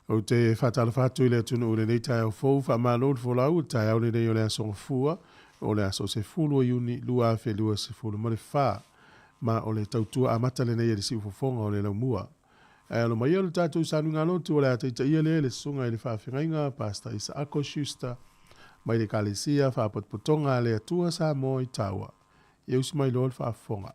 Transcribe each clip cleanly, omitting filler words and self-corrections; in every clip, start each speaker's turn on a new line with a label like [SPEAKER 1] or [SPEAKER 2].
[SPEAKER 1] Ou te faatalofa atu i le atunuu i lenei taeao fou, faamalo le folau i le taeao lenei o le Aso Gafua, o le aso 10 o Iuni 2024. Ma o le tautua amata lenei a le Siufofoga o le Laumua. Ae alo mai ia le tatou sanuigalotu o le a taitaia lea e le Susuga i le Faafeagaiga Pastor Isaako Schuster mai le Ekalesia Faapotopotoga a le Atua Samoa i Taua. Ia usi mai loa le faafofoga.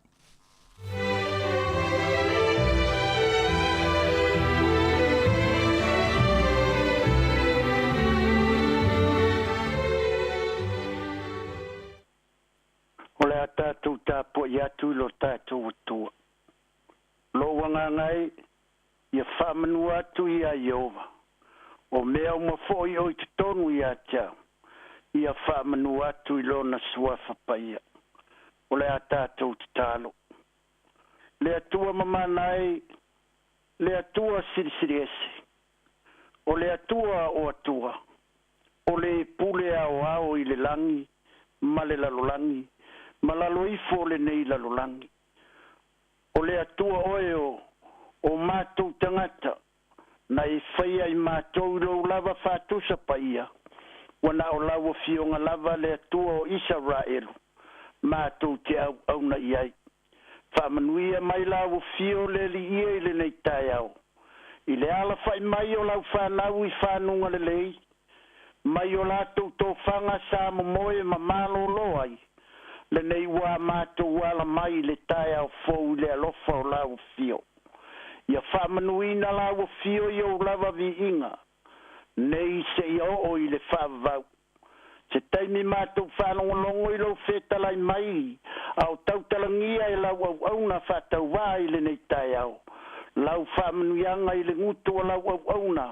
[SPEAKER 2] O le a tatou tapuai atu i lo tatou Atua. Lou agaga e, ia faamanua atu ia Ieova, o mea uma foi o i totonu ia te au, ia faamanua atu i Lona Suafa Paia. O le a tatou tatalo. Le Atua mamana e, le Atua silisili ese, o le Atua o Atua, o le pule aoao i le lagi ma le lalolagi, ma lalo ifo o lenei lalolagi. O le Atua oe o matou tagata, na e faia i matou i lou lava faatusa paia, ua na o lau Afioga lava le Atua o Isaraelu, matou te auauna i ai. Faamanuia mai lau Afio le Alii e i lenei taeao, i le alafai mai o lau fanau i fanuga lelei, mai o latou tofaga sa momoe ma malōlō ai, lenei ua matou ala mai i le taeao fou i le alofa o lau Afio. Ia faamanuina lau Afio i ou lava viiga, nei seia oo i le faavavau. Se taimi matou faalogologo i lou fetalai mai, a o tautalagia e lau auauna faatauvā i lenei taeao. Lau faamanuiaga i le gutu o lau auauna,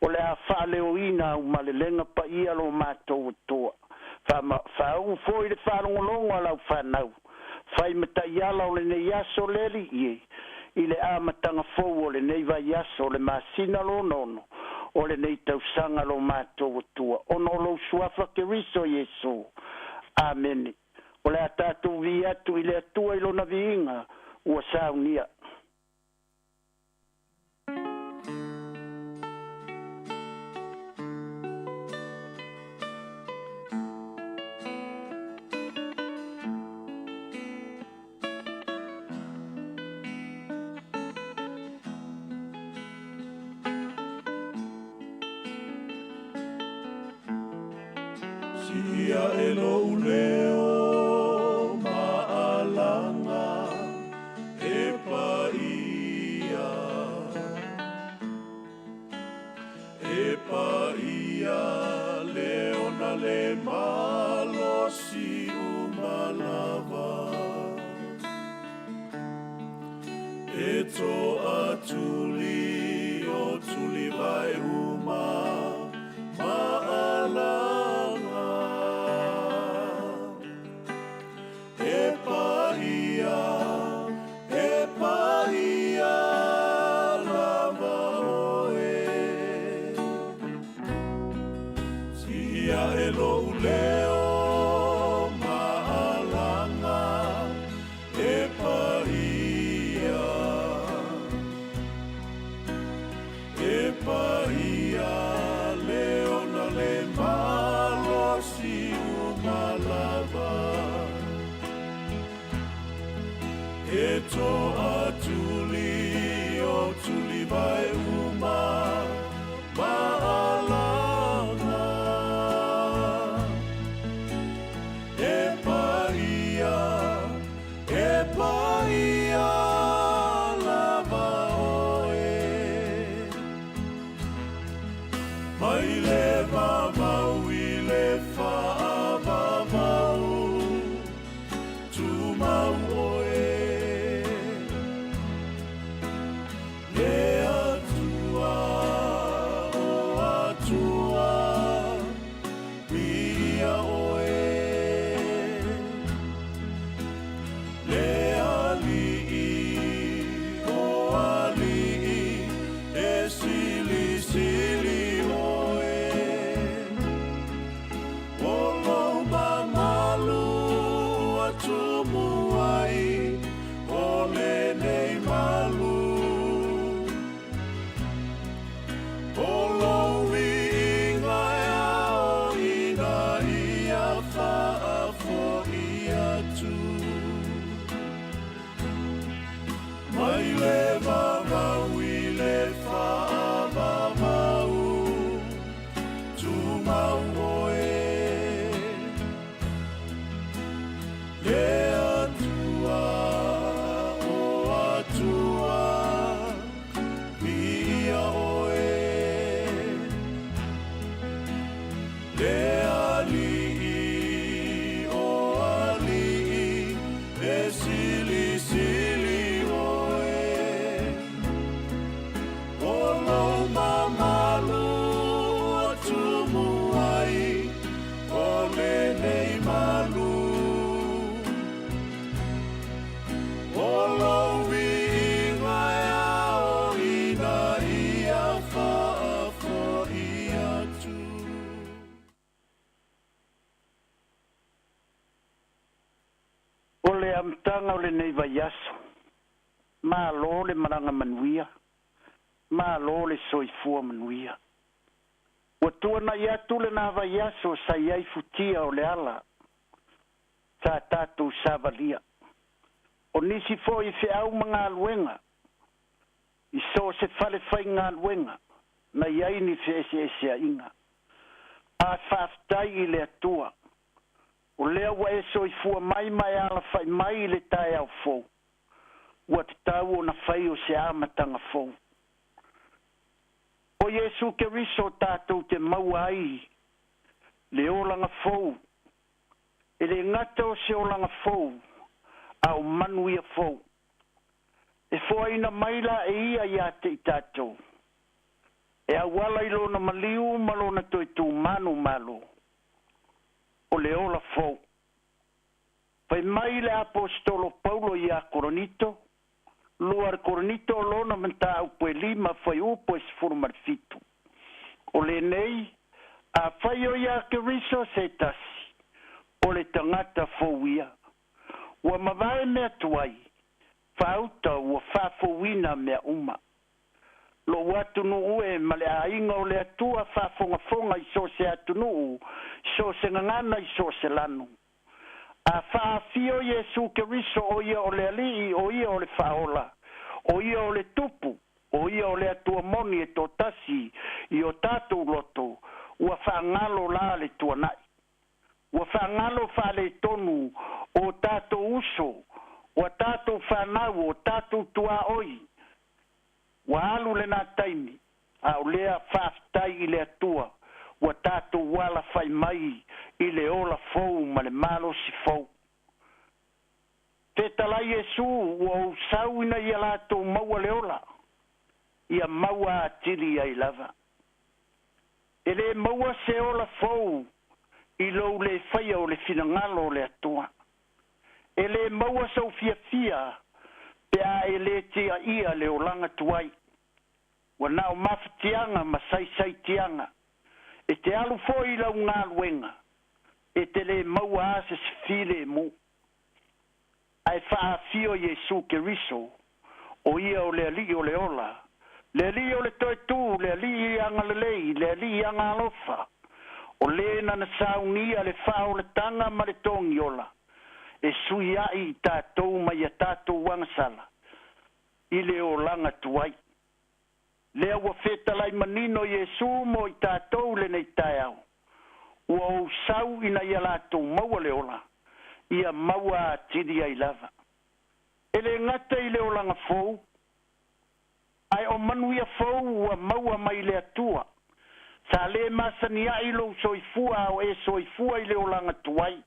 [SPEAKER 2] o le a faaleoina au malelega paia lo matou Atua. Faauu foi le faalogologo a lau fanau, fai ma taiala o lenei aso le Alii e, i le amataga fou o lenei vaiaso o le masina lonono o lenei tausaga lo matou Atua, ona o lou Suafa Keriso Iesu. Amene. O le a tatou vi atu i le Atua i lona viiga ua saunia.
[SPEAKER 3] Siia e lou leo maalaga e paia, e paia le ona le malosi uma lava. E toatuli o tuli vai uma maalaga. E paia, e paia lava oe. Siia e lou leo maalaga e paia, e paia le ona le malosi uma lava. E toatuli o tuli vai uma maalaga. E paia, e paia lava oe. Mai le vavau i le faavavau, tumau oe. Le Atua o Atua, viia oe. Le Alii o alii, e silisili oe.
[SPEAKER 2] amataga o lenei vaiaso, malo le malaga manuia, malo le soifua manuia. Ua tuana'i atu lenā vaiaso sa i ai futia o le ala sa tatou savalia. O nisi foi feau ma galuega i so o se fale faigaluega na i ai ni feeseeseaiga. A faafetai i le Atua, o lea ua e soifua mai ma e alafa'i mai i le taeao fou, ua tatau ona fai o se amataga fou. O Iesu Keriso tatou te maua ai le olaga fou, e lē gata o se olaga fou, a o manuia fou. E foaina mai la e ia iā te i tatou, e auala i lona maliu ma lona toe tumanu malo, o le ola fou. Fai mai le aposetolo Paulo iā Koronito, 2 Koronito lona mataupu e 5 fuaiupu e 17. O lenei, afai o iā Keriso se tasi, o le tagata fou ia. Ua mavae mea tuai, faauta ua faafouina mea uma. Lou atunuu e ma le aiga o le Atua faafogafoga i so o se atunuu, i so o se gagana, i so o se lanu. A faaafio Iesu Keriso, o ia o le Alii, o ia o le Faaola, o ia o le Tupu, o ia o le Atua moni e toatasi i o tatou loto, ua faagalo la le tuana'i. Ua faagalo faaletonu o tatou uso, o a tatou fanau, o tatou tuaoi. Ua alu lenā taimi, a o lea faafetai i le Atua, ua tatou alafai mai i le ola fou ma le malosi fou. Fetalai Iesu, ua ou sau ina ia latou maua le ola, ia maua atili ai lava. E lē maua se ola fou i lou lē faia o le finagalo o le Atua. E lē maua sou fiafia pe a e lē tiaia le olaga tuai. Ua na o mafatiaga ma saisaitiaga. E te alu foi i lau galuega, e te lē maua a se filemu. Ae faaafio Iesu Keriso, o ia o le Alii o le ola, le Alii o le toetū, le Alii agalelei, le Alii agaalofa, o lē nana saunia le faaolataga ma le togiola, e sui a'i i tatou mai a tatou agasala i le olaga tuai. Lea ua fetalai manino Iesu mo i tatou lenei taeao, ua ou sau ina ia latou maua le ola, ia maua atili ai lava. E lē gata i le olaga fou, ae o manuia fou ua maua mai le Atua. Sa lē masania'i lou soifua a o e soifua i le olaga tuai,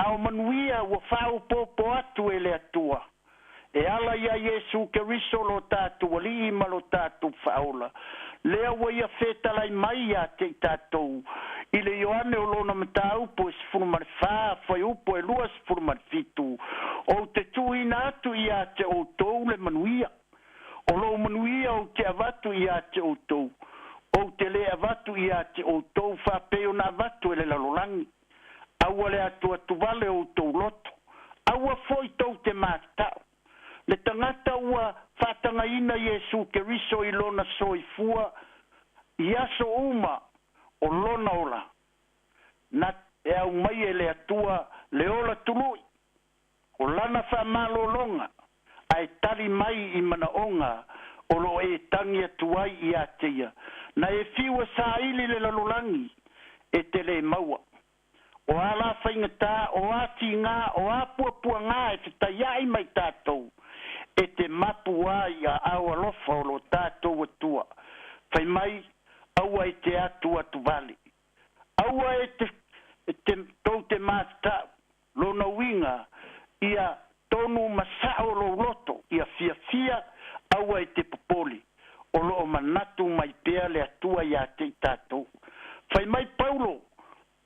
[SPEAKER 2] a o manuia ua faaopoopo atu e le Atua e ala iā Iesu Keriso lo tatou Alii ma lo tatou Faaola. Lea ua ia fetalai mai iā te i tatou i le Ioane o lona mataupu e 14 fuaiupu e 27, ou te tuuina atu iā te outou le manuia. O lou manuia ou te avatu iā te outou, ou te lē avatu iā te outou faapei ona avatu e le lalolagi. Aua le atuatuvale o outou loto, aua foi tou te matata'u. Le tagata ua faatagaina Iesu Keriso i lona soifua i aso uma o lona ola, na e aumai e le Atua le ola tulu'i o lana faamalologa, ae tali mai i manaoga o loo e tagi atu ai iā te ia. Na e fiu e saili le lalolagi, e te lē maua. O a la faigatā, o a tigā, o a puapuagā e fetaia'i mai tatou, e te mapu a i aao alofa o lo tatou Atua. Fai mai, aua e te atu atu vale. Aua e te, te, tou te matata'u, lona uiga, ia tonu ma sa'o lou loto, ia fiafia, aua e te popole. O loo manatu mai pea le Atua iā te i tatou. Fai mai Paulo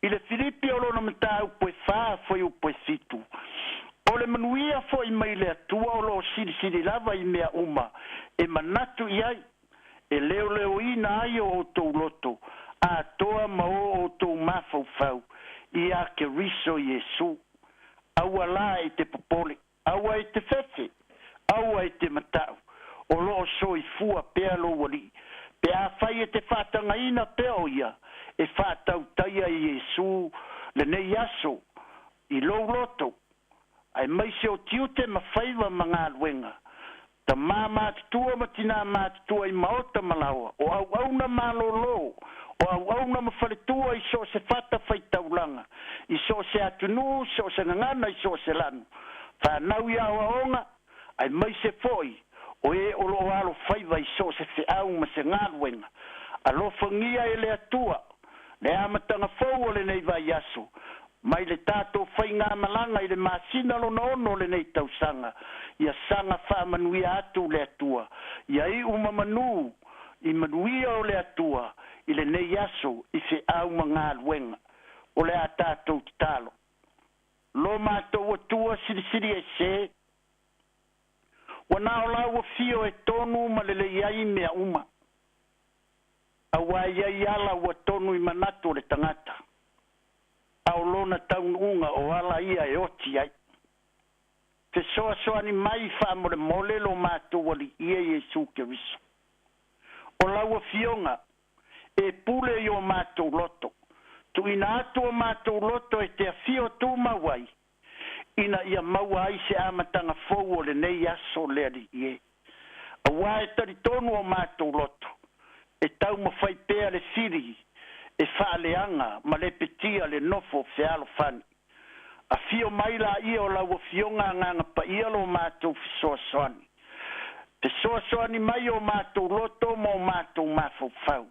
[SPEAKER 2] i le Filipi o lona mataupu e 4 fuaiupu e 7, o le manuia fo'i mai le Atua o loo silisili lava i mea uma e manatu i ai, e leoleoina ai o outou loto atoa ma o outou mafaufau iā Keriso Iesu. Aua la e te popole, aua e te fefe, aua e te mata'u, o lo o soifua pea lou Alii, pe afai e te faatagaina pea o Ia e faatautaia i Iesu lenei aso i lou loto, aemaise o tiute ma faiva ma galuega, tamā matutua ma tinā matutua i maota ma laoa, o auauna malōlō, o auauna ma faletua i so o se fata faitaulaga, i so o se atunuu, so o se gagana, i so o se lanu, fanau i aoaoga, aemaise foi o e o lo o alofaiva i so o se feau ma se galuega. Alofagia e le Atua le amataga fou o lenei vaiaso, mai le tatou faigamalaga i le masina lona ono o lenei tausaga, ia saga faamanuia atu le Atua, ia iu ma manū i manuia o le Atua i lenei aso i feau ma galuega. O le a tatou tatalo. Lo matou Atua Silisili Ese, ua na o lau afio e tonu ma lelei ai mea uma, auā e i ai ala ua tonu i manatu o le tagata, a o lona taunuuga o ala ia e oti ai. Fesoasoani mai faamolemole lo matou Alii e Iesu Keriso. O lau Afioga e pule i o matou loto, tuuina atu o matou loto e te afio tumau ai, ina ia maua ai se amataga fou o lenei aso le Alii e. Auā e talitonu o matou loto, e taumafai pea le fili e faaleaga ma lepetia le nofo fealofani. Afio mai laia o lau Afioga Agaga Paia lo matou fesoasoani. Fesoasoani mai o matou loto ma o matou mafaufau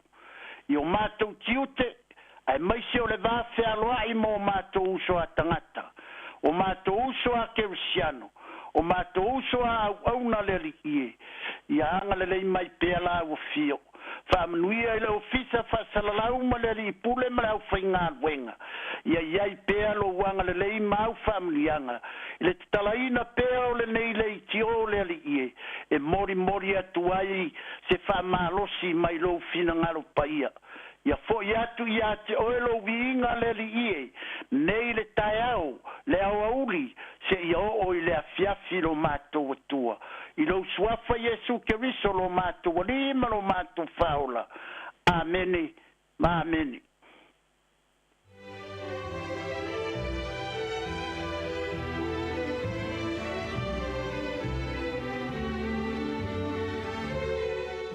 [SPEAKER 2] i o matou tiute, aemaise o le va fealoai ma o matou uso a tagata, o matou uso a kerisiano, o matou uso a auauna le Alii e. Ia agalelei mai pea lau Afio. Faamanuia i le Ofisa Faasalalau ma le Alii Pule ma le aufaigaluega. Ia i ai pea lou agalelei ma au faamanuiaga i le tatalaina pea o lenei leitio o le Alii e, e molimoli atu ai se faamalosi mai lou finagalo paia. Ia foi atu ia te oe lou viiga le Alii e, nei le taeao, le aoauli, seia oo i le afiafi lo matou Atua. I lou Suafa Iesu Keriso lo matou Alii ma lo matou Faaola. Amene ma amene.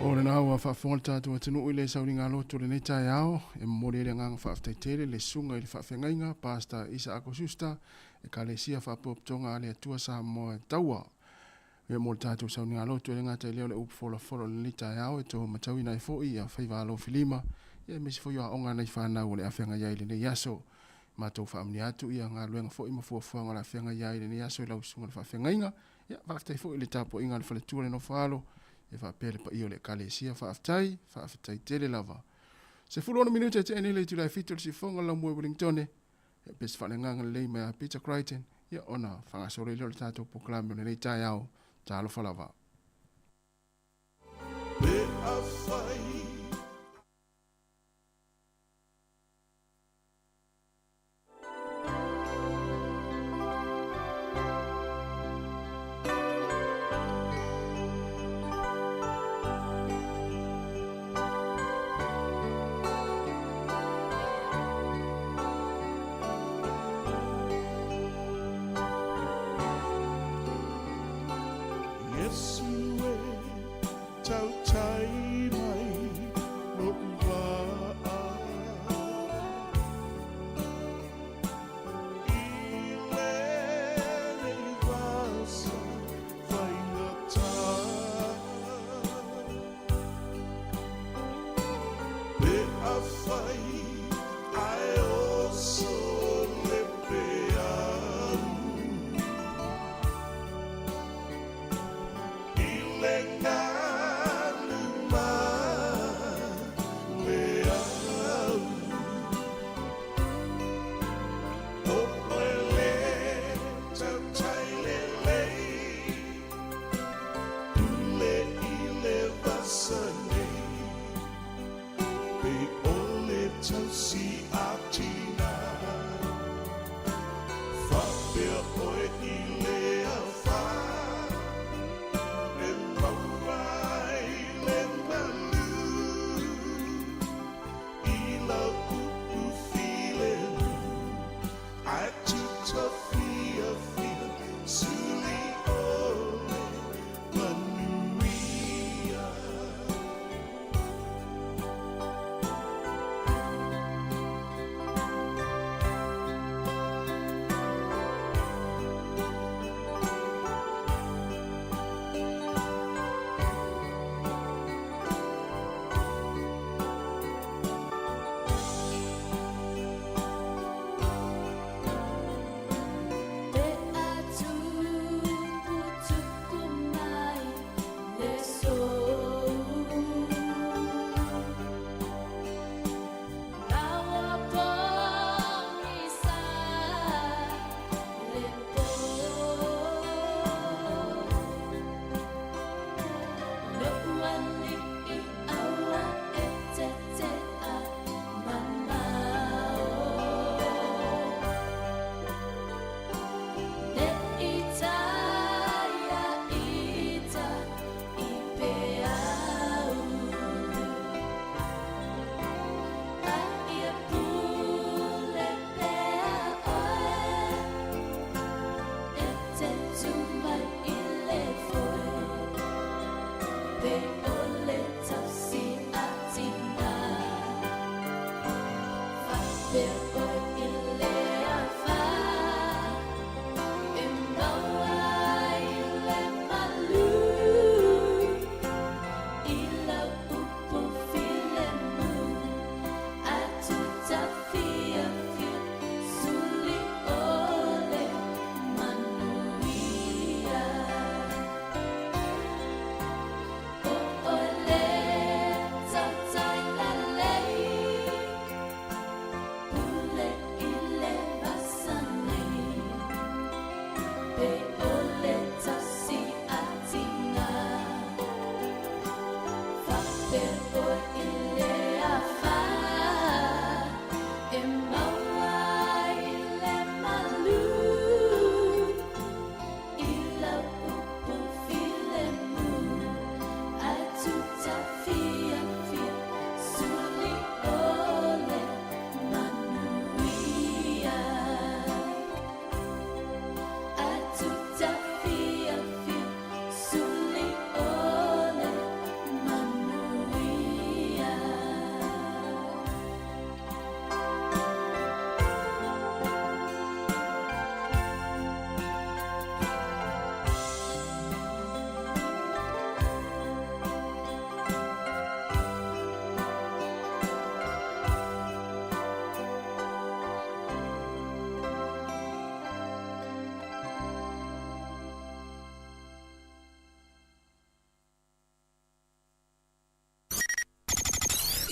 [SPEAKER 4] O lena ua faafofoga le tatou atunuu i le sauliga loto o lenei taeao, e momoli ai le agaga faafetai tele i le susuga i le faafeagaiga Pastor Isaako Schuster, Ekalesia Faapotopotoga a le Atua Samoa e Taua. Ia mo le tatou sauniga loto e le gata i lea o le upu folafolo o lenei taeao e toe matauina ai foi ia faiva alofilima, ia aemaise foi o aoga a nai fanau o le a feagai ai i lenei aso. Matou faamanuia atu ia galuega foi ma fuafuaga o le a feagai ai i lenei aso i lau susuga i le faafeagaiga. Ia faafetai foi i le tapuaiga a le faletua le nofo alo, ia faapea le paia o le Ekalesia. Faafetai, faafetai tele lava. 16 minute e tea nei le itula e 7 o le siufofoga o le laumua i Wellingtone. Ia pe se faaleagaga lelei mai a Peter Crichton, ia ona faagasolo ai lea o le tatou polokalame o lenei taeao. Talofa lava.
[SPEAKER 3] Pe afai. Iesu e tautai mai.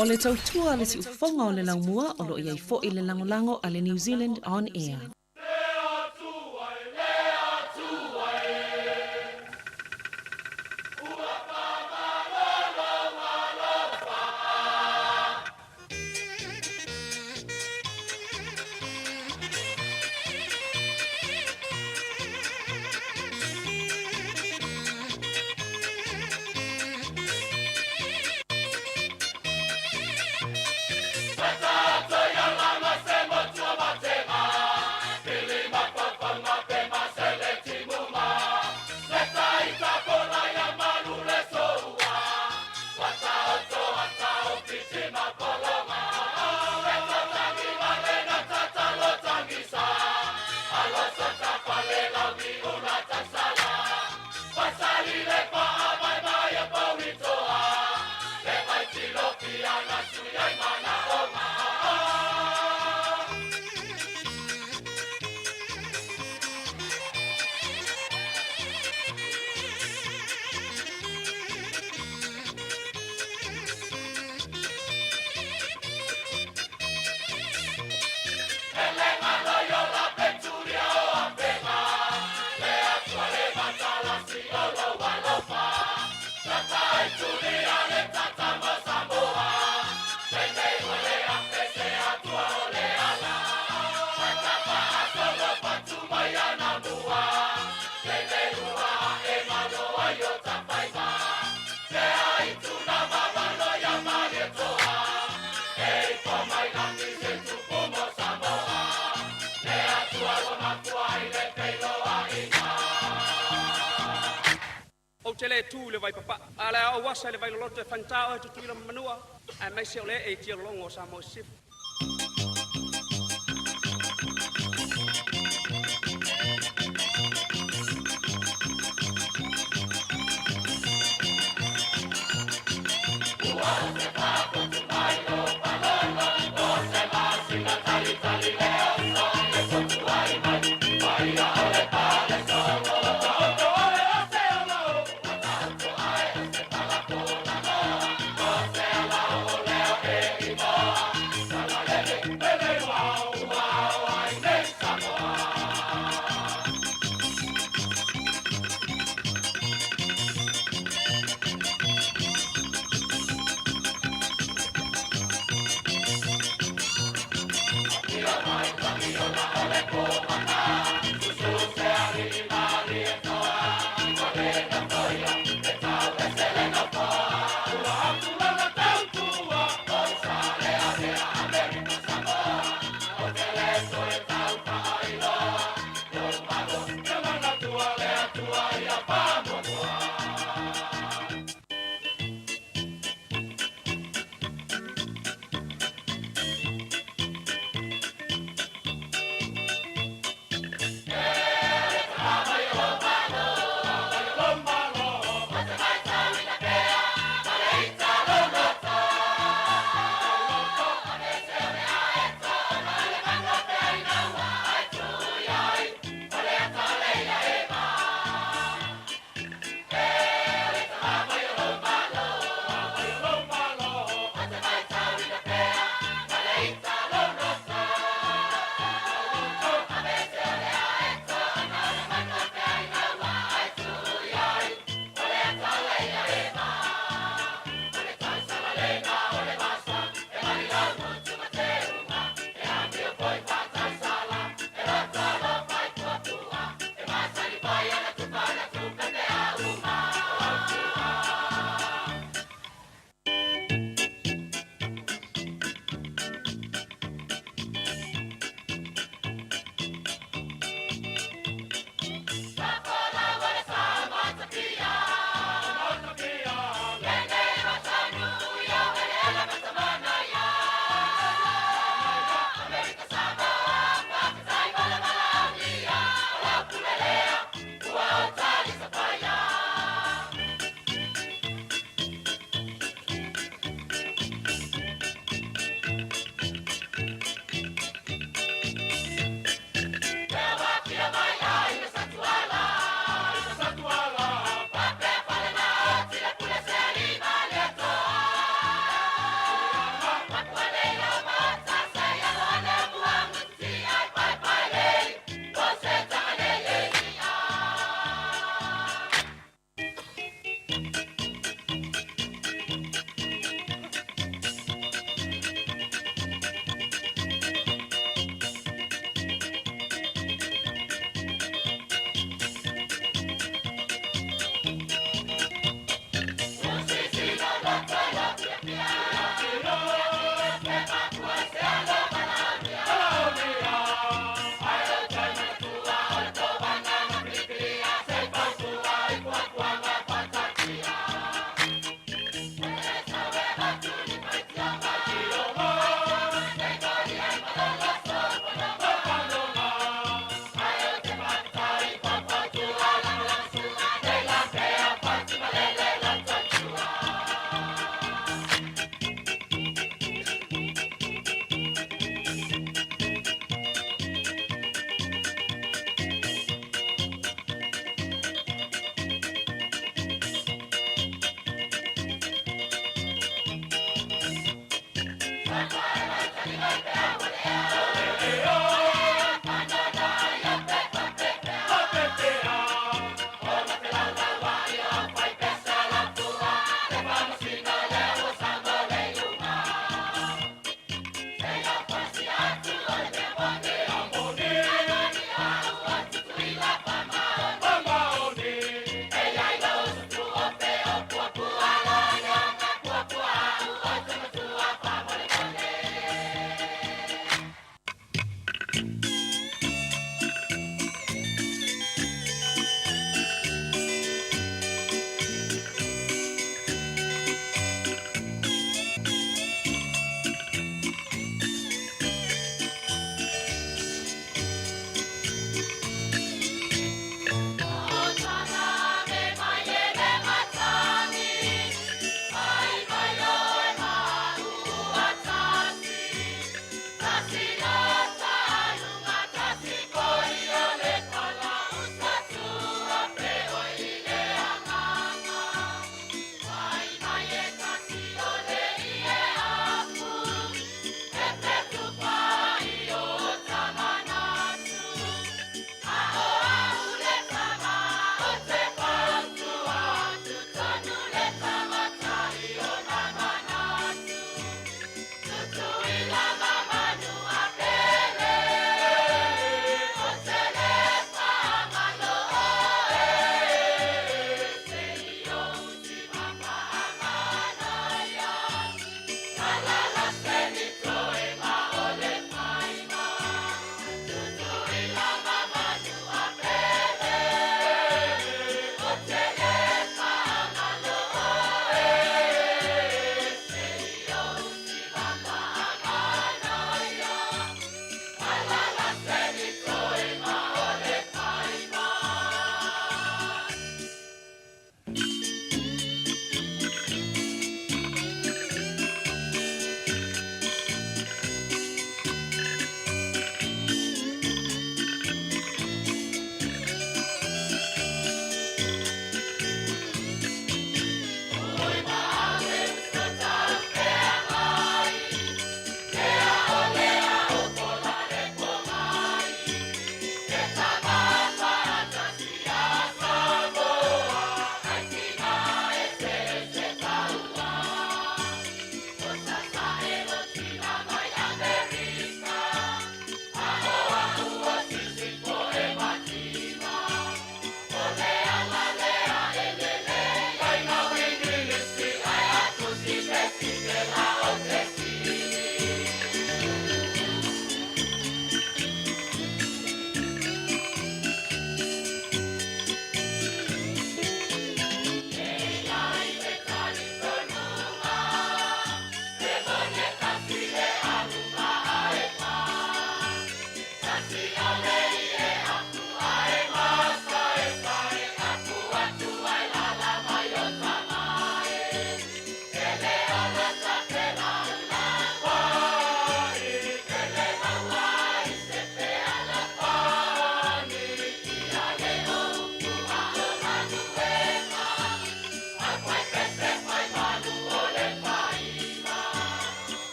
[SPEAKER 5] O le tautua a le siufofoga o le laumua o lo o i ai foi le lagolago a le New Zealand On Air.
[SPEAKER 6] Ou te le tu i le vaipapaa, a o le a ou asa i le vailoloto e faigata oe Tutuila ma Manua, aemaise o le ee i tialologo o Samoa i Sisifo.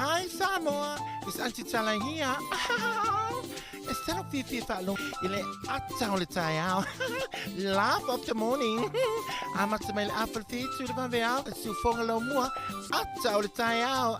[SPEAKER 7] Hi Samoa, it's Auntie Tala here. Instead of fifi fa'alogo i le ata o le taeao. Laugh of the morning. Amata mai le afa le fitu le vaveao, le siufoga laumua, ata o le taeao.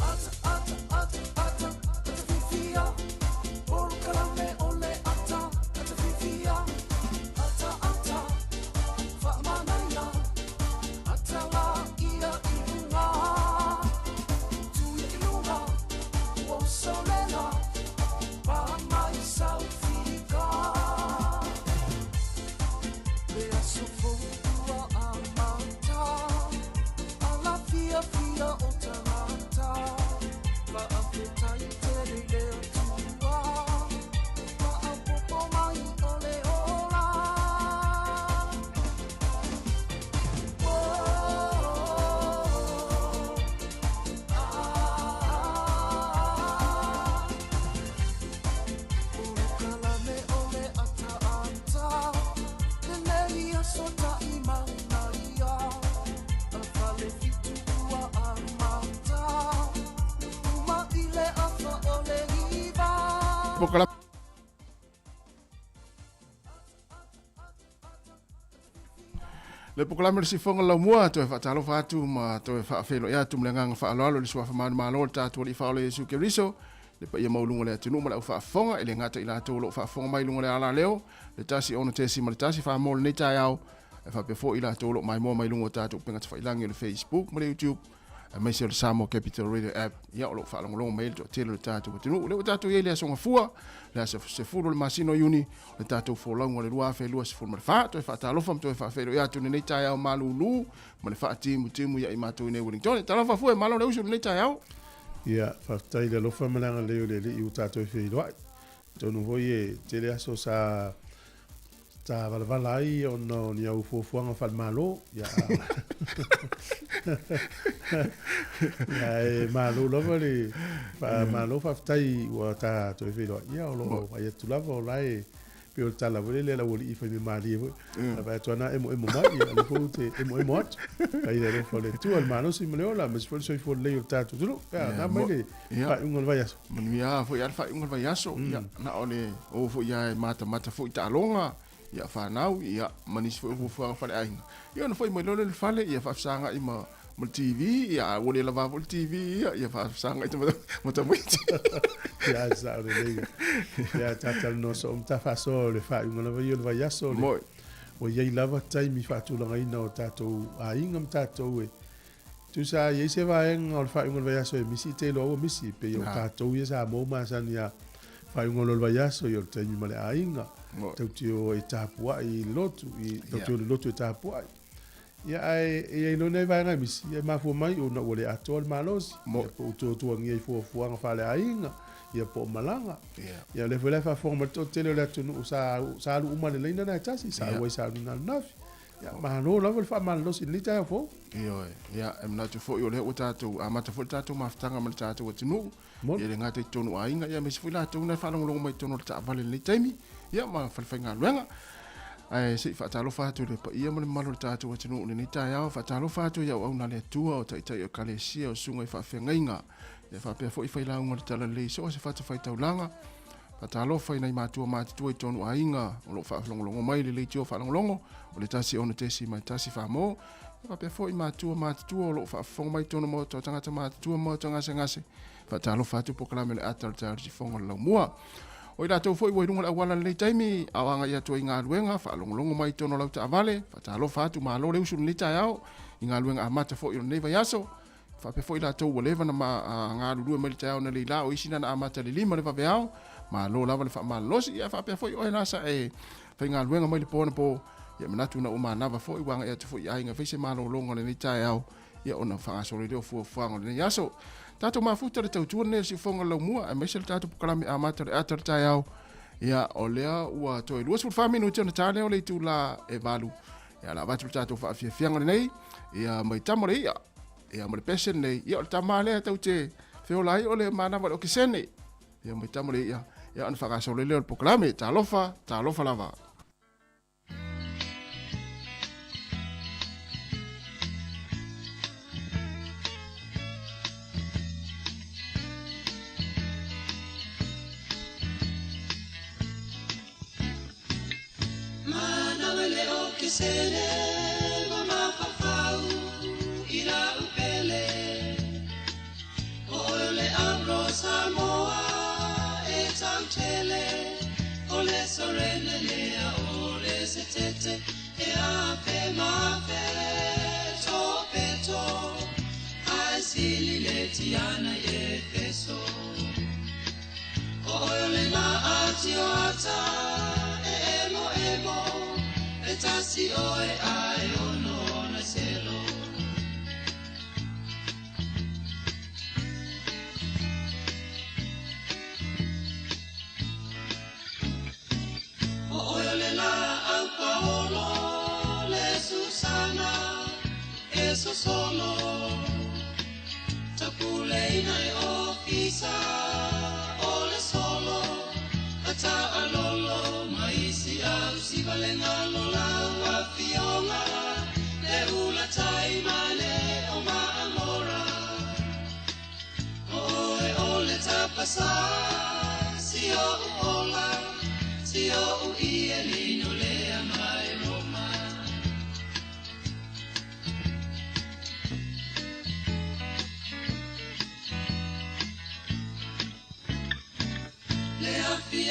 [SPEAKER 3] Ata, ata, ata, ata, ata fifi,
[SPEAKER 4] Le pokalame le sifoga laumua toe faatalofa atu ma toe faafeiloai atu ma le agaga faaaloalo i le suafa manumalo o le tatou alii faaola Iesu Keriso le paia maualuga o le atunuu ma le aufaafofoga e le gata i latou o lo o faafofoga mai i luga o le alaleo le 1 6.1 faa-mo lenei taeao e faapea foi i latou o lo o maimoa mai luga o tatou upega tafailagi o le Facebook ma le YouTube aemaise o le Samoa Capital Radio App ia o lo o faalogologo mai ai le toatele o le tatou atunuu. O lea ua tatou i ai i le aso Gafua, le aso 10 o le masina o Iuni, le tatou folauga o le 2024. Toe faatalofa ma toe faafeiloai atu i lenei taeao malūlū ma le faatimutimu ia i matou i nei Wellington. Talofa fua e malo le usu i lenei taeao.
[SPEAKER 1] Ia, faafetai i le alofa ma le agalelei o le Alii ua tatou feiloai. Atonu foi e tele aso sa Sa valavala ai ona o ni au fuafuaga faale-Malo, ia, ia e malo lava le malo faafetai ua ta toe feiloai. Ia o lo o vaai atu lava o la e pei o le tala foi lele a le aualii fai mea malie foi. A vaai atu ana emoemo mai, ia o lea foi ou te emoemo atu. Faafetai i le alofa o le Atua, le malosi ma le ola, aemaise foi le soifua lelei o le tatou atunuu. Ia, na mai le faaiuga o le vaiaso.
[SPEAKER 4] Manuia foi lava le faaiuga o le vaiaso, ia, na o le o foi lava e matamata foi i taaloga, ia, fanau, ia, ma nisi foi o fuafuaga faaleaiga. Ia ona foi mai loa lea i le fale, ia faafesagai ma ma le TV, ia, a ua le lava foi le TV, ia, ia faafesagai ma tamaiti.
[SPEAKER 1] Ia, e sao lelei. Ia, ta talanoa soo ma ta faasoa o le faaiuga lava ia o le vaiaso, le,
[SPEAKER 4] Moi.
[SPEAKER 1] ua i ai lava taimi faatulagaina o tatou aiga ma tatou e Tusa i ai se vaega o le faaiuga o le vaiaso e misi, te iloa ua misi, pei o tatou ia Samoa ua masani a faaiuga loa o le vaiaso, ia o le taimi ma le aiga, tautio e tapuai i le lotu, i tautio i le lotu e tapuai. Ia ae e i ai loa nai vaega e misi, ia e mafua mai ona ua le atoa le malosi, ia po ua tuatuagia i fuafuaga faaleaiga, ia po o malaga. Ia o lea foi la e faafofoga mai le toatele o le atunuu sa sa alu uma i le laina lena e tasi, sa auai sa alu ananafi. Ia, malo lava le faamalolosi i lenei taeao fou.
[SPEAKER 4] Ioe, ia, e manatu foi o lea ua tatou amata foi le tatou mafutaga ma le tatou atunuu,
[SPEAKER 1] Moni.
[SPEAKER 4] ia e le gata i totonu o aiga, ia aemaise foi latou na e faalogologo mai i totonu o le taavale i lenei taimi, ia ma falefaigaluega. Ae se i faatalofa atu i le paia ma le mamalu o le tatou atunuu i lenei taeao, faatalofa atu i auauna a le Atua, o taitai o Ekalesia, o susuga i faafeagaiga, ia faapea foi failauga o le Talalelei i so o se fatafaitaulaga. Faatalofa i nai matua matutua i tonu aiga o lo o faalogologo mai i le leitio faalogologo o le 1 6.1 Famo. E faapea foi matua matutua o lo o faafofoga mai i tonu maota o tagata matutua ma maota gasegase. Faatalofa atu polokalame o le ata o le taeao i le sifoga o le laumua. O i latou foi ua i luga o le auala i lenei taimi, a o agai atu ai i galuega, faalogologo mai i totonu o lau taavale, faatalofa atu, malo le usu i lenei taeao, i galuega amata foi o lenei vaiaso. Faapea foi latou ua leva na galulue mai le taeao analeila, o isi na na amata i le 5 le vaveao, malo lava le faamalolosi. Ia faapea foi oe la sa e faigaluega mai le po anapo, ia manatu na ua manava foi ua agai atu foi i aiga e fai se malologa o lenei taeao, ia ona faagasolo ai lea o fuafuaga o lenei aso. Tatou mafuta le tautua lenei o le siufofoga o le laumua, aemaise le tatou polokalame amata o le ata o le taeao. Ia o lea ua toe 24 minute ona ta lea o le itula e 8. Ia la avatu le tatou faafiafiaga lenei, ia mai tama le ia. Ia ma le pese lenei, ia o le tama lea tau te feola ai o le manava o le okesene. Ia mai tama le ia, ia ona faagasolo ai lea o le polokalame. Talofa, talofa lava.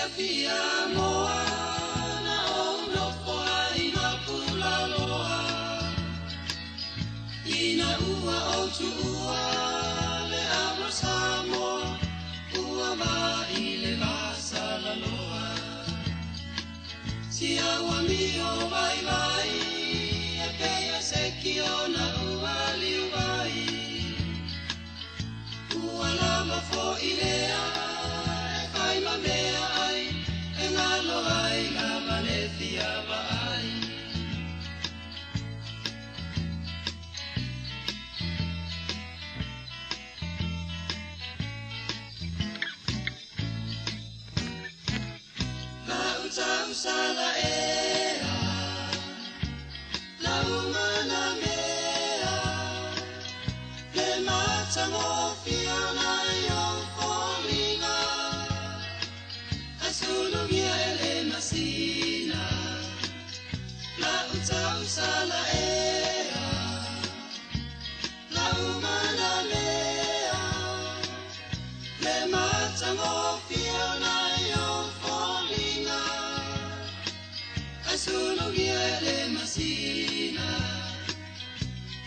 [SPEAKER 3] fiafia moa na ou nofo ai ma Pulaloa. Ina ua ou tuua le Avro Samoa, ua vai le vasalaloa. Si au amio vai vai, e peia se ki ona ua liu vai. Ua lava fo'i lea, e fai ma mea ai, e ngalo ai lava le fia vaai. Lau tausala ea, lau mana mea, le matagofie o nai o foliga, asulugia e le masina. Lau tausala ea, lau mana mea, le matagofie o nai o foliga, asulugia e le masina.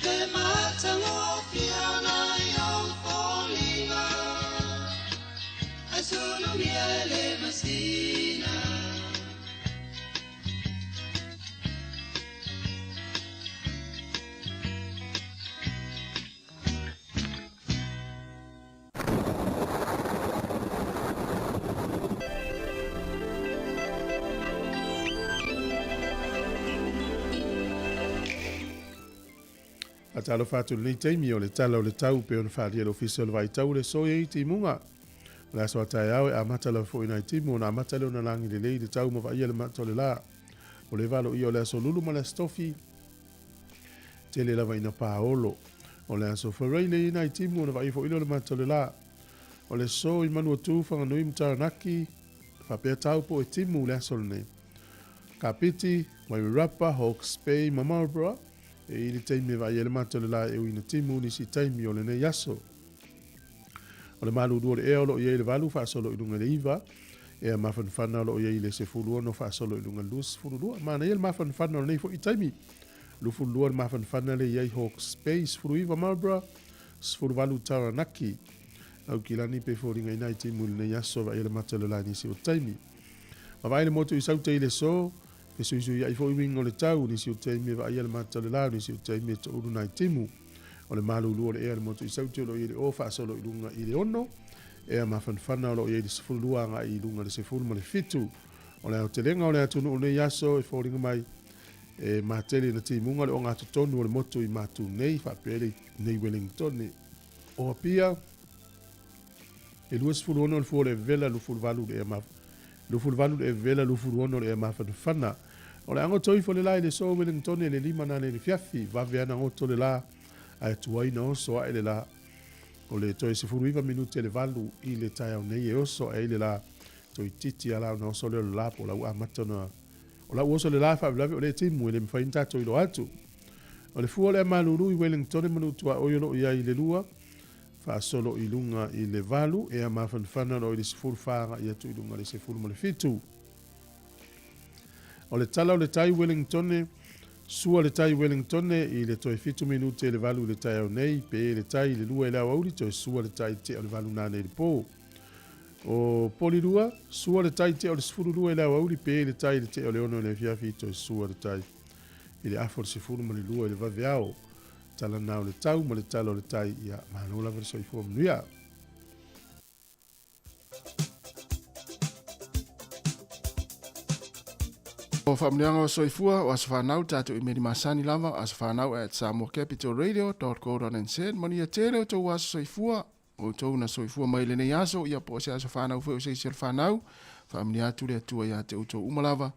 [SPEAKER 3] Le matagofie o nai o foliga, asulugia e le masina.
[SPEAKER 1] A talo fatu lenei taimi o le tala o le tau pe ona whaalia le ofisa o le vaitau le soia i timuga. O le aso a taeao e amata lava fo'i nai timu ona amata lea ona lagi lelei le tau ma vaaia le mata o le la. O le valo ia o le aso lulu ma le aso tofi, tele lava ina paolo. O le aso wharei le i nai timu ona vaaia fo'i lea o le mata o le la. O le so i Manuatu, Whanganui ma Taranaki, whapea tau po e timu le aso lenei. Kapiti, Wairarapa, Hawke's Bay ma Marlborough, e i le taimi e vaaia le mata o le la e uina timu nisi taimi o lenei aso. O le malulu o le ea o loo iai le 8 faasolo i luga i le 9, ea mafanafana o loo iai le 16 faasolo i luga i le 22. Manaia le mafanafana o lenei fo'i taimi. 22 le mafanafana le iai Hawke's Bay, 19 Marlborough, 18 Taranaki. Au kilani pe foliga i nai timu i lenei aso vaaia le mata o le la nisi o taimi. Ma vaai le motu i saute i le so, fesuisui ai fo'i uiga o le tau, nisi o taimi e vaaia le mata o le la, nisi o taimi e to'ulu nai timu. O le malulu o le ea le motu i saute o loo iai le o faasolo i luga i le 6, ea mafanafana o loo iai le 12 agai i luga le 17. O le aotelega o le atunuu nei aso e foliga mai e matele na timuga le ogatotonu o le motu i matu nei faapea le nei Wellington. O Apia e 26 le fua o le vela 28 le ea ma 28 le vela 26 le ea mafanafana. O le agoto ifo le la i le so Wellington le 5 na le fiafi vave ana goto le la ae tuai na oso ae le la. O le toe 19 minute le 8 i le taeao nei e oso ae le la toi titi ala ona oso le o le la po lau amata ona o lau oso le la faalavelave o le timu e le mafai ona tatou iloa atu. O le fua o le malulu i Wellington manutua oi o loo iai le 2 faasolo i luga i le 8 ea mafanafana o loo i le 14 agai atu i luga le 17. O le tala o le tai Wellington, sua le tai Wellington i le toe 7 minute le 8 i le taeao nei, pe le tai le 2 i le aoauli toe sua le tai tea o le 8 nanei le pō. O Polirua, sua le tai tea o le 12 i le aoauli, pe le tai le tea o le 6 i le afiafi toe sua le tai i le afa o le 12 i le vaveao. Tala na o le tau ma le tala o le tai ia malo lava le soifua manuia.
[SPEAKER 4] O faamanuiaga o soifua o aso fanau tatou imeli masani lava aso fanau at samoacapitalradio.co.nz. Manuia tele o tou aso soifua o tou na soifua mai lenei aso ia po o se aso fanau foi o se isi o le fanau. Faamanuia atu le Atua ia te outou uma lava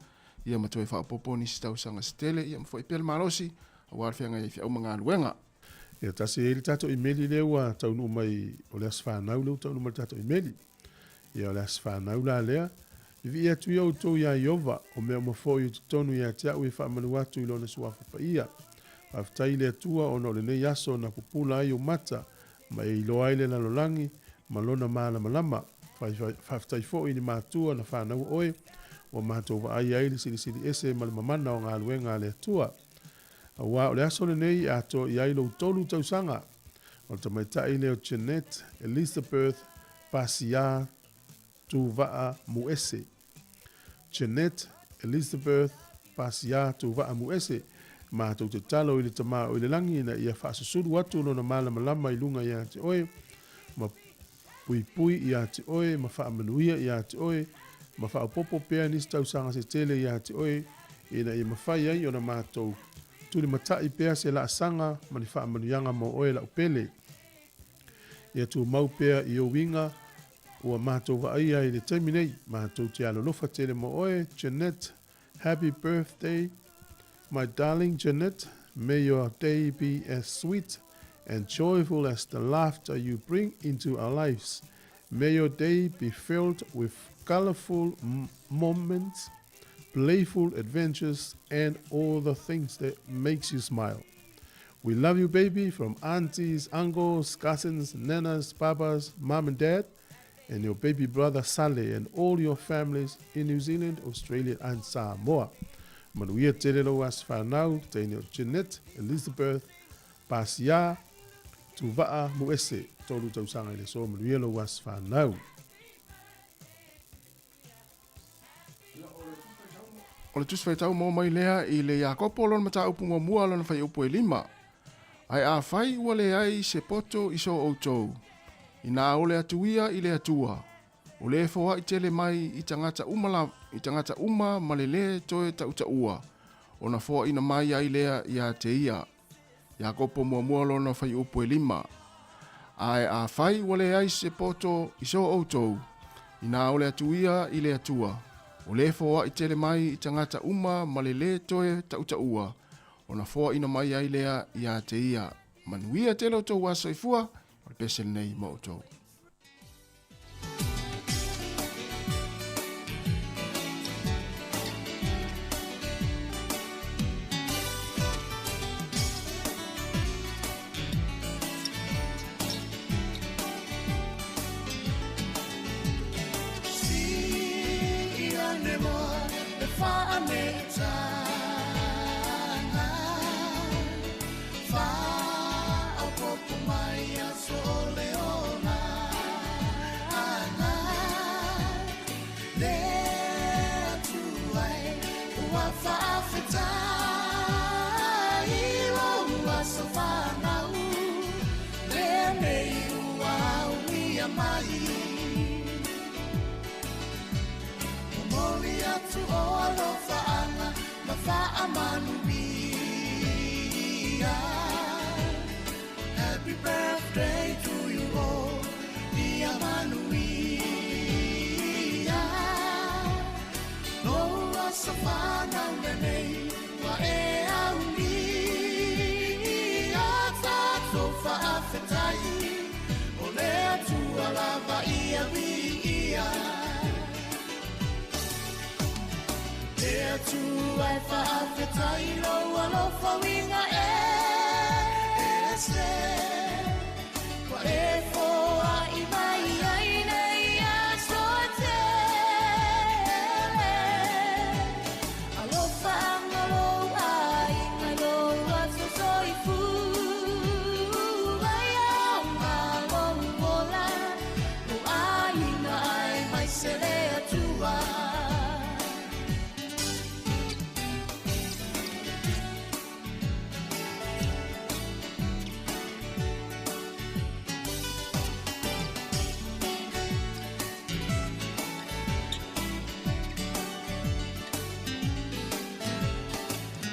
[SPEAKER 4] ia ma toe faaopoopo nisi tausaga se tele ia ma foi pea le malosi aua le feagai ai feau ma galuega.
[SPEAKER 1] Ia tasi ai le tatou imeli lea ua taunuu mai o le aso fanau lea ua taunuu mai le tatou imeli. Ia o le aso fanau la lea. Vivii atu ia outou iā Ieova, o mea uma fo'i o totonu ia te a'u e faamanu atu i lona suafa paia. Faafetai i le Atua ona o lenei aso na pupula ai ou mata, ma e iloa ai le lalolagi ma lona malamalama. Faafetai foʻi i ni matua na fanau oe, ua matou vaaia ai le silisili ese ma le mamana o galuega a le Atua. Auā o le aso lenei e atoa i ai lou tolu tausaga. O le tamaitai lea o Jeanette Elizabeth Pasiā Tuvaa Muese. Jeanette Elizabeth Pasiā Tuvaa Muese, matou te talo i le Tama o i le Lagi ina ia faasusulu atu Lona malamalama i luga iā te oe, ma puipui iā te oe, ma faamanuia iā te oe, ma faaopoopo pea nisi tausaga se tele iā te oe, ina ia mafai ai ona matou tulimatai pea se laasaga ma ni faamanuiaga mo oe lau pele. Ia tumau pea i ou uiga ua matou vaaia i le taimi nei. Matou te alolofa tele mo oe, Jeanette. Happy birthday, my darling Jeanette. May your day be as sweet and joyful as the laughter you bring into our lives. May your day be filled with colorful moments, playful adventures, and all the things that makes you smile. We love you, baby, from aunties, uncles, cousins, nanas, papas, mom and dad, and your baby brother Sale, and all your families in New Zealand, Australia, and Samoa. Manuia tele lou aso fanau, teine o Jeanette Elizabeth Pasia Tuvaa Muese, tolu tausaga i le aso, manuia lou aso fanau.
[SPEAKER 4] O le Tusi Faitau maua mai lea i le Iakopo lona mataupu muamua lona fuaiupu e lima. Ae afai ua leai se poto i so outou, inā ole atu ia i le Atua, o lē foaʻi tele mai i tagata uma la, i tagata uma ma le lē toe taʻutaʻua, ona foaʻina mai ai lea iā te ia. Iakopo muamua lona fuaiupu e lima. Ae afai ua leai se poto i so outou, inā ole atu ia i le Atua, o lē foaʻi tele mai i tagata uma ma le lē toe taʻutaʻua, ona foaʻina mai ai lea iā te ia. Manuia tele outou aso soifua, o le pese lenei mo outou.
[SPEAKER 3] Happy birthday to you all, ia manuia. Lou aso fanau lenei, ua e aunia. Tatou faafetai, o le Atua lava ia viia. Le Atua e faafetai lou alofa uiga ese. Ua e foai mai ai nei aso tele. Alofa anga lou aiga i lou aso soifua. Ia aoga lou ola, lou aiga aemaise le Atua.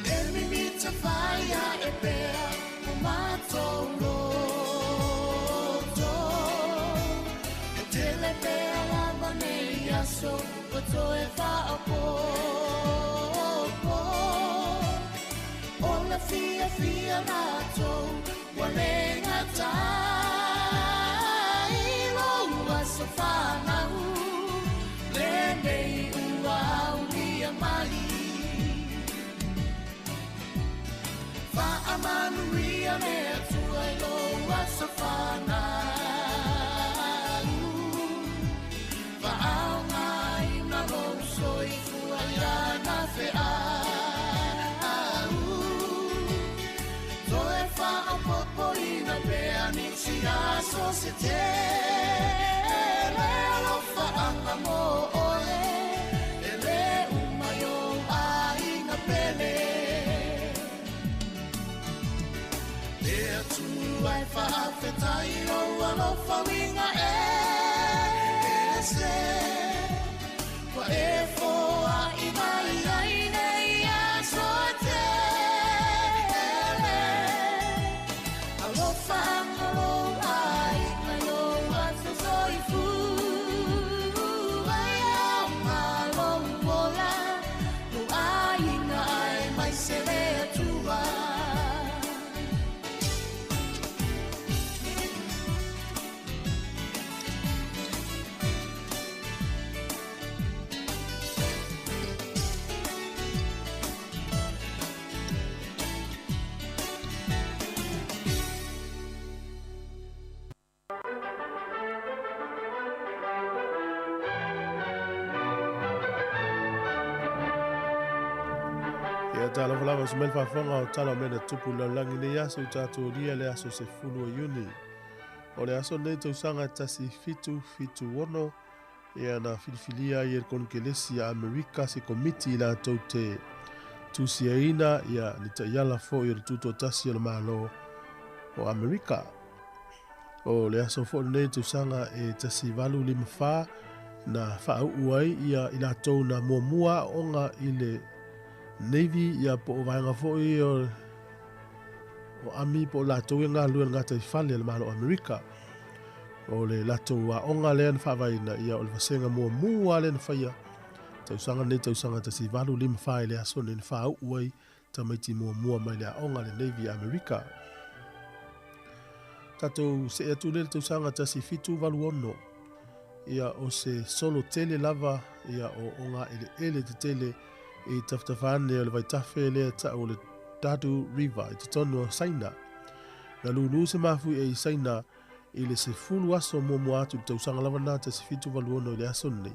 [SPEAKER 3] E mimita faia e pea o matou loto. E tele pea lava nei aso ua toe faaopoopo. O le fiafia matou ua le gatai lou aso fanau lenei ua aulia mai. Faamanuia le Atua i lou aso fanau. se tele Alofaʻaga mo ʻoe E lē uma i ou ʻaiga pele Le Atua e faafetai lou alofa uiga ese Ua e foaʻi mai ai nei aso e tele Alofaʻaga lou aiga i lou aso soifua E aoga lou ola lou aiga aemaise le Atua.
[SPEAKER 1] Ia talofa lava se mai le faafofoga o tala o mea na tupu i le lalolagi i lenei aso i tatou alia le aso 10 o Iuni. O le aso lenei tausaga e 1776 ia na filifilia ai e le Konekelesi a Amerika se komiti i latou te tusiaina ia ni taiala foi o le tutoatasi o le Malo o Amerika. O le aso foi lenei tausaga e 1854 na faauu ai ia i latou na muamua aoga i le Navy ia po o vaega foi o Army po o latou e galulue i le gataifale a le Malo o Amerika. O le latou aoga lea na faavaeina ia o le vasega muamua lea na faia tausaga nei tausaga 1854 i le aso nei na faauu ai tamaiti muamua mai le aoga a le Navy a Amerika. Tatou see atu lea i le tausaga 1786, ia o se solo tele lava ia o ogaeleele tetele i tafatafa ane o le vaitafe lea tau o le Dadu River i totonu o Saina. Na lūlū se mafuie i Saina i le 10 aso muamua atu i le tausaga lava lena 1786 i le aso lenei.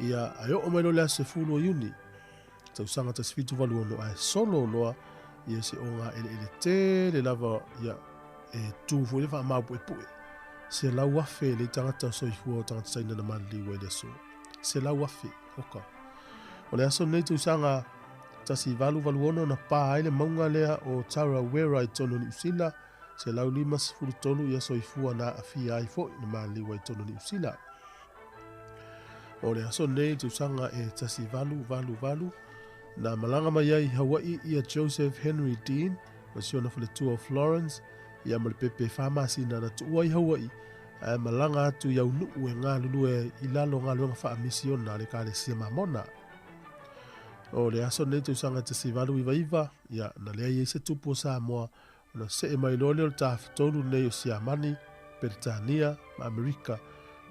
[SPEAKER 1] Ia, ae oo mai loa le aso 10 o Iuni, tausaga 1786 ae solo loa ia se ogaeleele tele lava ia e tu foi le faamaupuepue. 100,000 le tagata o soifua o tagata Saina na maliliu ai le aso. 100,000, oka. O le aso lenei tausaga 1886 na pa ai le mauga lea o Tarawera i totonu o Niu Sila, 153 ia soifua na aafia ai foi na maliliu ai i totonu o Niu Sila. O le aso lenei tausaga e 1888 na malaga mai ai i Hawaii ia Joseph Henry Dean ma si ona faletua o Florence ia ma le pepe fa masina na tuua i Hawaii ae malaga atu i Aunuu e galulue i lalo o galuega faamisiona a le Ekalesia Mamona. O le aso lenei tausaga e 1899 ia na leai ai se tupu o Samoa ona see mai loa lea o le tafatolu lenei o Siamani, Peretania ma Amerika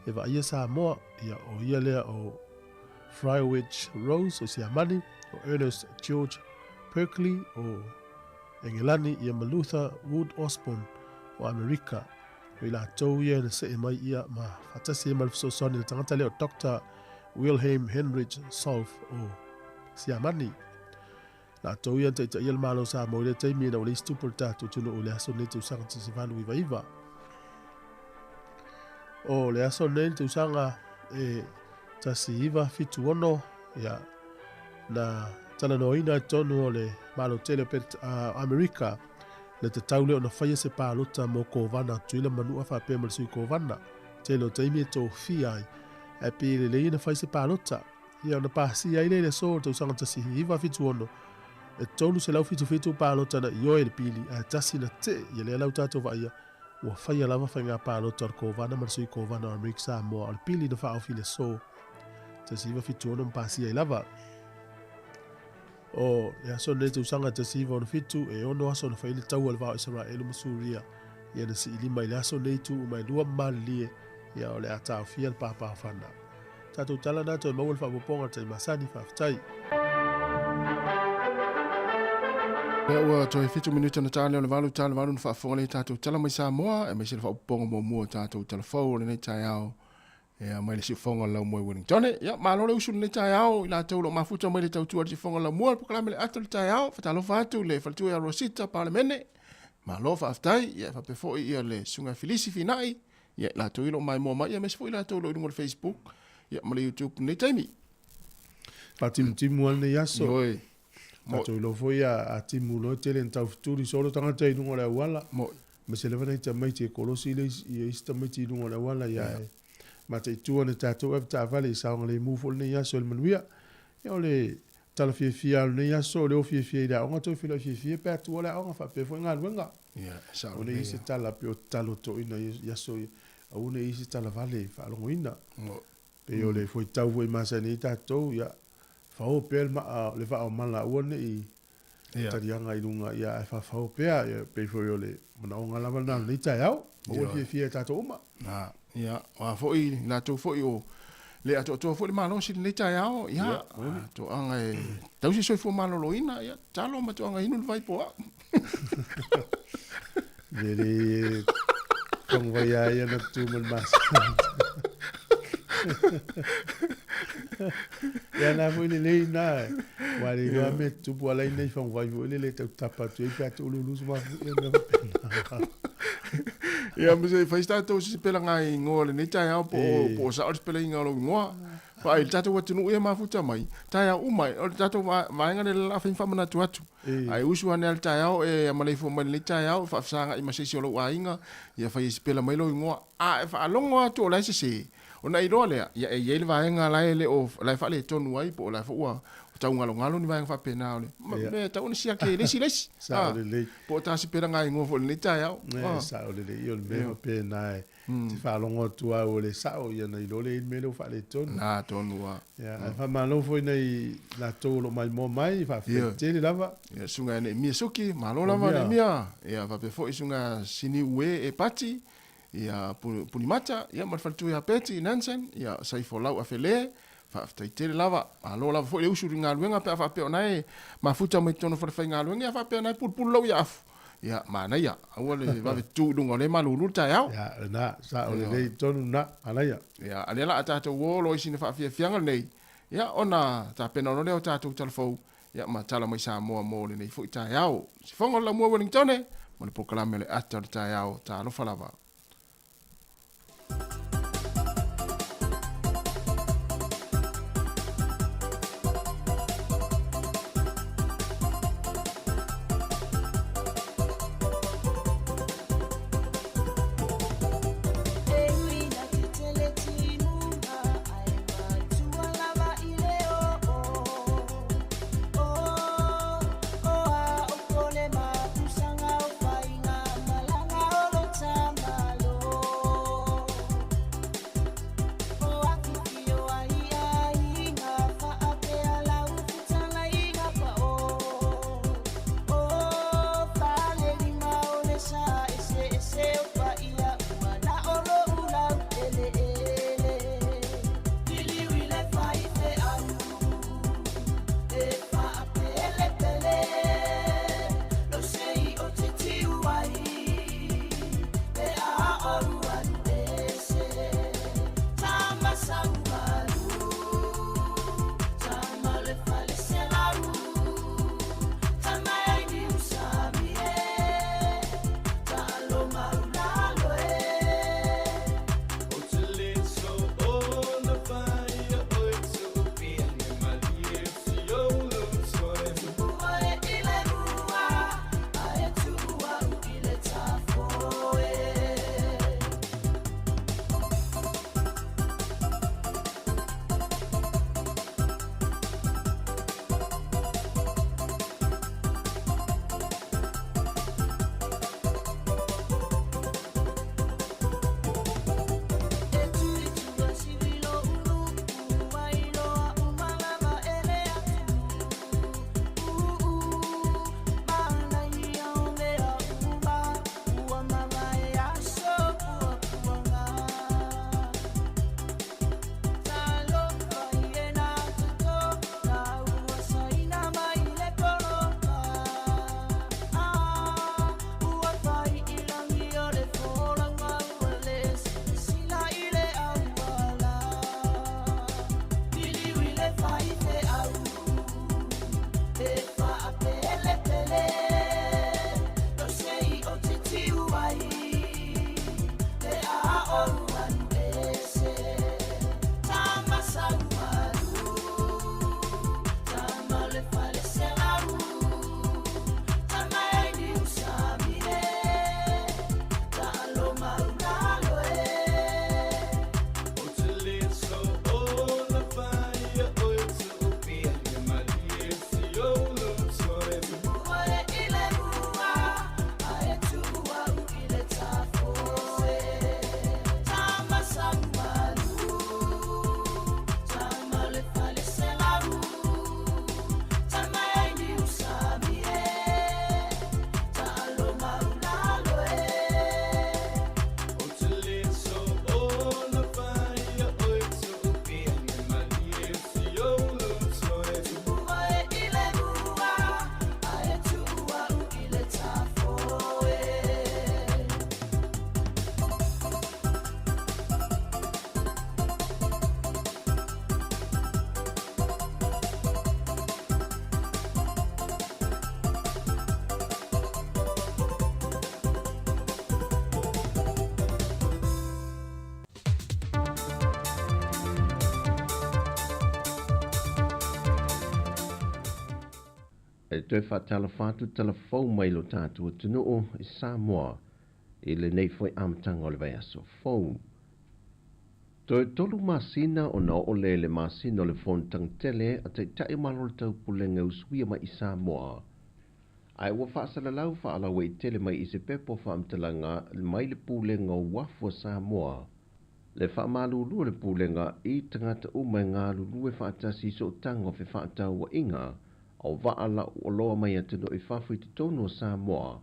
[SPEAKER 1] e vaaia Samoa, ia o ia lea o Friedrich Rose o Siamani, o Ernest George Perkley o Engelani, ia ma Luther Wood Osborne o Amerika. O i latou ia na see mai ia ma faatasi ai ma le fesoasoani a le tagata lea o Doctor Wilhelm Heinrich Solf o Siamani. Latou ia na taitaia le Malo o Samoa i lea taimi ina ua leai se tupu o le tatou atunuu i le aso lenei tausaga 1899. O le aso lenei le tausaga e 1976, ia, na talanoaina i totonu o le Malo tele o Amerika le tatau lea ona faia se palota mo Kovana o Tutuila ma Manua faapea ma le Sui Kovana. Tele o taimi e tofia ai, ae pei e lelei ona fai se palota. Ia ona pasia ai lea i le aso o le tausaga 1976, e 377 palota na ioe i le pili, ae tasi na tee, ia lea la ua tatou vaaia, ua faia lava faiga palota o le Kovana ma le Sui Kovana o Amerika Samoa, o le pili na faaofi i le aso 1976 ma pasia ai lava. O le aso lenei tausaga 1967, e ono aso na fai ai le taua i le va o Isaraelu ma Suria, ia na siilima i le aso lenei tuu uma e lua ma malilie, ia o le a taofia le pāpāofana. Tatou tala na toe maua le faaopoopoga o le taimi masani, faafetai.
[SPEAKER 4] Lea ua toe 7 minute ona ta lea o le 8 ta le 8 na faafofoga lea i tatou tala mai Samoa, aemaise le faaopoopoga muamua o tatou tala fou o lenei taeao ia mai le siufofoga o le laumua i Wellington. Ia malo le usu lenei taeao i latou o lo o mafuta mai le tautua i le siufofoga o le laumua, le polokalame le ata o le taeao. Faatalofa atu le faletua ia Rosita Palemene. Malo faafetai. Ia faapea foi ia le susuga Filisi Finai. Ia, latou i lo maimoa mai, ia aemaise foi latou o lo o i luga o le Facebook, ia ma le YouTube i lenei taimi.
[SPEAKER 1] Faatimutimu lava lenei aso.
[SPEAKER 4] Ioe.
[SPEAKER 1] Tatou iloa foi a timu loa e tele ina taufetuli solo tagata i luga o le auala.
[SPEAKER 4] Moi.
[SPEAKER 1] Aemaise lava nai tamaiti e kolosi le isi, ia isi tamaiti i luga o le auala ia e mataitu ane tatou avetaavale i saogalemu foi lenei aso i le manuia. Ia o le tala fiafia lava o lenei aso, o lea ua fiafia i le aoga toe feiloai fiafia pe a tuua le aoga faapea foi galuega.
[SPEAKER 4] Ia, e sao
[SPEAKER 1] Aua ne i
[SPEAKER 4] lelei
[SPEAKER 1] i se
[SPEAKER 4] lava.
[SPEAKER 1] tala pei o tatalo toeaina i aso ia, aua ne i i se tala vale e faalogoina. Pei o le fuaitau foi e masani ai tatou, ia fao pea le maa, le vaa o mala aua ne i taliaga i luga, ia ae faafao pea, ia pei foi o le manaoga lava lena o lenei taeao. Maua le fiafia e tatou uma.
[SPEAKER 4] Na, ia, o a foi i latou foi o le atoatoa foi le malosi i lenei taeao, ia, toaga e tausi soifua maloloina, ia, tatalo ma toaga inu le vai po o au.
[SPEAKER 1] Le le faguvai lava ia na tutu ma le masani. Ia na foi lelei na. Ua le iloa mea tutupu ala i nei faguvai foi lele e tau tapa atu ai pe a tuuululu se mafuie mea faapena.
[SPEAKER 4] Ia ma se i fai se tatou sipelaga igoa i lenei taeao po o po o sao le sipelaiga o lou igoa. Vaai i le tatou atunuu ia mafuta mai, taeao uma, o le tatou vaega lea o le a fai ma faamanatu atu. Ae usu ane lava i le taeao e amaleifua mai i lenei taeao e faafesagai ma se isi o lou aiga, ia fai e sipela mai lou igoa. A e faalogo atu o la e sese, ona e iloa lea, ia e i ai le vaega la e le o, la e faaletonu ai po o la e foi ua taugalogalo ni vaega faapena o le mea e tatau ona siaki e le isi le isi.
[SPEAKER 1] Sao lelei.
[SPEAKER 4] Po o ta sipelaga igoa foi i lenei taeao.
[SPEAKER 1] Sao lelei, o le mea faapena e te faalogo atu lava ua le sao, ia ona iloa lea e i ai le mea lea ua faaletonu.
[SPEAKER 4] Na tonu lava.
[SPEAKER 1] Ia, ae faamalo foi nai latou o lo o maimoa mai, faafetai tele lava.
[SPEAKER 4] Ia, susuga ia Neemia Suki, malo lava Neemia. Ia, faapea foi susuga Siniu Ue Epati, ia Punimata, ia ma le faletua ia Peti Nansen, ia Saifolau Afele, faafetai tele lava. Malo lava foi le usu i le galuega pe a faapea o na e mafuta mai totonu o falefaigaluega, ia faapea na e pulupulu lau ia afu. Ia, manaia, aua le vave tutu i luga o lea e malulu le taeao.
[SPEAKER 1] Ia, lena, sao lelei tonu lena, manaia.
[SPEAKER 4] Ia, a lea la a tatou o loa i sina faafiafiaga lenei, ia, ona tapena loa lea o tatou talafou, ia, ma tala mai Samoa mo lenei foi taeao. Sifoga o le Laumua Ueligitone ma le polokalame o le Ata o le Taeao. Talofa lava.
[SPEAKER 8] E toe faatalofa atu talafou mai lo tatou atunuu i Samoa i lenei foi amataga o le vaiaso fou. Toe 3 masina ona oo lea i le masina o le fonotaga tele a Taitai o Malo o le Taupulega e usuia mai i Samoa. Ae ua faasalalau faalauaitele mai i se pepa o faamatalaga mai le Pulega o Uafu a Samoa. Le faamalulu o le Pulega i tagata uma e galulue faatasi i sootaga o fefaatauaiga o vaa lau oloa mai atunuu i fafo i totonu o Samoa.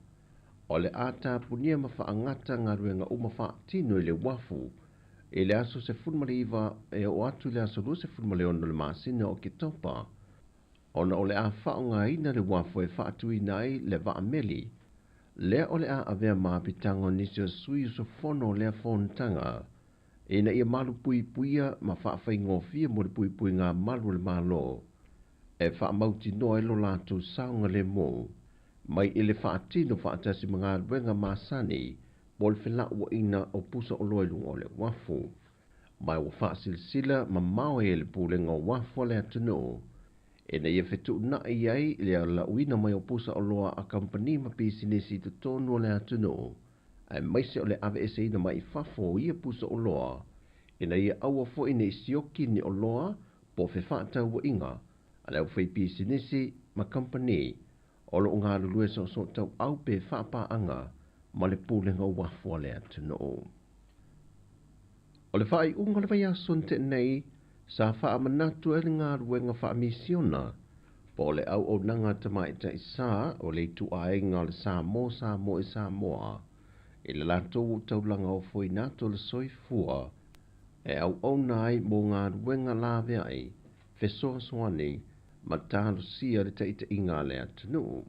[SPEAKER 8] O le a tapunia ma faagata galuega uma faatino i le uafu i le aso 19 e oo atu i le aso 26 o le masina o Oketopa, ona o le a faaaogaina le uafu e faatuina ai le vaameli. Lea o le a avea ma apitaga o nisi o sui usufono o lea fonotaga, ina ia malupuipuia ma faafaigofie mo le puipuiga malu o le Malo, e faamautinoa ai lo latou saogalemu mai i le faatino faatasi ma galuega masani po o le felauaiga o pusa oloa i luga o le uafu. Ma ua faasilasila mamao ai e le Pulega o Uafu a le atunuu, ina ia fetuunai ai le lauina mai o pusa oloa a kamupani ma pisinisi i totonu o le atunuu, aemaise o le aveeseina mai i fafo o ia pusa oloa, ina ia aua foi nei sioki ni oloa po o fefaatauaiga a le aufaipisinisi ma kamupani o loo galulue soosoo tauau pe faapaaga ma le Pulega o Uafu a le atunuu. O le faaiuga o le vaiaso na tea nei sa faamanatu ai le galuega faamisiona po o le auaunaga a Tamaitai Sa o le ituaiga o le Samoa Samoa i Samoa i le latou taulaga ofoina atu o le soifua e auauna ai mo galuega laveai fesoasoani ma talosia le taitaiga a le atunuu.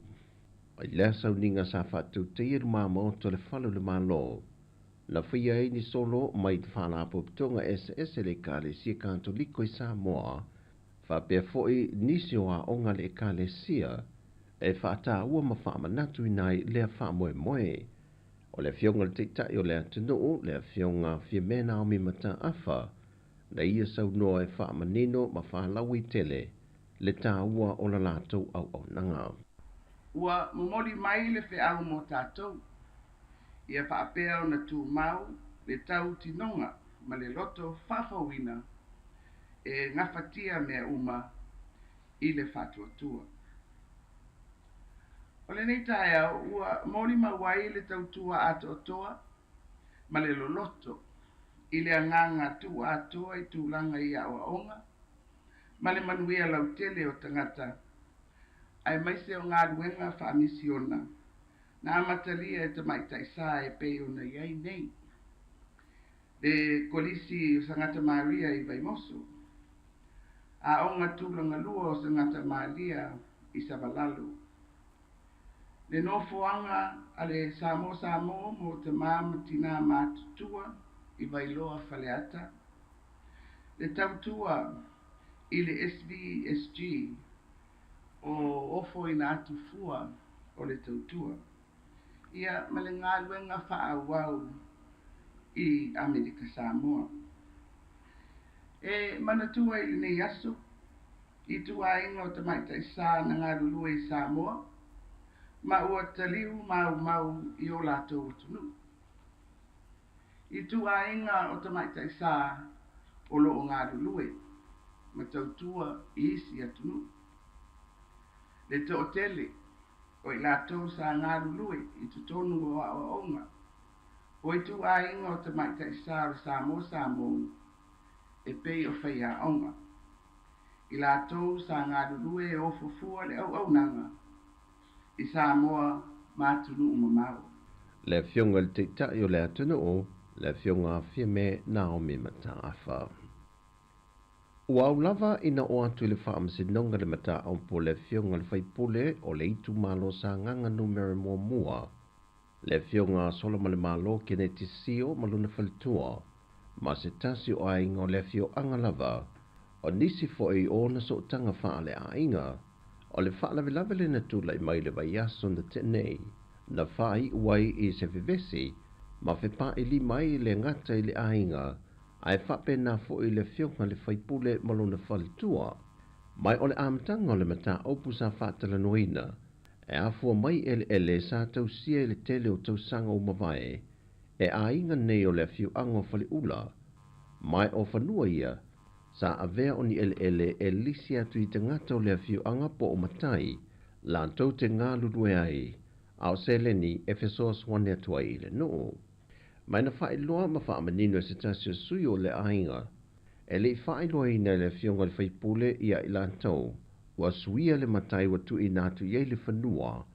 [SPEAKER 8] I lea sauniga sa faatautaia lumamaota o le fale o le Malo, na faia ai ni solo mai le Faalapotopotoga eseese le Ekalesia Katoliko i Samoa, faapea foi nisi o aoga a le Ekalesia e faataua ma faamanatuina ai lea faamoemoe. O le afioga i le Taitai o le atunuu, le afioga Fiame Naomi Mataafa, na ia saunoa e faamanino ma faalauaitele le taua o la latou auaunaga.
[SPEAKER 9] Ua momoli mai le feau mo tatou, ia faapea ona tumau le tautinoga ma le loto faafouina e gafatia mea uma i le faatuatua. O lenei taeao ua molimau ai le tautua atoatoa ma le loloto i le agaga tuuatoa i tulaga i aoaoga ma le manuia lautele o tagata aemaise o galuega faamisiona na amatalia e Tamaitai Sa e pei ona i ai nei le Kolisi o Sagata Maria i Vaimoso, aoga tulagalua o Sagata Maria i Savalalo, le nofoaga a le Samoa Samoa mo tamā ma tinā matutua i Vailoa Faleata, le tautua i le SVSG o ofoina atu fua o le tautua, ia ma le galuega faaauau i Amerika Samoa. E manatua i lenei aso i tuaiga o Tamaitai Sa na galulue i Samoa ma ua taliu maumau i o latou atunuu. I tuaiga o Tamaitai Sa o loo galulue ma tautua i isi atunuu. Le toatele o i latou sa galulue i totonu o aoaoga o ituaiga o Tamaitai Sa o le Samoa Samoa e pei o faiaoga. I latou sa galulue e ofofua le auaunaga i Samoa ma atunuu mamao.
[SPEAKER 8] Le afioga i le Taitai o le atunuu, le afioga Fiame Naomi Mataafa. Ua au lava ina oo atu i le faamasinoga le mataupu o le afioga i le faipule o le itumalo Sagaga Numera 1, le afioga Solamalemalo Keneti Sio ma lona faletua, ma se tasi o aiga o le afioaga lava, o nisi foi o ona sootaga faaleaiga, o le faalavelave le na tulai mai le vaiaso na tea nei, na faaiu ai i se vevesi ma fepailima ai le gata i le aiga, ae faapena foi le afioga i le faipule ma lona faletua. Mai o le amataga o le mataupu sa faatalanoaina e afua mai eleele sa tausia i le tele o tausaga ua mavae e aiga nei o le afioaga o Faleula, ma o fanua ia sa avea o ni eleele e lisi atu i tagata o le afioaga po o matai latou te galulue ai, a o seleni e fesoasoani atu ai i le nuu. Ma na faailoa ma faamanino e se tasi o sui o le aiga e le i faailoaina e le afioga i le faipule ia i latou ua suia le matai ua tuuina atu i ai le fanua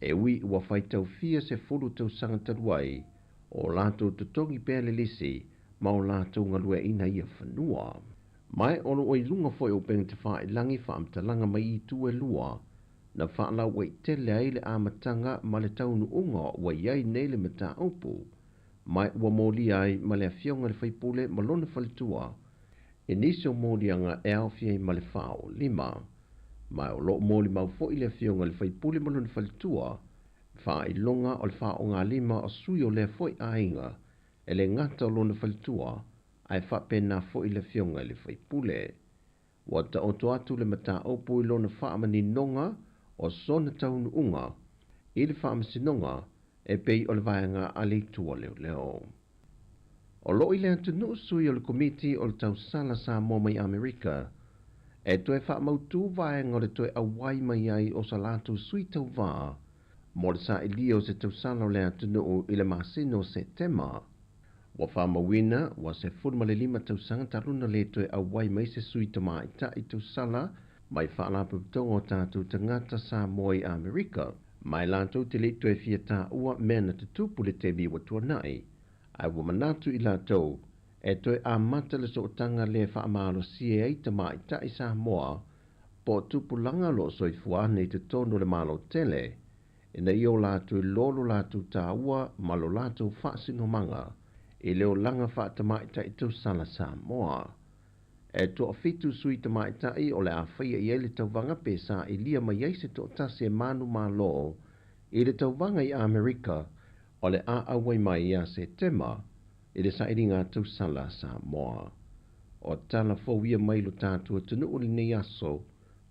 [SPEAKER 8] e ui ua faitaufia 10 tausaga talu ai o latou totogi pea le lisi ma o latou galueaina ia fanua. Ma o loo i luga foi o upega tafailagi faamatalaga mai itu e lua na faalauaitele ai le amataga ma le taunuuga ua i ai nei le mataupu ma ua molia ai ma le afioga i le faipule ma lona faletua i nisi o moliaga e aofia ai ma le 45. Ma o loo molimau foi le afioga i le faipule ma lona faletua faailoga o le faaaogalima o sui o lea foi aiga e le gata o lona faletua ae faapena foi le afioga i le faipule. Ua taoto atu le mataupu i lona faamaninoga o sona taunuuga i le faamasinoga e pei o le vaega a le itu o leoleo. O loo i le atunuu sui o le komiti o le tausala Samoa mai Amerika e toe faamautū vaega o le toe auai mai ai o sa latou sui tauvā mo le saʻilia o se tausala o le atunuu i le masina o Setema. Ua faamauina ua 15 tausaga talu ona lē toe auai mai se sui tamaʻitaʻi tausala mai faalapotopotoga o tatou tagata Samoa i Amerika, ma e latou te leʻi toe fia taua mea na tutupu le taimi ua tuanaʻi, ae ua manatu i latou e toe amata le sootaga lē faamalosia ai tamaʻitaʻi Samoa po o tupulaga o loo soifua ane i totonu o le Malo tele ina ia o latou iloa lo latou tāua ma lo latou faasinomaga i le olaga faatamaʻitaʻi tausala Samoa. E 7 sui tamaʻitaʻi o le a faia i ai le tauvaga pe saʻilia mai ai se toʻatasi e manu mālō i le tauvaga i Amerika o le a auai mai ia Setema i le saʻiliga tausala Samoa. O tala fou ia mai lo tatou atunuu lenei aso,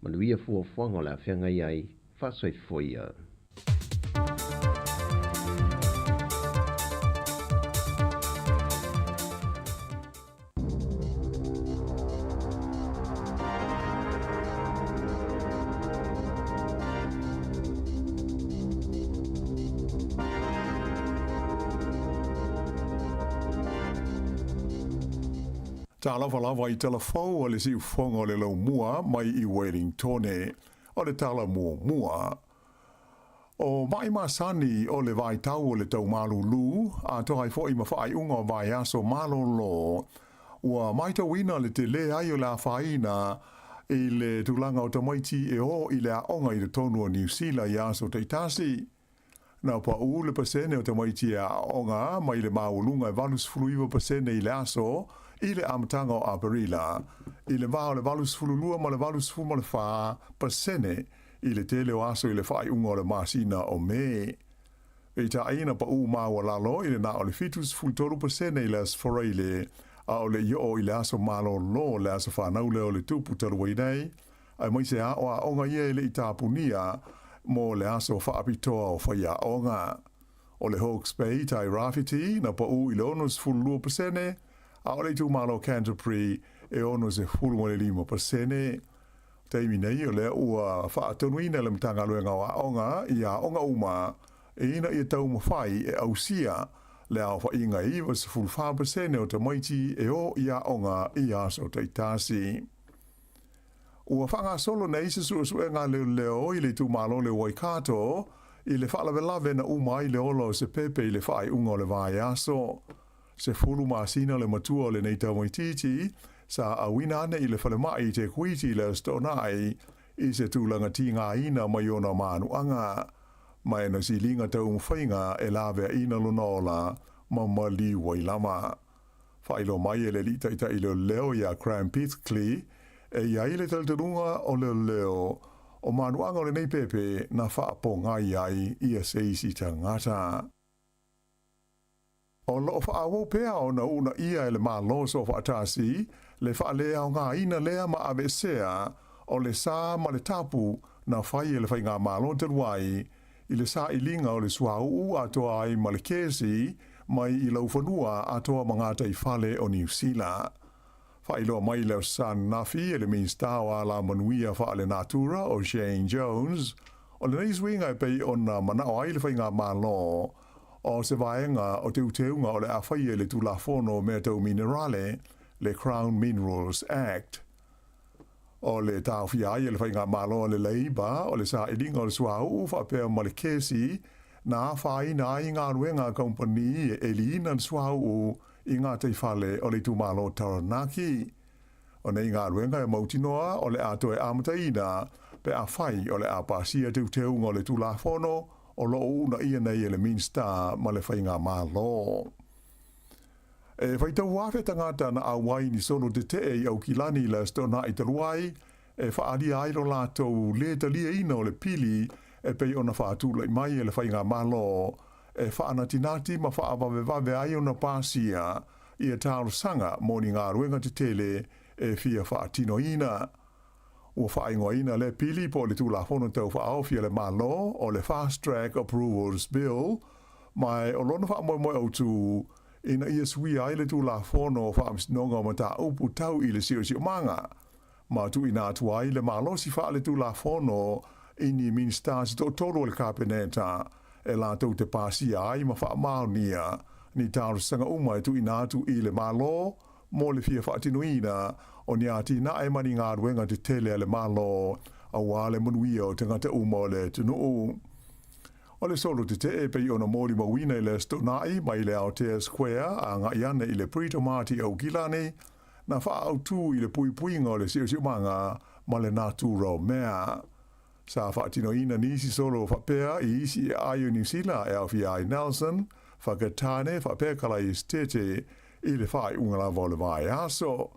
[SPEAKER 8] manuia fuafuaga o le a feagai ai faasoifua ia.
[SPEAKER 10] Talofa lava i tala fou o le siufofoga o le laumua mai i Wellingtone. O le tala muamua. O maʻi masani o le vaitau o le tau malūlū, atoa ai foʻi ma faaiuga o vaiaso malōlō. Ua matauina le telē ai o le afaina i le tulaga o tamaiti e ō i le aoga i totonu o Niu Sila i aso taitasi. Na paʻū le pasene o tamaiti e aoga mai le maualuga e 89% i le aso i le amataga o Aperila, i le va o le 82 ma le 84% i le tele o aso i le faaiuga o le masina o Me. Peitai na paʻū maualalo i le na o le 73% i le Aso Faraile, a o le i oo i le aso malōlō le aso fanau lea o le tupu talu ai nei, aemaise aoaoga ia e le i tapunia mo le aso faapitoa o faiaoga. O le Hawke's Bay tai Rāwhiti na paʻū i le 62%, a o le itumalo Canterbury e 65%. Taimi nei o lea ua faatonuina le Matagaluega o Aoga i aoga uma ina ia taumafai e ausia le aofaiga e 94% o tamaiti e o i aoga i aso taitasi. Ua faagasolo nei se suesuega leoleo i le itumalo le Waikato i le faalavelave na uma ai le ola o se pepe i le faaiuga o le vaiaso. 10 masina le matua o lenei tamaitiiti sa auina ane i le falemai i Te Kuiti i le Aso Toonai i se tulaga tigaina mai ona manuaga. Ma e na siliga taumafaiga e laveaina lona ola ma maliu ai lava. Faailoa mai e le alii taitai leoleo iā Graham Pitcley e i ai le talitonuga o leoleo o manuaga o lenei pepe na faapogai ai ia se isi tagata. O loo faaauau pea ona uunaia e le Malo Soofaatasi le faaleaogaina lea ma aveesea o le sa ma le tapu na fai e le Faigamalo talu ai i le sailiga o le suauu atoa ai ma le kesi mai i laufanua atoa ma gataifale o Niu Sila. Faailoa mai i le Aso Sa ananafi e le Minisita o Alamanuia Faalenatura o Shane Jones, o lenei suiga e pei ona manao ai le Faigamalo o se vaega o teuteuga o le a faia i le Tulafono o Mea Tau Minerale, le Crown Minerals Act. O le taofia ai e le Faigamalo a le Leiba o le sailiga o le suauu faapea ma le kesi na afaina ai galuega a kamupani e eliina le suauu i gataifale o le itumalo o Taranaki. O nei galuega e mautinoa o le a toe amataina pe afai o le a pasia teuteuga o le Tulafono o lo o uunaia nei e le Minisita ma le Faigamalo. E faitau afe tagata na auai ni solo tetee i Aukilani i le Aso Toonai talu ai, e faaalia ai lo latou lē taliaina o le pili e pei ona faatulai mai e le Faigamalo e faanatinati ma faavavevave ai ona pasia ia talosaga mo ni galuega tetele e fia faatinoina. Ua faaigoaina lea pili po o le Tulafono Tau Faaofi a le Malo o le Fast Track Approvals Bill, ma o lona faamoemoe autu ina ia suia ai le Tulafono o Faamasinoga o Mataupu Tau i le Siosiomaga, ma tuuina atu ai le malosi faaletulafono i ni Minisita se toatolu o le Kapeneta e latou te pasia ai ma faamaonia ni talosaga uma e tuuina atu i le Malo mo le fia faatinoina o ni atinae ma ni galuega tetele a le Malo aua le manuia o tagata uma o le atunuu. O le solo tetee e pei ona molimauina i le Aso Toonai mai le Aotea Square agai ane i le Britomart i Aukilani, na faaautu i le puipuiga o le siosiomaga ma le natura o mea. Sa faatinoina nisi solo faapea i isi aai o Niu Sila e aofia ai Nelson, Whakatane faapea Kalaesetete i le faaiuga lava o le vaiaso.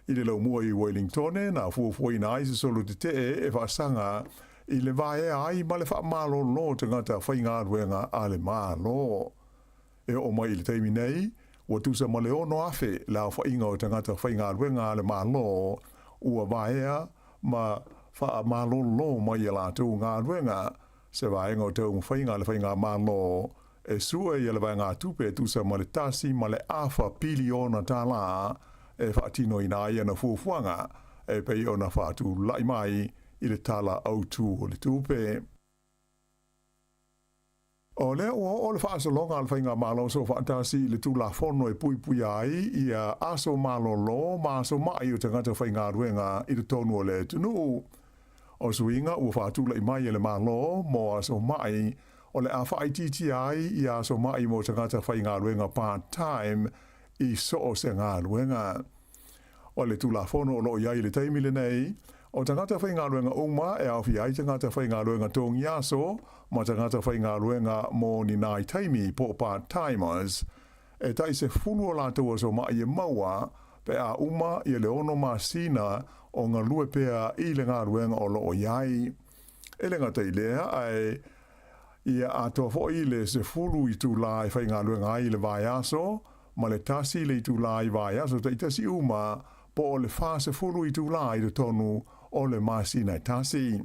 [SPEAKER 10] I le laumua i Wellingtone, na fuafuaina ai se solo tetee e faasaga i le vaea ai ma le faamalolo tagata faigaluega a le Malo. E oo mai i le taimi nei, ua tusa ma le 6,000 le aofaiga o tagata faigaluega a le Malo ua vaea ma faamalolo mai i a latou galuega, se vaega o taumafaiga a le Faigamalo e sue ia le vaegatupe e tusa ma le $1.5 piliona e faatinoina ai ana fuafuaga e pei ona faatulai mai i le Tala Autu o le Tupe. O lea ua oo le faasologa a le Faigamalo Soofaatasi i le Tulafono e puipuia ai ia aso malolo ma aso ma'i o tagata faigaluega i totonu o le atunuu. O suiga ua faatulai mai e le Malo mo aso ma'i o le a faaitiitia ai ia aso ma'i mo tagata faigaluega part-time i so o se galuega. O le Tulafono o lo o i ai i le taimi lenei, o tagata faigaluega uma e aofia ai tagata faigaluega togi aso ma tagata faigaluega mo ni nai taimi po o part-timers, e tai 10 o latou aso ma'i e maua pe a uma ia le 6 masina o galue pea i le galuega o lo o i ai. E le gata i lea, ae ia atoa foi le 10 itulā e faigaluega ai i le vaiaso, ma le 1 le itulā i vaiaso taitasi uma, po o le 40 itulā i totonu o le masina e tasi.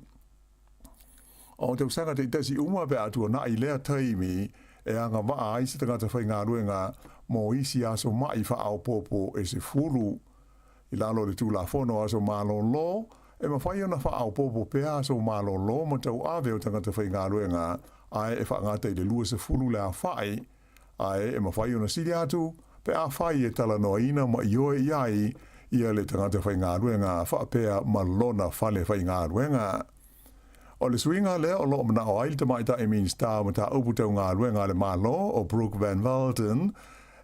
[SPEAKER 10] O tausaga taitasi uma pe a tuanai lea taimi e agavaa ai se tagata faigaluega mo isi aso ma'i faaopoopo e 10. I lalo o le Tulafono Aso Malolo, e mafai ona faaopoopo pea aso malolo ma tauave o tagata faigaluega ae e faagata i le 20 le aofai, ae e mafai ona sili atu pe afai e talanoaina ma ioe i ai ia le tagata faigaluega faapea ma lona fale faigaluega. O le suiga lea o lo o manao ai le Tamaitai Minisita o Mataupu Tau Galuega a le Malo o Brooke Van Velden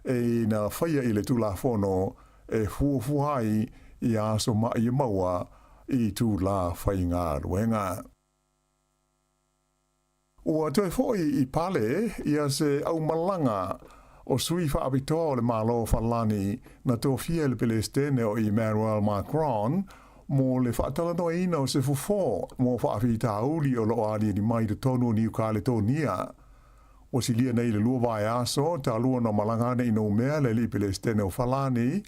[SPEAKER 10] e na faia i le Tulafono e fuafua ai ia aso ma'i e maua i itulā faigaluega. Ua toe foi i pale ia se aumalaga o sui faapitoa o le Malo o Falani na tofia e le Pelesitene o Emmanuel Macron mo le faatalanoaina o se fofo mo faafitauli o lo o aliali mai i totonu o Niu Kaletonia. Ua silia nei le 2 vaiaso talu ona malaga ane i Noumea le alii Pelesitene o Falani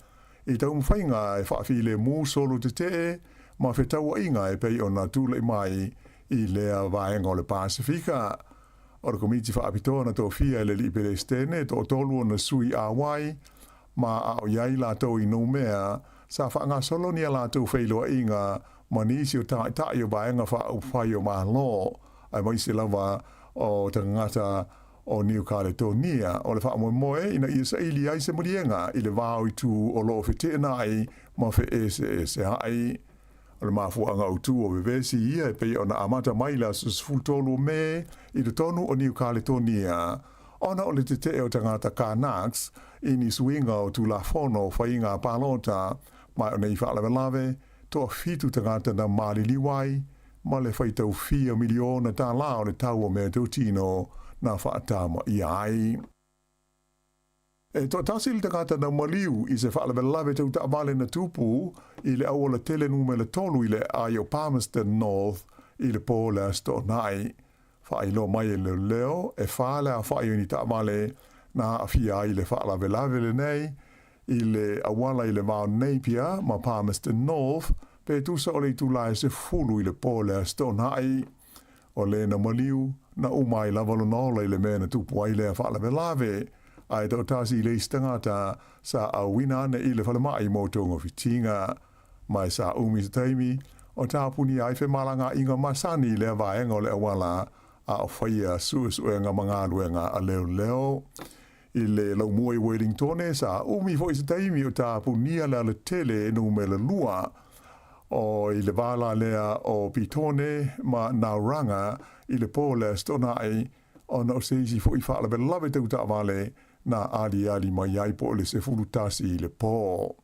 [SPEAKER 10] i taumafaiga e faafilemu solo tetee ma fetauaiga e pei ona tula'i mai i lea vaega o le Pasefika. O le Komiti Faapitoa na tofia e le Alii Peresetene e toatolu ona sui auai, ma a o i ai latou i Noumea, sa faagasolo ni a latou feiloaiga ma nisi o taitai o Vaega Faaupufai o Malo, aemaise lava o tagata o Niu Kaletonia. O le faamoemoe ina ia saili ai se maliega i le va o itu o lo o feteenai ma feeseeseai. O le mafuaaga autu o vevesi ia e pei ona amata mai i le aso 13 o Me i totonu o Niu Kaletonia, ona o le tetee o tagata Kanaks i ni suiga o Tulafono o Faiga Palota, ma o nei faalavelave, toafitu tagata na maliliu ai, ma le faitau fia miliona tālā o le tau o meatautino na faatamaia ai. E toatasi le tagata na maliu i se faalavelave tau taavale na tupu i le auala tele numera tolu i le aai o Palmerston North i le po o le Aso Toonai. Faailoa mai e leoleo, e fa le aofai o ni taavale na aafia ai i le faalavelave lenei i le auala i le va o Napier ma Palmerston North pe tusa o le itula e 10 i le po o le Aso Toonai. O le na maliu, na uma ai lava lona ola i le mea na tupu ai lea faalavelave, ae toatasi i le isi tagata sa auina ane i le falemai mo togafitiga. Ma e sa umi se taimi o tapunia ai femalagaaiga masani i lea vaega o le auala a o faia suesuega ma galuega a leoleo. I le laumua i Wellingtone, sa umi foi se taimi o tapunia le alatele numera lua o i le va la lea o Petone ma Nauranga i le po o le Aso Toonai, ona o se isi foi faalavelave tau taavale na aliali mai ai po o le 11 i le po.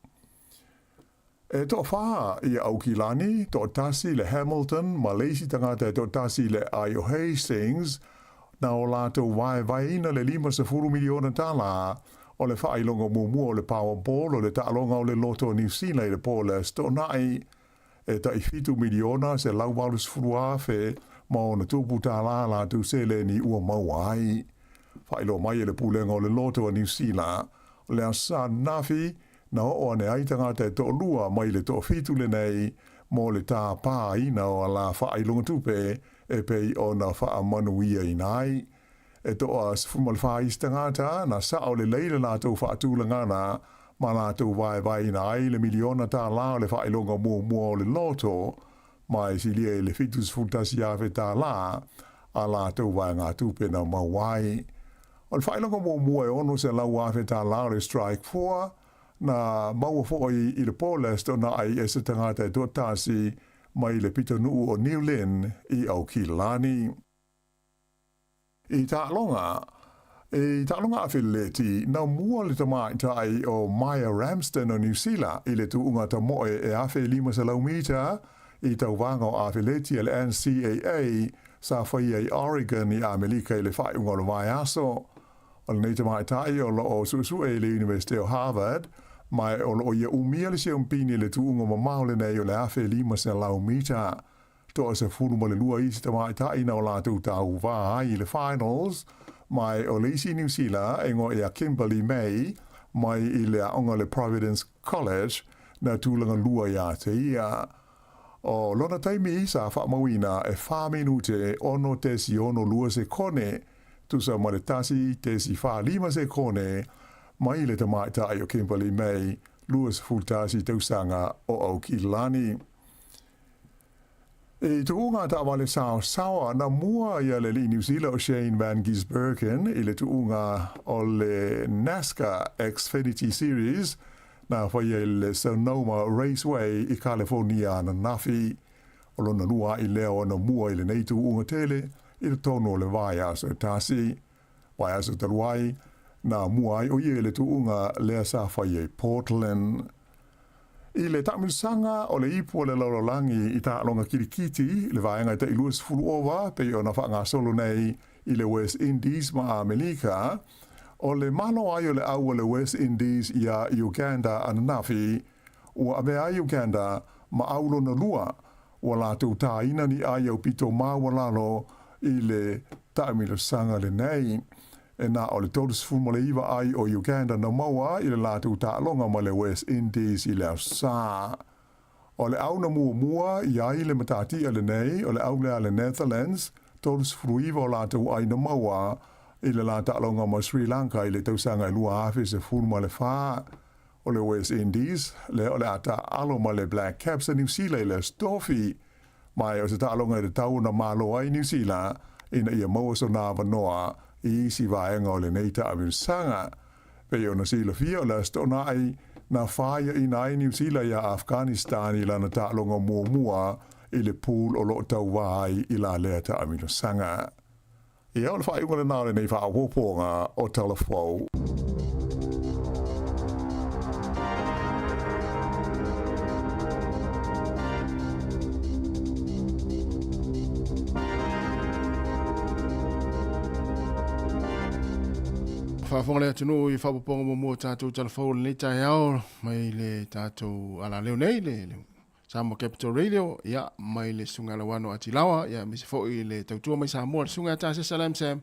[SPEAKER 10] E toafā i Aukilani, toatasi le Hamilton ma le isi tagata e toatasi le ai o Hastings, na o latou vaevaeina le $50 miliona tālā o le faailoga muamua o le Powerball o le taaloga o le Loto o Niu Sila i le po o le Aso Toonai, e tai $7,180,000 ma ona tupu tālā latou seleni ua maua ai. Faailoa mai e le Pulega o le Loto a Niu Sila, o le Aso Sa ananafi, na oo ane ai tagata e toalua mai le toafitu lenei mo le tāpāina o a la faailoga tupe e pei ona faamanuiaina ai. E toa 14 isi tagata na sao lelei le latou faatulagana ma latou vaevaeina ai le miliona tālā o le faailoga muamua o le loto, ma e silia i le $71,000 tālā a latou vaegatupe na maua ai. O le faailoga muamua e $600,000 tālā o le Strike Four, na maua foi i le po le Aso Toonai e se tagata e toatasi mai le pitonuu o New Lynn i Aukilani. I taaloga, i taaloga afeleti, na mua le tamaitai o Maia Ramsden o Niu Sila i le tuuga tamoe e 1500 mita i tauvaga o afeleti a le NCAA sa faia i Oregon i Amelika i le faaiuga o le vaiaso. O lenei tamaitai o lo o suesue i le Iunivesite o Harvard, ma o lo o ia umia le siompini i le tuuga mamao lenei o le 1500 mita. Toa 12 isi tamaitai na o latou tauvā ai i le finals, ma o le isi Niu Sila e igoa ia Kimberly May mai i le aoga le Providence College na tulaga lua iā te ia. O lona taimi sa faamauina e fa minute 6.62 sekone, tusa ma le 1.45 sekone mai le tamaitai o Kimberly May, 21 tausaga o Aukilani. I tuuga taavale saosaoa, na mua ia le alii Niu Sila o Shane Van Gisbergen i le tuuga o le NASCAR Xfinity Series na faia i le Sonoma Raceway i Kalefonia ananafi. O lona lua a'i lea o ana mua i lenei tuuga tele i totonu o le vaiaso e tasi. Vaiaso talu ai, na mua ai o ia i le tuuga lea sa faia i Portland. I le taamilosaga o le ipu o le lalolagi i taaloga kilikiti, le vaega e tai 20 ova pei ona faagasolo nei i le West Indies ma Amelika, o le malo ai o le au a le West Indies iā Uganda ananafi, ua avea ai Uganda ma au lona lua, ua latou tāina ni ai aupito maualalo i le taamilosaga lenei. E na o le 39 ai o Uganda na maua i le latou taaloga ma le West Indies i le Aso Sa. O le au na muamua i ai le matatia lenei, o le au lea a le Netherlands, 39 o latou aina maua i le la taaloga ma Sri Lanka i le tausaga e 2014. O le West Indies, lea o le a taaalo ma le Black Caps a Niu Sila i le Aso Tofi. Ma o se taaloga e tatau ona malo ai Niu Sila ina ia maua sona avanoa i isi vaega o lenei taamilosaga. Pei ona silafia o le Aso Toonai, na faiaina ai Niu Sila iā Afghanistan i lana taaloga muamua i le pool o lo o tauva ai i la lea taamilosaga. Ia, o le faaiuga lena o lenei faaopoopoga o Tala Fou.
[SPEAKER 4] Faafofoga le atunuu i faaopoopoga muamua o tatou Tala Fou o lenei taeao mai le tatou alaleo nei le Samoa Capital Radio, ia, mai le Susuga Lauano Atilawa, ia, aemaise foi le tautua mai Samoa, le Susuga ia Tasesa Lam Sam,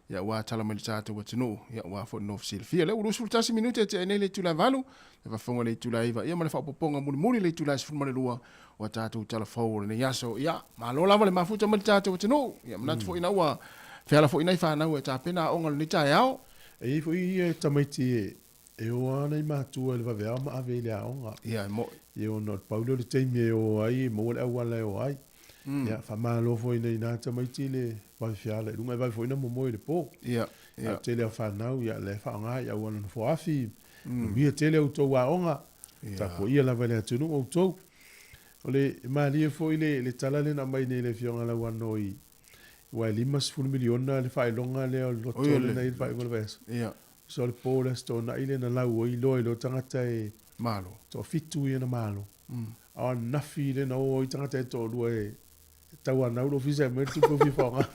[SPEAKER 4] ia, ua tala mai le tatou atunuu, ia, ua foi nofo silafia. Lea ua 21 minute e tea nei le itula e 8, le faafofoga le itula e 9, ia, ma le faaopoopoga mulimuli le itula e 12, ua tatou tala fou o lenei aso. Ia, malo lava le mafuta mai le tatou atunuu, ia, manatu foi ina ua feala foi nai fanau e tapena aoga o lenei taeao.
[SPEAKER 1] E i ai foi ia tamaiti E o lava nai matua i le vaveao ma ave i le aoga.
[SPEAKER 4] Ia, e mo'i.
[SPEAKER 1] Ia ona o le pau lea o le taimi e o ai, e maua le auala e o ai. Ia, faamalo foi i nai na tamaiti le vave feala i luga, e vave foi ona momoe i le po.
[SPEAKER 4] Ia, ia.
[SPEAKER 1] A o le tele o fanau, ia, la e faaaoga i auala nofoafi, manuia tele outou aoga, tapuaia lava e le atunuu outou. O le malie foi le tala lea na aumai nei e le Afioga Lauano i, aua e $50 miliona le faailoga lea o le loto lea na i ai le faaiuga o le vaiaso.
[SPEAKER 4] Ia.
[SPEAKER 1] So le po le Aso Toonai lea na lau ai loa i lou tagata e
[SPEAKER 4] Malo.
[SPEAKER 1] Toafitu ia na malo. A o ananafi lea na o ai tagata e toalua e tauanau le ofisa e aumai le tupe o fia faaaoga.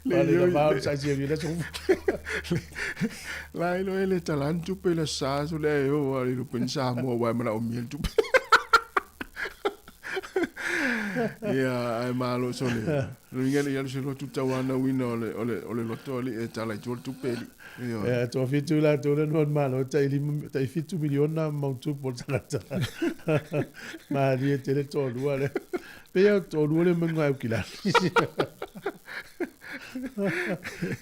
[SPEAKER 1] Le va o le saisi e le aso.
[SPEAKER 4] La ilo ele talan tupe le sa so le e o ali lupen Samoa wa mana o miel tupe. Ia, ai malo so le. Luiga le ialu se lotu tauanauina o le, o le, o le loto alii e tala i tua le tupe alii. Ioe.
[SPEAKER 1] Ia, toafitu i latou lea na malo, tai lima, tai fitu miliona ma tupu o le tagata. Malie tele toalua lea. Pei o toalua lea mai luga e Aukilani.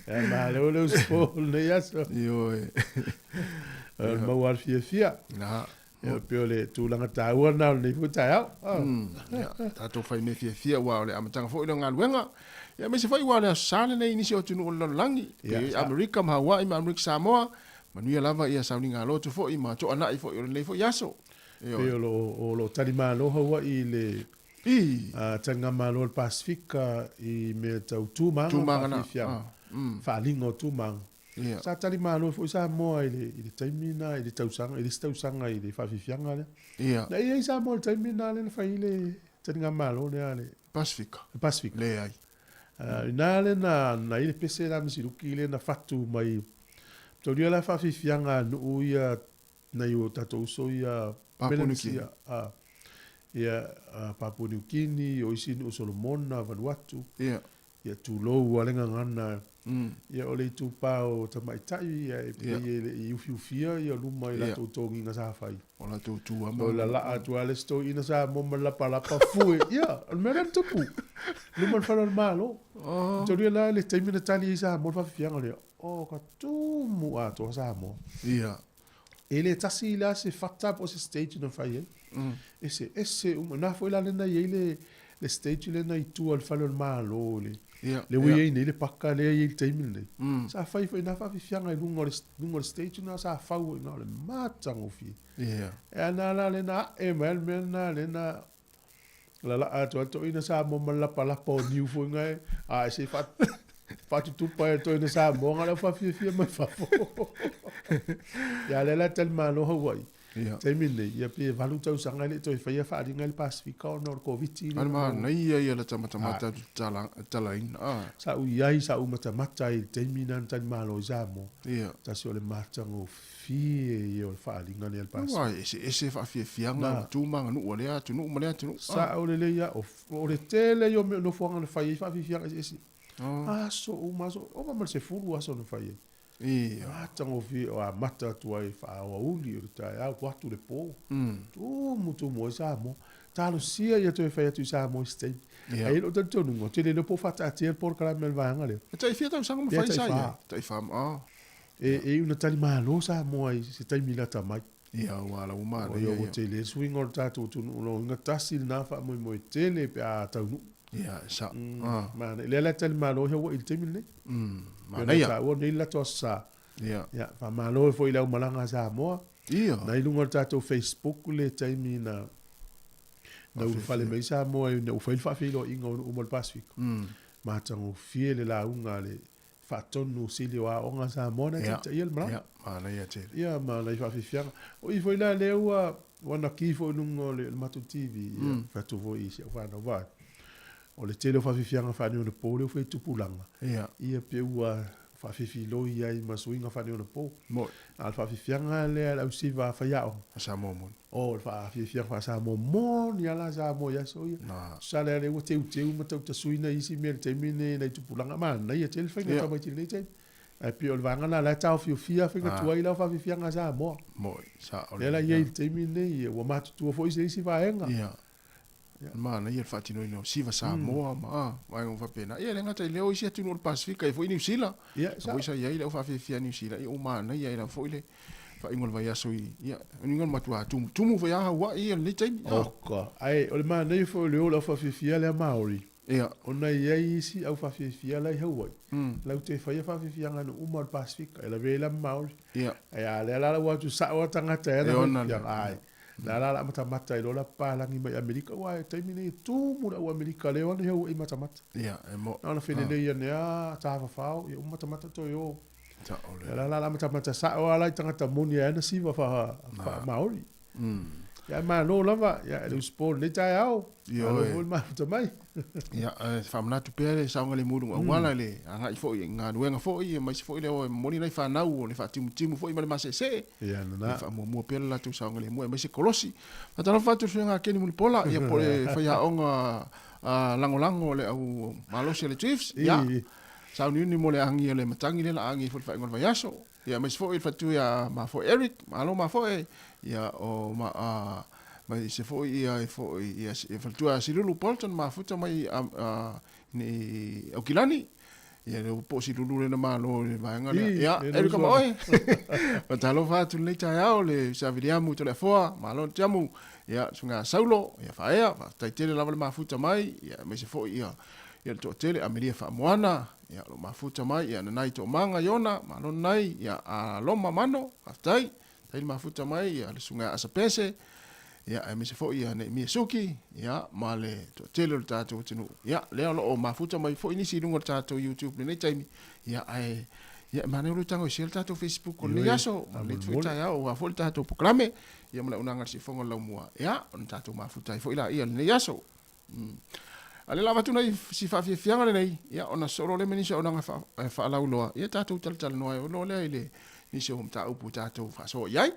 [SPEAKER 1] Ia, malo le usupo o lenei aso.
[SPEAKER 4] Ioe.
[SPEAKER 1] O le maua le fiafia.
[SPEAKER 4] Na.
[SPEAKER 1] Ia, pei o le tulaga taua lena o lenei foi taeao.
[SPEAKER 4] Ia, tatou fai mea fiafia aua o le amataga foi lea o galuega. Ia, aemaise foi aua o le Aso Sa lenei i nisi o atunuu o le lalolagi, pei Amerika ma Hawaii ma Amerika Samoa, manuia lava ia sauniga lotu foi ma toanai foi o lenei foi aso.
[SPEAKER 1] Pei o lo o talimalo Hawaii i le taligamalo a le Pasefika i mea tau tu maga ma faafiafiaga, faaaliga o tu maga.
[SPEAKER 4] Ia.
[SPEAKER 1] Sa tali malo foi Samoa i le, i le taimi na, i le tausaga, i le isi tausaga i le faafiafiaga lea.
[SPEAKER 4] Ia.
[SPEAKER 1] Na i ai Samoa i le taimi na lea na fai ai le taligamalo lea a le
[SPEAKER 4] Pasifika.
[SPEAKER 1] Le Pasifika.
[SPEAKER 4] Leai.
[SPEAKER 1] I na lea na, na i ai le pese la Misiluki lea na fatu mai. Taulia la faafiafiaga a nuu ia nai o tatou uso ia
[SPEAKER 4] Papua New Guinea.
[SPEAKER 1] Ia, Papua New Guinea, o isi nuu Solomona, Vanuatu.
[SPEAKER 4] Ia.
[SPEAKER 1] Ia tulou a le gagana. Ia o le itupa o tamaitai ia e pei e le i ufiufia ia luma i latou togiga sa fai.
[SPEAKER 4] O latou tua ma.
[SPEAKER 1] O lalaa atu a le isi toeaina Samoa ma le lapalapa fue. Ia, o le mea lea na tupu. Luma o le fale o le Malo. Taulia la le taimi na tali ai Samoa le faafiafiaga lea, o ka tumu atoa Samoa.
[SPEAKER 4] Ia.
[SPEAKER 1] E le tasi la se fata po o se stage na fai ai. Eseese uma. Na foi la lea na i ai le, le stage lea na i tua o le fale o le Malo, le, lea ua i ai nei le paka lea e i ai i le taimi lenei. Sa fai foi na faafiafiaga i luga o le, luga o le stage na sa fau ai na o le matagofie. E ana la lea na ae mai le mea lena lea na lalaa atu ai toeaina Samoa ma le lapalapa o niu foi na e a e se faatutupa e toeaina Samoa na le au faafiafia mai fafo. Ia lea la tali malo Hawaii.
[SPEAKER 4] Ia.
[SPEAKER 1] Taimi lenei, ia pe 8 tausaga e le i toe faia faaaliga i le Pasifika ona o le Koviti
[SPEAKER 4] lea. Ai manaia ia le tamatamata atu talaina. Ah.
[SPEAKER 1] Sa ou i ai, sa ou matamata ai i le taimi lena na tali malo ai Samoa.
[SPEAKER 4] Ia.
[SPEAKER 1] Tasi o le matagofie ia o le faaaliga lea i le Pasifika.
[SPEAKER 4] Aua e eseese faafiafiaga o tu ma aganuu a lea atunuu ma lea atunuu.
[SPEAKER 1] Sao lelei lava, o le tele ia o mea nofoaga na fai ai faafiafiaga eseese. Aso uma aso, ova ma le 10 aso na fai ai.
[SPEAKER 4] Ia.
[SPEAKER 1] Matagofie o amata atu ai faaoauli o le taeao po atu le po. Tumu tumu ai Samoa. Talosia ia toe fai atu i Samoa i se taimi.
[SPEAKER 4] Ia.
[SPEAKER 1] Ae i ai lou talitonuga, ou te le iloa po o faataatia le polokalame a le vaega lea.
[SPEAKER 4] E tai fia tausaga ma
[SPEAKER 1] Ia,
[SPEAKER 4] fai
[SPEAKER 1] tai
[SPEAKER 4] sa
[SPEAKER 1] fa.
[SPEAKER 4] ia? Tai fa, ah.
[SPEAKER 1] E iu na talimalo Samoa i se taimi lata mai.
[SPEAKER 4] Ia, ua ala ua manaia,
[SPEAKER 1] O ia, ua
[SPEAKER 4] ia.
[SPEAKER 1] tele le suiga o le tatou atunuu, o lona uiga tasi lena faamoemoe tele pe a taunuu.
[SPEAKER 4] Ia, e sao. Ah.
[SPEAKER 1] Manaia. Lea la e talimalo ai Hawaii i le taimi lenei. Pei ona
[SPEAKER 4] Manaia.
[SPEAKER 1] taua nei le latou Aso Sa.
[SPEAKER 4] Ia.
[SPEAKER 1] Ia, faamalo ai foi i le aumalaga a Samoa.
[SPEAKER 4] Ia.
[SPEAKER 1] Na i luga o le tatou Facebook le taimi na na ulufale mai Samoa ina ua fai le faafeiloaiga o nuu uma o le Pasefika. Matagofie le lauga a le faatonu sili o aoga a Samoa na taitaia le malaga.
[SPEAKER 4] Ia, manaia tele.
[SPEAKER 1] Ia, ma nai faafiafiaga. O i foi la lea ua ua naki foi i luga o le matou TV, ia, fai atu foi i si au fanau vae. O le tele o faafiafiaga faaneionapo lea ua fai i tupulaga.
[SPEAKER 4] Ia.
[SPEAKER 1] Ia pe ua faafefiloi ai ma suiga faaneionapo.
[SPEAKER 4] Moi.
[SPEAKER 1] A o le faafiafiaga lea a le ausiva a faiaoga.
[SPEAKER 4] A Samoa moni.
[SPEAKER 1] O, le faafiafiaga faa-Samoa moni lava la Samoa i aso ia.
[SPEAKER 4] Na.
[SPEAKER 1] Tusa lea lea ua teuteu ma tau tasuina isi mea i le taimi lenei nai tupulaga. Manaia tele faiga tamaiti i lenei taimi. Ae pei o le vaega lena o la e taofiofia faiga tuai la faafiafiaga a Samoa.
[SPEAKER 4] Moi, sao
[SPEAKER 1] Lea la i ai i le taimi lenei, ua matutua foi se isi vaega.
[SPEAKER 4] Ia. Manaia le faatinoina o siva Samoa ma vaega uma faapena. Ia, e le gata i lea o isi atunuu o le Pasefika, e foi Niu Sila.
[SPEAKER 1] Ia,
[SPEAKER 4] A foi sa i ai le aufaafeafea Niu Sila, ia ua manaia ai lava foi le faaiuga o le vaiaso i, ia, uiga o le matua tumutumu foi lava Hawaii ia lenei taimi.
[SPEAKER 1] Oka. Ae o le manaia foi o le o le aufaafeafea lea Maori.
[SPEAKER 4] Ia.
[SPEAKER 1] Ona e i ai isi aufaafeafea la i Hawaii. Latou te faia faafiafiaga nuu uma o le Pasefika. E lavea ai la ma Maori.
[SPEAKER 4] Ia.
[SPEAKER 1] Ae a lea la ua atu sao a tagata e ana
[SPEAKER 4] E ona le-
[SPEAKER 1] faafiafiaga. Ai. La la la matamata i lola palangi mai Amerika. Ua e taimi nei tumu le au Amerika lea ona i Hawaii matamata.
[SPEAKER 4] Ia, e mo.
[SPEAKER 1] Na ona felelei ane a tāwhawhao, ia uma matamata toe o.
[SPEAKER 4] Ta ole.
[SPEAKER 1] Ia la la la matamata sao ala i tagata moni e ana siva wha Maori. Ia malo lava, ia e le usipo lenei taeao.
[SPEAKER 4] Ioe.
[SPEAKER 1] Malo foi le mafuta mai.
[SPEAKER 4] Ia, faamanatu pea le saogalemu i luga auala le agai foi i galuega foi, aemaise foi le o e momoli nai fanau o le faatimutimu foi ma le maseesee.
[SPEAKER 1] Ia, nana.
[SPEAKER 4] Ia faamuamua pea le latou saogalemu aemaise kolosi. Faatalofa atu i le suiga a Keni Mulipola, ia po o le faiaoga lagolago o le au malosi a le Chiefs. Ia, sauniuni mo le agi o le matagi lea la agi ai foi le faaiuga o le vaiaso. Ia, aemaise foi le fatu ia Mafoe Eric, malo Mafoe. Ia, o ma, a, aemaise foi ia e foi, ia, ia faletua ia Silulu Bolton, mafuta mai a, a, ni Aukilani. Ia, le po o Silulu lena malo i le vaega lea.
[SPEAKER 1] I,
[SPEAKER 4] Ia,
[SPEAKER 1] le
[SPEAKER 4] Eric
[SPEAKER 1] uso.
[SPEAKER 4] ma oe. Faatalofa atu lenei taeao le Saviliamu Toleafoa, malo Tiamu. Ia, suiga Saulo, ia Faea, faafetai tele lava le mafuta mai. Ia, aemaise foi ia, ia le toatele, Amelia Faamoana, ia, o lo mafuta mai, ia, Nanai Toomaga Iona, malo Nanai, ia, Aloma Mano, faafetai, tai le mafuta mai, ia, le suiga Asapese, ia, aemaise foi ia Neemia Suki, ia, ma le toatele o le tatou atunuu. Ia, lea o lo o mafuta mai foi nisi i luga o le tatou YouTube lenei taimi, ia, ae, ia, e manaia o le tago e share le tatou Facebook o lenei aso, ma lenei foi taeao, aua foi le tatou polokalame, ia, ma le auaunaga a le siufofoga o le laumua, ia, ona tatou mafuta ai foi laia lenei aso. A o lea la avatu nai si faafiafiaga lenei, ia, ona sosoo loa lea ma nisi o auaunaga faalauiloa, ia tatou talatalanoa ai loa lea i le nisi o mataupu tatou faasoa i ai.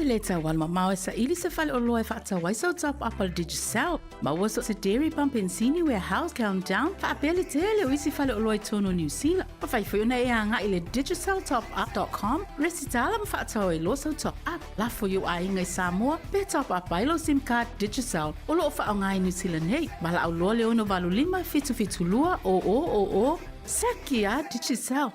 [SPEAKER 11] te le tau alumamao e saili se faleoloa e faatau ai sau top up a le Digicel. Maua so o se dairy pump penisini, warehouse, countdown, faapea le tele o isi faleoloa i totonu o Niu Sila. Mafai foi ona e agai i le digiceltopup.com, resitala ma faatau ai loa sau top up. Lafo i ou aiga i Samoa pe top up ai lou sim card Digicel o lo o faaaoga i Niu Sila nei. Valaau loa le 685 772 0000, Saki a Digicel!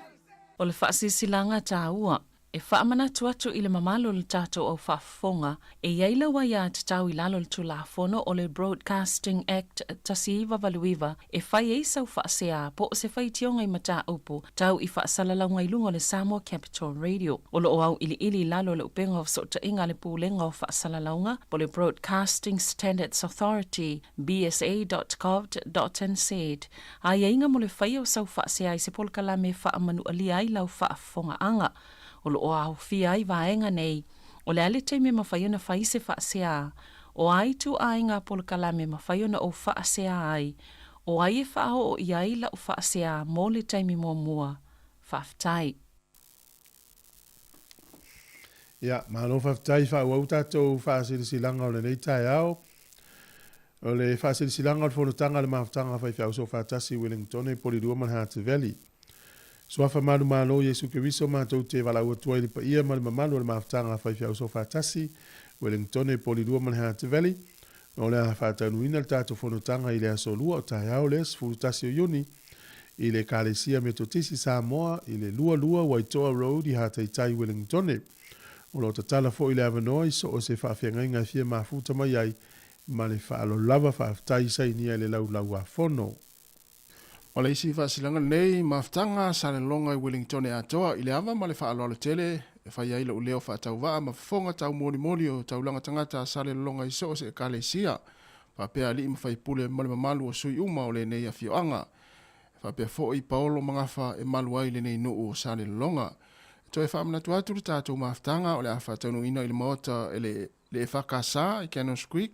[SPEAKER 5] O le faasilasilaga taua E faamanatu atu i le mamalu o le tatou au faafofoga, e i ai lau aiatatau i lalo o le Tulafono o le Broadcasting Act 1989 e fai ai sau faasea po o se faitioga i mataupu tau i faasalalauga i luga o le Samoa Capital Radio. O lo o auiliili i lalo o le upega o fesootaiga a le Pulega o Faasalalauga po o le Broadcasting Standards Authority, bsa.govt.nz, aiaiga mo le faia o sau faasea i se polokalame e faamanualia ai lau faafofogaaga. O lo o aofia ai vaega nei, o le a le taimi e mafai ona fai se faasea, o a ituaiga polokalame e mafai ona ou faasea ai, o ai e faaoo i ai lau faasea mo le taimi muamua. Faafetai.
[SPEAKER 1] Ia, malo faafetai faaauau tatou faasilasilaga o lenei taeao. O le faasilasilaga o le fonotaga a le Mafutaga a Faifeau Soofaatasi i Wellingtone, Polilua ma le Hutt Valley. Suafa malu malo Iesu Keriso matou te valaau atu ai i le paia ma le mamalu o le Mafutaga a Faifeau Soofaatasi, Wellingtone, Polilua ma le Hutt Valley. O le a faataunuina le tatou fonotaga i le aso Lua o taeao le 11 o Iuni i le Ekalesia Metotisi Samoa i le 22 Waitoa Road i Hataitai, Wellingtone. O lo o tatala foi le avanoa i so o se faafeagaiga e fia mafuta mai ai ma le faaaloalo lava faafetai i sainia i le Laulau-a-Fono.
[SPEAKER 4] O le isi faasilaga lenei mafutaga sa lologa i Wellingtone atoa i le ava ma le faaaloalo tele e fai ai lou leo faatauvaa ma fofoga taumolimoli o taulaga tagata sa lelologa i so o se Ekalesia faapea alii ma faipule ma le mamalu o sui uma o lenei afioaga. E faapea foi Paolo ma Gafa e malu ai lenei nuu o Salelologa. E toe faamanatu atu le tatou mafutaga o le a faataunuuina i le maota e le le EFKS i Cannons Creek,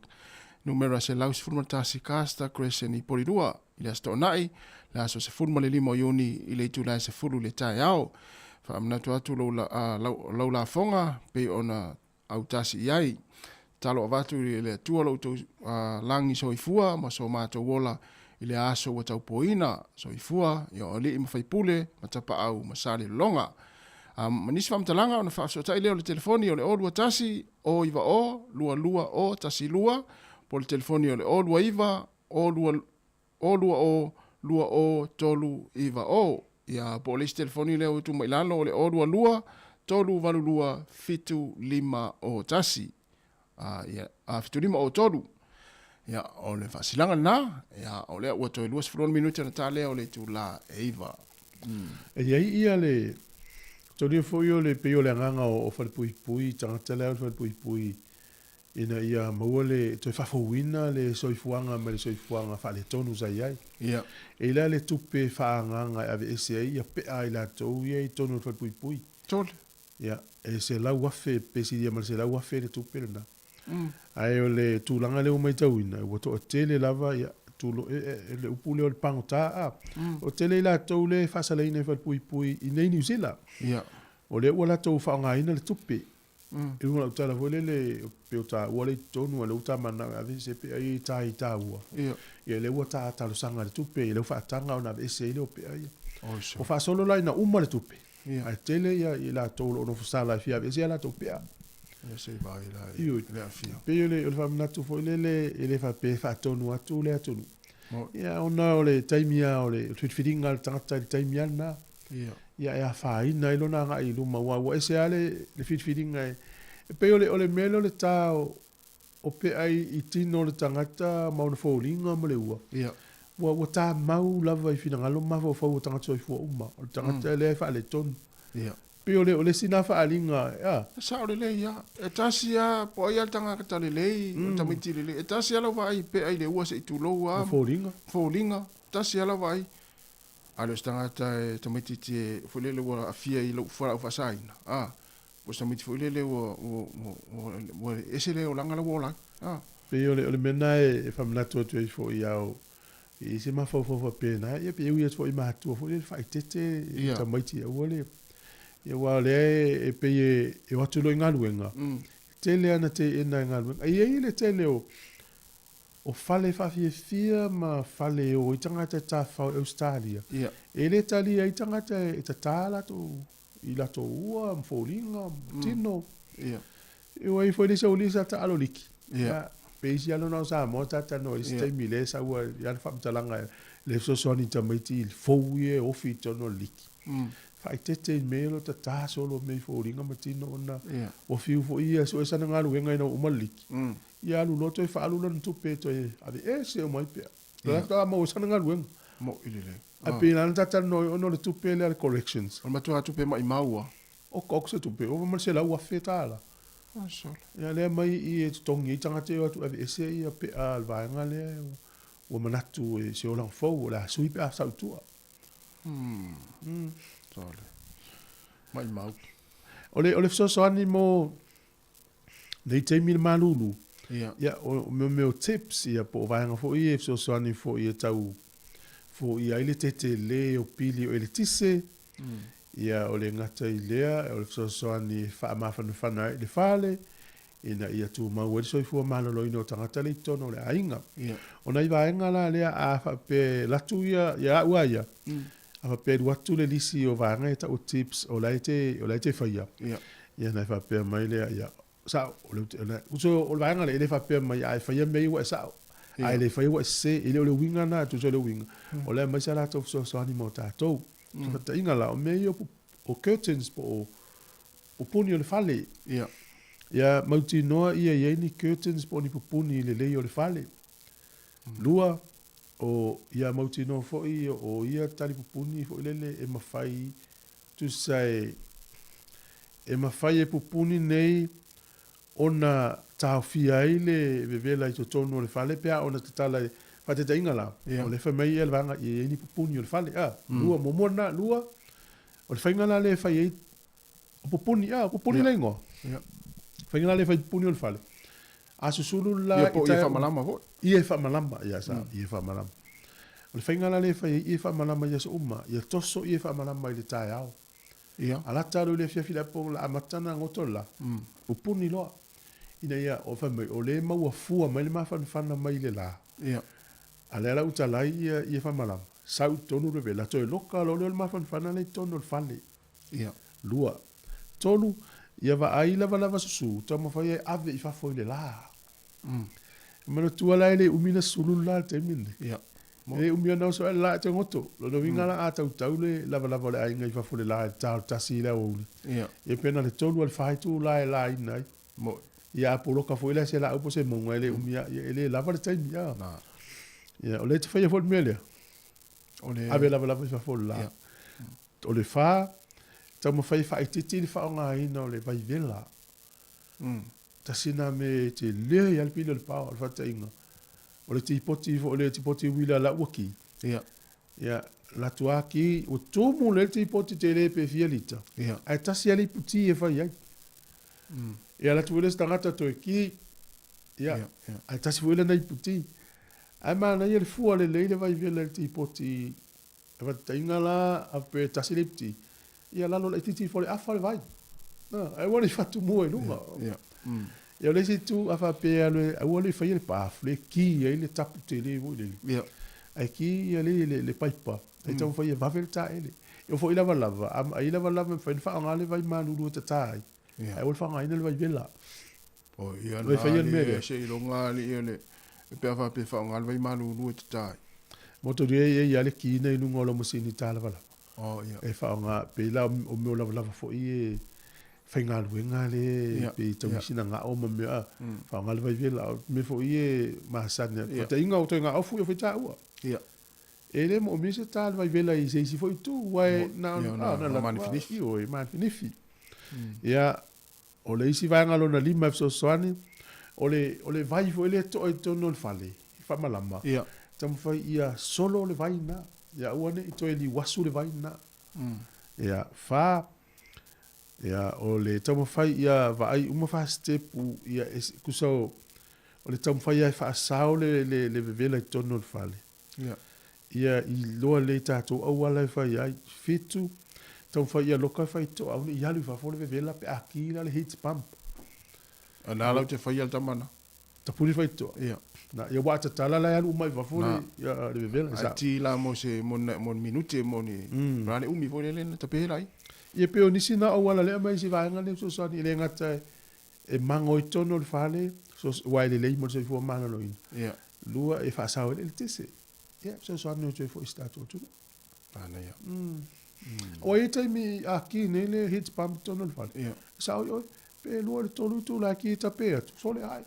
[SPEAKER 4] numera 111 Caster Crescent i Porirua, i le Aso Toonai, le aso 15 o Iuni i le itula e 10 i le taeao. Faamanatu atu lou, lau, lau lafoga pei ona autasi i ai. Tatalo avatu i le Atua lo outou lagi soifua ma so matou ola i le aso ua taupoina. Soifua i o alii ma faipule ma tapaau ma salelologa. Ma nisi faamatalaga ona faafesootai lea o le telefoni o le 021 090 22 012 po o le telefoni o le 029 020 20 390. Ia, po o le isi telefoni lea ua tuu mai i lalo o le 022 382 7501. Ia, 7503. Ia, o le faasilaga lena, ia, o lea ua toe 26 minute ona ta lea o le itula e 9.
[SPEAKER 1] E i ai ia le tolia foi o le pei o le agaga o Falepuipui, tagata lea o le Falepuipui ina ia maua le toe faafouina le soifuaga mai le soifuaga faaletonu sa i ai.
[SPEAKER 4] Ia.
[SPEAKER 1] E i la le tupe faaagaaga e aveese ai ia pea a i latou ia i totonu o le falepuipui.
[SPEAKER 4] Tole.
[SPEAKER 1] Ia, e 100,000 pe silia ma le 100,000 le tupe lena. Ae o le tulaga lea ua matauina, ua toatele lava ia, tulo, e, e, le upu lea o le pagota, a. O tele i latou lea e faasalaina i falepuipui i nei Niu Sila.
[SPEAKER 4] Ia.
[SPEAKER 1] O lea ua latou faaaogaina le tupe. I luga o lau tala foi lele, pei o taua lea i totonu, a o lea ua ta mananao e ave se pea ia i tai taua.
[SPEAKER 4] Ia.
[SPEAKER 1] Ia lea ua ta talosaga i le tupe, ia lea ua faataga ona aveese ai lea o pea ia. Ua faasolo la ina uma le tupe, ae tele ia i latou o lo o nofo sala e fia aveese a latou pea.
[SPEAKER 4] Ia se i vaai la i le aafia.
[SPEAKER 1] Pei o le faamanatu foi lele, e le faapea e faatonu atu le atunuu. Ia ona o le taimi lava o le filifiliga a le tagata i le taimi lava lena. Ia e afaina ai lona agai i luma aua ua ese lava le filifiliga e e pei o le o le mea lea o le ta o pea i tino o le tagata ma ona foliga ma le ua. Ua ta mau lava i finagalo ma mafaufau o tagata soifua uma. O le tagata lea e faaletonu. Pei o le o le isi lena faaaliga
[SPEAKER 4] a. E sao lelei lava. E tasi lava, po o ai lava le tagata lelei, o le tamaiti lelei, e tasi lava lau vaai i pea i le ua se i tulou lava.
[SPEAKER 1] Ma foliga.
[SPEAKER 4] Foliga. Tasi lava lau vaai. A le o se tagata e tamaitiiti e foi lele ua aafia i lou fualaau faasaina, a, po o se tamaiti foi lele ua, ua, ua, ua, ua ese le olaga la ua ola ai, a.
[SPEAKER 1] Pei o le, o le mea lena e faamanatu atu ai foi ia o, i se mafaufau faapena, ia pei e ui atu foi i matua foi lele faaeteete i tamaiti aua le, ia aua o lea e pei e o atu loa i galuega, Tele ana teena e galuega. E i ai le tele o o fale faafiafia ma fale e o ai tagata e tafafao i Ausetalia, e le talia ai tagata e tatā latou i latou ua ma foliga ma tino. E o ai foi le isi aualii sa taalo liki. Pe isi lava na o Samoa sa talanoa i le isi taimi lea e sau ai ana faamatalaga le fesoasoani i tamaiti i fou ia e ofi i totonu o le liki. Faaeteete i mea ia o lo o tatā solo mea i foliga ma tino ona ua fiu foi ia e sue sana galuega ina ua uma le liki. Ia alu loa toe faaalu lana tupe e toe aveese uma ai pea. O lea faatoa maua ai sana galuega.
[SPEAKER 4] Mo'i lelei.
[SPEAKER 1] Ae pei la na ta talanoa ai ona o le tupe lea a le corrections.
[SPEAKER 4] O le matua tupe maimau a.
[SPEAKER 1] Oka oka se tupe, ova ma le $100,000.
[SPEAKER 4] A sole.
[SPEAKER 1] Ia lea mai i e totogi ai tagata e o atu e aveese ia pea a le vaega lea ua manatu e se olaga fou o le a sui pe a sau i tua.
[SPEAKER 4] Sole. Maimau.
[SPEAKER 1] O le, o le fesoasoani mo nei taimi le malulu,
[SPEAKER 4] Ia.
[SPEAKER 1] Ia, o mea mea o tips, ia, po o vaega foi ia e fesoasoani foi e tau foia ai le tetele o pili o eletise, ia, o le gata i lea, o le fesoasoani e faamafanafana ai i le fale, ina ia tumau ai le soifua maloloina o tagata lea i totonu o le aiga.
[SPEAKER 4] Ia.
[SPEAKER 1] O nai vaega la lea a faapea e alu atu ia, ia au lava ia, a faapea e alu atu le lisi o vaega ia e tau o tips o la e te, o la e te faia,
[SPEAKER 4] Ia.
[SPEAKER 1] ia ona e faapea mai lea, ia, sao, o le, o le, uso, o le vaega lea e le faapea mai a e faia mea ia ua e sao, a e le faia ua e sese, e le o le uiga lena, tusa o le uiga, o la e aumai sa latou fesoasoani mo tatou. Mm. Faataitaiga la, o mea ia o curtains po o pupuni o le fale.
[SPEAKER 4] Ia.
[SPEAKER 1] Ia mautinoa ia i ai ni curtains po o ni pupuni lelei o le fale. Lua, o ia mautinoa foi o ia tali pupuni foi lele e mafai tusa e e mafai e pupuni nei ona taofia ai le vevela i totonu o le fale pe a ona tatala e faataitaiga la,
[SPEAKER 4] Ia.
[SPEAKER 1] o lea e fai mai ia le vaega ia i ai ni pupuni o le fale, a, lua, muamua lena, lua, o le faiga la lea e fai ai o pupuni, a, o pupuni
[SPEAKER 4] Ia.
[SPEAKER 1] le igoa.
[SPEAKER 4] Ia.
[SPEAKER 1] Faiga la lea e fai pupuni o le fale. A susulu la
[SPEAKER 4] Ia po o
[SPEAKER 1] i
[SPEAKER 4] ia
[SPEAKER 1] tae-
[SPEAKER 4] faamalama foi.
[SPEAKER 1] Ia e faamalama, ia sa, ia e faamalama. O le faiga la lea e fai ai, ia e faamalama i aso uma, ia toso ia e faamalama i le taeao.
[SPEAKER 4] Ia.
[SPEAKER 1] A lata alu i le afiafi le apo la amata ona goto le la, pupuni loa. Ina ia, o fai mai, o lea e maua fua mai le mafanafana mai le la.
[SPEAKER 4] Ia.
[SPEAKER 1] A lea la ua talai ia, ia faamalama, sau i totonu le vela, toe loka loa lea o le mafanafana lea i totonu o le fale.
[SPEAKER 4] Ia.
[SPEAKER 1] Lua. Tolu, ia vaai lavalava susu, taumafai ai ave i fafo i le la. E manatua la e le umi ona sulu le la i le taimi lenei.
[SPEAKER 4] Ia.
[SPEAKER 1] E le umi ona oso ae le la e toe goto. Lona uiga la a tautau le lavalava o le aiga i fafo i le la i le ta o le 1 i le aoauli.
[SPEAKER 4] Ia.
[SPEAKER 1] Ia pe na o le 3 a le 4 itula e laina ai.
[SPEAKER 4] Mo'i.
[SPEAKER 1] Ia a poloka foi la se laau po o se mauga e le umi lava, ia e le lava le taimi a.
[SPEAKER 4] Na.
[SPEAKER 1] Ia o lea e te faia foi le mea lea.
[SPEAKER 4] O le
[SPEAKER 1] Ave lavalava i fafo i le la.
[SPEAKER 4] Ia.
[SPEAKER 1] O le 4, taumafai e faaitiiti le faaaogaina o le vaivela. Tasi lena mea e tele ai lava le pili o le paoa, o le faataitaiga. O le tipoti foi, o le tipoti uila la ua ki.
[SPEAKER 4] Ia.
[SPEAKER 1] Ia, alu atu lava ki, ua tumu lelei le tipoti tele pe fia lita.
[SPEAKER 4] Ia.
[SPEAKER 1] Ae tasi lava le iputi e fai ai. Ia, alu atu foi le isi tagata toe ki. Ia,
[SPEAKER 4] Ia, ia.
[SPEAKER 1] ae tasi foi lana iputi. Ae manaia le fua lelei le vaivela i le tipoti. E faataitaiga la, a pe tasi le iputi, ia lalo laitiiti ifo le afa le vai. Ae aua ne i fatumua i luga.
[SPEAKER 4] Ia.
[SPEAKER 1] Ia o le isi itu, a faapea e alu e, aua le faia le bath, le ki ai le tapu tele foi lele.
[SPEAKER 4] Ia.
[SPEAKER 1] Ae ki ia le, le, le paipa, e taumafai e vave le taele. E oo foi lavalava, a ai lavalava e mafai ona faaaoga le vai malulu e tata ai.
[SPEAKER 4] Ia.
[SPEAKER 1] Ae aua le faaaogaina le vai vela.
[SPEAKER 4] O ia
[SPEAKER 1] Vai
[SPEAKER 4] na
[SPEAKER 1] faia le mea
[SPEAKER 4] ali
[SPEAKER 1] lea.
[SPEAKER 4] seiloga ali ia le e pe a faapea e faaaoga le vai malulu e tata ai.
[SPEAKER 1] Motoria e i ai le ki na i luga o lau masini ta lavalava.
[SPEAKER 4] O ia.
[SPEAKER 1] E faaaoga pei la o mea o lavalava foi e faigaluega le
[SPEAKER 4] Ia,
[SPEAKER 1] pei
[SPEAKER 4] ia.
[SPEAKER 1] tauisi na gao ma mea a faaaoga le vai vela. O mea foi e masani.
[SPEAKER 4] Ia.
[SPEAKER 1] Faataitaiga o toe gao fui o faitaua.
[SPEAKER 4] Ia.
[SPEAKER 1] E le moomia se ta le vai vela i se isi foi itu, aua e na
[SPEAKER 4] Ia,
[SPEAKER 1] ona,
[SPEAKER 4] na-
[SPEAKER 1] ah, na
[SPEAKER 4] na
[SPEAKER 1] la
[SPEAKER 4] manifinifi.
[SPEAKER 1] I o e manifinifi. Ia, o le isi vaega lona lima e fesoasoani, o le, o le vai foi lea e toa i totonu o le fale, i faamalama.
[SPEAKER 4] Ia.
[SPEAKER 1] Taumafai ia solo le vai lena. Ia aua ne i toe liuasu le vai lena. Ia, fa, ia, o le taumafai ia vaai uma faasitepu, ia, e, kusa o, o le taumafai ia e faasao le, le, le vevela i totonu o le fale.
[SPEAKER 4] Ia.
[SPEAKER 1] Ia iloa lelei tatou auala e fai ai. Fitu, taumafai ia loka e faitoa, aua ne i alu i fafo le vevela pe a ki la le heat pump.
[SPEAKER 4] A na lau te faia le tama na.
[SPEAKER 1] Tapuni faitotoa.
[SPEAKER 4] Ia.
[SPEAKER 1] Na, ia ua tatala la e alu uma i fafo
[SPEAKER 4] Na.
[SPEAKER 1] le, ia, le vevela.
[SPEAKER 4] Ai
[SPEAKER 1] Sa.
[SPEAKER 4] ti la mo se mo na mo ni minute mo ni la le umi foi le le na tape lai.
[SPEAKER 1] Ia pe o nisi na auala lea mai isi vaega lea fesoasoani e le gata e, e mago i totonu o le fale, so, ua e lelei mo le soifua maloloina.
[SPEAKER 4] Ia.
[SPEAKER 1] Lua e faasao ai le eletise. Ia, fesoasoani o toe foi i si tatou atunuu.
[SPEAKER 4] Manaia.
[SPEAKER 1] Ua i ai taimi a ki nei le heat pump i totonu o le fale.
[SPEAKER 4] Ia.
[SPEAKER 1] Sao i oe, pe lua i le tolu itula e ki e tape atu, sole ai.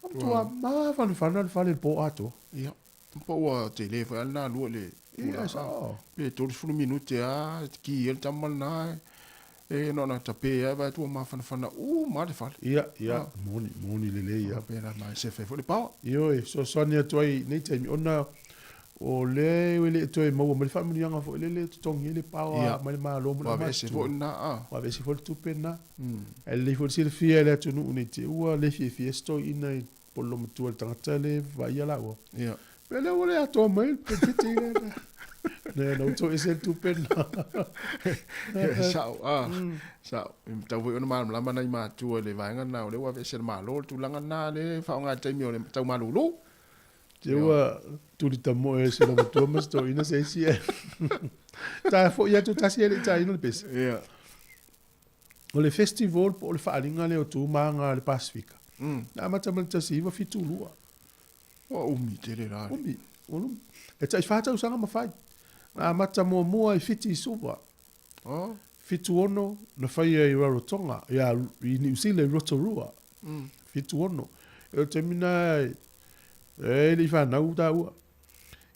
[SPEAKER 1] A matua mafanafana le fale i le po atoa.
[SPEAKER 4] Ia. Po ua tele foi a lena lua i le
[SPEAKER 1] Ia, sao.
[SPEAKER 4] Pe 30 minute a ki ai le tama lena e na ona tape ai vaai atu ua mafanafana uma le fale.
[SPEAKER 1] Ia, ia, moni, moni lelei ia.
[SPEAKER 4] Pe la mai se fe foi le paoa.
[SPEAKER 1] Ioe, fesoasoani atu ai i nei taimi, ona o lea e le i toe maua mai le faamanuiaga foi lele e totogi ai le paoa mai le Malo ma le
[SPEAKER 4] Ua aveese
[SPEAKER 1] aumatutua.
[SPEAKER 4] foi lena, a.
[SPEAKER 1] Ua aveese foi le tupe lena. Ae lelei foi le silafia e le atunuu nei te i ua le fiafia se toeaina i pololo matua i le tagata le vaaia laua.
[SPEAKER 4] Ia.
[SPEAKER 1] Pe lea ua le atoa mai le penefiti lea. Ne, na ua toese le tupe lena.
[SPEAKER 4] Sao, a. Sao. E tatau foi ona malamalama nai matua i le vaega lena, o lea ua aveese e le Malo le tulaga lena lea e faaaoga i le taimi o le tau malulu.
[SPEAKER 1] Te ua tuli tamoe e se matua ma se toeaina se isi e. Ta foi atu tasi e le i taina le pese.
[SPEAKER 4] Ia.
[SPEAKER 1] O le festival po o le faaaliga lea o tu ma aga a le Pasifika. Na amata mai le 1972.
[SPEAKER 4] Ua umi tele la.
[SPEAKER 1] Umi, ua umi. E tai whā tausaga ma fai. Na amata muamua i Fiti i Suva.
[SPEAKER 4] Oh.
[SPEAKER 1] 76 na whaia i Rarotonga, ia, i New Zealand, i Rotorua. 76. E o te mina e le i whanau tāua.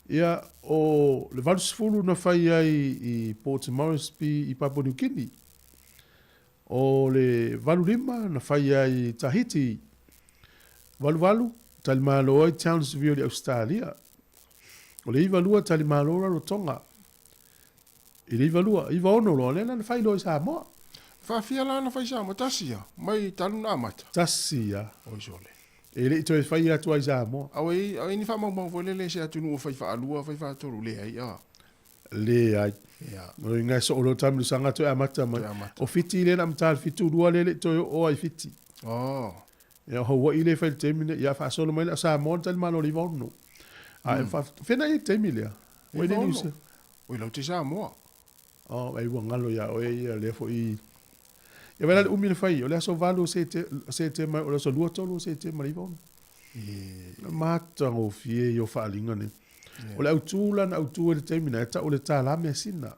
[SPEAKER 1] Ia, o le 80 na whaia i Port Moresby i Papua New Guinea. O le 85 na whaia i Tahiti. 88, talimalo ai Townsville i Australia. O le 92 talimalo Rarotonga. I le 92, 96 loa lea na whai loa i Samoa.
[SPEAKER 4] Faafia la na fai Samoa, tasi ia, mai talu na amata.
[SPEAKER 1] Tasi ia.
[SPEAKER 4] Oi sole.
[SPEAKER 1] E le i toe fai atu ai Samoa.
[SPEAKER 4] Au e, au e ni faamaumau foi lele se atunuu o fai faalua, fai faatolu, leai a.
[SPEAKER 1] Leai.
[SPEAKER 4] Ia.
[SPEAKER 1] O inga so o lo taimi sanga toe amata mai.
[SPEAKER 4] Toe amata.
[SPEAKER 1] O Fiti le na amata le 72 le le i toe oo ai Fiti.
[SPEAKER 4] Oh.
[SPEAKER 1] Ia, o Hawaii le fai le taimi le, ia faasolo mai le Samoa na talimalo le 96. A e whenai e taimi lea. Oi le
[SPEAKER 4] 96.
[SPEAKER 1] New
[SPEAKER 4] Oi lau te Samoa.
[SPEAKER 1] Oh, ai ua ngalo ia oe ia lea foi. Ia wela le umi na fai, o le aso 8 o Setema, o le aso 23 o Setema le 96.
[SPEAKER 4] E.
[SPEAKER 1] Matagofie i o faaaliga nei. O le autū la na autū e le taimi na e tau le tālā measina.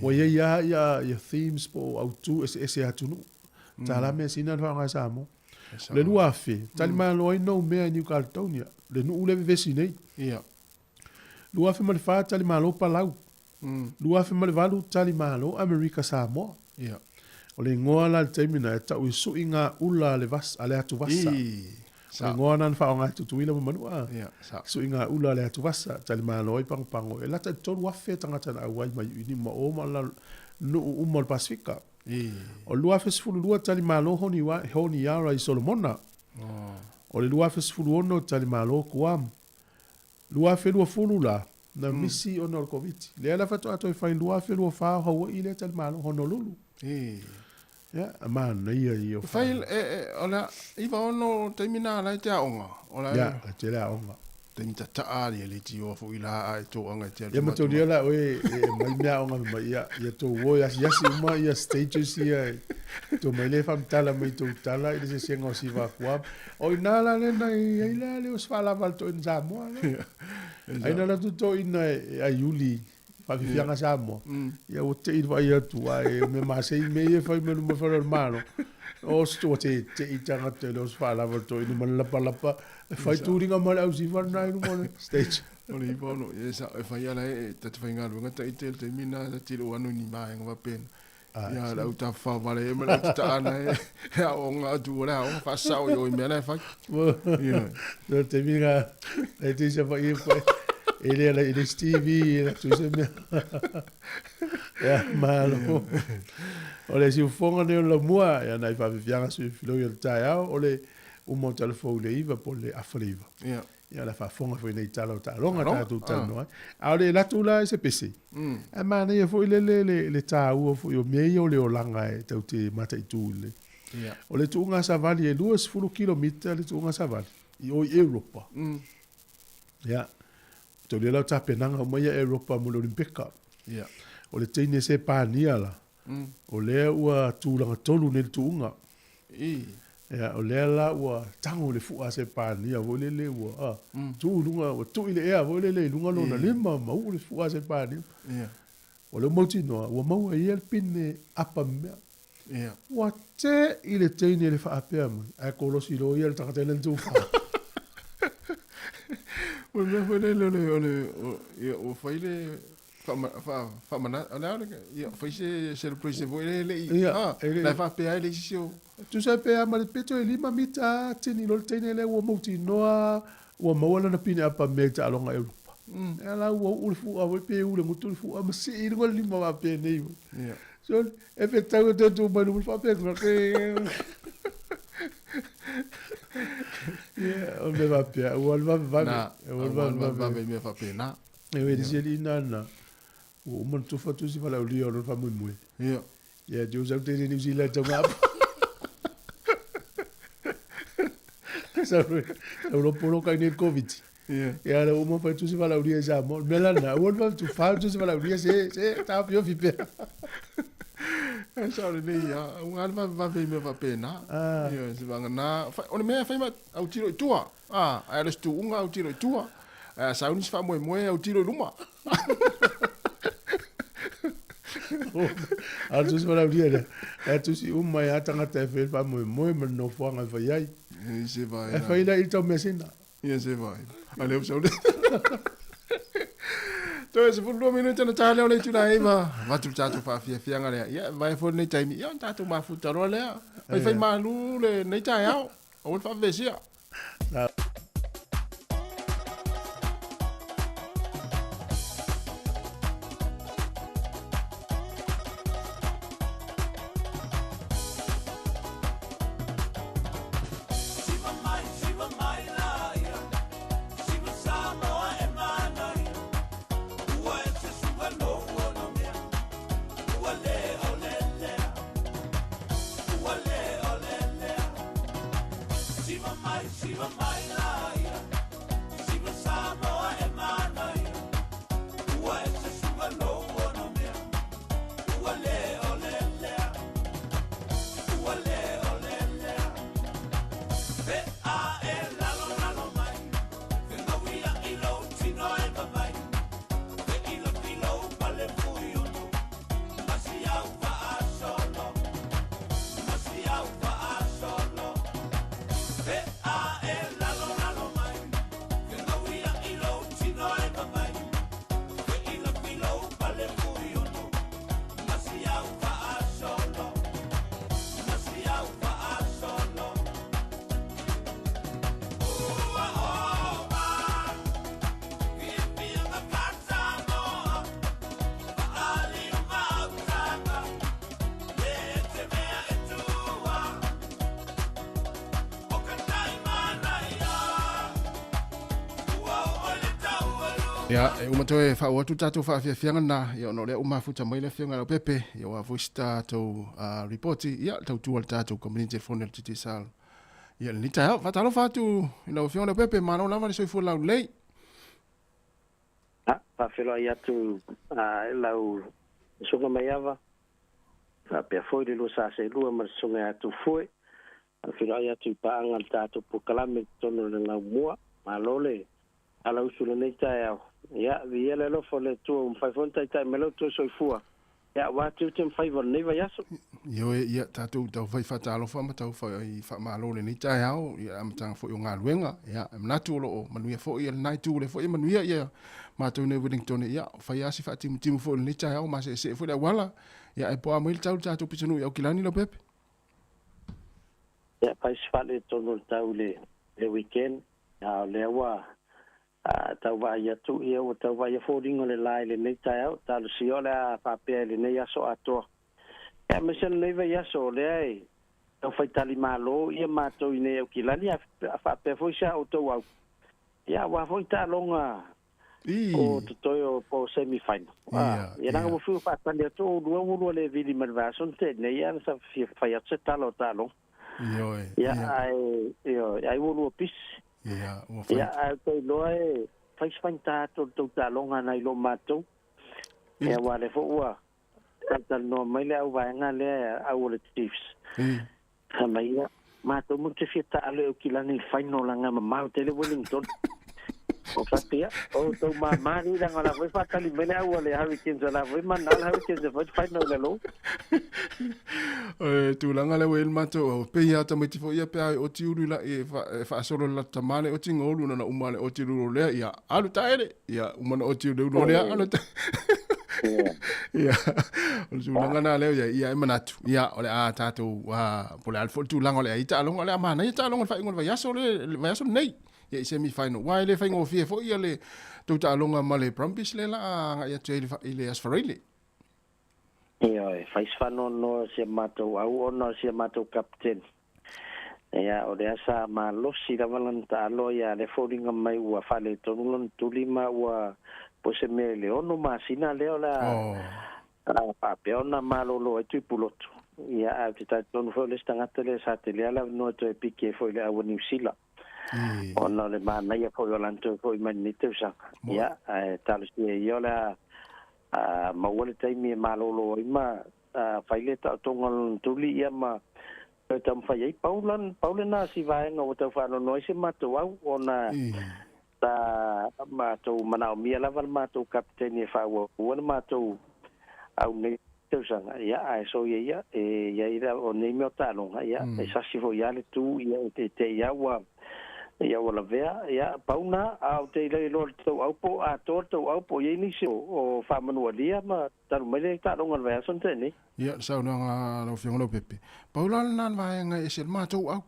[SPEAKER 1] Ua iai lava ia, ia themes po o autū eseese atunuu. Tālā measina na faaaoga e Samoa. O le 2000, talimalo ai Noumea i New Caledonia, le nuu le vevesi nei.
[SPEAKER 4] Ia.
[SPEAKER 1] 2004, talimalo Palau. 2008, talimalo Amerika Samoa.
[SPEAKER 4] Ia.
[SPEAKER 1] O le igoa la le taimi na e tau i suiga ula a le vas, a le atuvasa.
[SPEAKER 4] I.
[SPEAKER 1] O le
[SPEAKER 4] Sa.
[SPEAKER 1] igoa na na faaaoga e Tutuila ma Manua.
[SPEAKER 4] Ia, sa.
[SPEAKER 1] Suiga ula a le atuvasa, talimalo ai pagopago. E lata i le 3,000 tagata na auai mai i ma o ma la nuu uma o le Pasifika.
[SPEAKER 4] I.
[SPEAKER 1] O le 2012 talimalo Honiara i Solomona.
[SPEAKER 4] Oh.
[SPEAKER 1] O le 2016 talimalo Guam. 2020 la, na misi ona o le Covid. Lea la faatoa toe fai 2024 Hawaii lea talimalo Honolulu.
[SPEAKER 4] E.
[SPEAKER 1] Ia, manaia ia o
[SPEAKER 4] Fai, e, e, o le 96 taimi na ala i te aoga. O la
[SPEAKER 1] Ia, e tele aoga.
[SPEAKER 4] Taimi tataa li e le tioa foi la a e toanga e te
[SPEAKER 1] Ia mataulia la oe e mai mea aoga mai ia, ia tō oe asiasi uma ia stages ia e tō mai le whamtala mai tō tala i le sesenga o siva kua. O ina la le na i ai la le o sfala val tō ina Samoa le. Ai na la tu tō ina e ai uli whawhiwhianga Samoa. Ia o te i vai atu ai me masei me e whai me luma whara o malo. O sto te te i tangata le o sfala val tō ina mana lapa lapa. E whai tūringa mai au siva nai luma le stage.
[SPEAKER 4] O le 96, ia sa, e whai ala e, ta te whai ngā luanga ta i te le taimi na, ta tiro anu ni maenga wapena. Ia, lau ta whawale e, ma lau te taana e, e aoga atu o le aoga, whaasao i o i mea la e whai. Ia.
[SPEAKER 1] No te minga, e te isa whai e whai, e le ala i le Stevie, e la tu se mea. Ia, malo. O le siufonga nei o la mua, ia nai whawhiwhianga sui filo i o le taeao, o le uma o telefou le iwa, po le afa le iwa.
[SPEAKER 4] Ia.
[SPEAKER 1] Ia la whaafonga foi nei tala o taaloga
[SPEAKER 4] Taaloga,
[SPEAKER 1] tātou talanoa ai. A o le latu la e se pese. A manaia foi le le le le tāua foi o mea ia o le olaga e tau te mataitū i le. O le tuuga savali e 20 kilomita le tuuga savali i o i Europa. Ia. Tau lau tapenaga uma ia Europa mo le Olimpika. O le teine se pania la. O lea ua tulaga tolu nei le tuuga. Ia, o lea la ua tago le fua se pania foi lele ua tuu i luga, ua tuu i le ea foi lele i luga lona lima ma uu le fua se pania. O le mautinoa, ua maua ia le pine apa mea. Ua te i le teine le faapea mai, ae kolosi loa ia le tagata i lana tufa.
[SPEAKER 4] O le mea foi lele o le ia ua fai le faamana o le a ia fai se celebration foi lele i la e faapea ai le isi o
[SPEAKER 1] Tusa pea ma le pito e 5 mita tini lo le teine le ua mautinoa ua maua lana pine apa mea i taaloga Europa. Ia la ua uu le fua foi pe uu le gutu le fua ma sii i luga le lima faapea nei. So e fetau e toe tu mai luma faapea ke. Ia, o le faapea, ua le vave.
[SPEAKER 4] Ua le vave vave mea faapena.
[SPEAKER 1] E le seli nana. Ua uma na tufa tusi falaulia o le faamoemoe. Ia, te usau te New Zealand tau ngā. Sa lo polo kai nei Covid. Ia le uma fai tusi falaulia i Samoa. Mea lana, ua le vave tufa tusi falaulia se ta fio fi pea.
[SPEAKER 4] E sa le nei ia, unga le vave vave mea faapena. Ia, se vanga na, o le mea fai ma au tiro i tua. Ai le stu unga au tiro i tua. Ai sa uni se faamoemoe au tiro i luma.
[SPEAKER 1] A tusi falaulia lea. E tusi uma i a tagata e fai le faamoemoe ma le nofoaga e fai ai.
[SPEAKER 4] Se vai.
[SPEAKER 1] E fai la i tau measina.
[SPEAKER 4] Ia se vai. A lea usau le. Toe se 12 minuta na tā leo le tula eiva. Vatu le tātou whaafiafianga lea. Ia, vai fo nei taimi. Ia, tātou mafuta roa lea. Vai whai malu le nei tae ao. O le whaavesia. Ia, e uma toe whaoatu tātou whaafiafianga nā, ia ono lea uma futa mai le whianga lau pepe, ia wā voice tātou reporti, ia tau tua le tātou community phone le titi sal. Ia, le nita heo, whatalo whātu, i lau whianga lau pepe, māno lava le soifua lau lei.
[SPEAKER 12] Whawheloa i atu lau sunga mai ava, whapea foi le lua sa se lua ma le sunga atu foi, whawheloa i atu i paanga le tātou pukalame tono le lau mua, malo le ala usu le nei taeao. Ia, vi ele alofa le Atua ua mafai foi ona taitai mai lau toe soifua. Ia, ua atu te mafai va lenei vaiaso.
[SPEAKER 4] Ioe, ia, tātou tau whai whataalofa ma tau whai whaamalo le nei taeao, ia, amatanga foi o ngā ia, e manatu o loo, manuia foi, ia, lenai tū le foi, manuia, ia, mātou nei Wellington, ia, whai asi whaatimu foi le nei taeao, ma se se foi le awala, ia, e poa mai le tau tātou pitanu i au kilani lau pepe.
[SPEAKER 12] Ia, pai se whale tonu le tau le weekend, ia, le awa, tau vai atu ia ua tau vai fōringa le lai le nei taeao, talosia o le a faapea i lenei aso atoa. Ia aemaise lenei vaiaso o lea e tau faitali mālō ia matou i nei aukilani a faapea foi sa outou au. Ia uā foi taaloga O totoe o po semi-final. Ia langa ua fiu faatali atu o lua ua lua le vili ma le vaiaso na tea nei, ia na sa fia fai atu se tala o taaloga. Ia, ae, ioe, ai ua lua pisi. Ia, ae ou te iloa e fai se faigata atu o le tou taaloga nai lo matou. Ia, aua o lea foi ua talatalanoa mai le auvaega lea au o le Chiefs. Fai mai ia, matou ma te fia taalo e Aukilani i le final laga mamao tele Wellington. O fatu ia, o tou māmā nei laga o la foi faatali mai le au a le Hurricanes o la foi manao le Hurricanes e fai le final i lalo.
[SPEAKER 4] O le tulaga lea ua i ai le matou au, pei lava tamaiti foi ia pe a e oti ulu i la, e faasolo i le latou tama le oti ga ulu na uma le oti le ulu lea, ia alu taele, ia uma na oti le ulu lea, alu taele. Ia, o le tulaga na lea ia, ia e manatu, ia o le a tatou, po o le a foi le tulaga o le a i taaloga, o le a manaia taaloga i le faaiuga o le vaiaso le, le vaiaso lenei. Ia i semi final. Aua e le faigofie foi ia le tou taaloga ma le Brumbies lea la a agai atu ai i le Aso Faraile.
[SPEAKER 12] Ioe, fai se faanoanoa si a matou au ona o si a matou kapiteni. Ia, o lea sa malosi lava lana taalo, ia lea foliga mai ua faaletonu lona tuli ma ua po o se mea i le 6 masina lea o le a faapea ona malolo ai Tuipulotu. Ia, ae ou te talitonu foi o le isi tagata lea sa telea le avanoa e toe piki ai foi i le au a Niu Sila. Ona o le manaia foi o lana toe foi mai lenei tausaga. Ia, ae talosia ia o le a maua le taimi e malolo ai ma fai le taotoga o lona tuli ia ma toe taumafai ai. Pau, pau lena si vaega ua tau faanoanoa ai se matou au, ona sa matou manaomia lava le matou kapiteni e faaauaua le matou au nei tausaga. Ia, ae soia ia, e i ai o nei mea o taaloga, ia, e sasi foi lava le tu, ia, e te i lava ua, ia ua lavea, ia, pau na, a ou te iloa le tou au po o atoa le tou au po o i ai nisi o faamanualia ma talu mai le taaloga o le vaiaso na tea nei.
[SPEAKER 4] Ia, le saunoaga a lau Afioga Leaupepe, pau la lena le vaega e ese le matou au.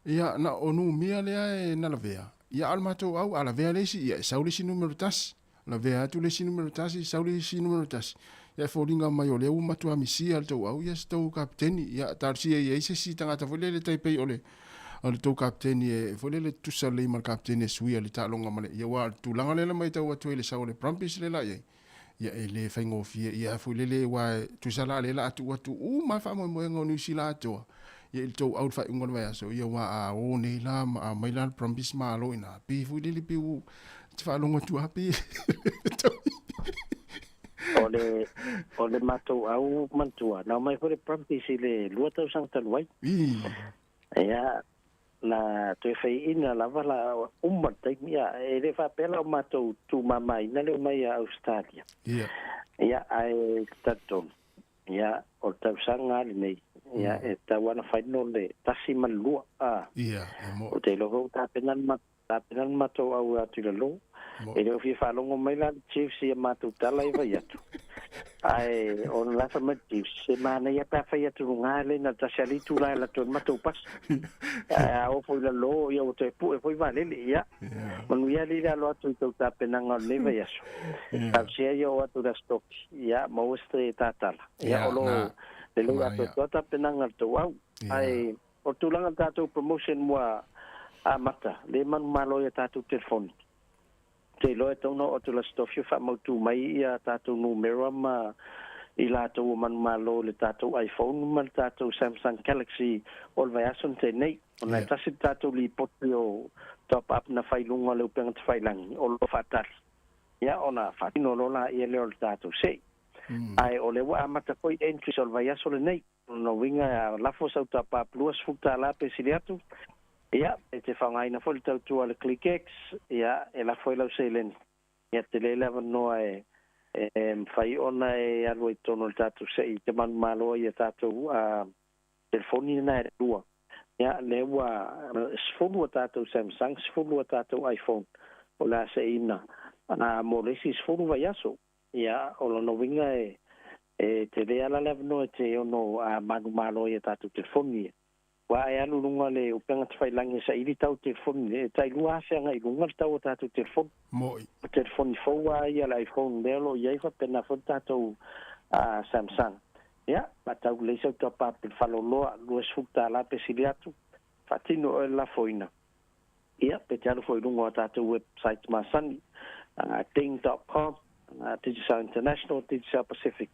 [SPEAKER 4] Ia, na o numia lea e na lavea, ia a o le matou au, a lavea le isi, ia e sau le isi numera tasi, lavea atu le isi numera tasi, sau le isi numera tasi. Ia e foliga mai o lea ua matua misia le tou au, ia se tou kapiteni, ia talosia i ai se isi tagata foi lele tai pei o le o le tou kapiteni e foi lele tutusa lelei ma le kapiteni e suia le taaloga ma le, ia aua o le tulaga lea na matau atu ai i le sau o le Brumbies lea la i ai, ia e le faigofie ia foi lele aua e tusa la lea la a tuu atu uma le faamoemoega o Niu Sila atoa ia i le tou au i le faaiuga o le vaiaso ia aua a o nei la ma a mai la le Brumbies malo ina pei foi lele pei ua te faalogo atu lava pei
[SPEAKER 12] O le, o le matou au manatua, na omai foi le Brumbies i le 2 tausaga talu ai. Ia, na toe faiina lava la uma le taimi, ia, e le faapea la o matou tumamaina le omai a Australia. Ia, ae talitonu, ia, o le tausaga lava lenei, ia, e tatau lava ona final le 1 ma le 2, a. Ou te iloa foi ua tapena le Tapena le matou au e atu i lalo. E le o fia faalogo mai la le Chiefs i a matou tala e fai atu. Ae ona la fai mai le Chiefs, se manaia pe a fai atu luga le na tasi a le itula e alu atu ai le matou pasi. Ae a oo foi i lalo, ia ua toe pue foi vaalele. Ia, manuia alii le alo atu i tou tapenaga o lenei vaiaso. Talosia ia oo atu i le Aso Toki, ia maua se tatala. Ia, o lo o lelei atoatoa tapenaga a le tou au. Ae O le tulaga o le tatou promotion ua amata, le manumalo i a tatou telefoni. Ou te iloa e tatau ona oo atu i le Aso Tofi o faamautu mai ia tatou numera ma i latou ua manumalo i le tatou iPhone ma le tatou Samsung Galaxy o le vaiaso na tea nei. Ona e tasi le tatou lipoti o top up na fai i luga o le upega tafailangi o lo o faatali. Ia ona faatino loa laia lea o le tatou sei. Ae o lea ua amata foi entries o le vaiaso lenei. O lona uiga a lafo sau top-up $20 pe sili atu, ia, e te faaaogaina foi le tautua a le ClickX, ia, e lafo ai lau seleni. Ia, tele le avanoa e e mafai ona e alu ai i totonu o le tatou sei te manumalo ai i a tatou telefoni na e lua. Ia, lea ua 10 a tatou Samsung, 10 a tatou iPhone o le a seiina mo le isi 10 vaiaso. Ia, o lona uiga e, e tele ala le avanoa e te ono manumalo ai i a tatou telefoni ia. Aua e alu i luga le upega tafailangi e saili tau telefoni e tai 2,000 agai i luga le tau o tatou telefoni.
[SPEAKER 4] Moi.
[SPEAKER 12] O telefoni fou lava ia le iPhone lea o lo o i ai faapena foi le tatou Samsung. Ia, faatau lelei sau top-up i le faleoloa, $20 pe sili atu, faatino oe le lafoina. Ia, pe te alu foi i luga o a tatou website masani, Ding.com, Digicel International, Digicel Pacific.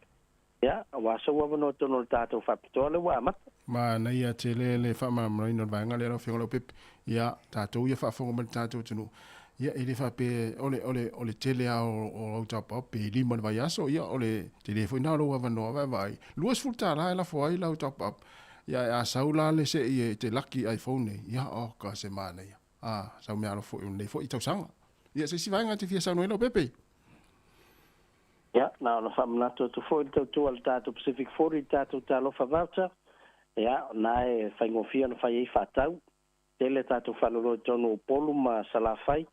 [SPEAKER 12] Ia, aua sau avanoa tonu o le tatou faapitoa lea ua amata.
[SPEAKER 4] Manaia tele le faamalamalamaina o le vaega lea lau Afioga Leaupepe. Ia, tatou ia faafofoga mai le tatou atunuu, ia e le faapea o le, o le, o le tele lava o lau top-up pe 5 i le vaiaso, ia o le tele foi lena o lou avanoa vaavaai. $20 e lafo ai lau top-up, ia ae a sau la le sei e te laki iPhone nei, ia oka se manaia. A, sau meaalofa foi o lenei foi tausaga. Ia, se isi vaega e te fia saunoa ai Leaupepe?
[SPEAKER 12] Ia, na ona faamanatu atu foi i le tautua a le tatou Pacific 40 i le tatou Talofa Voucher. Ia, o na e faigofie ona fai ai faatau. Tele tatou faaloloa i totonu o Upolu ma Salafai.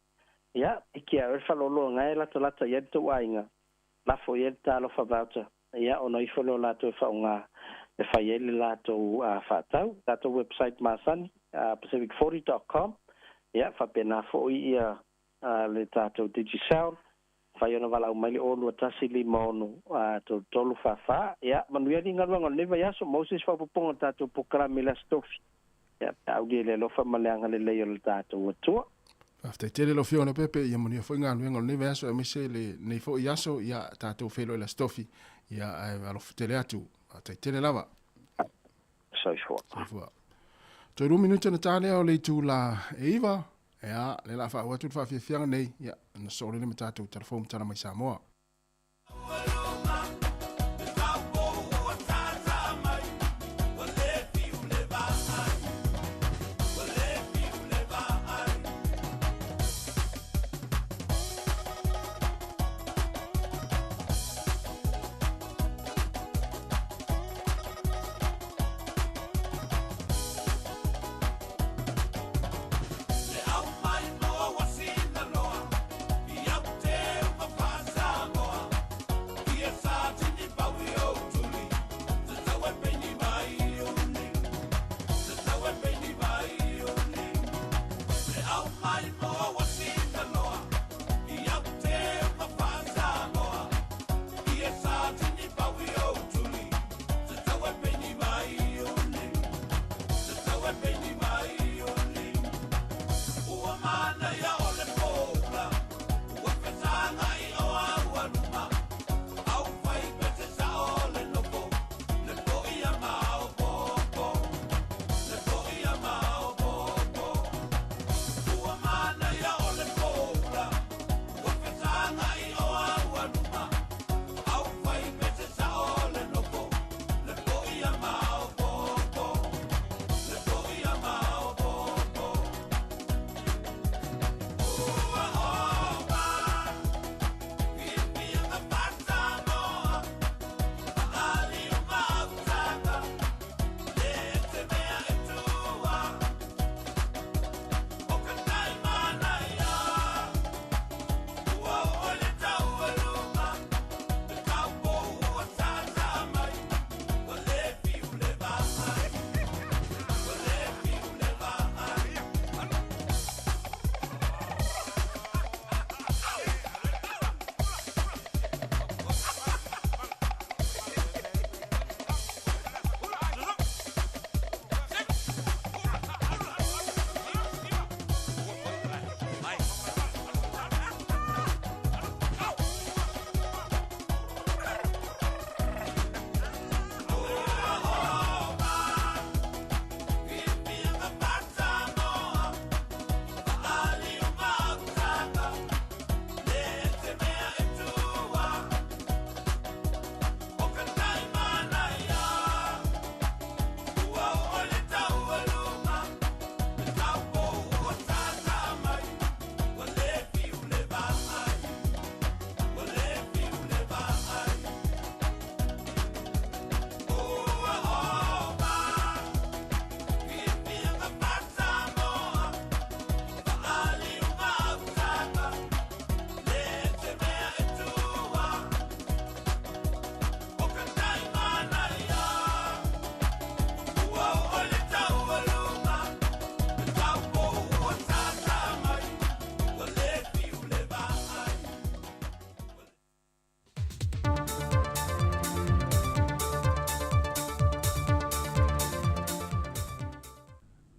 [SPEAKER 12] Ia, piki a oe le faaloloa na e latalata i ai le tou aiga, lafo i ai le Talofa Voucher. Ia, ona ifo lea o latou e faaaoga e fai ai le latou faatau. Tatou website masani, pacific40.com. Ia, faapena foi ia le tatou Digicel, fai ona valaau mai le 0 21 56 33 44. Ia, manuia ni galuega o lenei vaiaso, maua se isi faaopoopoga o le tatou polokalame i le Aso Tofi. Ia, pe a aulia i le alofa ma le agalelei o le tatou Atua.
[SPEAKER 4] Faafetai tele lau Afioga Leaupepe, ia manuia foi galuega o lenei vaiaso aemaise lenei foi aso, ia tatou feiloai i le Aso Tofi, ia ae alofa tele atu. Faafetai tele lava.
[SPEAKER 12] Soifua.
[SPEAKER 4] Soifua. Toe 2 minute ona ta lea o le itula e 9. Ia, lea o le a faauu atu le faafiafiaga nei, ia, ona sosoo lele ma tatou talafou ma tala mai Samoa.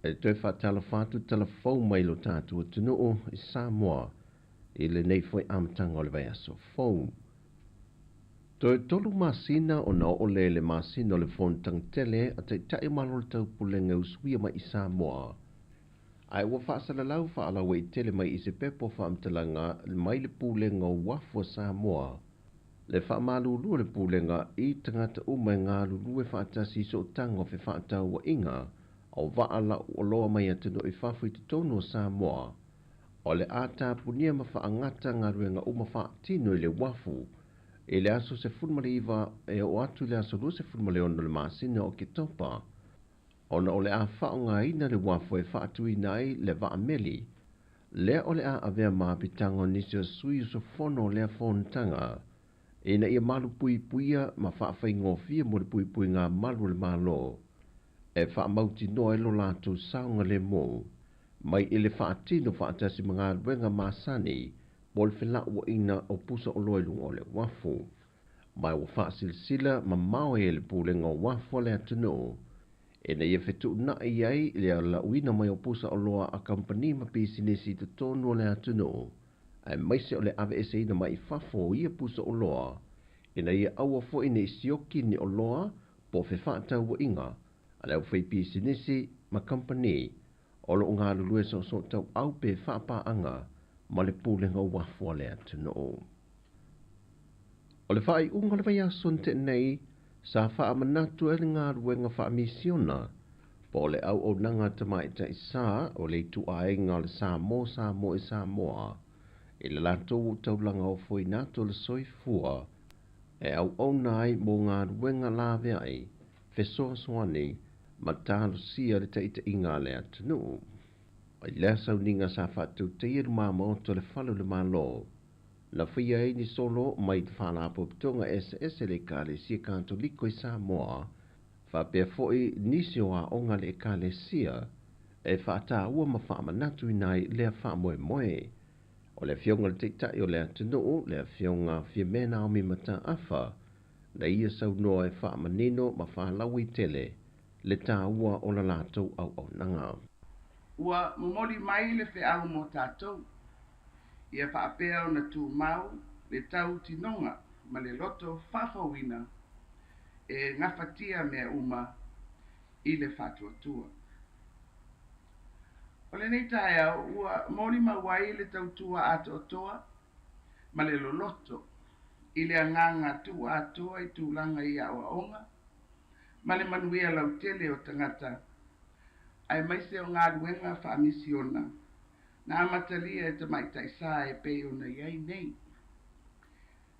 [SPEAKER 8] E toe faatalofa atu talafou mai lo tatou atunuu i Samoa. i lenei foi amataga o le vaiaso fou. Toe 3 masina ona oo lea i le masina o le fonotaga tele a taʻitaʻi o Malo o le Taupulega e usuia mai i Samoa. Ae ua faasalalau faalauaitele mai i se pepa o faamatalaga mai le Pulega o Uafu a Samoa. Le faamalulu o le Pulega i tagata uma e galulue faatasi i sootaga o fefaatauaiga o vaa lau oloa mai atunuu i fafo i totonu o Samoa. O le a tapunia ma faagata galuega uma faatino i le uafu i le aso 19 e oo atu i le aso 26 o le masina o Oketopa, ona o le a faaaogaina le uafu e faatuina ai le vaameli. Lea o le a avea ma apitaga o nisi o sui usufono o lea fonotaga, ina ia malupuipuia ma faafaigofie mo le puipuiga malu o le Malo, e faamautinoa ai lo latou saogalemu mai i le faatino faatasi ma galuega masani mo le felauaiga o pusa oloa i luga o le uafu. Ma ua faasilasila mamao ai e le Pulega o Uafu a le atunuu, ina ia fetuunai ai le lauina mai o pusa oloa a kampani ma pisinisi i totonu o le atunuu, aemaise o le aveeseina mai i fafo o ia pusa oloa, ina ia aua foi nei sioki ni oloa po o fefaatauaiga a le aufaipisinisi ma kampani o loo galulue soosoo pe faapaaga ma le Pulega o Uafu a le atunuu. O le faaiuga o le vaiaso na tea nei, sa faamanatu ai le galuega faamisiona po o le auaunaga tamaʻitaʻi sa o le ituaiga o le Samoa Samoa i Samoa i le latou taulaga ofoina atu o le soifua e auauna ai mo galuega laveai fesoasoani ma talosia le taʻitaʻiga a le atunuu. I lea sauniga sa faatautaia lumamaoto o le fale o le Malo, na faia ai ni solo mai le faalapotopotoga eseese le Ekalesia Katoliko i Samoa, faapea foi nisi o aoga a le Ekalesia e faataua ma faamanatuina ai lea faamoemoe. O le afioga i le taʻitaʻi o le atunuu, le afioga Fiame Naomi Mataafa, na ia saunoa e faamanino ma faalauaitele le taua o la latou auaunaga.
[SPEAKER 9] Ua momoli mai le feau mo tatou, ia faapea ona tumau le tautinoga ma le loto faafouina e gafatia mea uma i le faatuatua. O lenei taeao ua molimau ai le tautua atoatoa ma le loloto i le agaga tuuatoa i tulaga i aoaoga ma le manuia lautele o tagata aemaise o galuega faamisiona na amatalia e tamaʻitaʻi sa e pei ona i ai nei.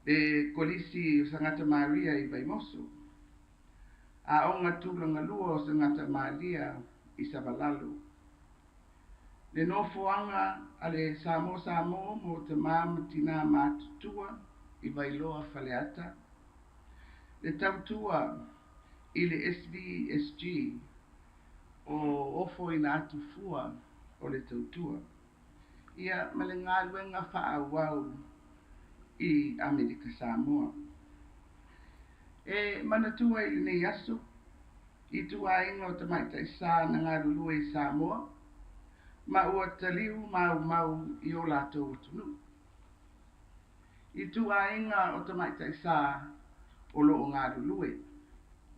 [SPEAKER 9] Le Kolisi o Sagata Maria i Vaimoso, Aoga Tulagalua o Sagata Malia i Savalalo, le nofoaga a le Samoa Samoa mo tamā ma tinā matutua i Vailoa Faleata, le tautua i le SVSG o ofoina atu fua o le tautua, ia ma le galuega faaauau i Amerika Samoa. E manatua i lenei aso i tuaiga o tamaʻitaʻi sa na galulue i Samoa ma ua taliu maumau i o latou atunuu. I tuaiga o tamaʻitaʻi sa o loo galulue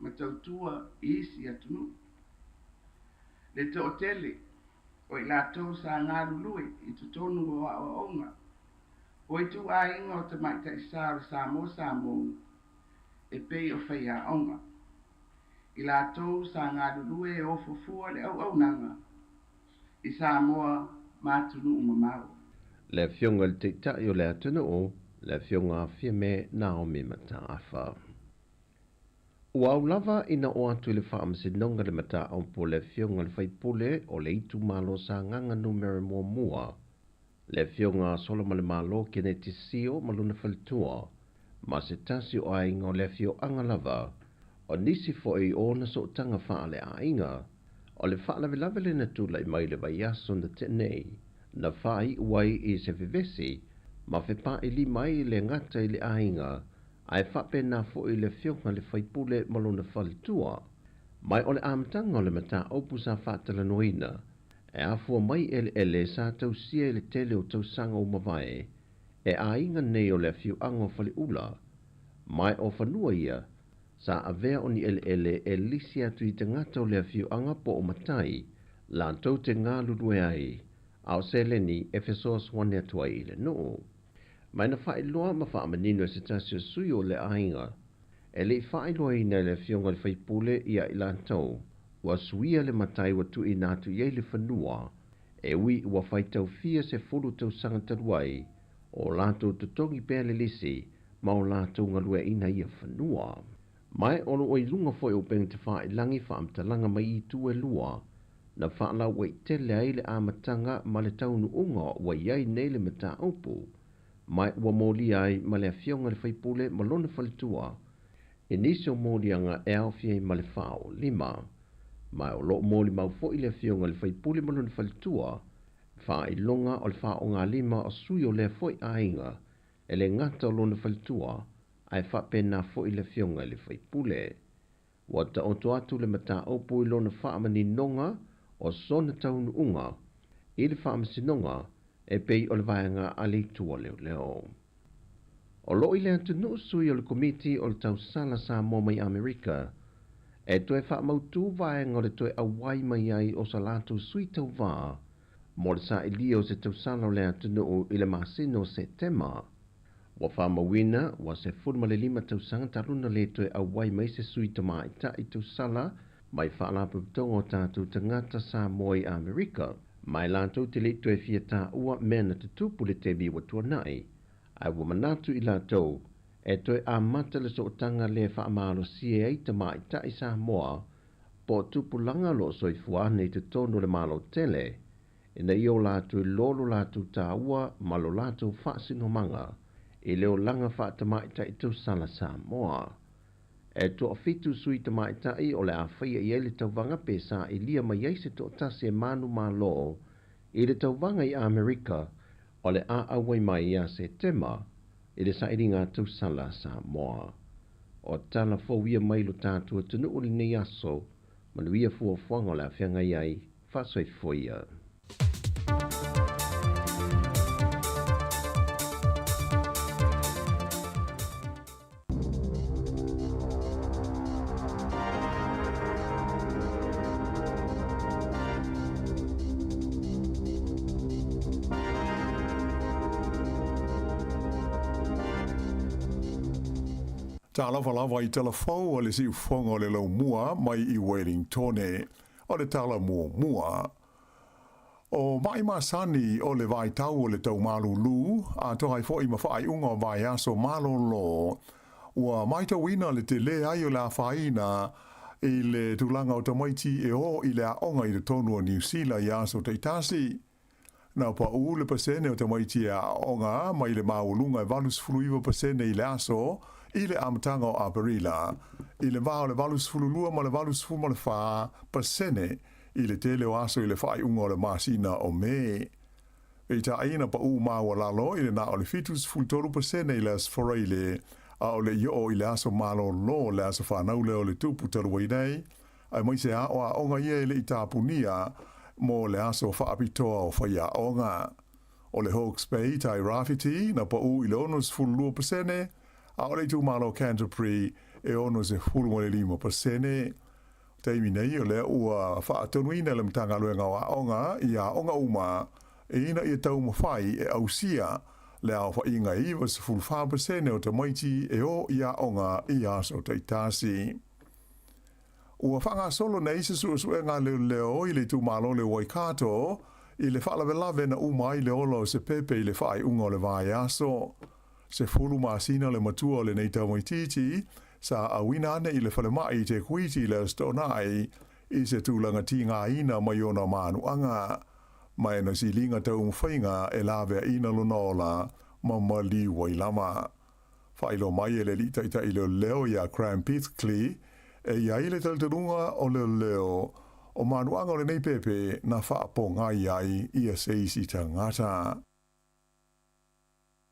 [SPEAKER 9] ma tautua i isi atunuu. Le toʻatele o i latou sa galulue i totonu o aoaoga o ituaiga o tamaʻitaʻi sa o le Samoa Samoa e pei o faiaoga. I latou sa galulue e ofofua le auaunaga i Samoa ma atunuu mamao.
[SPEAKER 8] Le afioga i le taʻitaʻi o le atunuu, le afioga Fiame Naomi Mataafa. Ua au lava ina oo atu i le faamasinoga le mataupu o le afioga i le faipule o le itumalo Sagaga Numera 1, le afioga Solamalemalo Keneti Sio ma lona faletua, ma se tasi o aiga o le afioaga lava, o nisi foi o ona sootaga faaleaiga, o le faalavelave lena tulaʻi mai le vaiaso na tea nei, na faaiu ai i se vevesi ma fepailima ai le gata i le aiga, ae faapena foi le afioga i le faipule ma lona faletua. Mai o le amataga o le mataupu sa faatalanoaina, e afua mai eleele sa tausia i le tele o tausaga ua mavae, E aiga nei o le afioaga o Faleula, ma o fanua ia sa avea o ni eleele e lisi atu i tagata o le afioaga po o matai latou te galulue ai, a o seleni e fesoasoani atu ai i le nuu. Ma na faailoa ma faamanino e se tasi o sui o le aiga e le'i faailoaina e le afioga i le faipule ia i latou ua suia le matai ua tuuina atu i ai le fanua, e ui ua faitaufia 10 tausaga talu ai o latou totogi pea le lisi ma o latou galueaina ia fanua. Ma o loo i luga foi o upega tafailagi faamatalaga mai itu e lua na faalauaitele ai le amataga ma le taunuuga ua iai nei le mataupu, ma ua molia ai ma le afioga i le faipule ma lona faletua i nisi o moliaga e aofia ai ma le 45. Ma o loo molimau foi le afioga i le faipule ma lona faletua faailoga o le faaogalima o sui o lea foi aiga e le gata o lona faletua ae faapena foi le afioga i le faipule. Ua taoto atu le mataupu i lona faamaninoga o sona taunuuga i le faamasinoga e pei o le vaega a le itu o leoleo. O loo i le atunuu sui o le Komiti o le Tausala Samoa mai Amerika e toe faamautū vaega o le toe auai mai ai o sa latou sui tauvā mo le saʻilia o se tausala o le atunuu i le masina o Setema. Ua faamauina ua 15 tausaga talu na lē toe auai mai se sui tamaʻitaʻi tausala mai faalapotopotoga o tatou tagata Samoa i Amerika, ma e latou te leʻi toe fia taua mea na tutupu le taimi ua tuanaʻi, ae ua manatu i latou e toe amata le sootaga lē faamalosia ai tamaʻitaʻi Samoa po o tupulaga o loo soifua ane i totonu o le Malo tele, ina ia o latou iloa lo latou tāua ma lo latou faasinomaga i le olaga faatamaʻitaʻi tausala Samoa. E 7 sui tamaʻitaʻi o le a faia i ai le tauvaga pe saʻilia mai ai se toʻatasi e manu mālō i le tauvaga i Amerika o le a auai mai ia Setema i le saʻiliga tausala Samoa. O tala fou ia mai lo tatou atunuu lenei aso, manuia fuafuaga o le afeagai ai, faasoifua ia.
[SPEAKER 10] Talofa lava i tala fou a le siufofoga o le laumua mai i Wellingtone. O le tala muamua. O maʻi masani o le vaitau o le taumalūlū, atoa ai foʻi ma faaiuga o vaiaso malōlō, ua matauina le telē ai o le afaina i le tulaga o tamaiti e ō i le aoga i totonu o Niu Sila i aso taitasi. Na paʻū le pasene o tamaiti e aoga mai le maualuga e 89% i le aso i le amataga o Aperila, i le va o le 82 ma le 84% i le tele o aso i le faaiuga o le masina o Me. Peitai na paʻū maualalo i le na o le 73% i le Aso Faraile, a o le i oo i le aso malōlō le aso fanau lea o le tupu talu ai nei, aemaise aoaoga ia e leʻi tapunia mo le aso faapitoa o faiaoga. O le Hawke's Bay tai Rāwhiti na paʻū i le 62%, a o le itumalo Canterbury e 65%. Taimi nei o lea ua faatonuina le Matagaluega o Aoga i aoga uma ina ia taumafai e ausia le aofaiga e 94% o tamaiti e o i aoga i aso taitasi. Ua faagasolo nei se suesuega leoleo i le itumalo o le Waikato i le faalavelave na uma ai le ola o se pepe i le faaiuga o le vaiaso. 10 masina le matua o lenei tamaitiiti sa auina ane i le falemai i Te Kuiti i le Aso Toonai i se tulaga tigaina mai ona manuaga. Ma e na siliga taumafaiga e laveaina lona ola ma maliu ai lava. Faailoa mai e le alii taitai leoleo iā Graham Pitcley e i ai le talitonuga o leoleo o manuaga o lenei pepe na faapogai ai ia se isi tagata.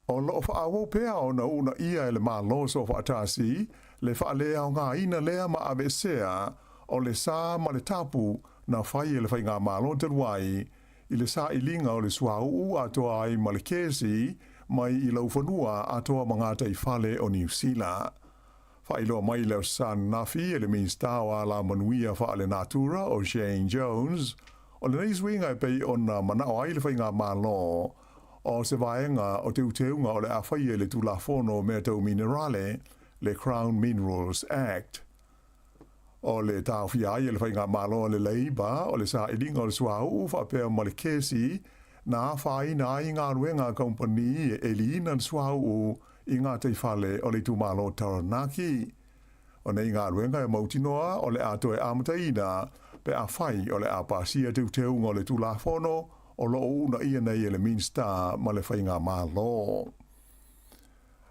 [SPEAKER 10] O loo faaauau pea ona uunaia e le Malo Soofaatasi le faaleaogaina lea ma aveesea o le sa ma le tapu na fai e le faigamalo talu ai i le sailiga o le suauu atoa ai ma le kesi. mai i laufanua atoa ma gataifale o Niu Sila. Faailoa mai i le Aso Sa ananafi e le Minisita o Alamanuia Faalenatura o Shane Jones, o lenei suiga e pei ona manao ai le Faigamalo o se vaega o teuteuga o le a faia i le Tulafono o Mea Tau Minerale, le Crown Minerals Act. O le taofia ai e le Faigamalo a le Leiba o le sailiga o le suauu faapea ma le kesi na afaina ai galuega a kamupani e eliina le suauu i gataifale o le itumalo o Taranaki. O nei galuega e mautinoa o le a toe amataina pe afai o le a pasia teuteuga o le Tulafono o lo o uunaia nei e le Minisita ma le Faigamalo.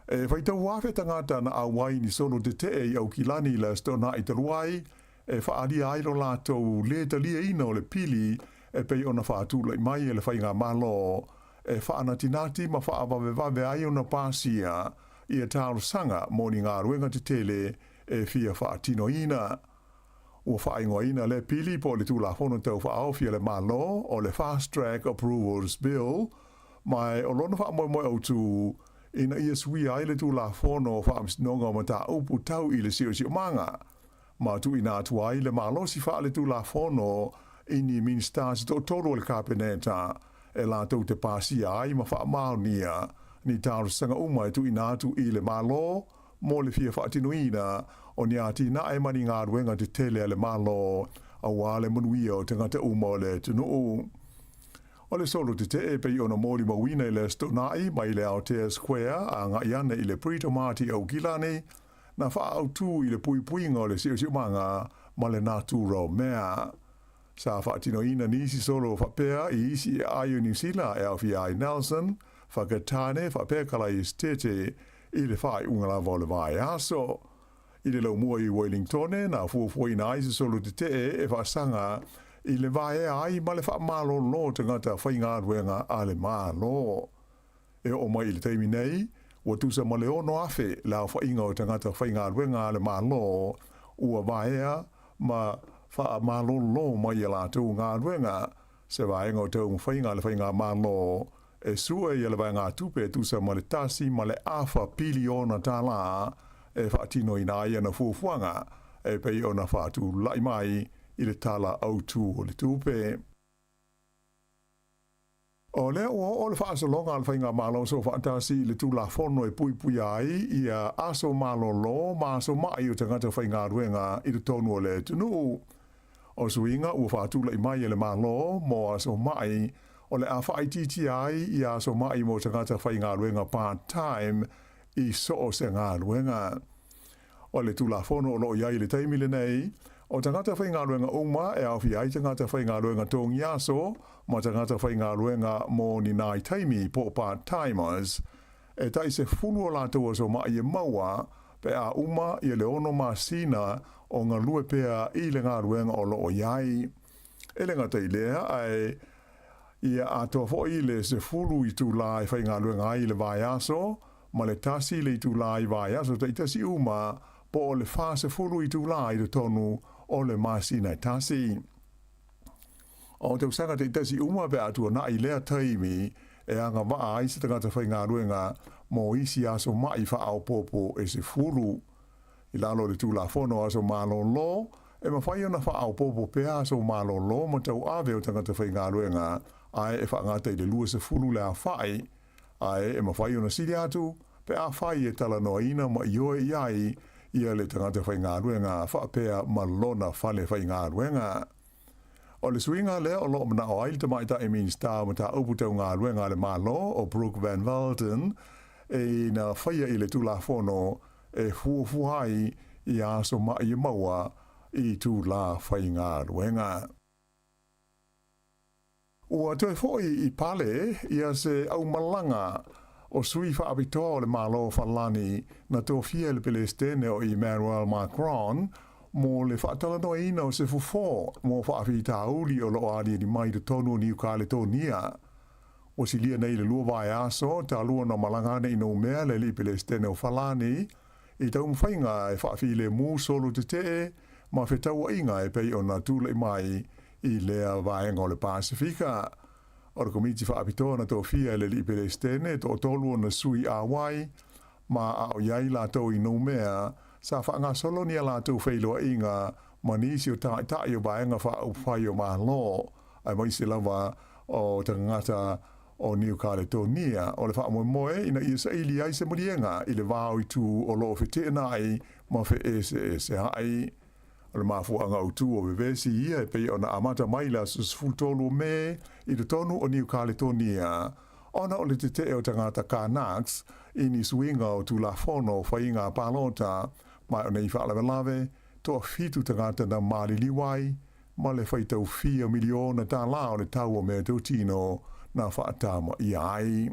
[SPEAKER 10] E faitau afe tagata na auai ni solo tetee i Aukilani i le Aso Toonai talu ai, e faaalia ai lo latou lē taliaina o le pili e pei ona faatulai mai e le Faigamalo e faanatinati ma faavavevave ai ona pasia ia talosaga mo ni galuega tetele e fia faatinoina. Ua faaigoaina lea pili po o le Tulafono Tau Faaofi a le Malo o le Fast Track Approvals Bill, ma o lona faamoemoe autu ina ia suia ai le Tulafono o Faamasinoga o Mataupu Tau i le Siosiomaga, ma tuuina atu ai le malosi faaletulafono i ni Minisita se toatolu o le Kapeneta e latou te pasia ai ma faamaonia ni talosaga uma e tuuina atu i le Malo mo le fia faatinoina o ni atinae ma ni galuega tetele a le Malo aua le manuia o tagata uma o le atunuu. O le solo tetee e pei ona molimauina i le Aso Toonai mai le Aotea Square agai ane i le Britomart i Aukilani, na faaautu i le puipuiga o le siosiomaga ma le natura o mea. Sa faatinoina nisi solo faapea i isi aai o Niu Sila e aofia ai Nelson, Whakatane faapea Kalaesetete i le faaiuga lava o le vaiaso. I le laumua i Wellingtone, na fuafuaina ai se solo tetee e faasaga i le vaea ai ma le faamalolo tagata faigaluega a le Malo. E oo mai i le taimi nei, ua tusa ma le 6,000 le aofaiga o tagata faigaluega a le Malo ua vaea ma faamalolo mai i a latou galuega, se vaega o taumafaiga a le Faigamalo e sue i le vaegatupe e tusa ma le $1.5 piliona e faatinoina ai ana fuafuaga e pei ona faatulai mai i le Tala Autu o le Tupe. O lea ua oo le faasologa a le Faigamalo Soofaatasi i le Tulafono e puipuia ai ia aso malolo ma aso mai o tagata faigaluega i totonu o le atunuu. O suiga ua faatulai mai e le Malo mo aso mai o le a faaitiitia ai ia aso mai mo tagata faigaluega part-time i so o se galuega. O le Tulafono o loo i ai i le taimi lenei, o tagata faigaluega uma e aofia ai tagata faigaluega togiaso ma tagata faigaluega mo ni nai taimi po o part-timers, e tai 10 o latou aso mai e maua pe a uma ia le 6 masina o galue pea i le galuega o loo i ai. E le gata i lea, ae ia atoa foi le 10 itulā e faigaluega ai i le vaiaso, ma le 1 le itulā i vaiaso taitasi uma, po o le 40 itulā i totonu o le masina e tasi. O tausaga taitasi uma pe a tuanai lea taimi e agavaa ai se tagata faigaluega mo isi aso mai faaopoopo e 10. I lalo o le Tulafono Aso Malolo, e mafai ona faaopoopo pea aso malolo ma tauave o tagata faigaluega, ae e faagata i le 20 le aofai, ae e mafai ona sili atu pe afai e talanoaina ma ioe i ai ia le tagata faigaluega faapea ma lona fale faigaluega. O le suiga lea o loo manao ai le Tamaitai Minisita o Mataupu Tau Galuega a le Malo o Brooke Van Velden e ina faia i le Tulafono e fuafua ai ia aso mai e maua i itulā faigaluega. Ua toe foi i pale ia se aumalaga o sui faapitoa o le Malo o Falani na tofia e le Pelesitene o Emmanuel Macron mo le faatalanoaina o se fofo mo faafitauli o loo aliali mai i totonu o Niu Kaletonia. Ua silia nei le 2 vaiaso talu ona malaga ane i Noumea le alii Pelesitene o Falani i taumafaiga e faafilemu solo tetee ma fetauaiga e pei ona tulai mai i lea vaega o le Pasefika. O le Komiti Faapitoa na tofia e le Alii Peresetene e toatolu ona sui auai, ma a o i ai latou i Noumea, sa faagasolo ni a latou feiloaiga ma nisi o taitai o Vaega Faaupufai o Malo, aemaise lava o tagata o Niu Kaletonia. O le faamoemoe ina ia saili ai se maliega i le va o itu o lo o feteenai ma feeseeseai. O le mafuaaga autu o vevesi ia e pei ona amata mai i le aso 13 o Me i totonu o Niu Kaletonia, ona o le tetee o tagata Kanaks i ni suiga o Tulafono o Faiga Palota, ma o nei faalavelave, toafitu tagata na maliliu ai, ma le faitau fia miliona tālā o le tau o meatautino na faatamaia ai.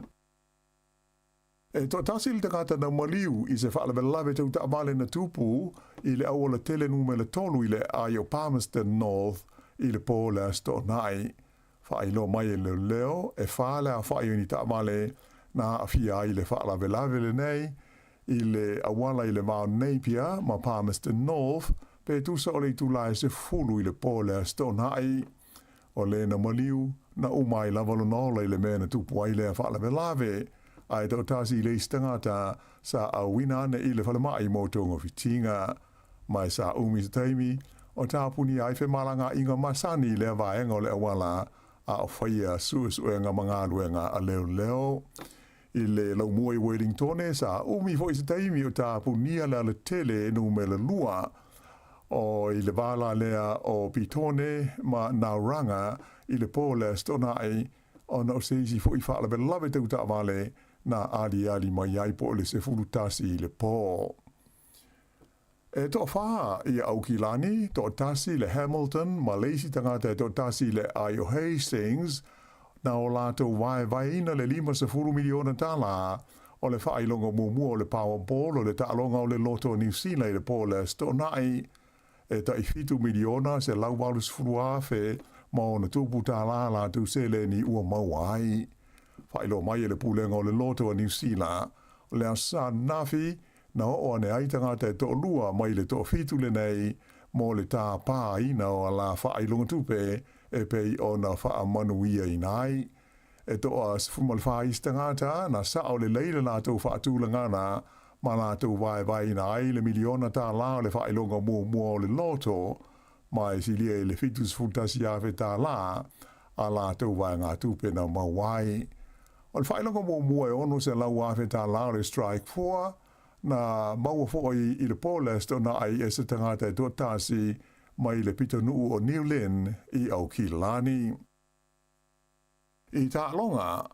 [SPEAKER 10] E toatasi le tagata na maliu i se faalavelave tau taavale na tupu i le auala tele numera 3 i le aai o Palmerston North i le po o le Aso Toonai. Faailoa mai e leoleo, e fa le aofai o ni taavale na aafia ai le faalavelave lenei i le auala i le va o Napier ma Palmerston North pe tusa o le itula e 10 i le po o le Aso Toonai. O le na maliu, na uma ai lava lona ola i le mea na tupu ai lea faalavelave, ae toatasi i le isi tagata sa auina ane i le falemai mo togafitiga. Ma e sa umi se taimi, o tapunia ai femalagaaiga masani i lea vaega o le auala a o faia suesuega ma galuega a leoleo. I le laumua i Wellingtone, sa umi foi se taimi o tapunia le alatele numera 2 o i le vala lea o Petone ma Nauranga i le po o le Aso Toonai, ona o se isi foi faalavelave tau taavale na aliali mai ai po o le 11 i le po. E toafa i Aukilani, toatasi le Hamilton ma le isi tagata e toatasi le aai o Hastings, na o latou vaevaeina le $50 miliona tālā o le faailoga muamua o le Powerball o le taaloga o le Loto Niu Sila i le po o le Aso Toonai, e tai $7,180,000 tālā latou seleni ua maua ai. Faailoa mai e le Pulega o le Loto a Niu Sila, o le Aso Sa ananafi, na oo ane ai tagata e toalua mai le toafitu lenei mo le tāpāina o a la faailoga tupe e pei ona faamanuiaina ai. E toa 14 isi tagata na sao lelei le latou faatulagana ma latou vaevaeina ai le miliona tālā o le faailoga muamua o le loto, ma e silia i le $71,000 tālā a latou vaegatupe na maua ai. O le faailoga muamua e $600,000 tālā o le Strike 4, na maua foi i le po le Aso Toonai e se tagata e toatasi mai le pitonuu o New Lynn i Aukilani. I taaloga,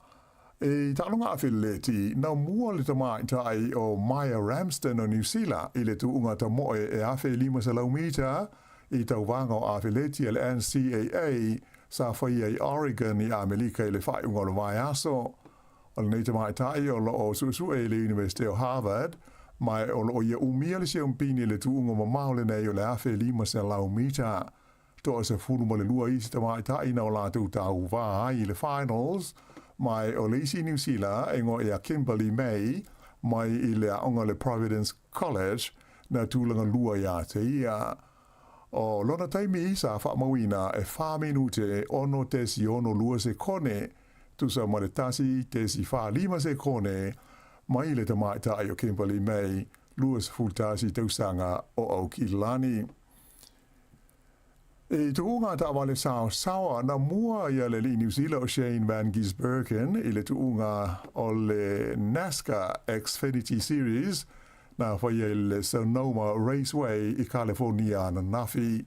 [SPEAKER 10] i taaloga afeleti, na mua le tamaitai o Maia Ramsden o Niu Sila i le tuuga tamoe e 1500 mita i tauvaga o afeleti a le NCAA sa faia i Oregon i Amelika i le faaiuga o le vaiaso. O lenei tamaitai o lo o suesue i le Iunivesite o Harvard, ma o lo o ia umia le siampini i le tuuga mamao lenei o le 1500 mita. Toa 12 isi tamaitai na o latou tauvā ai i le finals, ma o le isi Niu Sila e igoa ia Kimberly May mai i le aoga le Providence College na tulaga lua ia te ia. O lona taimi sa faamauina e fa minute 6.62 sekone, tusa ma le 1.45 sekone mai le tamaitai o Kimberly May, 21 tausaga o Aukilani. I tuuga taavale saosaoa, na mua ia le alii Niu Sila o Shane Van Gisbergen i le tuuga o le NASCAR Xfinity Series na faia i le Sonoma Raceway i Kalefonia ananafi.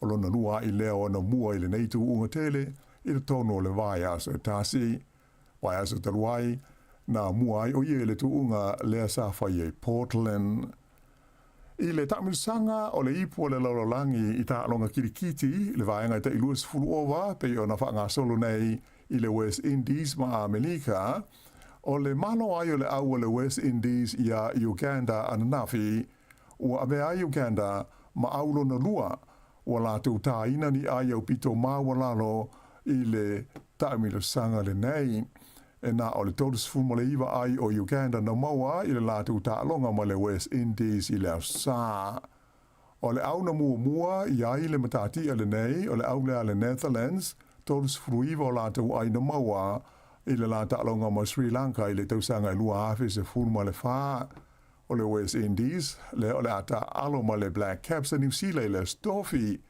[SPEAKER 10] O lona lua a'i lea o ana mua i lenei tuuga tele i totonu o le vaiaso e tasi. Vaiaso talu ai, na mua ai o ia i le tuuga lea sa faia i Portland. I le taamilosaga o le ipu o le lalolagi i taaloga kilikiti, le vaega e tai 20 ova pei ona faagasolo nei i le West Indies ma Amelika, o le malo ai o le au a le West Indies iā Uganda ananafi, ua avea ai Uganda ma au lona lua, ua latou tāina ni ai aupito maualalo i le taamilosaga lenei. E na o le 39 ai o Uganda na maua i le latou taaloga ma le West Indies i le Aso Sa. O le au na muamua i ai le matatia lenei o le au lea a le Netherlands, 39 o latou aina maua i le la taaloga ma Sri Lanka i le tausaga e 2014. O le West Indies lea o le a taaalo ma le Black Caps a Niu Sila i le Aso Tofi.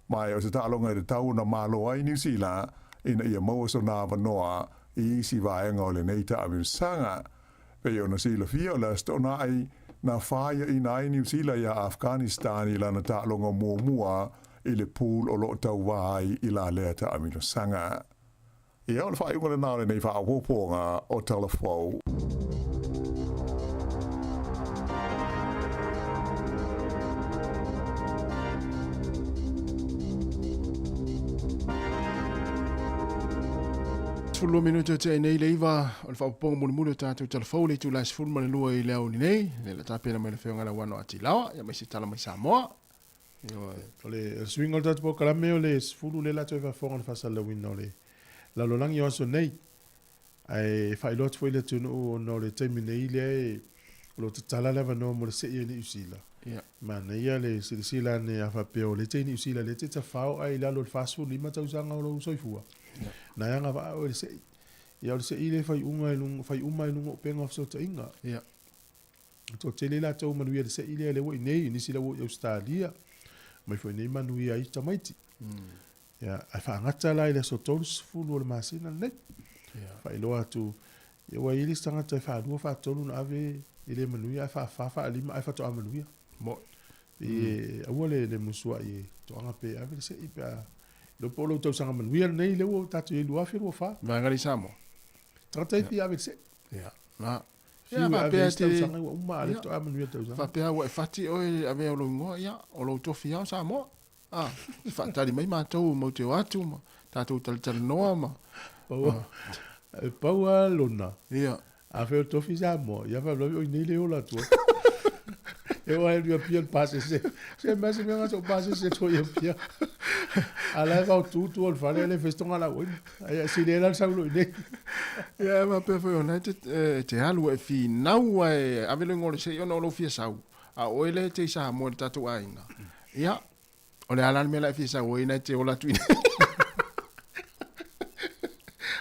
[SPEAKER 10] Ma o se taaloga e tatau ona malo ai Niu Sila ina ia maua sona avanoa i isi vaega o lenei taamilosaga. Pei ona silafia o le Aso Toonai na faiaina ai Niu Sila iā Afghanistan i lana taaloga muamua i le pool o lo o tauva ai i la lea taamilosaga. Ia, o le faaiuga lena o lenei faaopoopoga o Tala Fou.
[SPEAKER 4] 12 minute o tea nei le 9 o le faaopoopoga mulimuli o tatou Tala Fou le itula e 12 i le aoauli nei, lea la tapena mai le Afioga ia Lauano a Tilaoa, ia ma isi tala mai Samoa.
[SPEAKER 1] O le suiga o le tatou polokalame o le 10 lea la toe faafofoga le faasalalauina o le lalolagi o aso nei. Ae faailoa atu foi i le atunuu ona o le taimi nei lea e o lo o tatala le avanoa mo le sei ai Niu Sila. Manaia le silasila ane a faapea o lea e te i Niu Sila lea e te tafao ae i lalo o le 45 tausaga o lou soifua. Na e agavaa oe i le sei. Ia o le sei lea e fai uma i luga o upega o fesootaiga. E toatele i latou manuia i le sei lea, lea ua i inei, nisi la ua i Ausetalia, mai foi nei manuia ai tamaiti. Ia, ae faagata la i le aso 30 o le masina lenei. Faailoa atu, ia ua i ai le isi tagata e faalua, faatolu ona ave e le manuia, ae faafa, faalima ae faatoa manuia. E aua le musuai e toaga pe ave le sei pe a iloa po o lou tausaga manuia lenei lea ua tatou i ai 2024.
[SPEAKER 4] Vaega le Samoa.
[SPEAKER 1] Tagata e fia ave le sei.
[SPEAKER 4] Ia, na.
[SPEAKER 1] Ia, faapea te tausaga ua uma, a le faatoa manuia le tausaga.
[SPEAKER 4] Faapea ua e fati oe e avea lou igoa, ia, o lou tofi lava o Samoa. A, faatali mai matou matou te o atu ma tatou talatalanoa ma.
[SPEAKER 1] Pau, e pau lava lona.
[SPEAKER 4] Ia.
[SPEAKER 1] A fai o le tofi Samoa, ia faalavelave o i inei le ola atu ai. E oo lava i Apia le pasese. Se mea se mea gata o pasese atu ai i Apia. A la e vaotu tua o le fale, e le fai se togalaauina. Ai a sili ai la le sau loa i inei.
[SPEAKER 4] Ia e faapea foi ona e te alu e finau ae ave le igoa o le sei ona o lou fia sau. A o oe lea e te i Samoa i le tatou aiga. Ia, o le a la le mea la e fia sau ai na e te ola atu i inei.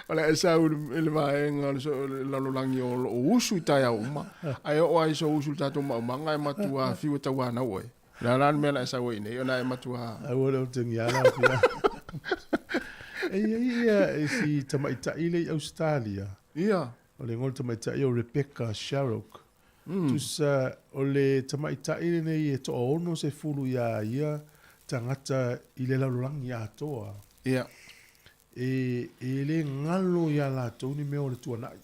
[SPEAKER 4] O le a e sau i le vaega o le lalolagi o lou usu i taeao uma, ae oo lava i sou usu i le tatou maumaga e matua fiu e tauanau oe. O le a la le mea la e sau ai i inei ona e matua.
[SPEAKER 1] Aua le otegia la pia. E i ai ia e si tamaitai lea i Ausetalia.
[SPEAKER 4] Ia.
[SPEAKER 1] O le igoa o le tamaitai o Rebecca Sharrock. Tusa o le tamaitai lenei e toaono sefulu iā ia tagata i le lalolagi atoa.
[SPEAKER 4] Ia.
[SPEAKER 1] E, e le galo iā latou ni mea o le tuanai.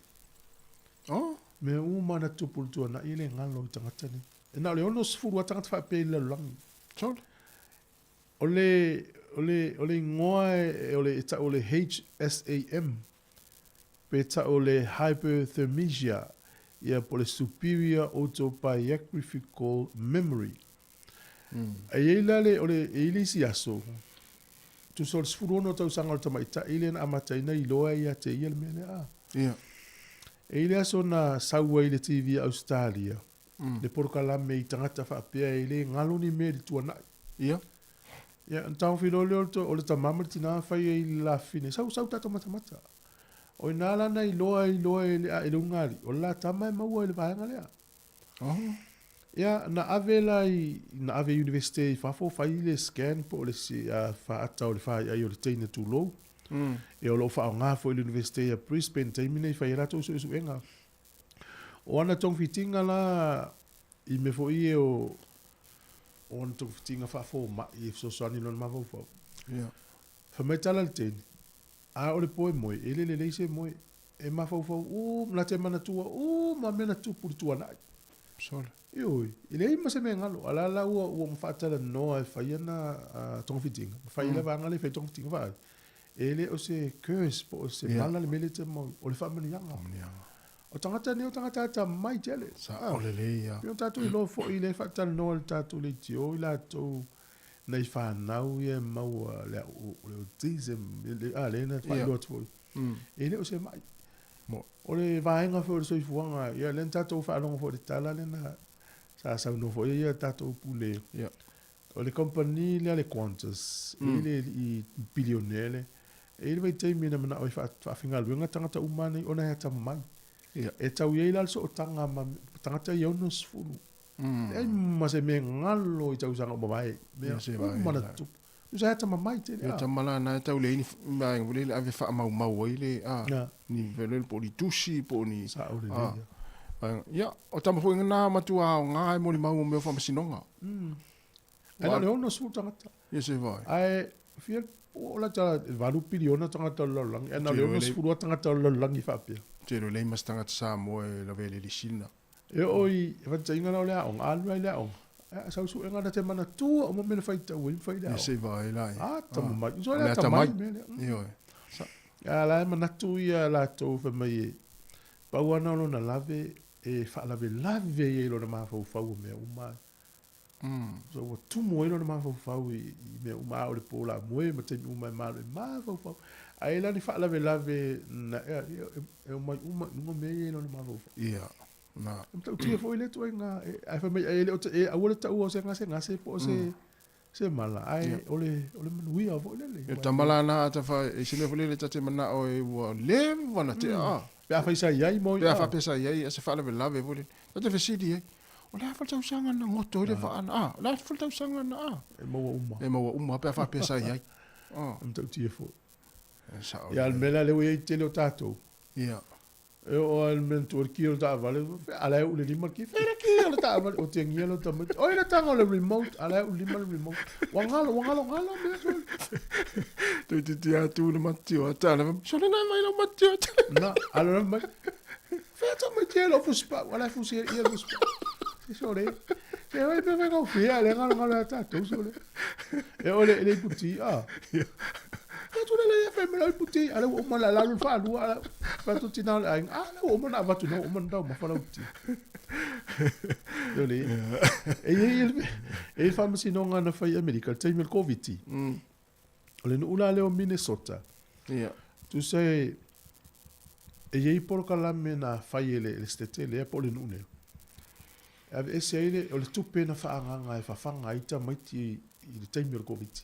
[SPEAKER 4] Oh.
[SPEAKER 1] Mea uma na tupu i le tuanai e le galo i tagata nei. E na o le 60 lava tagata faapea i le lalolagi.
[SPEAKER 4] Sole.
[SPEAKER 1] O le, o le, o le igoa e, o le, e tau o le HSAM, pe tau o le Hyperthermesia, ia po o le Superior Autobiographical Memory. E i ai la le, o le, e i ai le isi aso, tusa o le 16 tausaga o le tamaitai lea na amataina iloa ia te ia le mea lea.
[SPEAKER 4] Ia.
[SPEAKER 1] E i ai le aso na sau ai i le TV a Ausetalia, le polokalame i tagata faapea e le galo ni mea i le tuanai.
[SPEAKER 4] Ia.
[SPEAKER 1] Ia, ona taofi loa lea o le tama ma le tina fai ai i le lafine, sau, sau tatou matamata. O i ina la na iloa ai loa e le, e le ulugalii, o le la tama e maua i le vaega lea.
[SPEAKER 4] Oh.
[SPEAKER 1] Ia, na ave la i, na ave i Universite i fafo, fai le scan po o le faata o le faiai o le teine tulou. Ia, o lo o faaaoga foi i le Universite ia Brisbane i le taimi nei, fai ai latou suesuega. O ana togafitiga la i mea foi ia o o ana togafitiga faafomai e fesoasoani i lona mafaufau.
[SPEAKER 4] Ia.
[SPEAKER 1] Fai mai tala le teine, a o le po e moe, e le lelei se moe. E mafaufau uma, na te manatua uma mea na tupu i le tuanai.
[SPEAKER 4] Sole.
[SPEAKER 1] Ioe, e leai ma se mea e galo. A la la ua ua faatalanoa e fai ana togafitiga, ma fai le vaega lea e fai togafitiga vaai. E le o se curse po o se mala le mea lea e te mau, o le faamanuiaga. O tagata nei o tagata atamai tele.
[SPEAKER 4] Sao lelei ia.
[SPEAKER 1] Pei ona tatou iloa foi lea e faatalanoa i le tatou leitio i latou nai fanau ia e maua le autism, a lea na faailoa atu foi. E le o se mai. O le vaega foi o le soifuaga, ia lea na tatou faalogo foi i le tala lea na sa saunoa foi ai ia tatou pule. O le kamupani lea le Qantas, e i ai le alii bilionaire lea. E i ai le vaitaimi na manao ai faafaigaluega tagata uma nei ona e atamamai. E tau i ai la le sootaga ma tagata ia 60. Leai ma se mea galo i tausaga ua mavae, mea uma na tutupu. Tusa e atamamai tele.
[SPEAKER 4] Ia tama la na e tau leai ni vaega foi lele ave faamaumau ai le a ni vele po o ni tusi po o ni
[SPEAKER 1] Sao lelei a.
[SPEAKER 4] Vaega ia o tama foi na matua aoga e molimau mo mea o faamasinoga.
[SPEAKER 1] Ae na o le 60 tagata.
[SPEAKER 4] Ia se vai.
[SPEAKER 1] Ae fia o la tala 8 piliona tagata o le lalolagi, ae na o le 60 lava tagata o le lalolagi faapea.
[SPEAKER 4] Tele lelei ma se tagata Samoa e lavea i le lisina.
[SPEAKER 1] E oo i fataiga la o le aoga, a alu la i le aoga, a sau suega na te manatua uma mea na faitau ai ma fai i le aoga.
[SPEAKER 4] Ia se i vaai la i.
[SPEAKER 1] Atamamai. So le atamai mea lea.
[SPEAKER 4] Ioe.
[SPEAKER 1] A la e manatu ia latou fai mai e pau lava na o lona lave e faalavelave ai i lona mafaufau o mea uma. So ua tumu ai lona mafaufau i mea uma, a o le po la moe ma taimi uma e malo e mafaufau. Ae la ni faalavelave na e omai uma i luga mea ia i lona mafaufau.
[SPEAKER 4] Ia, na.
[SPEAKER 1] E matautia foi lea ituaiga, ae fai mai e le o e aua le taua o se gasegase po o se se mala, ae o le o le manuia foi lele.
[SPEAKER 4] Ia tama la na ata fa e se mea foi lele ta te manao e ua leva na tea a.
[SPEAKER 1] Pe afai sa i ai mo.
[SPEAKER 4] Pe a faapea sa i ai se faalavelave foi lele. Ta te fesili ai. O le a foi le tausaga na goto ai le vaa na a? O le a foi le tausaga na a?
[SPEAKER 1] E maua uma.
[SPEAKER 4] E maua uma pe a faapea sa i ai.
[SPEAKER 1] E matautia foi. E sao. Ia, le mea la lea ua i ai tele o tatou.
[SPEAKER 4] Ia.
[SPEAKER 1] E oo lava i le mea na tuu ai le ki o le taavale, a la e uu i le lima le ki. Fea le ki o le taavale? Ua tiagia lou tamaiti. Oi le taga o le remote, a la e uu i le lima le remote. Ua galo, ua galogalo mea sole.
[SPEAKER 4] Toeitiiti lava tu le matio a tala. Sole na mai lau matio a tala.
[SPEAKER 1] Na, alo la mai. Fea tamaiti e lou fusipau, a la e fusi e ia le fusipau. Se sole. Se oi pe fai fia le galogalo ia tatou sole. E oo i le iputi, a. Ia tu le ia fai mai lau iputi, a lea ua uma ona alu le faalua, fai atu tina o le aiga, a lea ua uma ona avatu ina ua uma ona taumafa lau ti. Sole. E i ai e i ai le faamasinoga na fai i Amerika i le taimi o le Koviti. O le nuu la lea o Minnesota.
[SPEAKER 4] Ia.
[SPEAKER 1] Tusa e e i ai polokalame na fai e le, le setete lea po o le nuu lea. E aveese ai le, o le tupe na faaagaaga e fafaga ai tamaiti i le taimi o le Koviti.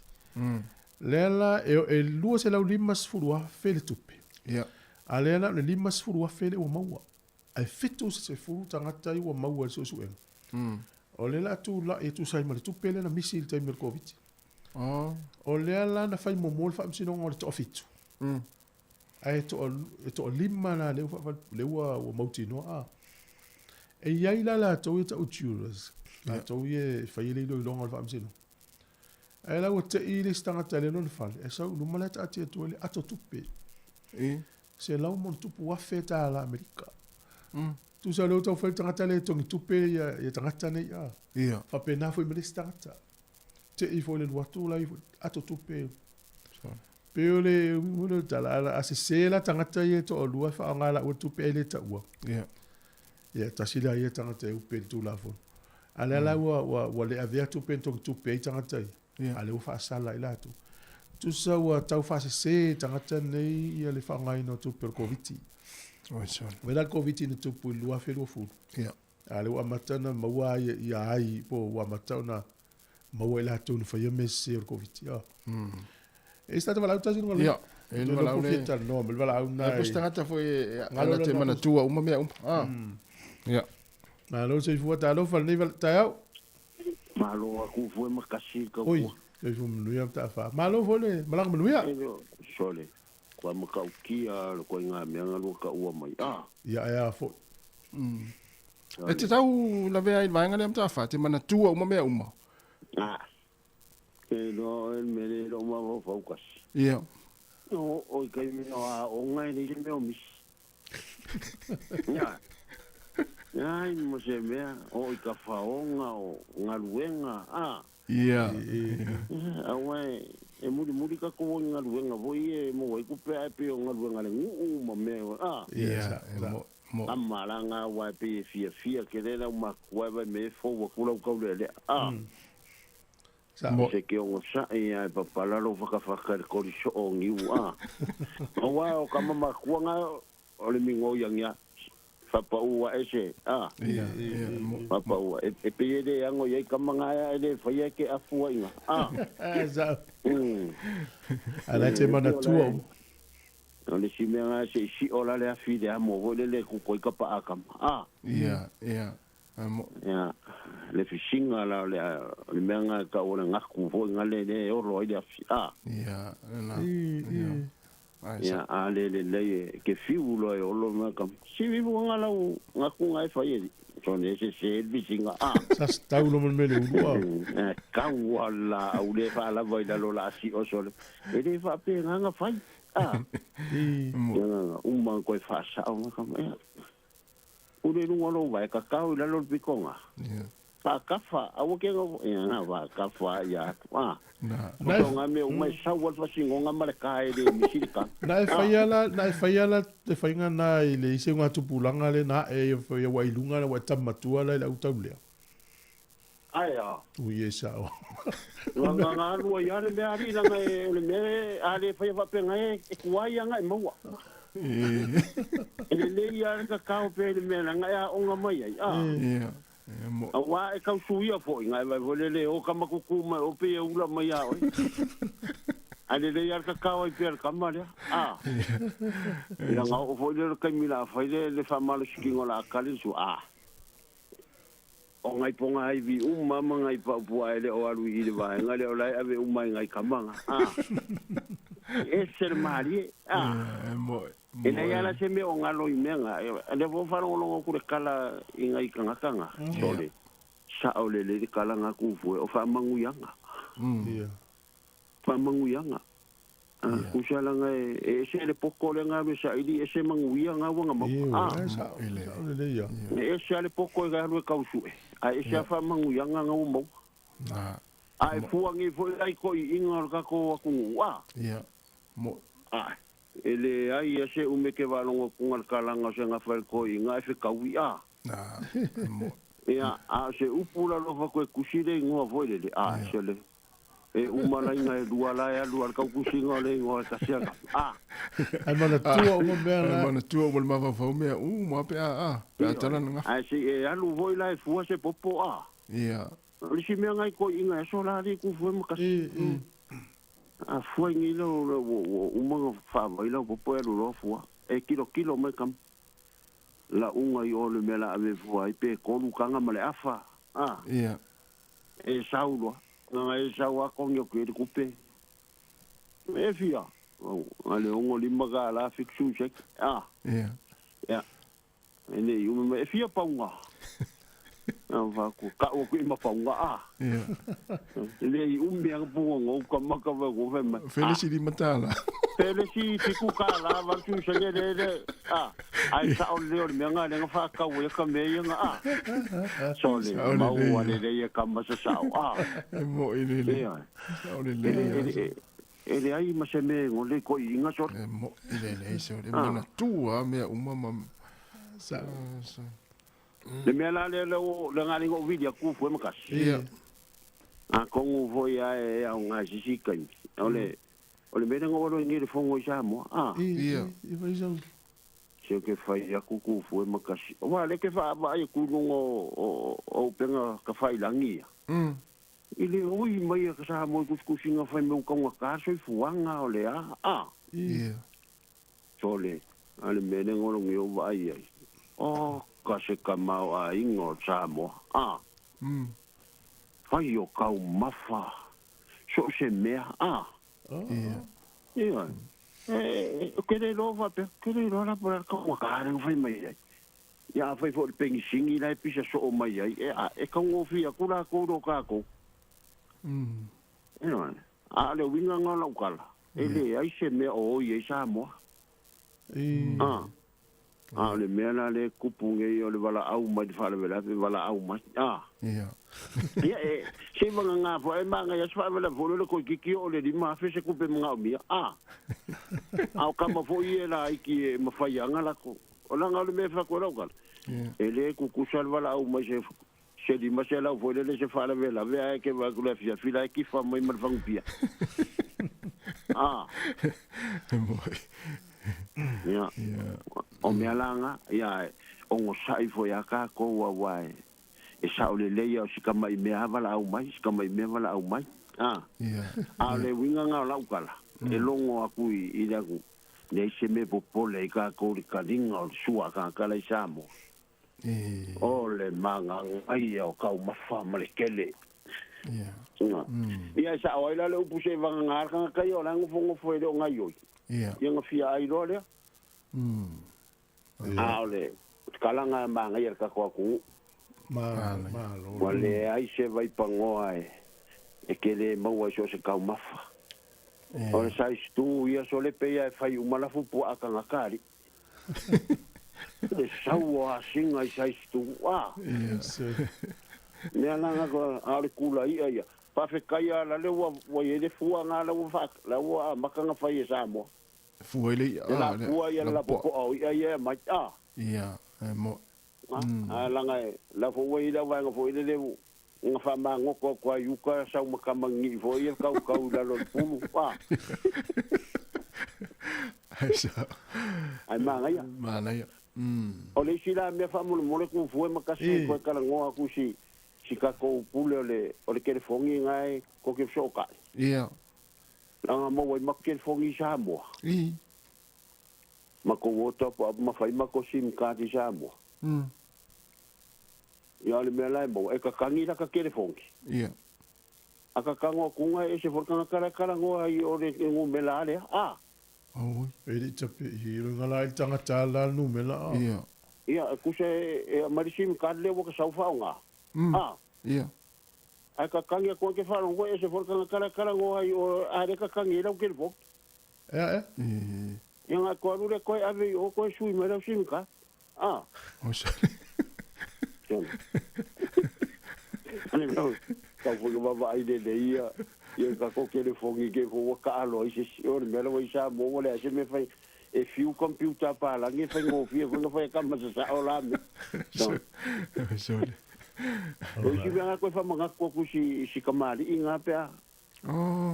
[SPEAKER 1] Lea la e, e $250,000 le tupe.
[SPEAKER 4] Ia.
[SPEAKER 1] A lea la o le $50,000 lea ua maua. Ae 70 tagata ia ua maua i le suesuega. O lea la a tulai e tusa ai ma le tupe lea na misi i le taimi o le Koviti. O lea la na fai muamua le faamasinoga o le toafitu. Ae toa, e toalima la lea ua, lea ua, ua mautinoa. A. E i ai la latou ia tau jurors, latou ia e faia le iloiloga o le faamasinoga. Ae la ua tei le isi tagata e le lona fale, e sau i luma la e taatia atu ai le ato tupe. $100+ Amerika. Tusa lea ua tau fai le tagata lea e togi tupe ia, ia tagata nei a.
[SPEAKER 4] Ia.
[SPEAKER 1] Faapena foi ma le isi tagata. Tei foi le alu atu la ifo ato tupe. Pei o le uiga lea o le tala, a sese la tagata ia e toalua e faaaoga laua tupe ae le taua.
[SPEAKER 4] Ia.
[SPEAKER 1] Ia, tasi la ia tagata e upe i le Tulafono. A lea la ua, ua, ua le avea tupe na togi tupe ai tagata ia.
[SPEAKER 4] Ia.
[SPEAKER 1] A lea ua faasala ai latou. Tusa ua tau faasese e tagata nei ia le faaaogaina o tupe o le Koviti.
[SPEAKER 4] Oi sole.
[SPEAKER 1] Wai la le Koviti na tupu i le 2020.
[SPEAKER 4] Ia.
[SPEAKER 1] A lea ua amata ona maua ai ia ai po ua amata ona maua i latou na faia mea sese o le Koviti. E se tagata valaau tasi luga
[SPEAKER 4] Ia, e le valaau le.
[SPEAKER 1] Fia talanoa ma le valaau na.
[SPEAKER 4] E se tagata foi e ana te manatua uma mea uma. Ah. Ia.
[SPEAKER 1] Malo soifua talofa lenei taeao.
[SPEAKER 13] Malo aku foi makasi ka
[SPEAKER 1] Oi, soifua manuia ma taafa. Malo foi le malaga manuia.
[SPEAKER 13] Sole. Kua makaukia le koe ngā mea ngā lua ka ua mai. Ah.
[SPEAKER 1] Ia e a foi.
[SPEAKER 4] E te tau lavea ai le vaega lea Mataafa, te manatua uma mea uma.
[SPEAKER 13] Ah. E no e me le lo ma fau kasi.
[SPEAKER 4] Ia.
[SPEAKER 13] No oi kai me no a o ngai le mea o misi. Ia. Ai mo se mea o i ka whaonga o ngaluenga. Ah.
[SPEAKER 4] Ia.
[SPEAKER 13] Aua e muri muri ka ko ngaluenga voi e mo wai ku pe ai pe o ngaluenga le nguu ma mea. Ah.
[SPEAKER 4] Ia. Mo.
[SPEAKER 13] Amalanga wa pe fia fia ke le lau makua vai me fo wa kula kau le le. Ah.
[SPEAKER 1] Sa.
[SPEAKER 13] Se ke ongo sa e ai papala lo whakawhaka le kori so o ngiu a. O wa o ka mama kuanga o le mingo ia Whapaua e se, a.
[SPEAKER 4] Ia, ia, mo.
[SPEAKER 13] Whapaua. E pe e le ango i ka manga e le whaia ke afua inga. A.
[SPEAKER 1] Sa. Ala te manatua.
[SPEAKER 13] O le si mea nga se si o la le afi le amo foi le le ku koi ka pa akama. Ah.
[SPEAKER 4] Ia, ia. Mo.
[SPEAKER 13] Ia, le fisinga la o le le mea nga ka o le ngaku foi nga le le olo ai le afi. Ah.
[SPEAKER 4] Ia, na. Ia.
[SPEAKER 13] Ia, a le le le ke fiu lo e olo ma kam. Si vivu nga lau ngaku nga e fai e. So ne se se fisinga. Ah.
[SPEAKER 1] Sa stau lo mo mele ulua.
[SPEAKER 13] Kau ala au le fa la vai la lo la si o sole. E le fa pe nga nga fai. Ah. Ia nga uma koe fa sa o nga kam. Ia. Ure lunga lo vai ka kau i lalo le pikonga.
[SPEAKER 4] Ia.
[SPEAKER 13] Fa kafa, awa ke nga, ia nga va kafa ia. Ah.
[SPEAKER 4] Na.
[SPEAKER 13] O nga me uma sau al fasingo nga male ka e le misirika.
[SPEAKER 1] Na e whai ala, na e whai ala te whainga nā i le ise ngā tupulanga le nā e ia wa ilunga le wa tamatua la i la utau lea.
[SPEAKER 13] Ai a.
[SPEAKER 1] Ui e sao.
[SPEAKER 13] Nga nga nga lua ia le mea ari langa e le mea a le whai whapenga e e kuai anga e maua. E le le ia le kakao pe le mea langa e a onga mai ai. Ah.
[SPEAKER 4] Ia.
[SPEAKER 13] A wā e kau suia foi ngai vai foi le le o kamakuku mai o pe e ula mai a oi. A le le ia le kakao ai pe le kama lea. Ah. Ila nga o foi le le kaimila a whai le le whamalo sikingo la akali su. Ah. O ngai ponga ai vi uma ma ngai pa pua ele o alu i le vaenga le o lai ave uma i ngai kamanga. Ah. E se le marie. Ah.
[SPEAKER 4] Mo.
[SPEAKER 13] E nei ala se mea o ngalo i mea nga. Le fo whalongolongo kure kala i ngai kangakanga. Sole. Sa o le le kala ngā kufue o whamanguianga.
[SPEAKER 1] Ia.
[SPEAKER 13] Whamanguianga. Kusalanga e se le poko le ngā sa ili e se manguia ngā wanga mau.
[SPEAKER 1] Ah. Sa o le le ia.
[SPEAKER 13] E se ale poko e ngā rue kausue. A e se a whamanguianga ngā mau.
[SPEAKER 4] Na.
[SPEAKER 13] A e fuangi foi ai ko i inga o kako aku. Ah.
[SPEAKER 4] Ia. Mo.
[SPEAKER 13] Ah. E le ai e se ume ke walongo kunga kalanga se ngā whai ko i ngā e whekaui a.
[SPEAKER 4] Na. Mo.
[SPEAKER 13] Ia, a se upula lofa koe kusire i ngua foi lele. A, se le. E umala inga e lua la e alu al kau kusinga o le ingoa e kasiaka. A.
[SPEAKER 1] Ai mana tua uma mea la.
[SPEAKER 4] Ai mana tua uma le mawhawhau mea. U, mua pe a, a. Pe a tala na
[SPEAKER 13] Ai se e alu foi la e fua se popo a.
[SPEAKER 4] Ia.
[SPEAKER 13] Le si mea ngai ko inga e so la ri ku fue makasi. A fua ngi lo o uma fa vai la popo e alu lo fua. E kilo kilo mai kam. La unga i ole mea la ave fua i pe kolu kanga ma le afa. A.
[SPEAKER 4] Ia.
[SPEAKER 13] E sauloa. Nga e sau a kongi o ke kupe. E fia. A le ongo lima ka la fiksu sek. A.
[SPEAKER 4] Ia.
[SPEAKER 13] Ia. E nei ume e fia paunga. A va ku ka o ku ima paunga a.
[SPEAKER 4] Ia.
[SPEAKER 13] Le i ume ang punga ngo ka maka va go fe mai.
[SPEAKER 4] Felisi di matala.
[SPEAKER 13] Felisi fiku ka la va tu se le le. A. Ai sa o le o le mea nga le nga fa ka o e ka me ia nga a. So le mau a le le ia ka masa sao a.
[SPEAKER 4] E mo i le le.
[SPEAKER 13] Ia.
[SPEAKER 4] Sa o le le.
[SPEAKER 13] E le ai ma se me ngo le ko i inga so.
[SPEAKER 4] E mo i le le so le mana tua mea uma ma
[SPEAKER 1] sa.
[SPEAKER 13] Le mea la le le o le ngā ringo vidi a kufu e makasi.
[SPEAKER 4] Ia.
[SPEAKER 13] A kongu foi a e au ngā sisi kai. O le o le mea ngo ro ngi le fongo i Samoa. A.
[SPEAKER 4] Ia.
[SPEAKER 1] I vai sau.
[SPEAKER 13] Se ke fai a kuku e makasi. O wa le ke fa va e kulungo o penga ka fai langi. I le oi mai a ka Samoa kuskusinga fai meu kaunga ka soi fuanga o le a. A.
[SPEAKER 4] Ia.
[SPEAKER 13] So le ale mea ngo ro ngi o vai ai. O ka se ka mau a ingo Samoa. A. Fai o kau mafa. So se mea. A.
[SPEAKER 4] Ia.
[SPEAKER 13] Ia. E ke le lova pe ke le lova pa ka wa ka re fai mai ai. Ia fai fo le pengi singi lai pisa so o mai ai. E a e ka ngofia kula ko ro ka ko. Ia. A le winga nga lau kala. E le ai se mea o i e Samoa. A. A le mea la le kupu nge o le wala au mai te wharawela, pe wala au mai. A.
[SPEAKER 4] Ia.
[SPEAKER 13] Ia e, se wanga ngā fo, e manga ia se wharawela fo le koi kiki o le lima, afe se kupe mga o mia. A. A o kama fo i e la iki e mawhai anga lako. O langa o le mea whako rau kala. E le kukusa le wala au mai se se lima se lau fo le le se wharawela, vea e ke wakula fia, fila e kifa mai ma le whangupia. A.
[SPEAKER 4] E moi.
[SPEAKER 13] Ia. O mea langa, ia, o ngo sai fo ia ka ko wa wai. E sa o le leia o sika mai mea wala au mai, sika mai mea wala au mai. A.
[SPEAKER 4] Ia.
[SPEAKER 13] A le winga ngā lau kala. E longo aku i aku. Leai se mea e popole ai kākou i le kaliga o le sua a tagata la i Samoa. O le magagaia o taumafa ma le tele. Ia, e sa'o ai la le upu se i vagagā le tagata ia o la e nofonofo e le o gaioi. Ia na fia ai loa lea. A o le kalaga e magaia le tatou atunuu. Ua leai se vaipanoa e tele maua i so o se taumafa. O le size 2 ia sole pe ia e fai uma lafu puaa tagata alii. Le sau o asiga i size 2 a. Mea la na a o le kula'i'a ia. Faafetai a la lea ua ua i ai le fua na la ua faa la ua amata ona fai e Samoa.
[SPEAKER 4] Fua i le i'a
[SPEAKER 13] Le la fua ia le lapopo'a o i'a ia e aumai a.
[SPEAKER 4] Ia, e mo.
[SPEAKER 13] A laga e la foi ua i ai le auvaega foi lele na faamagoto atu ai i uta sau ma tamanini'i foi ia kaukau i lalo o le pulu a. Ae manaia.
[SPEAKER 4] Manaia.
[SPEAKER 13] O le isi la mea faamolemole Tufue ma Kasi e toe talanoa atu i si tatou pule o le o le telefoni na e tou te fesootai.
[SPEAKER 4] Ia.
[SPEAKER 13] Leaga maua ai matou telefoni i Samoa.
[SPEAKER 4] I.
[SPEAKER 13] Matou o top up ma fai matou sim card i Samoa. Ia o le mea la e maua, e tatagi lata telefoni.
[SPEAKER 4] Ia.
[SPEAKER 13] A tatago atu e ese foi le tagata la e talanoa ai o le numera a lea, a.
[SPEAKER 4] Oi.
[SPEAKER 1] E le i tape i luga la i le tagata la le numera, a.
[SPEAKER 4] Ia.
[SPEAKER 13] Ia, e tusa e aumai le sim card lea ua ta sau faaaoga, a.
[SPEAKER 4] Ia.
[SPEAKER 13] Ae tatagi atu ai ke faalogo e ese foi le tagata la e talanoa ai o a le tatagi ai lau telefoni.
[SPEAKER 1] Ea, ea.
[SPEAKER 13] Ia na toe alu lea toe ave i o toe sui mai lau sim card, a.
[SPEAKER 4] Oh, sorry.
[SPEAKER 13] Tau foi ka vaavaai lelei ia ia tatou telefoni ke fou ua taalo ai se isi. O le mea lava i Samoa ua leai se mea e fai e fiu computer a palagi e faigofie foi ona fai e tama sasao la mea.
[SPEAKER 4] Sorry.
[SPEAKER 13] O isi mea na toe faamanatu atu i si kamali'i na pe a.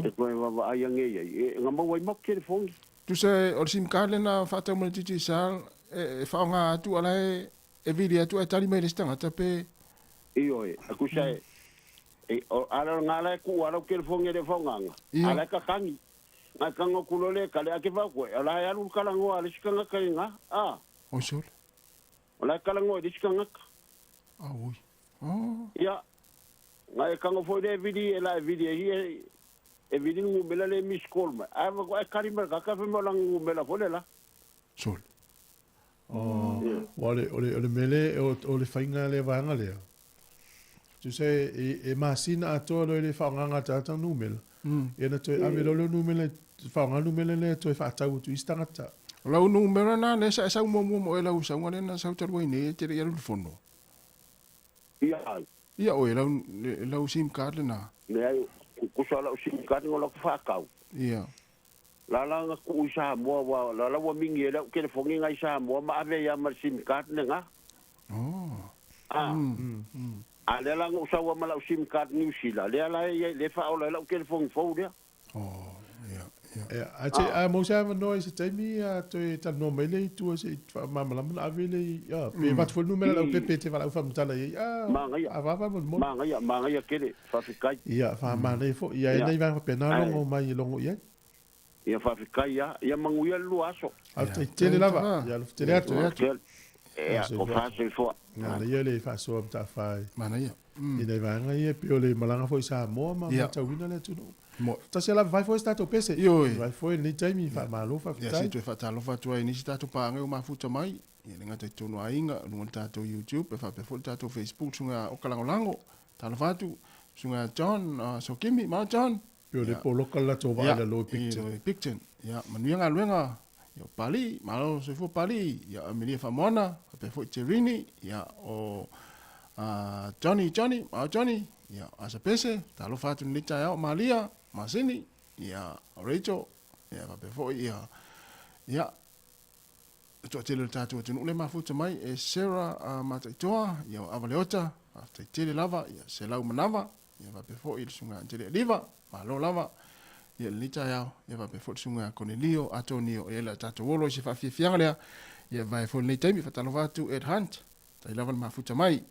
[SPEAKER 13] E toe vaavaai ane i ai. E na maua ai matou telefoni.
[SPEAKER 4] Tusa o le sim card lena faatau mai le Digicel e faaaoga atu a la e e vili atu ae tali mai le isi tagata pe.
[SPEAKER 13] Ioe, a tusa e, e, o, ala o ngā la e kuu ala o telefoni e le whaonganga. Ala e kakangi. Ngā kanga o kulo le kale ake whau koe. Ala e alu le kalangoa a le isi tagata i ngā, a.
[SPEAKER 4] Oi sole.
[SPEAKER 13] O la e kalangoa i le isi tagata.
[SPEAKER 4] A oi. Oh.
[SPEAKER 13] Ia, ngā e kanga foi le e vili, e la e vili e hi e, e vili ngumela le miss call mai. Ae wako e kari mai kaka whai mo la ngumela foi le la.
[SPEAKER 4] Sole.
[SPEAKER 1] Oh, ua o le, o le, o le mea lea, o, o le faiga lea vaega lea. Tusa e, e, e masina atoa loa i le faaaogaga a le tagata numera. Ia na toe ave loa lea o numera, faaaoga numera lea toe faatau atu i isi tagata.
[SPEAKER 4] O lau numera na lea sa e sau muamua mo oe lau sauga lea na sau talu ai nei e te le i alu i le fono.
[SPEAKER 13] Ia ai.
[SPEAKER 4] Ia oe lau, lau sim card lena.
[SPEAKER 13] Leai, kusa lau sim card na lau faatau.
[SPEAKER 4] Ia.
[SPEAKER 13] Lala na kuu i Samoa ua lala ua mingi ai lau telefoni ngai Samoa ma ave ai ma le sim card lena.
[SPEAKER 4] Oh.
[SPEAKER 13] A. A lea la na ou sau ai ma lau sim card New Zealand, lea la e i ai lea e faaola ai lau telefoni fou lea.
[SPEAKER 4] Oh, ia, ia.
[SPEAKER 1] Ia, a te, a mau se avanoa i se taimi a toe talanoa mai lea i tua se i faamalamalama na ave lea i, a, pe avatu foi le numera lau pepe e te valaau faamatala i ai, a,
[SPEAKER 13] Manaia.
[SPEAKER 1] a vava molimoli.
[SPEAKER 13] Manaia, manaia tele, faafetai.
[SPEAKER 1] Ia, faamanaia foi, ia e
[SPEAKER 13] Ia.
[SPEAKER 1] nei vaega faapena
[SPEAKER 13] Ae.
[SPEAKER 1] logo mai e logo i ai.
[SPEAKER 13] Ia faafetai lava. Ia manuia le lua aso.
[SPEAKER 1] Faafetai tele lava. Ia alofa tele atu.
[SPEAKER 13] Tele. Ia, tofa soifua.
[SPEAKER 1] Manaia le faasoa mataafa i.
[SPEAKER 4] Manaia.
[SPEAKER 1] I nai vaega ia e pei o le malaga foi i Samoa ma matauina le atunuu. Tasi lava fai foi se tatou pese.
[SPEAKER 4] Ioe.
[SPEAKER 1] Fai foi i lenei taimi, faamalo faafetai.
[SPEAKER 4] Ia se i toe faatalofa atu ai i nisi tatou paaga ua mafuta mai, ia le gata i totonu o aiga, luga o le tatou YouTube, e faapea foi le tatou Facebook, susuga Oka Lagolago, talofa atu, susuga John Sokimi, malo John.
[SPEAKER 1] Pei o le poloka le latou vaai i lalo i Picton.
[SPEAKER 4] I Picton. Ia, manuia galuega, ia o Palii, malo soifua Palii, ia Amelia Faamoana, faapea foi Terini, ia o Johnny Johnny, malo Johnny, ia Asa Pese, talofa atu i lenei taeao, Malia, Masini, ia Rachel, ia faapea foi ia, ia, le toatele o le tatou atunuu lea e mafuta mai e Sarah Mataitoa, ia o Ava Leota, faafetai tele lava, ia Selau Manava, Ia faapea foi le susuga ia Angelia Liva, malo lava ia lenei taeao, ia faapea foi le susuga ia Konelio Atonio, ia le a tatou olo i se faafiafiaga lea, ia vae foi lenei taimi, faatalofa atu Ed Hunt, tai lava le mafuta mai.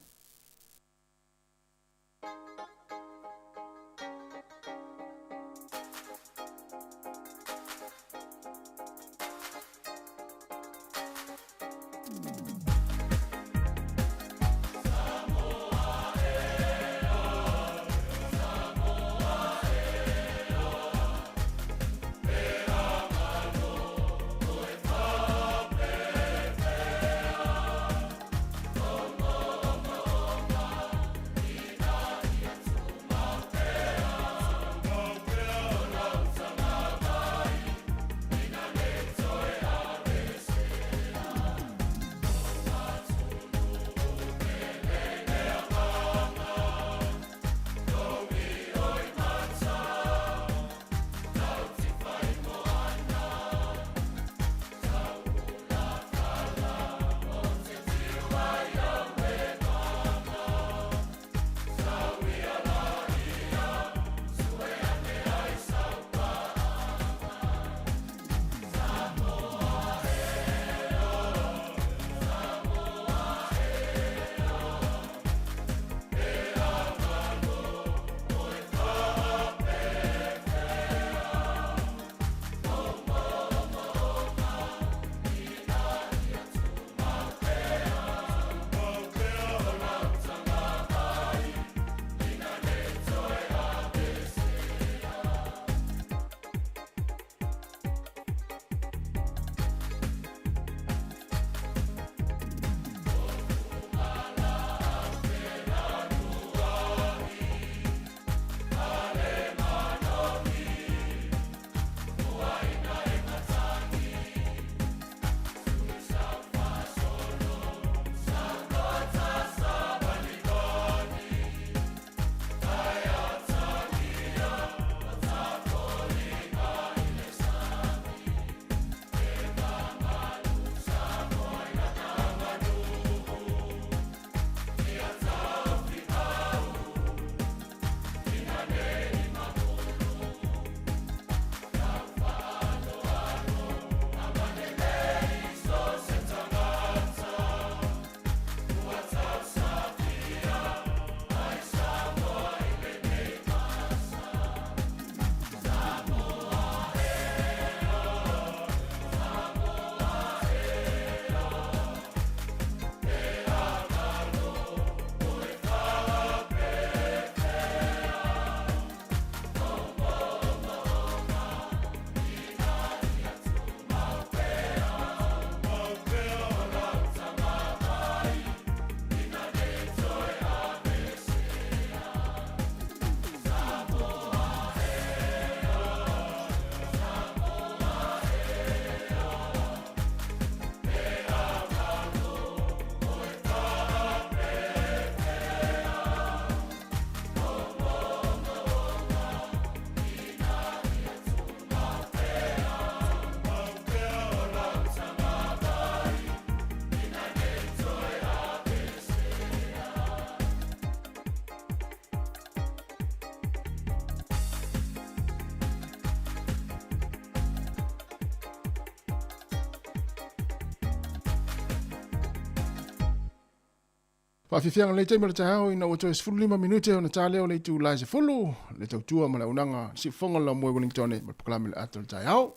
[SPEAKER 4] Faafiafiaga lenei taimi o le taeao ina ua toe 15 minute ona ta lea o le itula e 10 le tautua ma le auaunaga siufofoga o le laumua i Wellington ma le polokalame le ata o le taeao.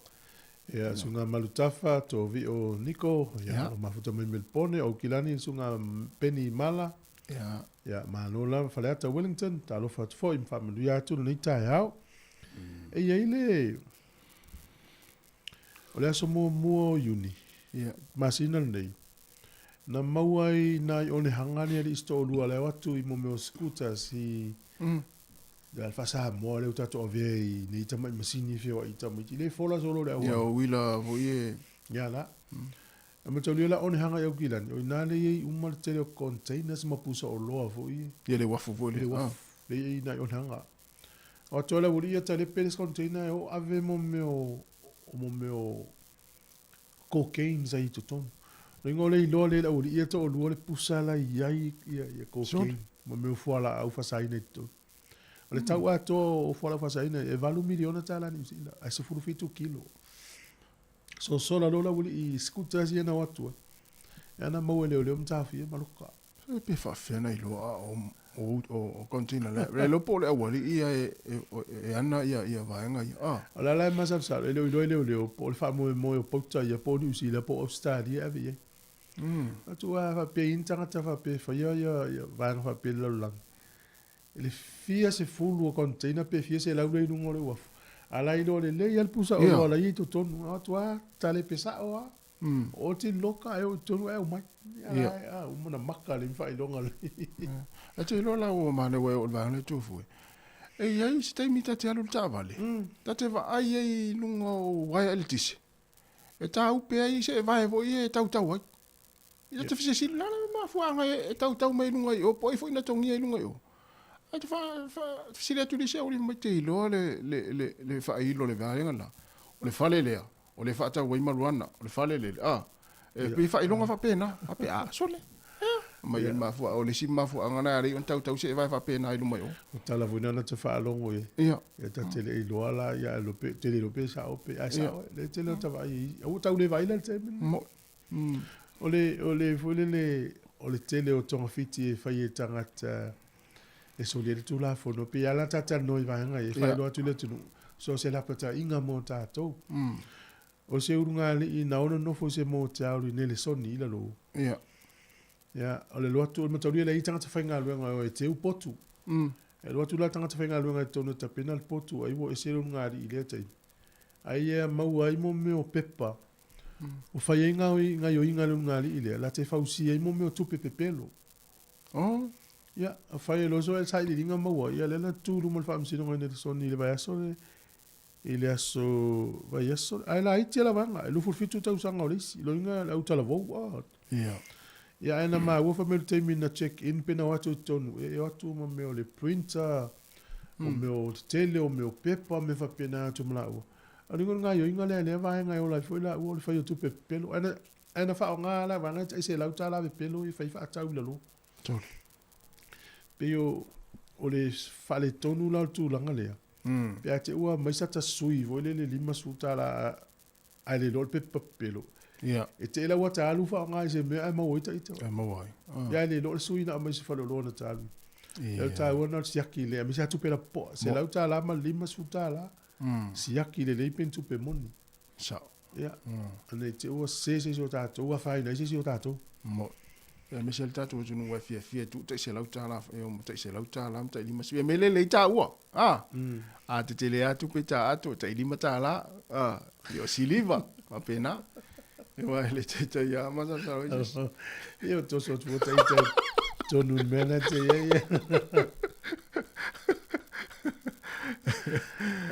[SPEAKER 1] Ia, susuga Malutafa, Tovio Niko, ia, o mafuta mai Melbourne, o Aukilani le susuga Penny Mala,
[SPEAKER 4] Ia.
[SPEAKER 1] Ia, malo lava Faleata Wellington, talofa atu foi ma faamanuia atu lenei taeao. E i ai le, o le aso muamua o Iuni,
[SPEAKER 4] Ia.
[SPEAKER 1] masina lenei, na maua ai nai onehaga ni alii se toalua le o atu i mo mea o scooters i le faa-Samoa lea ua tatou avea i nei tamai masini e feoai i tamaiti. Le fola solo le auala.
[SPEAKER 4] Ia, o uila foi e...
[SPEAKER 1] Ia la. E mataulia la onehaga i Aukilani, o i ina lea e i ai uma le tele o containers ma pusa oloa foi ia.
[SPEAKER 4] Ia le uafu foi lea.
[SPEAKER 1] Le uafu. Lea e i ai nai onehaga. O atu ai le aualii ia talepe le isi container e o ave mo mea o, mo mea o cocaine sa i totonu. Loiga o le iloa lea i le aualii ia toalua le pusa la i ai ia, ia cocaine ma mea o fualaau faasaina i totonu. O le tau atoa o fualaau faasaina e $8 miliona Niu Sila ae 17 kilo. Sosola loa le aualii i scooters ia na o atu ai. E ana maua e leoleo ma taofia ma loka.
[SPEAKER 4] Pe faafefea ona iloa a o container le le iloa po o le aualii ia e ana ia vaega ia. Ah.
[SPEAKER 1] O le ala e masalosalo, e le o iloa e leoleo po o le faamoemoe o pauta ia po o Niu Sila po o Ausetalia e ave i ai. Atu a faapea i ni tagata faapea e faia ia ia vaega faapea i le lalolagi. I le fia sefulu o container pe fia selau lea i luga o le uafu, a la iloa lelei lava le pusa oloa la e i ai i totonu. A o atu lava talepe sao lava, oti le loka ae oo i totonu ae aumai. Ia la e uma ona maka le faailoga lelei.
[SPEAKER 4] E te iloa la ua manaia ua e oo i le vaega lea Tofue. E i ai se taimi ta te alu i le taavale, ta te vaai ai i luga o uaea eletise, e tāupe ai se vae foi e tautau ai. Ia te fesili la le mafuaaga e tautau mai luga i o, po o ai foi na togia i luga i o. Ae te fesili atu i le isi au mai te iloa le, le, le, le faailo o le vaega la. O le fale lea, o le faatau ai maluana, o le fale lele, a. E pei faailoga faapena, faapea, a, sole. Mai le mafua, o le isi mafuaaga na alai ona tautau se vae faapena i luma i o.
[SPEAKER 1] O tala foi na te faalogo i ai.
[SPEAKER 4] Ia.
[SPEAKER 1] Ia ta te le iloa la, ia e lope, te le lope sao pe, ai sao, le tele o tavaai i, au tau le vai la le taimi.
[SPEAKER 4] Mo.
[SPEAKER 1] O le, o le foi lele, o le tele o togafiti e fai e tagata e soli ai le Tulafono, pei lava la ta talanoa i vaega ia, e faailoa atu i le atunuu, so o se lapataiga mo tatou. O se ulugalii na ono nofo i se moteaulu i Nelesoni i lalo. Ia, o le alu atu, o le mataulia lea i tagata faigaluega e o e teu potu. E alu atu la tagata faigaluega i totonu e tapena le potu, ai ua ese le ulugalii i lea taimi. Ai ia maua ai mo mea o pepa, o fai ai gaoioiga a le ulugalii lea, la te fausia ai mo mea o tupe pepelo.
[SPEAKER 4] Oh.
[SPEAKER 1] Ia, fai e loso e sailiiliga maua, ia lea na tu i luma o le Faamasinoga i Nelesoni i le vaiaso le, i le aso vaiaso, ae laiti lava vaega, e 27 tausaga o le isi, loiga le au talavou, ah.
[SPEAKER 4] Ia.
[SPEAKER 1] Ia, ae na maua fai mai le taimi na check in pe na o atu i totonu, e o atu ma mea o le printer, o mea o tetele, o mea o pepa, mea faapena atu ma laua. A o le gaoioiga lea lea vaega e ola ai foi laua o le fai o tupe pepelo. Ae na, ae na faaaoga la vaega e tai $100 pepelo e fai faatau i lalo.
[SPEAKER 4] Tolu.
[SPEAKER 1] Pei o, o le faaletonu la o le tulaga lea. Pe a te ua aumai sata sui foi lele $50 ae le iloa le pepa pepelo.
[SPEAKER 4] Ia.
[SPEAKER 1] E te lau ata alu faaaoga i se mea ae maua ai taita.
[SPEAKER 4] Ae maua ai.
[SPEAKER 1] Ia ae le iloa le sui na aumai se faleoloa na ta alu. Ia. O le taua na o le siaki le aemaise lava tupe lapopoa. $100 ma le $50. Siaki lelei pe ni tupe moni.
[SPEAKER 4] Sao.
[SPEAKER 1] Ia. Ne i te ua sese se isi o tatou, afaina ai se isi o tatou.
[SPEAKER 4] Moni. Ia aemaise le tatou atunuu e fiafia e tuu tai $100 e o ma tai $100 ma tai 50. Ia mea lelei taua. A. A tetele atu pe ta atu tai $5. A. Ia o siliva. Faapena. Ia wa le te tai a masa sa o isi.
[SPEAKER 1] Ia o toso atu o tai tai tonu i mea na te ia ia.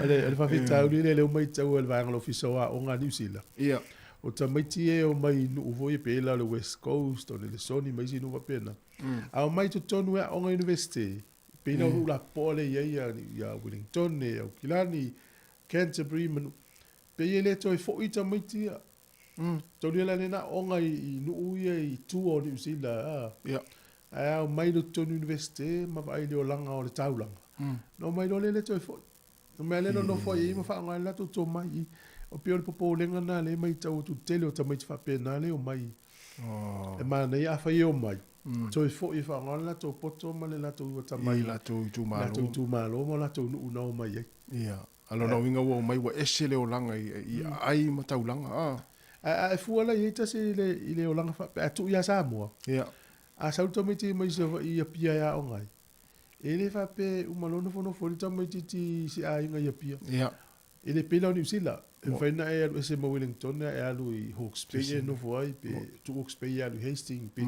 [SPEAKER 1] O le faafitauli lea lea ua matau e le vaega o le Ofisa o Aoga a Niu Sila.
[SPEAKER 4] Ia.
[SPEAKER 1] O tamaiti e omai i nuu foi e pei la o le West Coast, o Nelesoni ma isi nuu faapena. A omai i totonu e aoga University, pei la o nuu lapopoa lea e i ai ia, ia Wellington, ia Aukilani, Canterbury ma nuu. Pei e le toe foi tamaiti ia. Taulia la lena aoga i, i nuu ia i tua o Niu Sila. A.
[SPEAKER 4] Ia.
[SPEAKER 1] Ae a omai i totonu University ma vaai i le olaga o le taulaga. Na omai loa lea le toe foi. O mea lea na nofo ai i ma faaaoga ai le latou tomai i. O pei o le popolega lena lea e matau atu i le tele o tamaiti faapena lea e omai. E manaia afai e omai, toe foi e faaaoga le latou poto ma le latou atamai
[SPEAKER 4] i latou itumalo,
[SPEAKER 1] latou itumalo ma latou nuu na omai ai.
[SPEAKER 4] Ia. A o lona uiga ua omai ua ese le olaga i aai ma taulaga, a.
[SPEAKER 1] Ae a e fua la i ai tasi i le, i le olaga faapea, a tuu ia Samoa,
[SPEAKER 4] Ia.
[SPEAKER 1] a sau le tamaiti mai Savaii i Apia e aoga ai, E le faapea e uma loa nofonofo ai le tamaitiiti i se aiga i Apia.
[SPEAKER 4] Ia.
[SPEAKER 1] E le pei la o Niu Sila. E mafai ona e alu ese ma Wellington ae alu i Hawke's Bay e nofo ai, pe tuu Hawke's Bay e alu i Hastings, pe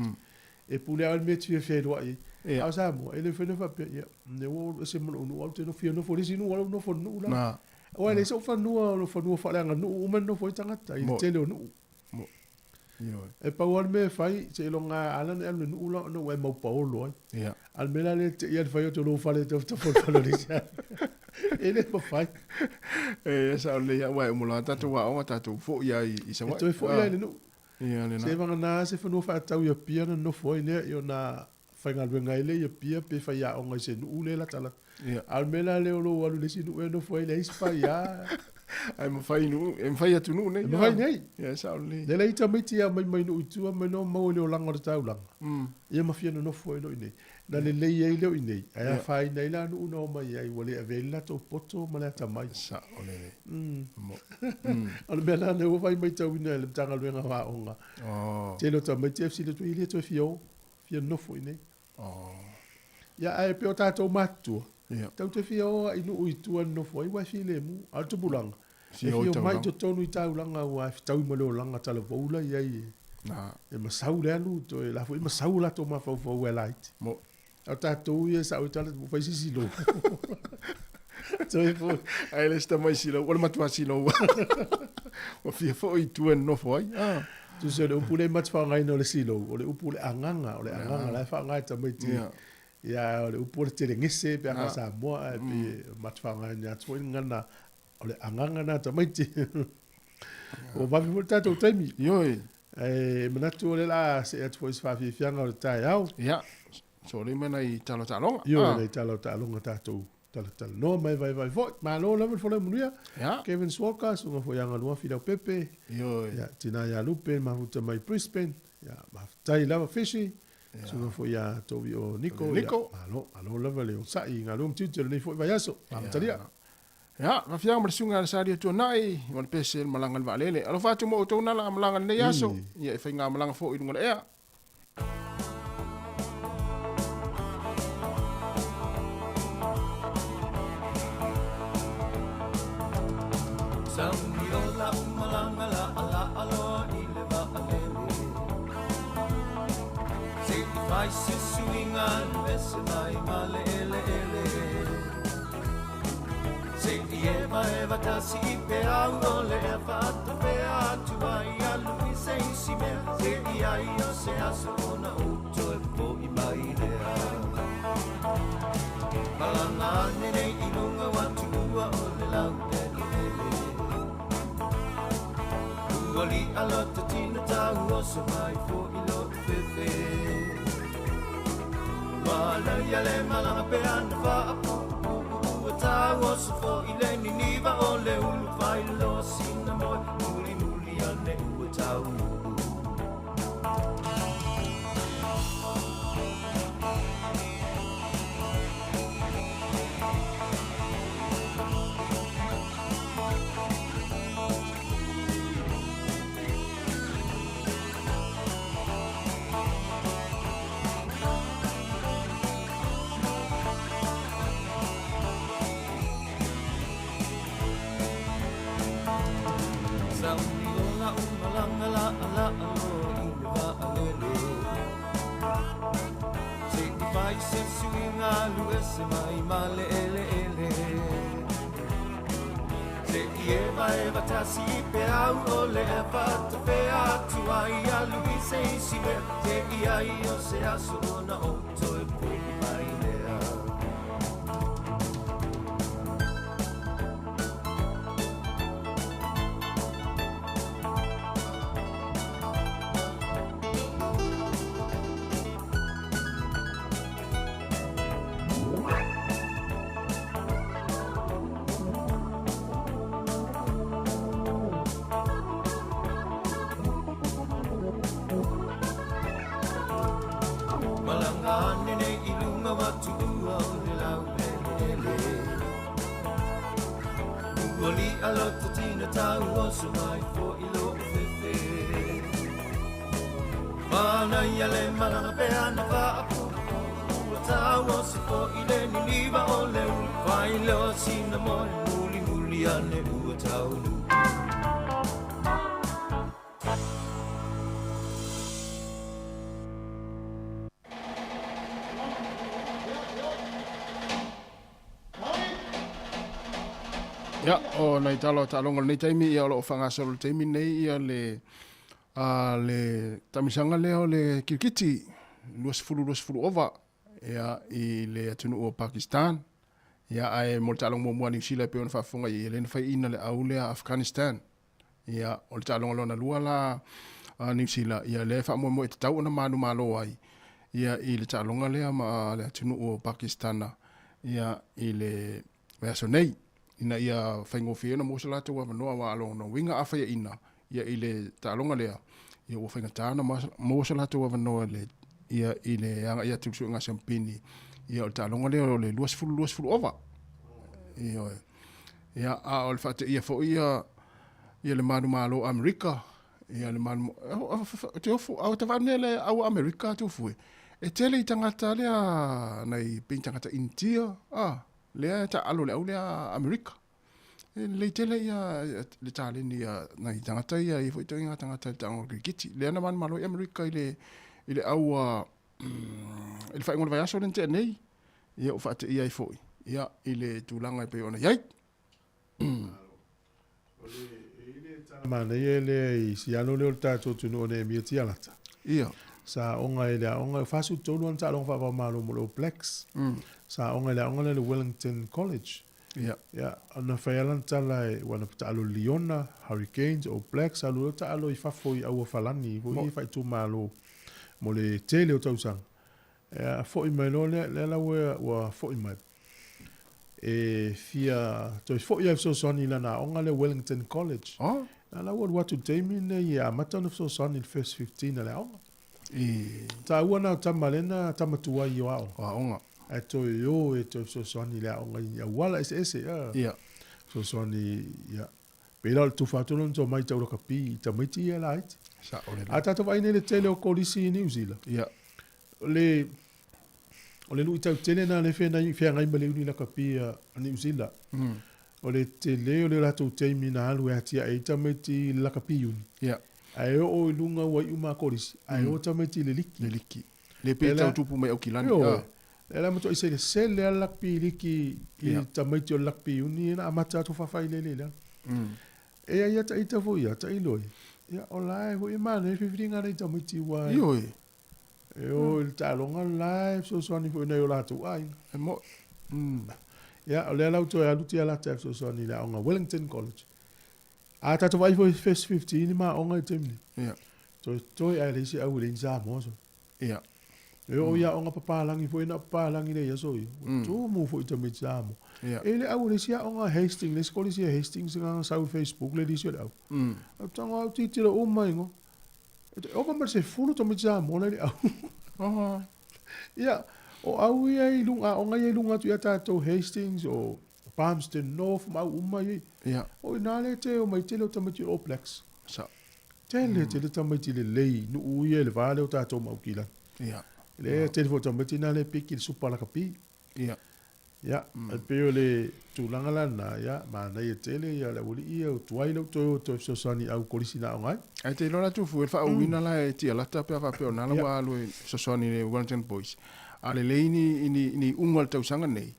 [SPEAKER 1] e pule lava le mea e te fia feiloai ai.
[SPEAKER 4] Ia.
[SPEAKER 1] A o Samoa, e le mafai ona faapea, ia, lea ua ou alu ese ma lou nuu, ae ou te fia nofo i le isi nuu, alu nofo i le nuu la.
[SPEAKER 4] Na.
[SPEAKER 1] Aua e leai sou fanua, o fanua faaleaganuu uma e nofo ai tagata i le tele o nuu.
[SPEAKER 4] Ioe.
[SPEAKER 1] E pau lava le mea e fai, seiloga a ala ona e alu i le nuu la ona ua e maupaolo ai.
[SPEAKER 4] Ia.
[SPEAKER 1] A o le mea la lea e te i lava le fai atu o lou fale e tafatafa o le fale o le isi aiga. E le mafai.
[SPEAKER 4] E sao lelei lava, aua e uma loa tatou aoga tatou foi lava i Savaii.
[SPEAKER 1] E toe foi lava i le nuu.
[SPEAKER 4] Ia lena.
[SPEAKER 1] Seivagana se fanua faatau i Apia ona nofo ai lea, ia ona faigaluega ai lea i Apia pe faiaoga i se nuu lea e latalata.
[SPEAKER 4] Ia.
[SPEAKER 1] A o le mea la lea o lou alu i le isi nuu e nofo ai, leai se paia.
[SPEAKER 4] Ai mafai nuu, e mafai atunuu nei.
[SPEAKER 1] E mafai nei.
[SPEAKER 4] Ia, e sao lelei.
[SPEAKER 1] Lea la i tamaiti ia aumai mai nuu i tua mai no maua i le olaga o le taulaga. Ia ma fia nonofo ai loa i inei. Na lelei ai lea o i inei, ae afaina ai la nuu na omai ai, ua le avea ai le latou poto ma le atamai.
[SPEAKER 4] Sao lelei.
[SPEAKER 1] O le mea la lea ua fai matauina e le Matagaluega o Aoga. Tele o tamaiti e fesili atu, e le toe fia o, fia nonofo i inei. Ia, ae pei o tatou matutua, tatou te fia o lava i nuu i tua e nonofo ai, aua e filemu. A o le tupulaga, e fia omai i totonu i taulaga aua e fetaui ma le olaga talavou la i ai e masau le alu, toe la foi masau o latou mafaufau e laiti. A o tatou ia e sao i tala, ua fai sisi lou. Toe foi.
[SPEAKER 4] Ae le se tamai silou, o le matua silou. Ua fia foi i tua e nonofo ai.
[SPEAKER 1] Tusa o le upu lea e mate faaaogaina o le silou, o le upu o le agaga, o le agaga la e faaaoga e tamaiti. Ia, o le upu o le telegese pe a faa Samoa, ae pei e mate faaaogaina atu foi le gagana o le agaga lena tamaiti. Ua vave foi le tatou taimi.
[SPEAKER 4] Ioe.
[SPEAKER 1] Ae manatu o lea o le a see atu foi i se faafiafiaga o le taeao.
[SPEAKER 4] Ia, so lea ma nai tala o taaloga.
[SPEAKER 1] Ioe, nai tala o taaloga tatou talatalanoa ma e vaivai foi. Malo lava le folau manuia. Kevin Walker, susuga foi ia Galuafi Leaupepe.
[SPEAKER 4] Ioe.
[SPEAKER 1] Ia, tina ia Lupe, le mafuta mai Brisbane. Ia, faafetai lava Fishy. Susuga foi ia Tovi o Niko.
[SPEAKER 4] Niko.
[SPEAKER 1] Ia, malo, malo lava le onosai i galuega ma tiute o lenei foi vaiaso. Amatalia.
[SPEAKER 4] Ia, faafetai ma le susuga ia Salia Tuanai, ma le pese le malaga i le vaalele. Alofa atu mo outou nala a malaga i lenei aso, ia e faigamalaga foi i luga o le ea. Ia, o nai tala o taaloga o lenei taimi, ia o lo o faagasolo i le taimi lenei ia le, a, le taamisaga lea o le kirikiti 20 20 ova ia, i le atunuu o Pakistan. Ia, ae mo le taaloga muamua a Niu Sila e pei ona faafofoga i ai, e le na faiina le au lea a Afghanistan. Ia, o le taaloga lona lua la a Niu Sila, ia lea e faamoemoe e tatau ona manumalo ai ia i le taaloga lea ma le atunuu o Pakistana ia i le vaiaso nei. Ina ia faigofie ona maua so latou avanoa aua a lona uiga a faiaina ia i le taaloga lea, ia ua faigata ona maua so latou avanoa i le ia i le agai atu i le suega siamupini. Ia o le taaloga lea o le 20 20 ova. Ioe. Ia a o le faateia foi ia ia le manumalo Amerika, ia le manu te ofu au te vaai le au Amerika atu fue. E tele i tagata lea nai pei tagata India, a lea e taalo le au lea Amerika. E lelei tele ia le taleni a nai tagata ia i foi ituaiga tagata i le taaloga o le kirikiti. Lea na manumalo ai Amerika i le i le au a i le faaiuga o le vaiaso lea na tea nei, ia ua faateia ai foi ia i le tulaga e pei ona i ai.
[SPEAKER 1] Manaia lea i si alo lea o le tatou atunuu o Neemia Tialata.
[SPEAKER 4] Ia.
[SPEAKER 1] Sa aoga i le aoga, e 43 ana taaloga faava-o-Malo mo le All Blacks. Sa aoga i le aoga lea le Wellington College.
[SPEAKER 4] Ia.
[SPEAKER 1] Ia, ona fai lava lana tala e, ua na taalo i Liona, Hurricanes, All Blacks, alu loa taalo i fafo i Auofalani foi ia faaitumalo mo le tele o tausaga. Ia, foi mai loa lea, lea la ua, ua foi mai. E fia toe foi lava e fesoasoani i lana aoga lea Wellington College.
[SPEAKER 4] Oh.
[SPEAKER 1] La la ua alu atu i le taimi lenei e amata ona fesoasoani i le first 15 a le aoga.
[SPEAKER 4] E.
[SPEAKER 1] Taua na o tama lea na tama tuai o aoga.
[SPEAKER 4] O aoga.
[SPEAKER 1] Ae toe o e toe fesoasoani i le aoga i auala eseese.
[SPEAKER 4] Ia.
[SPEAKER 1] Fesoasoani, ia. Pei la o le tufa atu lona tomai tau lakapi i tamaiti ia laiti.
[SPEAKER 4] Sao lelei.
[SPEAKER 1] A tatou vaai nei i le tele o kolisi i Niu Sila.
[SPEAKER 4] Ia.
[SPEAKER 1] O le o le luitau tele lena lea e feagai ma le uni lakapi a Niu Sila. O le tele o le latou taimi na alu e atiae ai tamaiti i le lakapi uni.
[SPEAKER 4] Ia.
[SPEAKER 1] Ae oo i luga ua iu ma kolisi, ae o tamaiti i le liki.
[SPEAKER 4] Le liki. Le pe tau tupu mai Aukilani.
[SPEAKER 1] Ioe. Lea la matuai selesele lava le lakapi liki i tamaiti o le lakapi uni na amata atu faafailele i lalo. E ia ia taita foi ia, tailo e. Ia, o la e foi e manaia le filifiliga a nai tamaiti ua
[SPEAKER 4] Ioe.
[SPEAKER 1] E o i le taaloga le la e fesoasoani foi i nai o latou aiga.
[SPEAKER 4] E mo'i.
[SPEAKER 1] Ia, o lea la ua toe alu Tialata e fesoasoani i le aoga Wellington College. A tatou vaai foi i First 15 ma aoga i le taimi nei.
[SPEAKER 4] Ia.
[SPEAKER 1] Toetoe ae leai se au e leai ni Samoa so.
[SPEAKER 4] Ia.
[SPEAKER 1] E oo i aoga papalagi foi na o papalagi nei aso ia. Ua tumu foi tamaiti Samoa.
[SPEAKER 4] Ia.
[SPEAKER 1] E le au o le isi aoga Hastings, le isi kolisi a Hastings na sau i Facebook le lisi o le au. Au tago au tilotilo uma igo. E ova ma le 10 tamaiti Samoa la i le au.
[SPEAKER 4] Oho.
[SPEAKER 1] Ia, o au ia i luga, aoga ia i luga atu ia tatou Hastings o Palmerston North ma au uma ia.
[SPEAKER 4] Ia.
[SPEAKER 1] O ina le te o mai tele o tamaiti o All Blacks.
[SPEAKER 4] Sa.
[SPEAKER 1] Tele tele tamaiti lelei nuu ia i le va lea o tatou ma Aukilani.
[SPEAKER 4] Ia.
[SPEAKER 1] Le tele foi o tamaiti na le piki i le supa lakapi.
[SPEAKER 4] Ia.
[SPEAKER 1] Ia, e pei o le tulaga la lena, ia, manaia tele ia le aualii ia, o tuai lau toe o toe fesoasoani i au kolisi na aoga ai.
[SPEAKER 4] Ae te iloa la Tufu, e le faaauina la e Tialata pe a faapea o lena la ua alu e fesoasoani i le Wellington Boys. A lelei ni, ni, ni iuga o le tausaga nei,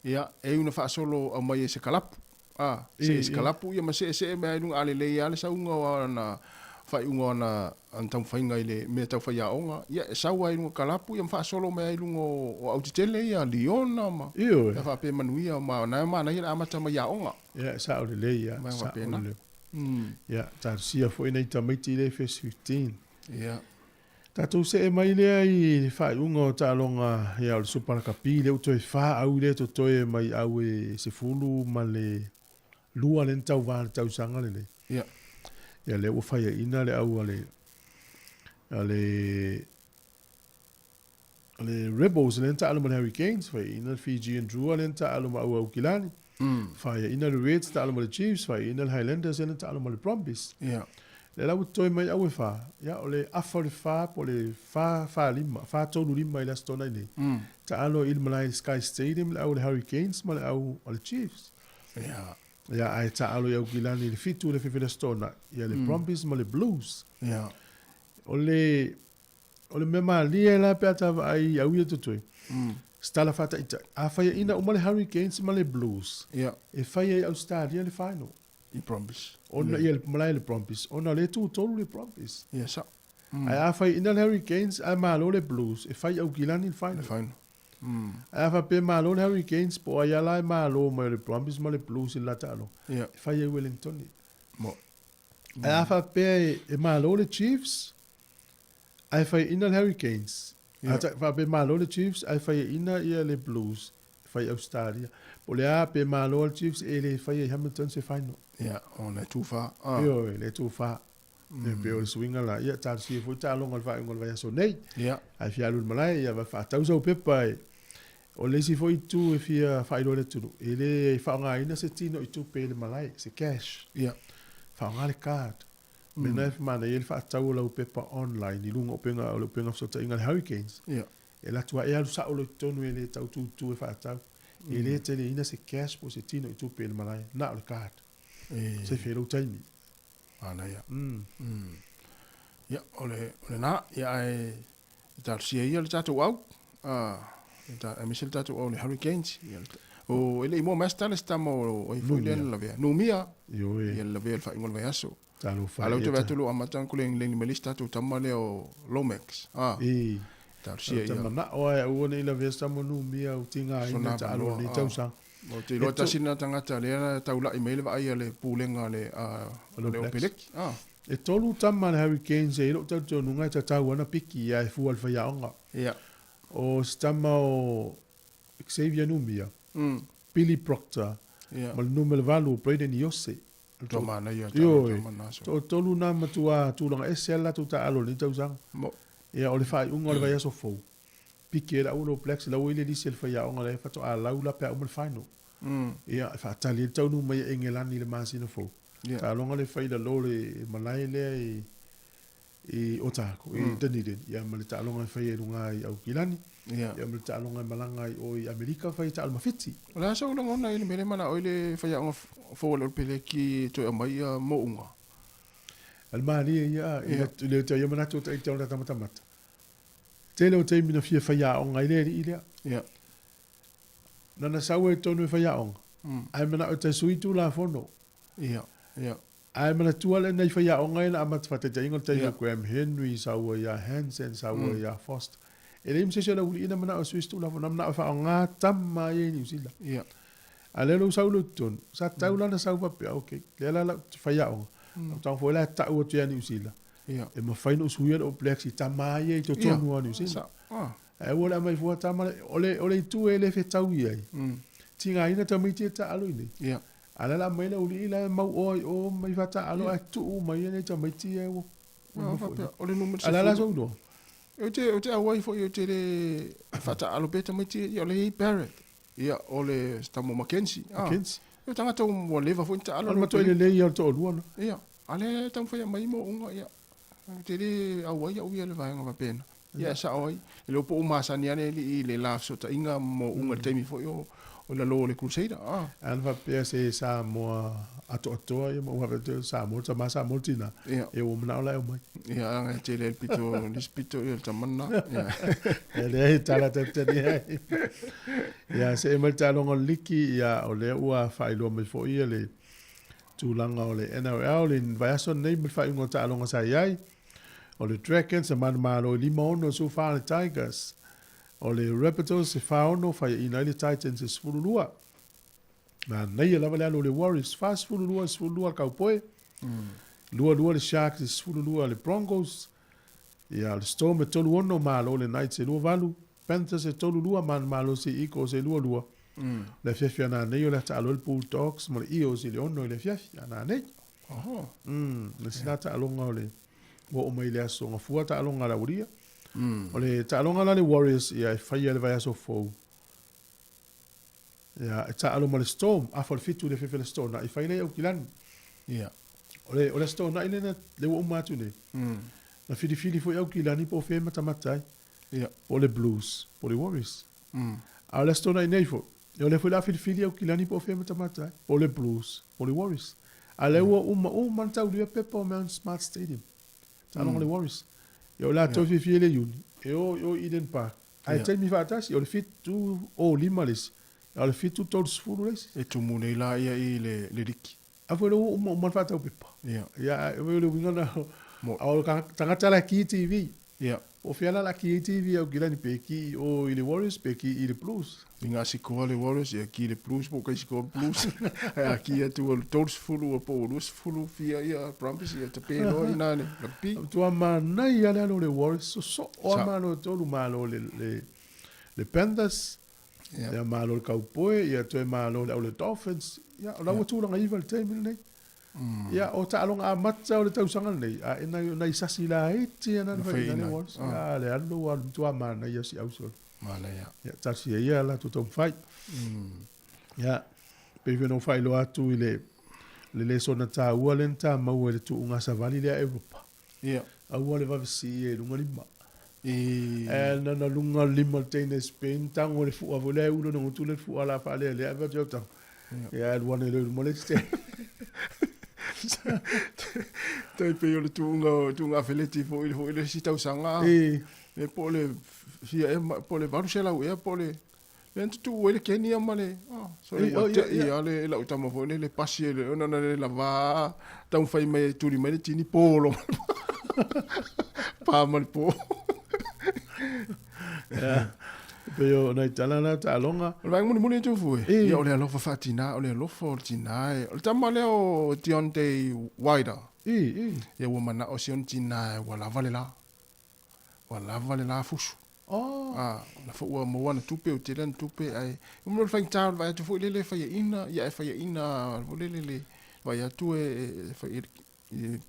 [SPEAKER 4] ia, e iu ina faasolo aumai e se kalapu, a, see se kalapu ia ma seesee mai lava i luga, a lelei lava le sauga o ana faaiuga o ana ana taumafaiga i le mea tau faiaoga, ia e sau lava i luga o kalapu ia ma faasolo mai lava i luga o autetele ia, Liona ma
[SPEAKER 1] Ioe.
[SPEAKER 4] pe a faapea e manuia, ma o na e manaia le amata mai aoga.
[SPEAKER 1] Ia, e sao lelei, ia,
[SPEAKER 4] Vaega
[SPEAKER 1] sao
[SPEAKER 4] faapena.
[SPEAKER 1] lelei. Ia, talosia foi nai tamaiti i le First 15.
[SPEAKER 4] Ia.
[SPEAKER 1] Tatou see mai lea i le faaiuga o taaloga ia o le Supa Lakapi lea ua toe fa au lea totoe mai au e 12 lea na tauva i le tausaga lenei.
[SPEAKER 4] Ia.
[SPEAKER 1] Ia lea ua faiaina le au a le a le a le Rebels lea na taalo ma le Hurricanes, faiaina le Fijian Drua lea na taalo ma au Aukilani. Faiaina le Reds taalo ma le Chiefs, faiaina le Highlanders lea na taalo ma le Brumbies.
[SPEAKER 4] Ia.
[SPEAKER 1] Lea la ua totoe mai au e fa, ia o le afa o le fa po o le fa, fa lima, fa tolu lima i le Aso Toonai nei. Taalo i le malae i le Sky Stadium le au o le Hurricanes ma le au o le Chiefs.
[SPEAKER 4] Ia.
[SPEAKER 1] Ia ae taalo i Aukilani i le 7 i le afiafi o le Aso Toonai, ia le Brumbies ma le Blues.
[SPEAKER 4] Ia.
[SPEAKER 1] O le o le mea malie la pe a ta vaai i au ia totoe. Se tala faataitai, a faiaina uma le Hurricanes ma le Blues,
[SPEAKER 4] Ia.
[SPEAKER 1] e fai ai Australia le final.
[SPEAKER 4] I Brumbies.
[SPEAKER 1] Ona ia le malae le Brumbies, ona o lea e tutolu le Brumbies.
[SPEAKER 4] Ia sao.
[SPEAKER 1] Ae a fai ina le Hurricanes ae malo le Blues, e fai Aukilani le final.
[SPEAKER 4] Le final.
[SPEAKER 1] Ae a faapea e malo le Hurricanes po o ai lava la e malo mai o le Brumbies ma le Blues i le la taaloga,
[SPEAKER 4] Ia.
[SPEAKER 1] e fai ai Wellingtoni.
[SPEAKER 4] Mo.
[SPEAKER 1] Ae a faapea e malo le Chiefs ae fai ina le Hurricanes,
[SPEAKER 4] Ia.
[SPEAKER 1] a faapea e malo le Chiefs ae fai ina ia le Blues, e Fai Australia. Po o le a pe malo le Chiefs e le faia i Hamilton se final.
[SPEAKER 4] Ia, ona e tufa. Ah.
[SPEAKER 1] Ioe, le tufa. E pei o le suiga la, ia talosia foi taaloga o le faaiuga o le vaiaso nei.
[SPEAKER 4] Ia.
[SPEAKER 1] Ae fia alu i le malae, ia faatau sau pepa e O le isi foi itu e fia faailoa i le atunuu, e le faaaogaina se tino i tupe i le malae, se cash.
[SPEAKER 4] Ia.
[SPEAKER 1] Faaaoga le card. Mea lena e manaia ai le faatau o lau pepa online i luga o upega, o le upega fesootaiga a le Hurricanes.
[SPEAKER 4] Ia.
[SPEAKER 1] E alu atu lava e alu sao loa i totonu e le tau tutu e faatau. E le teleina se cash po o se tino i tupe i le malae, na o le card.
[SPEAKER 4] E.
[SPEAKER 1] Se fia i lou taimi.
[SPEAKER 4] Manaia. Ia, o le, o lena, ia ae e talosia ia le tatou au, aemaise le tatou au le Hurricanes. Ia, o e le i mua mai se tala se tama o ai foi lea na lavea. Numia.
[SPEAKER 1] Ioe.
[SPEAKER 4] Ia lavea le faaiuga o le vaiaso.
[SPEAKER 1] Talofa.
[SPEAKER 4] A o lea ou te vaai atu o lo o amata ona kulegilegilimai le isi tatou tama lea o Lomax. Ah.
[SPEAKER 1] I.
[SPEAKER 4] Talosia ia.
[SPEAKER 1] Ou te manao lava e aua ne i lavea se tama o Numia ua tigaina taalo i lenei tausaga.
[SPEAKER 4] Ou te iloa tasi lena tagata lea na taulai mai ai le vaai a le Pulega a le Opeleki.
[SPEAKER 1] E tolu tama a le Hurricanes e i lou talitonuga e tatau ana piki ia e fua i le faiaoga. O se tama o Xavier Numia, Billy Proctor ma le numera 8 o Brayden Iose. Ioe, toatolu na matua tulaga ese lava le latou taaalo i lenei tausaga. Ia, o le faaiuga o le vaiaso fou, piki ai le au All Blacks, la ua i le lisi a le faiaoga lea faatoa lau la pe a uma le final. Ia, e faatali ai le taunuu mai a Engelani i le masina fou. Taaloga lea e fai i lalo o le malae lea i Otago, i Dunedin, ia ma le taaloga e fai ai i luga i Aukilani, ia ma le taaloga e malaga ai o i Amerika fai taalo ma Fiti.
[SPEAKER 4] O le a sou lagona i le mea lea manao ai le faiaoga fou a le Olepeleki e toe aumai ia mouga?
[SPEAKER 1] A le malie ia, i le ia manatu o Tahiti ona tamatamata. Tele o taimi na fia faiaoga ai le alii lea. Nana sau ai totonu e faiaoga, ae manao e tae sui Tulafono. Ae manatua le nai faiaoga ia na amata faataitaiga o le taimi o Graham Henry, sau ai ia Hansen, sau ai ia Foster. E leai ma se isi o le auili'i na manao e sui se Tulafono, na manao e faaaoga tama ia i Niu Sila. A o lea ua sau loa i totonu, sa tatau la ona sau faapea, okay, lea la lau faiaoga, lau tago foi la e tau atu ia Niu Sila, e mafai ona ou suia le All Blacks i tama ia i totonu o Niu Sila. Ae aua le aumai fua tama le, o le itu e le fetau i ai, tigaina tamaiti e taalo i inei. A o lea o le a aumai le aualii la e mau oa i o mai faataalo ae tuu mai nei tamaiti ia ua nofo i ina.
[SPEAKER 4] O le numera
[SPEAKER 1] A o le a la sou iloa?
[SPEAKER 4] Ou te, ou te auai foi, ou te le faataalo pea tamaiti ia, o le Barrett, ia, o le tama o Mackenzie.
[SPEAKER 1] Mackenzie.
[SPEAKER 4] O tagata ua leva foi ona taalo.
[SPEAKER 1] O le matuai lelei ia o le toalua na.
[SPEAKER 4] Ia, a lea e taumafai e aumai mouga, ia, ou te le auai au ia i le vaega faapena. Ia, e sao ai. E le o po o masani lava le alii i le la fesootaiga ma mouga i le taimi foi o lalo o le Crusader.
[SPEAKER 1] A na faapea se Samoa atoatoa ia ma ua faapea Samoa le tama Samoa le tina. Ia ua manao la e omai.
[SPEAKER 4] Ia, leaga e tele ai le pito, le isi pito ia le tama lena.
[SPEAKER 1] Ia, leai, e tala talitali ai. Ia, see mai le taaloga o le liki, ia, o lea ua faailoa mai foi ia le tulaga o le NRL i le vaiaso lenei ma le faaiuga o taaloga sa i ai. O le Dragons e manumalo i 5-6 i 14 le Tigers. O le Rabbitohs e 4-6 faiaina ai le Titans e 12. Manaia lava le alu o le Warriors 42 12 le Cowboy. 22 le Sharks e 12 le Broncos. Ia, le Storm e 3-6 malo le Knights e 2-8. Panthers e 3-2 manumalo se Eagles e 2-2. Le afiafi a nanei o le a taalo ai le Bulldogs ma le Eels i le 6 i le afiafi a nanei.
[SPEAKER 4] Oho.
[SPEAKER 1] Le sina taaloga o le ua oo mai i le aso Gafua taaloga a le aualia. O le taaloga la le Warriors ia e faia i le vaiaso fou. Ia e taalo ma le Storm, afa o le 7 i le afiafi o le aso Toonai, fai lea i Aukilani. O le o le aso Toonai lea lea ua uma atu nei. Na filifili foi Aukilani po o fea e matamata ai. Po o le Blues, po o le Warriors. A o le aso Toonai nei foi, ia o lea foi o le a filifili Aukilani po o fea e matamata ai, po o le Blues, po o le Warriors. A o lea ua uma uma ona taulia pepa o Mount Smart Stadium. Taaloga le Warriors. Ia o le a toe fiafia i le Iuni, e o i o i Eden Park. Ae taimi faatasi, o le 7:05 le isi, a o le 7:30 le isi.
[SPEAKER 4] E tumu nei la ia i le liki.
[SPEAKER 1] A foi o lea ua uma uma le faatau pepa. Ia, ae o le uiga lena, o le tagata la e ki TV. Po o fea la o le a ki ai TV a Aukilani, pe ki i o i le Warriors, pe ki i le Blues.
[SPEAKER 4] I ngā sikoa le Warriors, ia ki le Blues po o kai sikoa le Blues. Ae a ki atu ua 30 ua po o 20 fia ia Brumbies ia tape loa i nā le rugby.
[SPEAKER 1] Matua manaia le alu o le Warriors, sosoo lava malo e tolu, malo le Panthers. Ia malo le Kaupoe, ia toe malo le au le Dolphins. Ia, o la ua tulaga iva le taimi lenei. Ia, o taaloga amata o le tausaga lenei, a e nai, nai sasi laiti ana na fai le Warriors. Ia, le alu ua alu matua manaia si au solo.
[SPEAKER 4] Manaia.
[SPEAKER 1] Ia, tasi ia latou taumafai. Ia, pei foi ona ou faailoa atu i le le lesona taua lea na ta maua i le tuuga savali lea a Europa.
[SPEAKER 4] Ia.
[SPEAKER 1] Aua le vave sii e luga lima. E na na luga lima le teine Spain tango le fua foi lea e ulo na gutu le fua la faalealea ave atu i au tango. Ia alu ane loa i luma le isi teine.
[SPEAKER 4] Tai pei o le tuuga tuuga afeleti foi foi le isi tausaga. E po o le fia ea po o le 800 ea po o le lea na tutuu ai le Kenya ma le so le ua tei lava le lau tama foi lele pasi e ona na le lava taumafai mai e tuli mai le tini polo pa ma le po.
[SPEAKER 1] Pei o nai tala na taaloga.
[SPEAKER 4] O le vaega mulimuli e Tufu e. Ia o le alofa faatinā, o le alofa o le tinā e. O le tama lea o Deontay Wilder. Ia ua manao si ona tinā ua lava le la. Ua lava le la fusu. A, na foi ua maua ana tupe, ua tele ana tupe, ae o le faigata o le vaai atu foi lele e faiaina, ia ae faiaina foi lele le vaai atu e fai i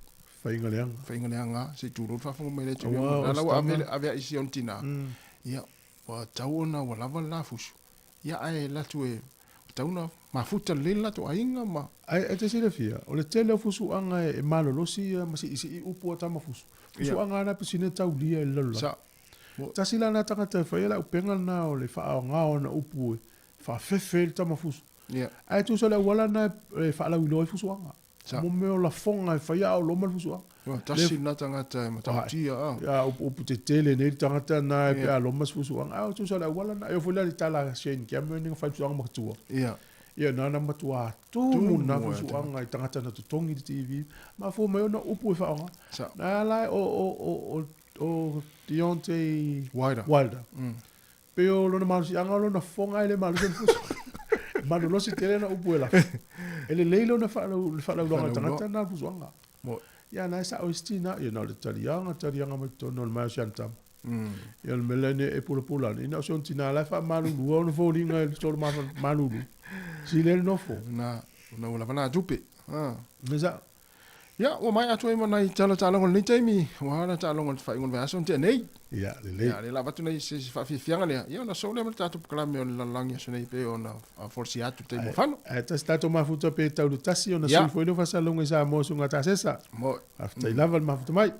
[SPEAKER 1] faiga leaga.
[SPEAKER 4] Faiga leaga, se i tulou le faafofoga mai le atunuu. Aua o la ua ave, ave ai si ona tinā. Ia, ua tau ona ua lava le la fusu. Ia, ae alu atu e tau ona mafuta lelei le latou aiga ma.
[SPEAKER 1] Ae e te silafia, o le tele o fusuaga e malolosi ia ma siisii upu a tama fusu. Fusuaga lava na pisine taulia i le lalolagi.
[SPEAKER 4] Sa.
[SPEAKER 1] Tasi la lena tagata e faia le auupega lena o le faaaoga o ana upu e faafefe ai le tama fusu. Ae tusa o le auala lena e faalauiloa ai fusuaga. Mo mea o lafoga e faia a o loma le fusuaga.
[SPEAKER 4] Ua tasi lena tagata e matautia a.
[SPEAKER 1] Ia, upu tetele nei le tagata lena pe a loma se fusuaga. Ae tusa o le auala lena. E oo foi la i le tala a Shane Cameron na fai fusuaga matua. Ia na na matua tumu na fusuaga i tagata na totogi i le TV. Mafua mai ona upu e faaaoga. Na ala o Deontay
[SPEAKER 4] Wilder.
[SPEAKER 1] Wilder. Pei o lona malosiaga o lona fofoga ae le malosi ona fusu. Malolosi tele ana upu e lafo. E lelei lona faalauiloaga o le tagata lena o le fusuaga. Ia na e sao ai se tinā, ia na o le taliaga, taliaga mai totonu o le mai o si ana tama. Ia o le mea lea ina e pulapula ane, ina o si ona tinā la e faamalulua ona foliga i le solo malulu. Sili ai le nofo.
[SPEAKER 4] Na, ona ua lava na tupe.
[SPEAKER 1] Me sao.
[SPEAKER 4] Ia, ua maea atu ai ma nai tala taaloga o lenei taimi, ua ala taaloga o le faaiuga o le vaiaso na tea nei.
[SPEAKER 1] Ia, lelei.
[SPEAKER 4] Ia, lea la avatu nei se faafiafiaga lea, ia ona soo lea ma le tatou polokalame o le lalolagi aso nei pei ona folasia atu i le taimi ua fano.
[SPEAKER 1] Ae tasi tatou mafuta pe tau le tasi ona sui foi lea o faasalalauga i Samoa suiga tasesa. Faafetai lava le mafuta mai.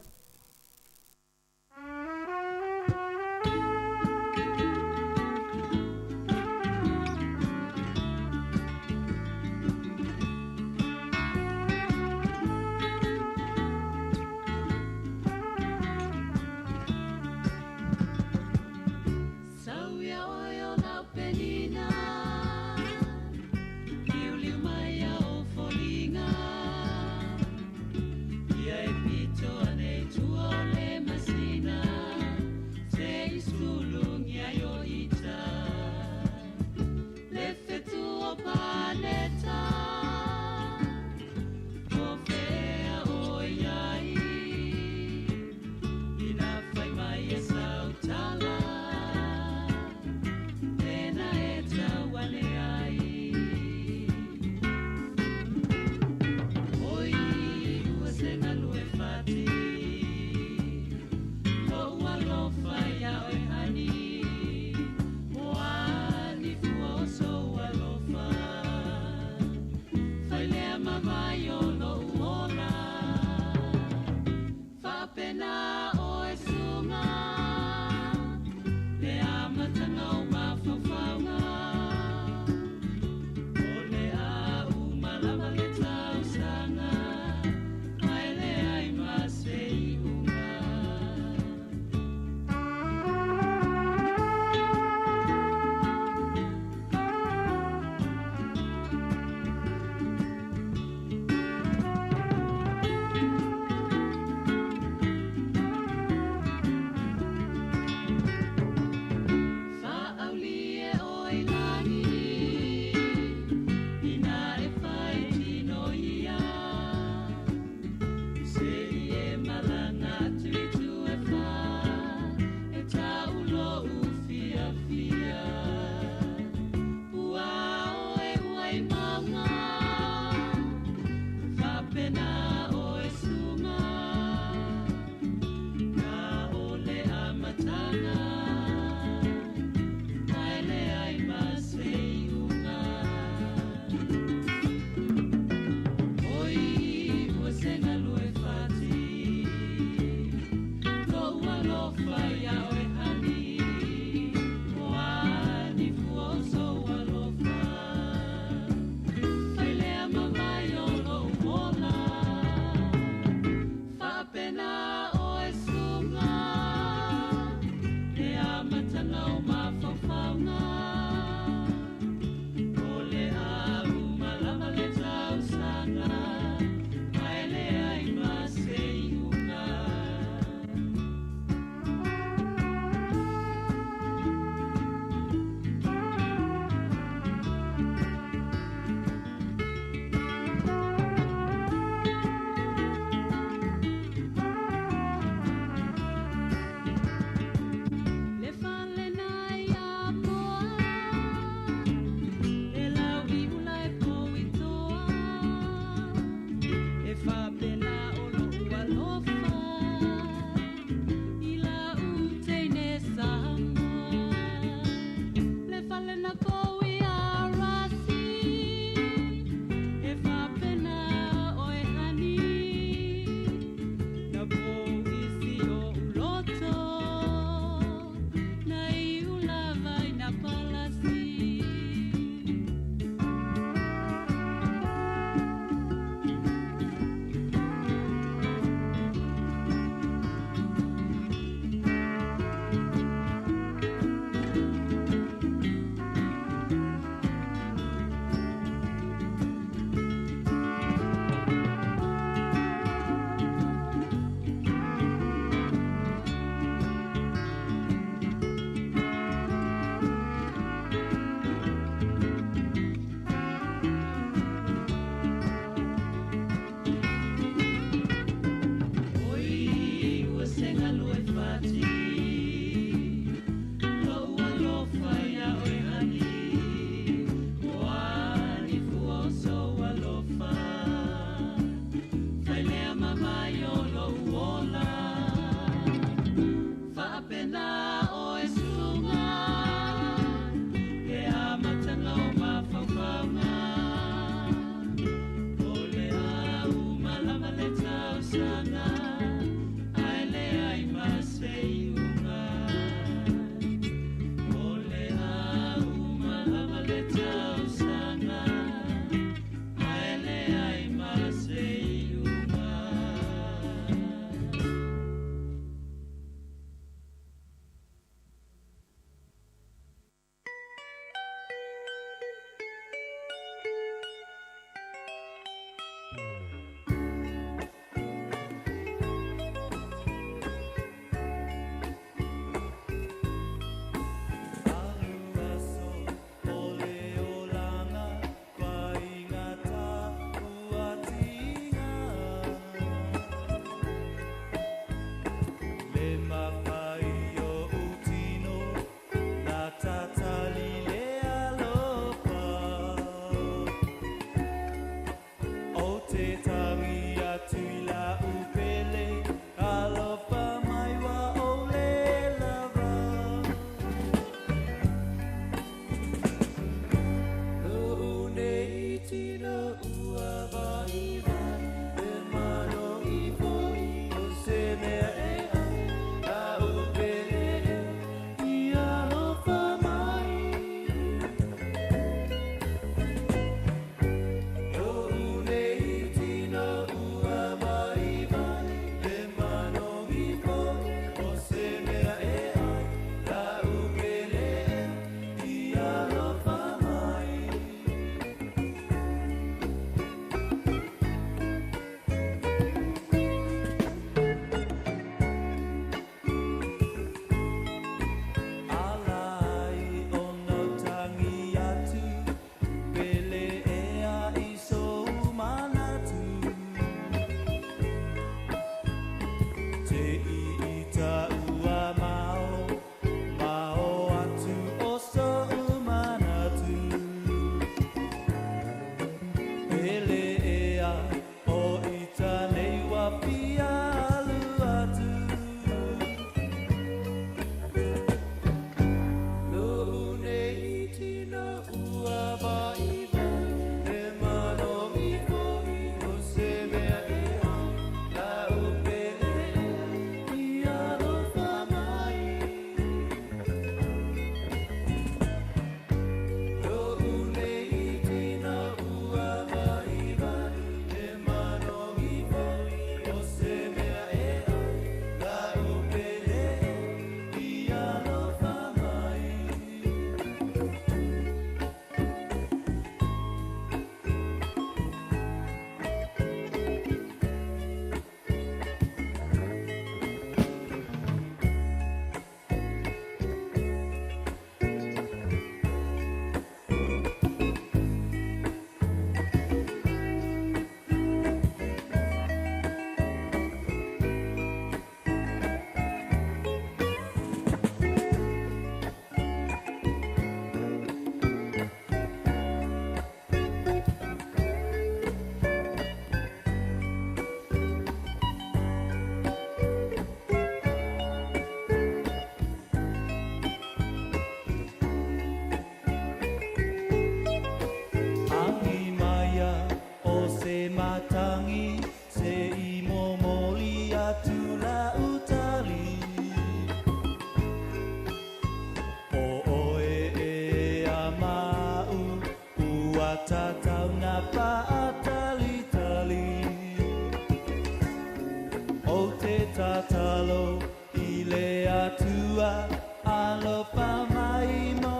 [SPEAKER 3] Tatalo i le Atua alofa mai mo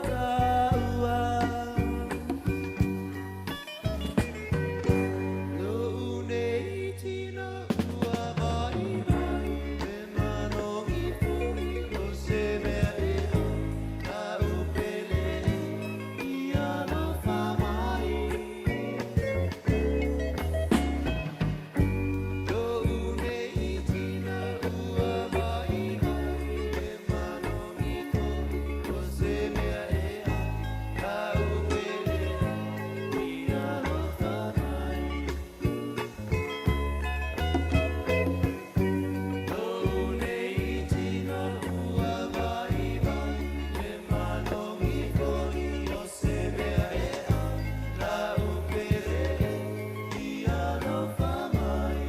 [SPEAKER 3] taua. Lo'u nei tino ua vaivai, e manogi fo'i o se mea e ai, a'u pele e i alofa mai. Lo'u nei tino ua vaivai, e manogi fo'i o se mea e ai, a'u pele e i alofa mai. Lo'u nei tino ua vaivai, e manogi fo'i o se mea e ai, a'u pele e i alofa mai.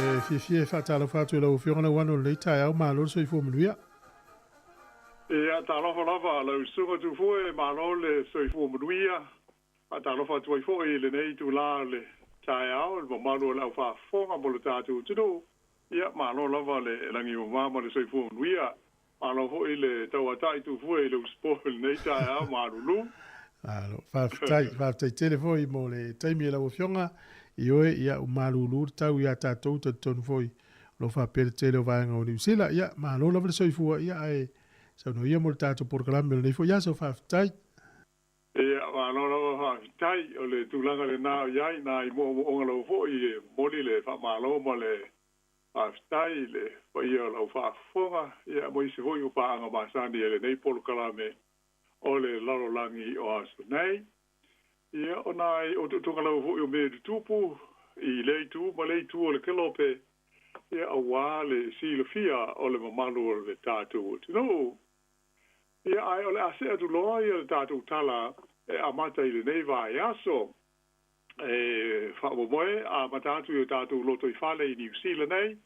[SPEAKER 1] E fiafia e faatalofa atu i lau afioga Lauano i lenei taeao, malo le soifua manuia.
[SPEAKER 10] Ia, talofa lava lau susuga Tufue, malo le soifua manuia. Faatalofa atu ai foi i lenei itulā o le taeao i le mamalu o le aufaafofoga mo le tatou atunuu. Ia, malo lava le lagi e mama ma le soifua manuia. Malo foi le tauata'i Tufue i le usupo i lenei taeao malulu.
[SPEAKER 1] Malo, faafetai, faafetai tele foi mo le taimi e lau afioga. Ioe, ia, ua malulu le tau iā tatou, talitonu foi o lo o faapea le tele o vaega o Niu Sila. Ia, malo lava le soifua, ia, ae saunoa ia mo le tatou polokalame o lenei foi aso. Faafetai.
[SPEAKER 10] Ia, malo lava faafetai. O le tulaga lena o i ai nai moomooga lava foi e momoli le faamalo ma le faafetai i le paia o lau faafofoga, ia, ma isi foi o paaga masani e lenei polokalame o le lalolagi o aso nei. Ia, o nai otootoga lava foi o mea e tutupu i lea itu ma lea itu o le kelope, ia, auā le silafia o le mamalu o le tatou atunuu. Ia, ae o le a see atu loa ia le tatou tala e amata i lenei vaiaso. E faamoemoe amata atu i o tatou lotoifale i Niu Sila nei,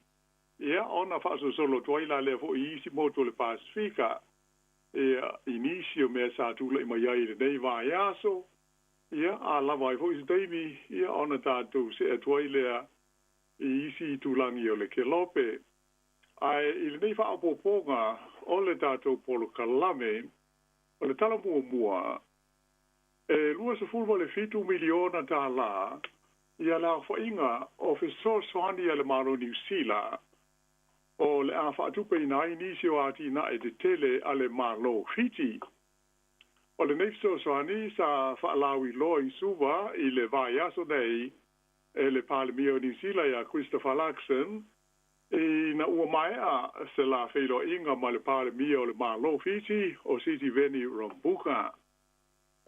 [SPEAKER 10] ia, ona faasolosolo atu ai la lea foi i isi motu o le Pasefika, ia, i nisi o mea sa tula'i mai ai i lenei vaiaso, ia, a lava ai foi se taimi, ia, ona tatou see atu ai lea i isi itulagi o le kelope. Ae i lenei faaopoopoga o le tatou polokalame, o le tala muamua, e $27 miliona tālā ia le aofaiga o fesoasoani a le Malo Niu Sila o le a faatupeina ai nisi o atinae tetele a le Malo Fiti. O lenei fesoasoani sa faalauiloa i Suva i le vaiaso nei e le Palemia o Niu Sila iā Christopher Luxon ina ua maea se la feiloaiga ma le Palemia o le Malo Fiti o Sitiveni Rabuka.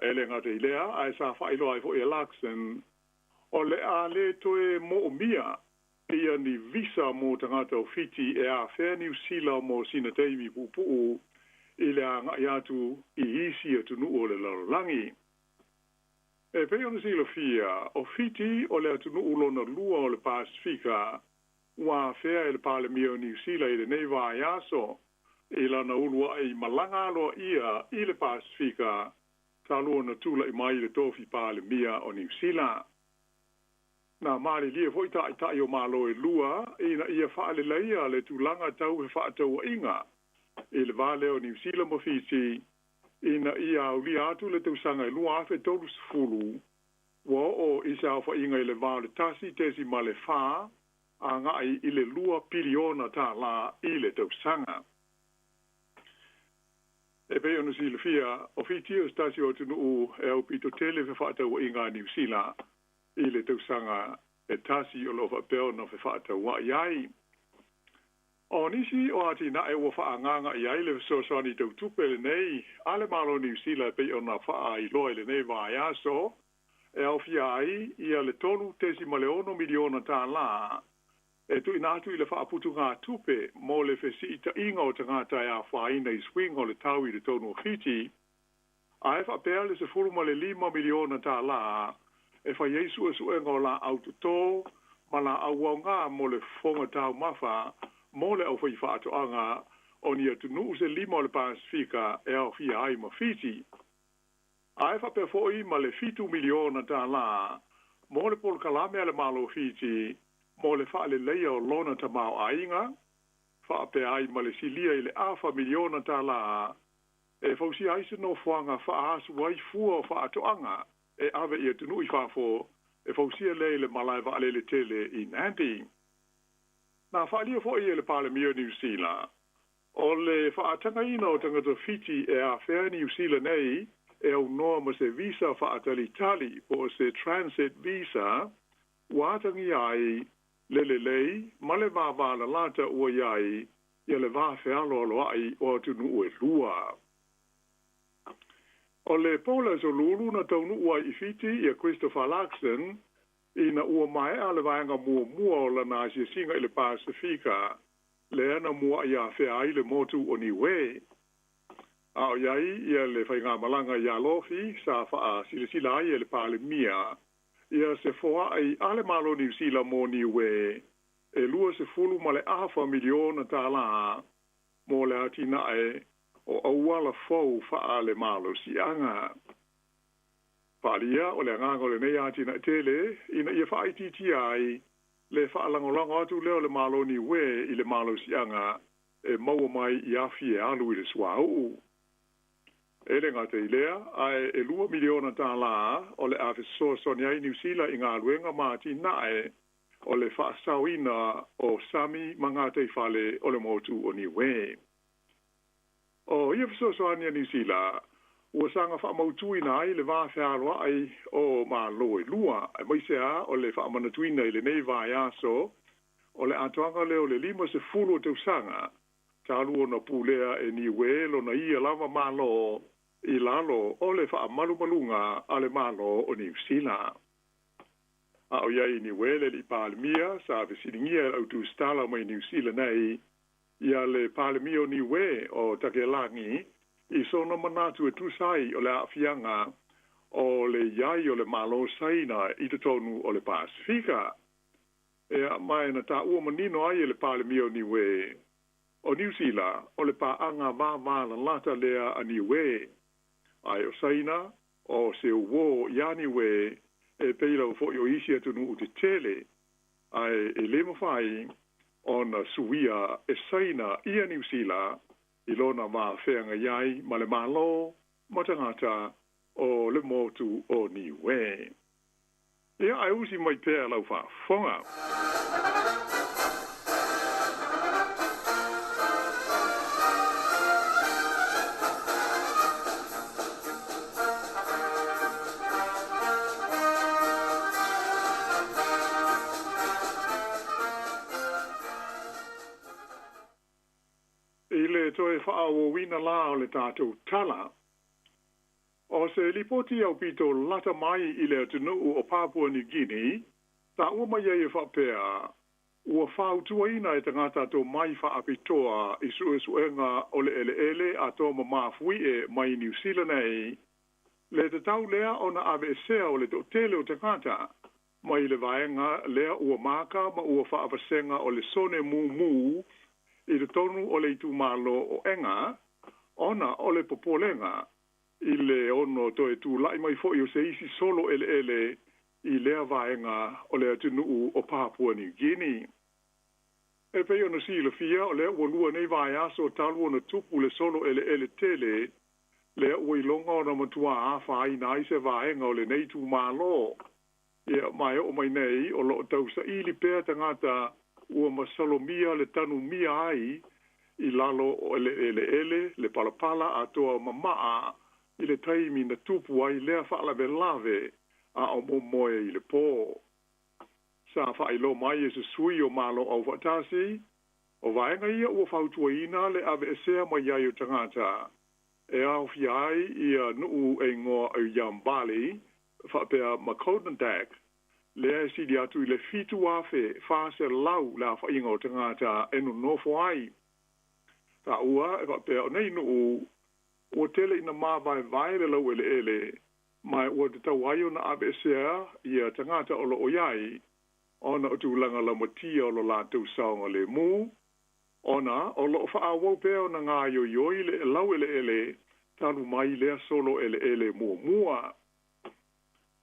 [SPEAKER 10] E le gata i lea, ae sa faailoa ai foi e Luxon o le a lē toe moomia ia ni visa mo tagata o Fiti e afea Niu Sila mo sina taimi puupuu i le aga'i atu i isi atunuu o le lalolagi. E pei ona silafia, o Fiti o le atunuu lona lua o le Pasefika ua afea e le Palemia o Niu Sila i lenei vaiaso i lana ulua'i malaga aloaia i le Pasefika talu ona tula'i mai i le tofi Palemia o Niu Sila. Na malilie foi ta'ita'i o Malo e lua ina ia faaleleia le tulaga tau fefaataua'iga i le va lea o Niu Sila ma Fiti ina ia aulia atu le tausaga e 2030 ua oo i se aofaiga i le va o le 1.4 aga'i i le 2 piliona tālā i le tausaga. E pei ona silafia, o Fiti o se tasi o atunuu e aupito tele fefaataua'iga a Niu Sila i le tausaga e tasi o lo o faapea ona fefaataua'i ai. O nisi o atinae ua faaagaaga i ai le fesoasoani tau tupe lenei a le Malo o Niu Sila e pei ona faailoa i lenei vaiaso, e aofia ai ia le $3.6 miliona tālā e tuuina atu i le faaputugātupe mo le fesiʻitaʻiga o tagata e afaina i suiga o le tau i totonu o Fiti, ae faapea le $15 miliona tālā e fai ai suʻesuʻega o laʻau totō ma laʻau aogā mo le fofoga taumafa mo le aufaifaatoaga o ni atunuu se 5 o le Pasifika e aofia ai ma Fiti. Ae faapea foʻi ma le $7 miliona tālā mo le polokalame a le Malo o Fiti mo le faaleleia o lona tamaoaiga, faapea ai ma le silia i le afa miliona tālā e fausia ai se nofoaga faaasu ai fua o faatoaga e ave i atunuu i fafo e fausia lea i le malae vaalele tele i Nadi. Na faaalia foʻi e le Palemia o Niu Sila o le faatagaina o tagata Fiti e afea Niu Sila nei e aunoa ma se visa faatalitali po o se transit visa ua atagia ai le lelei ma le vavalalata ua i ai ia le vafealoaloaʻi o atunuu e lua. O le po le aso Lulu na taunuu ai i Fiti ia Christopher Luxon ina ua maea le vaega muamua o lana asiasiga i le Pasifika lea na muaʻi afea ai le motu o Niue. A o iai ia le faigamalaga iā Lofi sa faasilasila ai e le Palemia ia se foaʻi a le Malo Niu Sila mo Niue e $25 miliona tālā mo le atinae o auala fou faalemalosiaga. Faaalia o le agaga o lenei atinae tele ina ia faaitiitia ai le faalagolago atu lea o le Malo Niue i le malosiaga e maua mai i afi e alu i le suauu. E le gata i lea, ae e $2 miliona tālā o le a fesoasoani ai Niu Sila i galuega ma atinae o le faasaoina o sami ma gataifale o le motu o Niue. O ia fesoasoani a Niu Sila ua saga faamautuina ai le vafealoaʻi o Malo e lua, aemaise a o le faamanatuina i lenei vaiaso o le atoaga lea o le 50 o tausaga talu ona pulea e Niue lona ia lava Malo i lalo o le faamalumaluga a le Malo o Niu Sila. A o iai i Niue le alii Palemia sa fesiligia e le autusitala mai Niu Sila nei ia le Palemia o Niue o Takelagi i sona manatu e tusa ai o le aafiaga o le iai o le Malo Saina i totonu o le Pasifika. Ea mae na taua manino ai e le Palemia o Niue o Niu Sila o le paaga vavalalata lea a Niue, ae o Saina o se uō iā Niue e pei lava foʻi o isi atunuu tetele, ae e lē mafai ona suia e Saina ia Niu Sila i lona vafeagai ai ma le Malo ma tagata o le motu o Niue. Ia ae usi mai pea lau faafofoga. I le toe faaauauina lā o le tatou tala, o se lipoti aupito lata mai i le atunuu o Papua New Guinea, taua mai ai e faapea, ua fautuaina e tagata tomai faapitoa i suʻesuʻega o le ʻeleʻele atoa ma mafuiʻe mai Niu Sila nei, le tatau lea ona aveesea o le toʻatele o tagata mai le vaega lea ua maka ma ua faavasega o le sone mumū i totonu o le itumalo o Enga, ona o le popolega i le ono toe tulaʻi mai foʻi o se isi solo ʻeleʻele i lea vaega o le atunuu o Papua New Guinea. E pei ona silafia o lea ua lua nei vaiaso talu ona tupu le solo ʻeleʻele tele lea ua iloga ona matuā afaina ai se vaega o lenei itumalo. Ia ma e oo mai nei o loo tausaili pea tagata ua masalomia le tanumia ai i lalo o le ʻeleʻele le palapala atoa mamaa i le taimi na tupu ai lea faalavelave a o momoe i le pō. Sa faailoa mai e se sui o Malo Aufaatasi o vaega ia ua fautuaina le aveesea mai ai o tagata e aofia ai ia nuu e igoa o Yambali Faapea ma Codendac, lea e sili atu i le 7,400 le aofaiga o tagata e nonofo ai. Taua e faapea o nei nuu ua tele ina mavaevae le laueleele, ma ua tatau ai ona aveesea ia tagata o loo i ai, ona o tulaga laumatia o lo latou saogalemu, ona o loo faaauau pea ona gaoioioi le laueleele talu mai lea solo eleele muamua.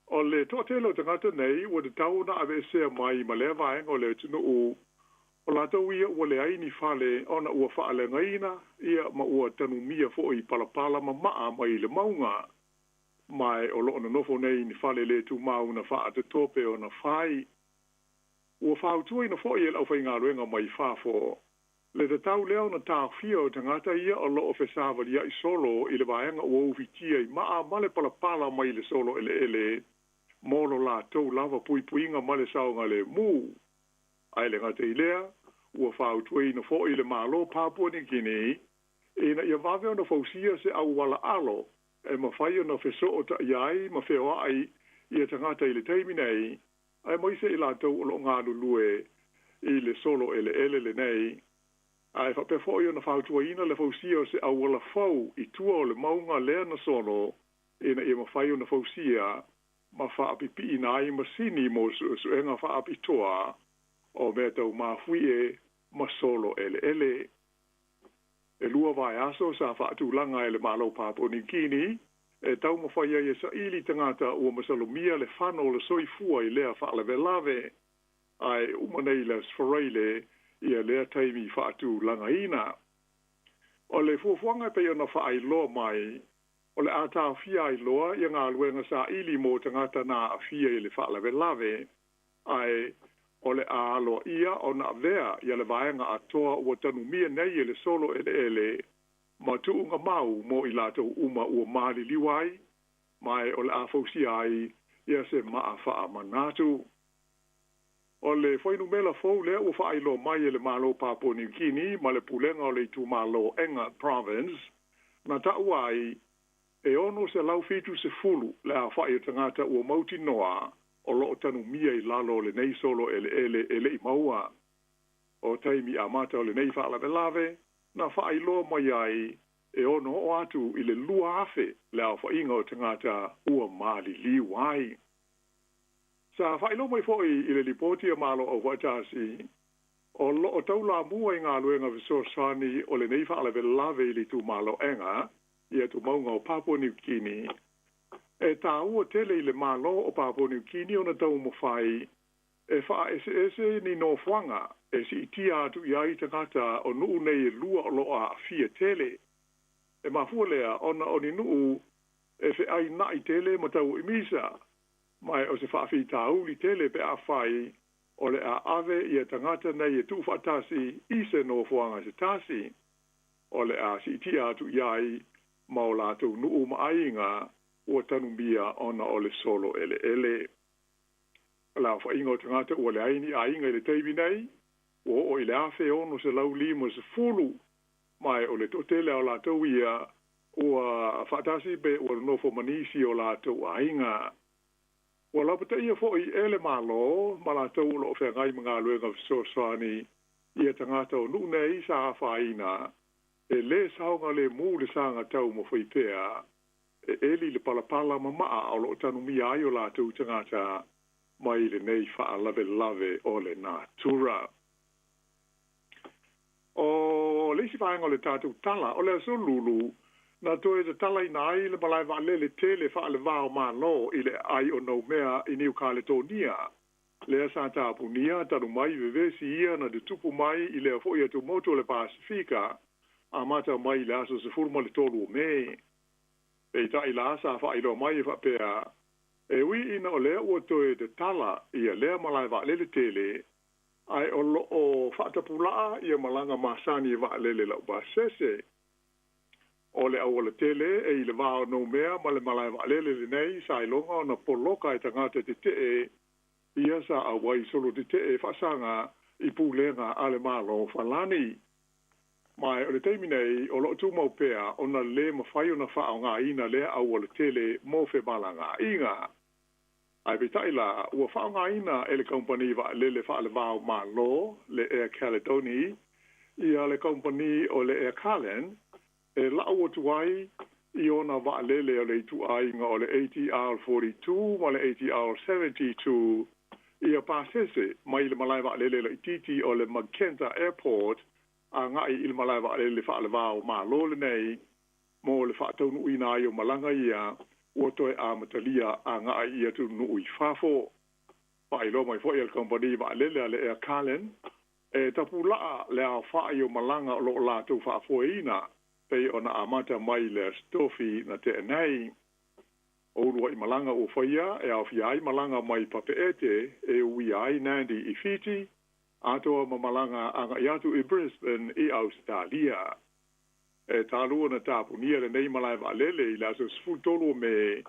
[SPEAKER 10] O le toatele o tagata nei ua tatau ona aveesea mai ma lea vaega o le atunuu, o latou ia ua leai ni fale ona ua faaleagaina ia ma ua tanumia foi palapala mamaa mai le mauga. Ma o loo nonofo nei ni fale le tumau na faatatope ona fai. Ua fautuaina foi e le aufaigaluega mai fafo le tatau lea ona taofia o tagata ia o loo fesavaliai solo i le vaega ua ufitia i maa ma le palapala mai le solo eleele mo lo latou lava puipuiga ma le saogalemu. Ae le gata i lea, ua fautuaina foi le Malo Papua Niukini ina ia vave ona fausia se auala alo e mafai ona fesootai ai ma feoai ia tagata i le taimi nei, aemaise i latou o loo galulue i le solo eleele lenei. Ae faapea foi ona fautuaina le fausia o se auala fou i tua o le mauga lea na solo ina ia mafai ona fausia ma faapipiina ai masini mo suesuega faapitoa o mea tau mafuie ma solo eleele. E 2 vaiaso sa faatulaga e le Malo Papua Niukini e taumafai ai e saili tagata ua masalomia le fano o le soifua i lea faalavelave, ae uma nei le Aso Faraile ia lea taimi faatulagaina. O le fuafuaga e pei ona faailoa mai, o le a taofia ai loa ia galuega saili mo tagata na aafia i le faalavelave, ae o le a aloaia ona avea ia le vaega atoa ua tanumia nei e le solo eleele ma tuuga mau mo i latou uma ua maliliu ai, ma o le a fausia ai ia se maa faamanatu. O le fuainumera fou lea ua faailoa mai e le Malo Papua Niukini ma le Pulega o le Itumalo Enga Province, na taua ai e 670 le aofai o tagata ua mautinoa o loo tanumia i lalo o lenei solo eleele e lei maua. O taimi amata o lenei faalavelave, na faailoa mai ai e ono oo atu i le 2,000 le aofaiga o tagata ua maliliu ai. Sa faailoa mai foi i le lipoti a Malo Aufaatasi, o loo taulamua i galuega fesoasoani o lenei faalavelave i le itumalo Enga i atumauga o Papua Niukini. E taua tele i le Malo o Papua Niukini ona taumafai e faaeseese ni nofoaga e siitia atu i ai tagata o nuu nei e 2 o loo aafia tele. E mafua lea ona o ni nuu e feainai tele ma tauimisa, ma o se faafitauli tele pe afai o le a ave ia tagata nei e tuufaatasi i se nofoaga se tasi. O le a siitia atu i ai ma o latou nuu ma aiga ua tanumia ona o le solo eleele. O le aofaiga o tagata ua leai ni aiga i le taimi nei, ua oo i le 1,650, ma o le toatele o latou ia ua faatasi pe ua nonofo ma nisi o latou aiga. Ua lapataia foi e le Malo ma latou o loo feagai ma galuega fesoasoani ia tagata o nuu nei sa afaina e lē saogalemu le saga taumafai pea e eli le palapala mamaa o loo tanumia ai o latou tagata mai lenei faalavelave o le natura. O le isi vaega o le tatou tala, o le aso Lulu na toe tatalaina ai le malae vaalele tele faalevao malo i le aai o Noumea i Niu Kaletonia, lea sa tapunia talu mai vevesi ia na tutupu mai i lea foi atumotu o le Pasifika amata mai i le aso 13 o Me. Peitai la sa faailoa mai e faapea, e ui ina o lea ua toe tatala ia lea malae vaalele tele, ae o loo faatapulaa ia malaga masani e vaalele laupasese. O le auala tele e i le va o Noumea ma le malae vaalele lenei sa iloga ona poloka e tagata tetee ia sa auai solo tetee faasaga i pulega a le Malo Falani. Ma o le taimi nei o loo tumau pea ona lē mafai ona faaaogāina lea auala tele mo femalagaaiga. Ae peitai la, ua faaaogaina e le kamupani vaalele faalevao Malo, le Air Caledonia, ia le kamupani o le Air Carlin e lau atu ai i ona vaalele o le ituaiga o le ATR 42 ma le ATR 72 ia pasese mai le malae vaalele laitiiti o le Macenta Airport agai i le malae vaalele faalevao Malo lenei mo le faataunuuina ai o malaga ia ua toe amatalia agai i atunuu i fafo. Faailoa mai foi e le kamupani vaalele a le Air Carlin e tapulaa le aofai o malaga o loo latou faafoeina pei ona amata mai le Aso Tofi na tea nei. O uluai malaga ua faia e aofia ai malaga mai Papeete e uia ai Nandi i Fiti, atoa ma malaga agai atu i Brisbane i Ausetalia. E talu ona tapunia lenei malae vaalele i le aso 13 o Me,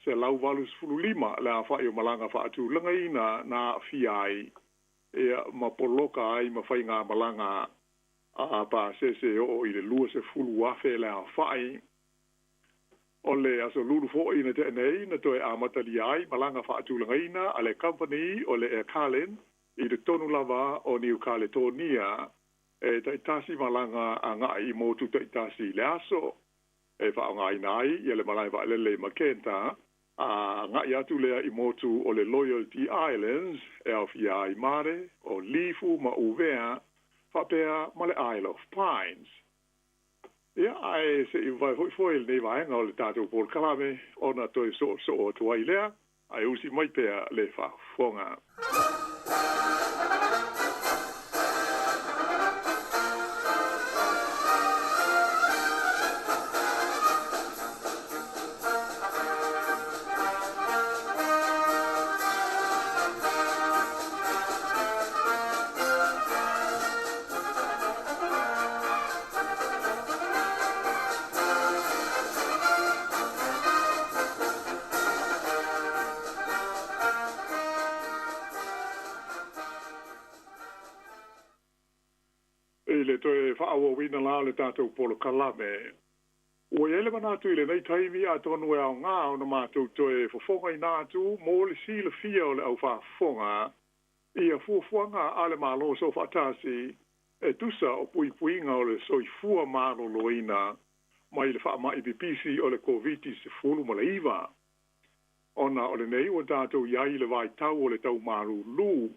[SPEAKER 10] 185 le aofai o malaga faatulagaina na aafia ai ia ma poloka ai ma faigamalaga a pasese e oo i le 20,000 le aofai. O le aso Lulu foi na tea nei na toe amatalia ai malaga faatulagaina a le kamupani o le Air Carlin i totonu lava o Niu Kaletonia e taitasi malaga agai i motu taitasi i le aso. E faaaogaina ai ia le malae vaalele i Macenta a agai atu lea i motu o le Loyalty Islands e aofia ai Mare, o Lifu ma Uvea faapea ma le Isle of Pines. Ia, ae se i vae foi foi lenei vaega o le tatou polokalame ona toe soosoo atu ai lea, ae usi mai pea le faafofoga. I le toe faaauauina la o le tatou polokalame, ua i ai le manatu i lenei taimi atonu e aoga ona matou toe fofogaina atu mo le silafia o le au faafofoga ia fuafuaga a le Malo Soofaatasi e tusa o puipuiga o le soifua maloloina mai le faamai pipisi o le Koviti-19. Ona o lenei ua tatou i ai i le vaitau o le tau malulu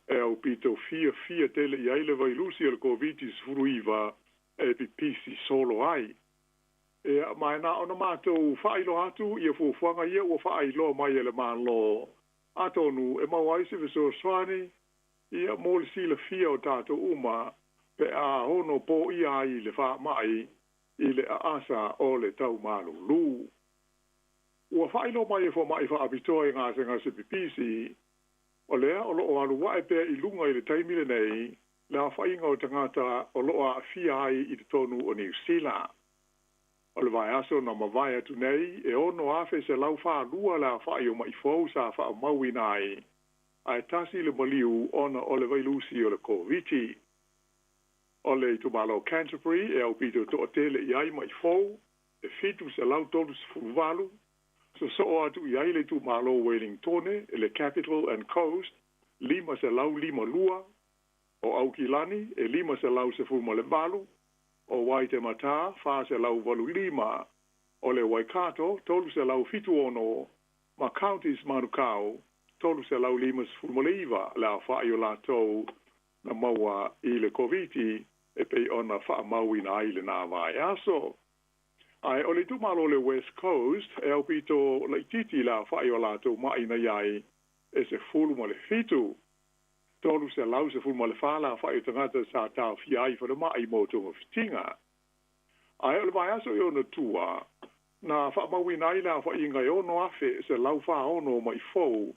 [SPEAKER 10] e aupito fiafia tele i ai le vailusi o le Koviti-19 e pipisi solo ai. Ia, ma e na ona matou faailoa atu ia fuafuaga ia ua faailoa mai e le Malo, atonu e maua ai se fesoasoani ia mo le silafia o tatou uma pe a ono poia ai le faamai i le aasa o le tau malulu. Ua faailoa mai e fomai faapitoa i gasegase pipisi, o lea o loo alu ae pea i luga i le taimi lenei le aofaiga o tagata o loo aafia ai i totonu o Niu Sila. O le vaiaso na mavae atu nei e 6,142 le aofai o mai fou sa faamauina ai, ae tasi le maliu ona o le vailusi o le Koviti. O le itumalo Canterbury e aupito toatele i ai mai fou e 738, sosoo atu i ai le itumalo Wellingtone e le Capital and Coast 552, o Aukilani e 518, o Waitemata 485, o le Waikato 376, ma Counties Manukau 359 le aofai o latou na maua i le Koviti e pei ona faamauina ai lena vaiaso. Ae o le itumalo le West Coast e aupito laitiiti le aofai o latou mai na i ai e 17. 314 le aofai o tagata sa taofia ai falemai mo togafitiga. Ae o le vaiaso i ona tua na faamauina ai le aofaiga e 6,146 mai fou,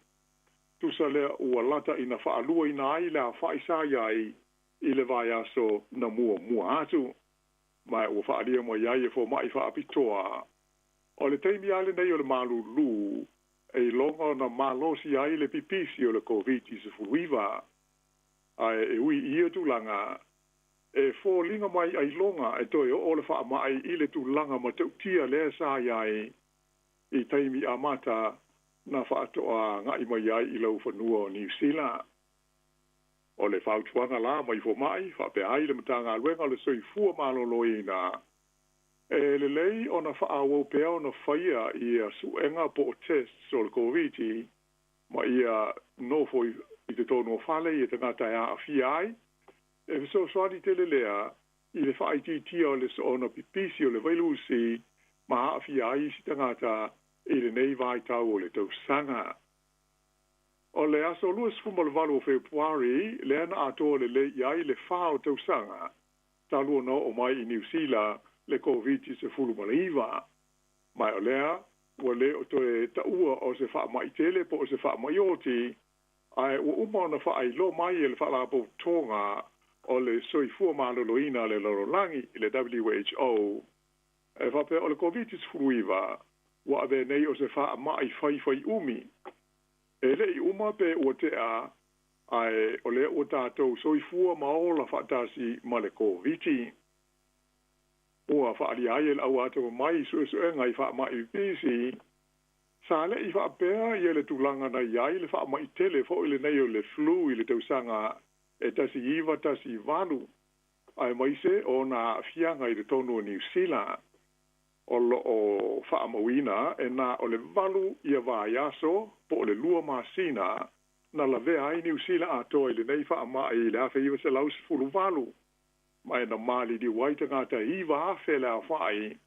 [SPEAKER 10] tusa lea ua lata ina faaluaina ai le aofai sa i ai i le vaiaso na muamua atu. Ma ua faaalia mai ai e fomai faapitoa, o le taimi lava lenei o le malulu e iloga ona malosi ai le pipisi o le Koviti-19. Ae e ui i ia tulaga, e foliga mai ailoga e toe oo le faamai i le tulaga matautia lea sa i ai i taimi amata na faatoa agai mai ai i laufanua o Niusila. O le fautuaga la mai fomaʻi faapea ai le Matagaluega o le Soifua Maloloina, e lelei ona faaauau pea ona faia ia suʻega po o tests o le Koviti ma ia nofo i totonu o fale ia tagata e aafia ai, e fesoasoani tele lea i le faaitiitia o le soona pipisi o le vailusi ma aafia ai isi tagata i lenei vaitau o le tausaga. O le aso 28 o Fepuari lea na atoa lelei i ai le 4 o tausaga talu ona oo mai i Niusila le Koviti-19. Ma o lea ua lē o toe taʻua o se faamaʻi tele po o se faamaʻi oti, ae ua uma ona faailoa mai e le Faalapotopotoga o le Soifua Maloloina le Lalolagi i le WHO e faapea o le Koviti-19 ua avea nei o se faamaʻi faifai umi e leʻi uma pe ua teʻa, ae o lea ua tatou soifua ma ola faatasi ma le Koviti. Ua faaalia ai e le au atamamai i suesuega i faamaʻi pipisi sa leʻi faapea ia le tulaga na iai le faamaʻi tele foʻi lenei o le flu i le tausaga e 1918, aemaise ona aafiaga i totonu o Niusila. O loo faamauina e na o le 8 ia vaiaso po o le 2 masina na lavea ai Niusila atoa i lenei faamaʻi i le 1918, ma e na maliliu ai tagata 9,000 le aofaʻi,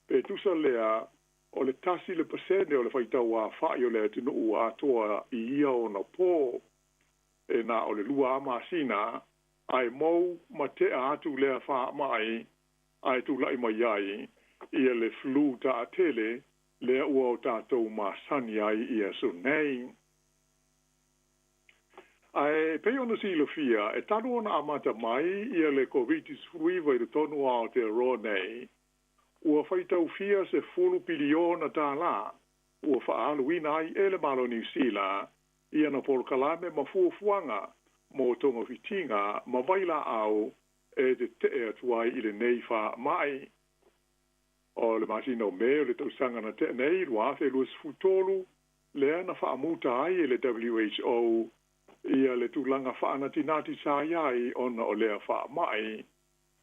[SPEAKER 10] pe tusa lea o le 1% o le faitau afaʻi o le atunuu atoa i ia ona pō. E na o le 2 masina ae mou ma teʻa atu lea faamaʻi, ae tulaʻi mai ai ia le flu taatele lea ua o tatou masani ai i aso nei. Ae pei ona silafia, e talu ona amata mai ia le Koviti-19 i totonu o Aotearoa nei, ua faitaufia 10 piliona tālā ua faaaluina ai e le Malo Niusila ia na polokalame ma fuafuaga mo togafitiga ma vailaau e teteʻe atu ai i lenei faamaʻi. O le masina o Me o le tausaga na teʻa nei 2023 lea na faamuta ai e le WHO ia le tulaga faanatinati sa iai ona o lea faamaʻi,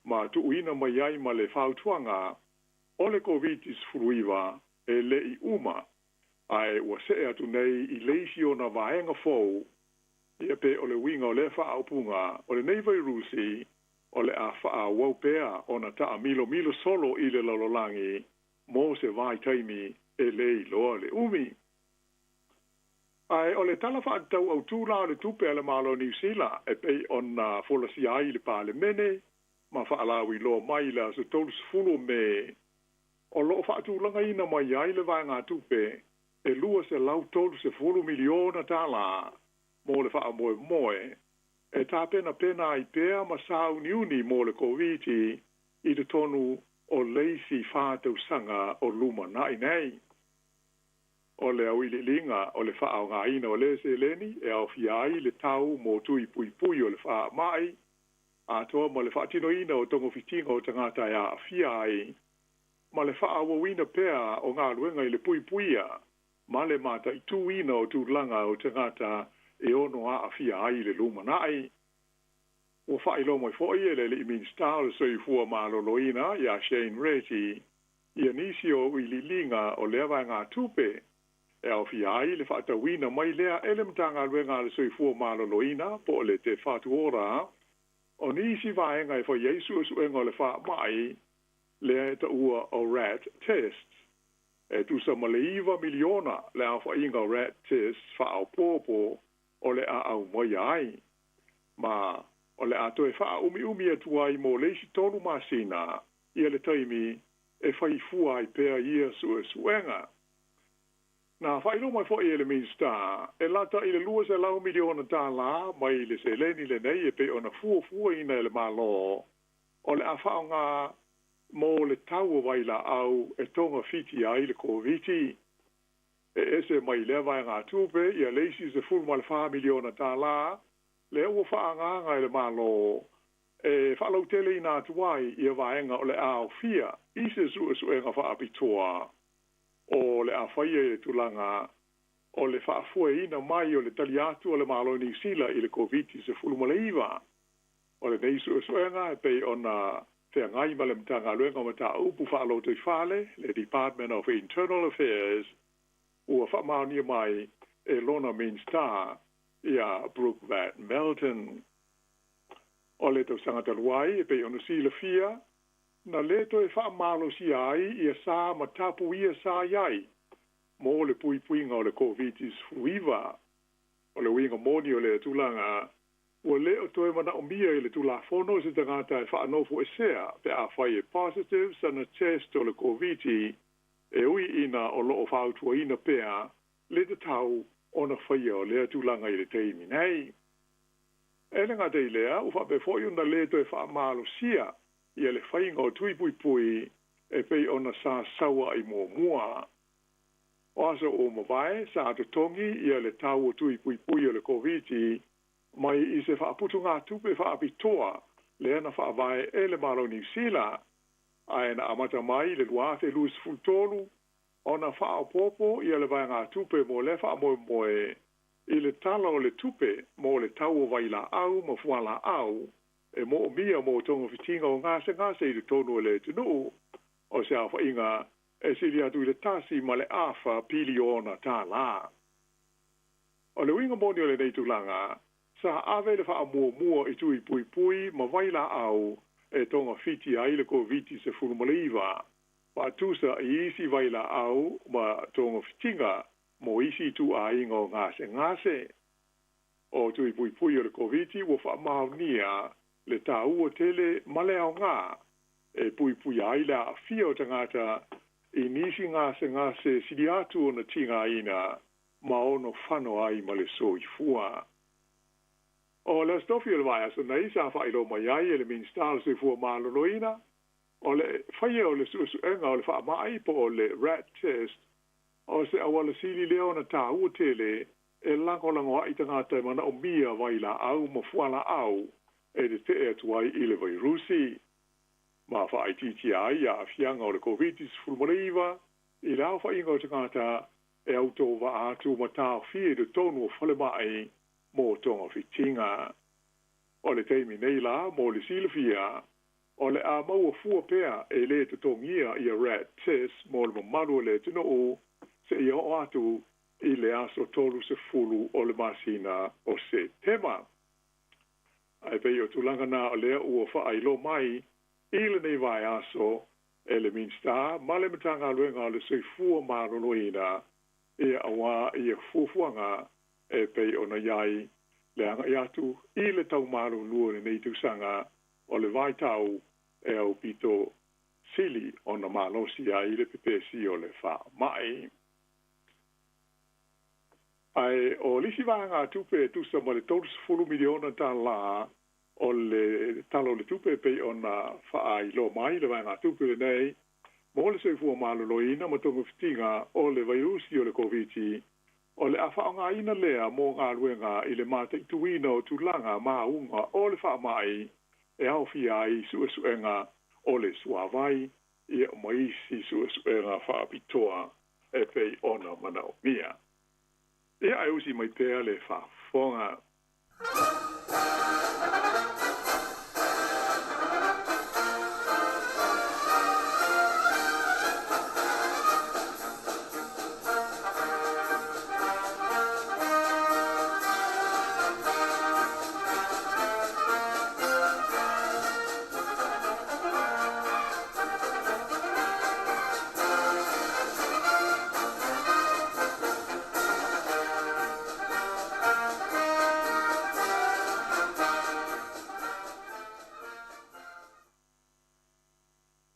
[SPEAKER 10] ma tuuina mai ai ma le fautuaga o le Koviti-19 e leʻi uma, ae ua see atu nei i le isi ona vaega fou. Ia pe o le uiga o lea faaupuga, o lenei vairusi o le a faaauau pea ona taamilomilo solo i le lalolagi mo se vaitaimi e lē iloa le umi. Ae o le Tala Faatatau Autū la o le Tupe a le Malo o Niusila e pei ona folasia ai i le Palemene ma faalauiloa mai i le aso 30 o Me, o loo faatulagaina mai ai le vaegatupe e $230 miliona tālā mo le faamoemoe e tapenapena ai pea ma sauniuni mo le Koviti i totonu o le isi 4 tausaga o lumanaʻi nei. O le auiliiliga o le faaaogāina o lea seleni e aofia ai le tau mo tui puipui o le faamaʻi atoa ma le faatinoina o togafitiga o tagata e aafia ai, ma le faaauauina pea o galuega i le puipuia ma le mataituina o tulaga o tagata e ono aafia ai i le lumanaʻi. Ua faailoa mai foʻi e le alii Minisita o le Soifua Maloloina iā Shane Reti ia nisi o uiliiliga o lea vaegatupe e aofia ai le faatauina mai lea e le Matagaluega a le Soifua Maloloina po o le Te Whatu Ora o nisi vaega e fai ai suesuega o le faamaʻi lea e taua o RAT tests. E tusa ma le 9 miliona le aofaiga o RAT tests faaopoopo o le a aumaia ai, ma o le a toe faaumiumi atu ai mo le isi 3 masina ia le taimi e faifua ai pea ia suesuega. Na faailoa mai foʻi e le Minisita e lata i le $200 miliona tālā mai le seleni lenei e pei ona fuafuaina e le Malo o le a faaaogā mo le tau o vailaau e togafiti ai le Koviti. E ese mai lea vaegatupe ia le isi $14 miliona tālā lea ua faaagaaga e le Malo e faalauteleina atu ai ia vaega o le a aofia i se suesuega faapitoa o le a faia i le tulaga o le faafoeina mai o le tali atu a le Malo o Niusila i le Koviti-19. O lenei suesuega e pei ona feagai ma le Matagaluega o Mataupu Faalotoifale, le Department of Internal Affairs, ua faamaonia mai e lona Minisita ia Brooke Van Melton. O le tausaga talu ai e pei ona silafia, na lē toe faamalosia ai ia sa ma tapuia sa i ai mo le puipuiga o le Koviti-19. O le uiga moni o lea tulaga, ua lē o toe manaʻomia i le Tulafono se tagata e faanofoesea pe afai e positive sana test o le Koviti, e ui ina o loo fautuaina pea le tatau ona faia o lea tulaga i le taimi nei. E le gata i lea, ua faapea foi ona lē toe faamalosia ia le faiga o tui puipui e pei ona sa sauaʻi muamua. O aso ua mavae sa totogi ia le tau o tui puipui o le Koviti mai i se faaputugātupe faapitoa lea na faavae e le Malo o Niusila, ae na amata mai i le 2023 ona faaopoopo ia le vaegatupe mo lea faamoemoe i le Tala o le Tupe mo le tau o vailaau ma fualaau e moomia mo togafitiga o gasegase i totonu o le atunuu, o se aofaiga e sili atu i le 1.5 piliona tālā. O le uiga moni o lenei tulaga, sa ave le faamuamua i tui puipui ma vailaau e togafiti ai le Koviti-19, faatusa i isi vailaau ma togafitiga mo isi ituaiga o gasegase. O tui puipui o le Koviti ua faamaonia le tāua tele ma le aogā e puipuia ai le aafia o tagata i nisi gasegase sili atu ona tigaina ma ono fano ai ma le soifua. O le Aso Tofi o le vaiaso nei sa faailoa mai ai e le Minisita o le Soifua Maloloina o le faia o le suesuega o le faamai po o le rat test o se auala sili lea ona tāua tele e lagolago ai tagata e manaomia vailaau ma fualaau e tetee atu ai i le vairusi, ma faaitiitia ai aafiaga o le Koviti-19 i le aofaiga o tagata e autovaa atu ma taofia i totonu o falemai mo togafitiga. O le taimi nei la mo le silafia, o le a maua fua pea e lē totogia ia rat test mo le mamalu o le atunuu seia oo atu i le aso 30 o le masina o Setema. Ae pei o tulaga na o lea ua faailoa mai i lenei vaiaso e le Minisita ma le Matagaluega o le Soifua Maloloina ia auā ia fuafuaga e pei ona i ai le agai atu i le taumalolo o lenei tausaga o le vaitau e aupito sili ona malosi ai le pepesi o le faamai. Ae o le isi vaegatupe e tusa ma le 30 miliona tālā o le Tala o le Tupe e pei ona faailoa mai le vaegatupe lenei mo le soifua maloloina ma togafitiga o le vairusi o le Koviti, o le a faaaogaina lea mo galuega i le mataituina o tulaga mauga o le faamai e aofia ai suesuega o le suavai ia ma isi suesuega faapitoa e pei ona manaomia. Ia ae usi mai pea le faafofoga.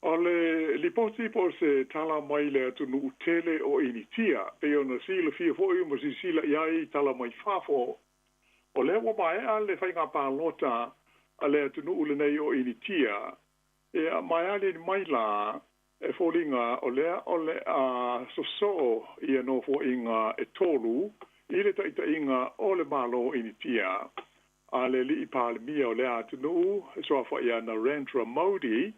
[SPEAKER 10] O le lipoti po o se tala mai le atunuu tele o Initia, pei ona silafia foi ma silasila i ai tala mai fafo, o lea ua maea le faiga palota a le atunuu lenei o Initia, ia ma e aliali mai la e foliga o lea o le a sosoo ia nofoaiga e tolu i le taitaiga o le Malo o Initia a le alii Palemia o lea atunuu e suafa ia Narendra Modi.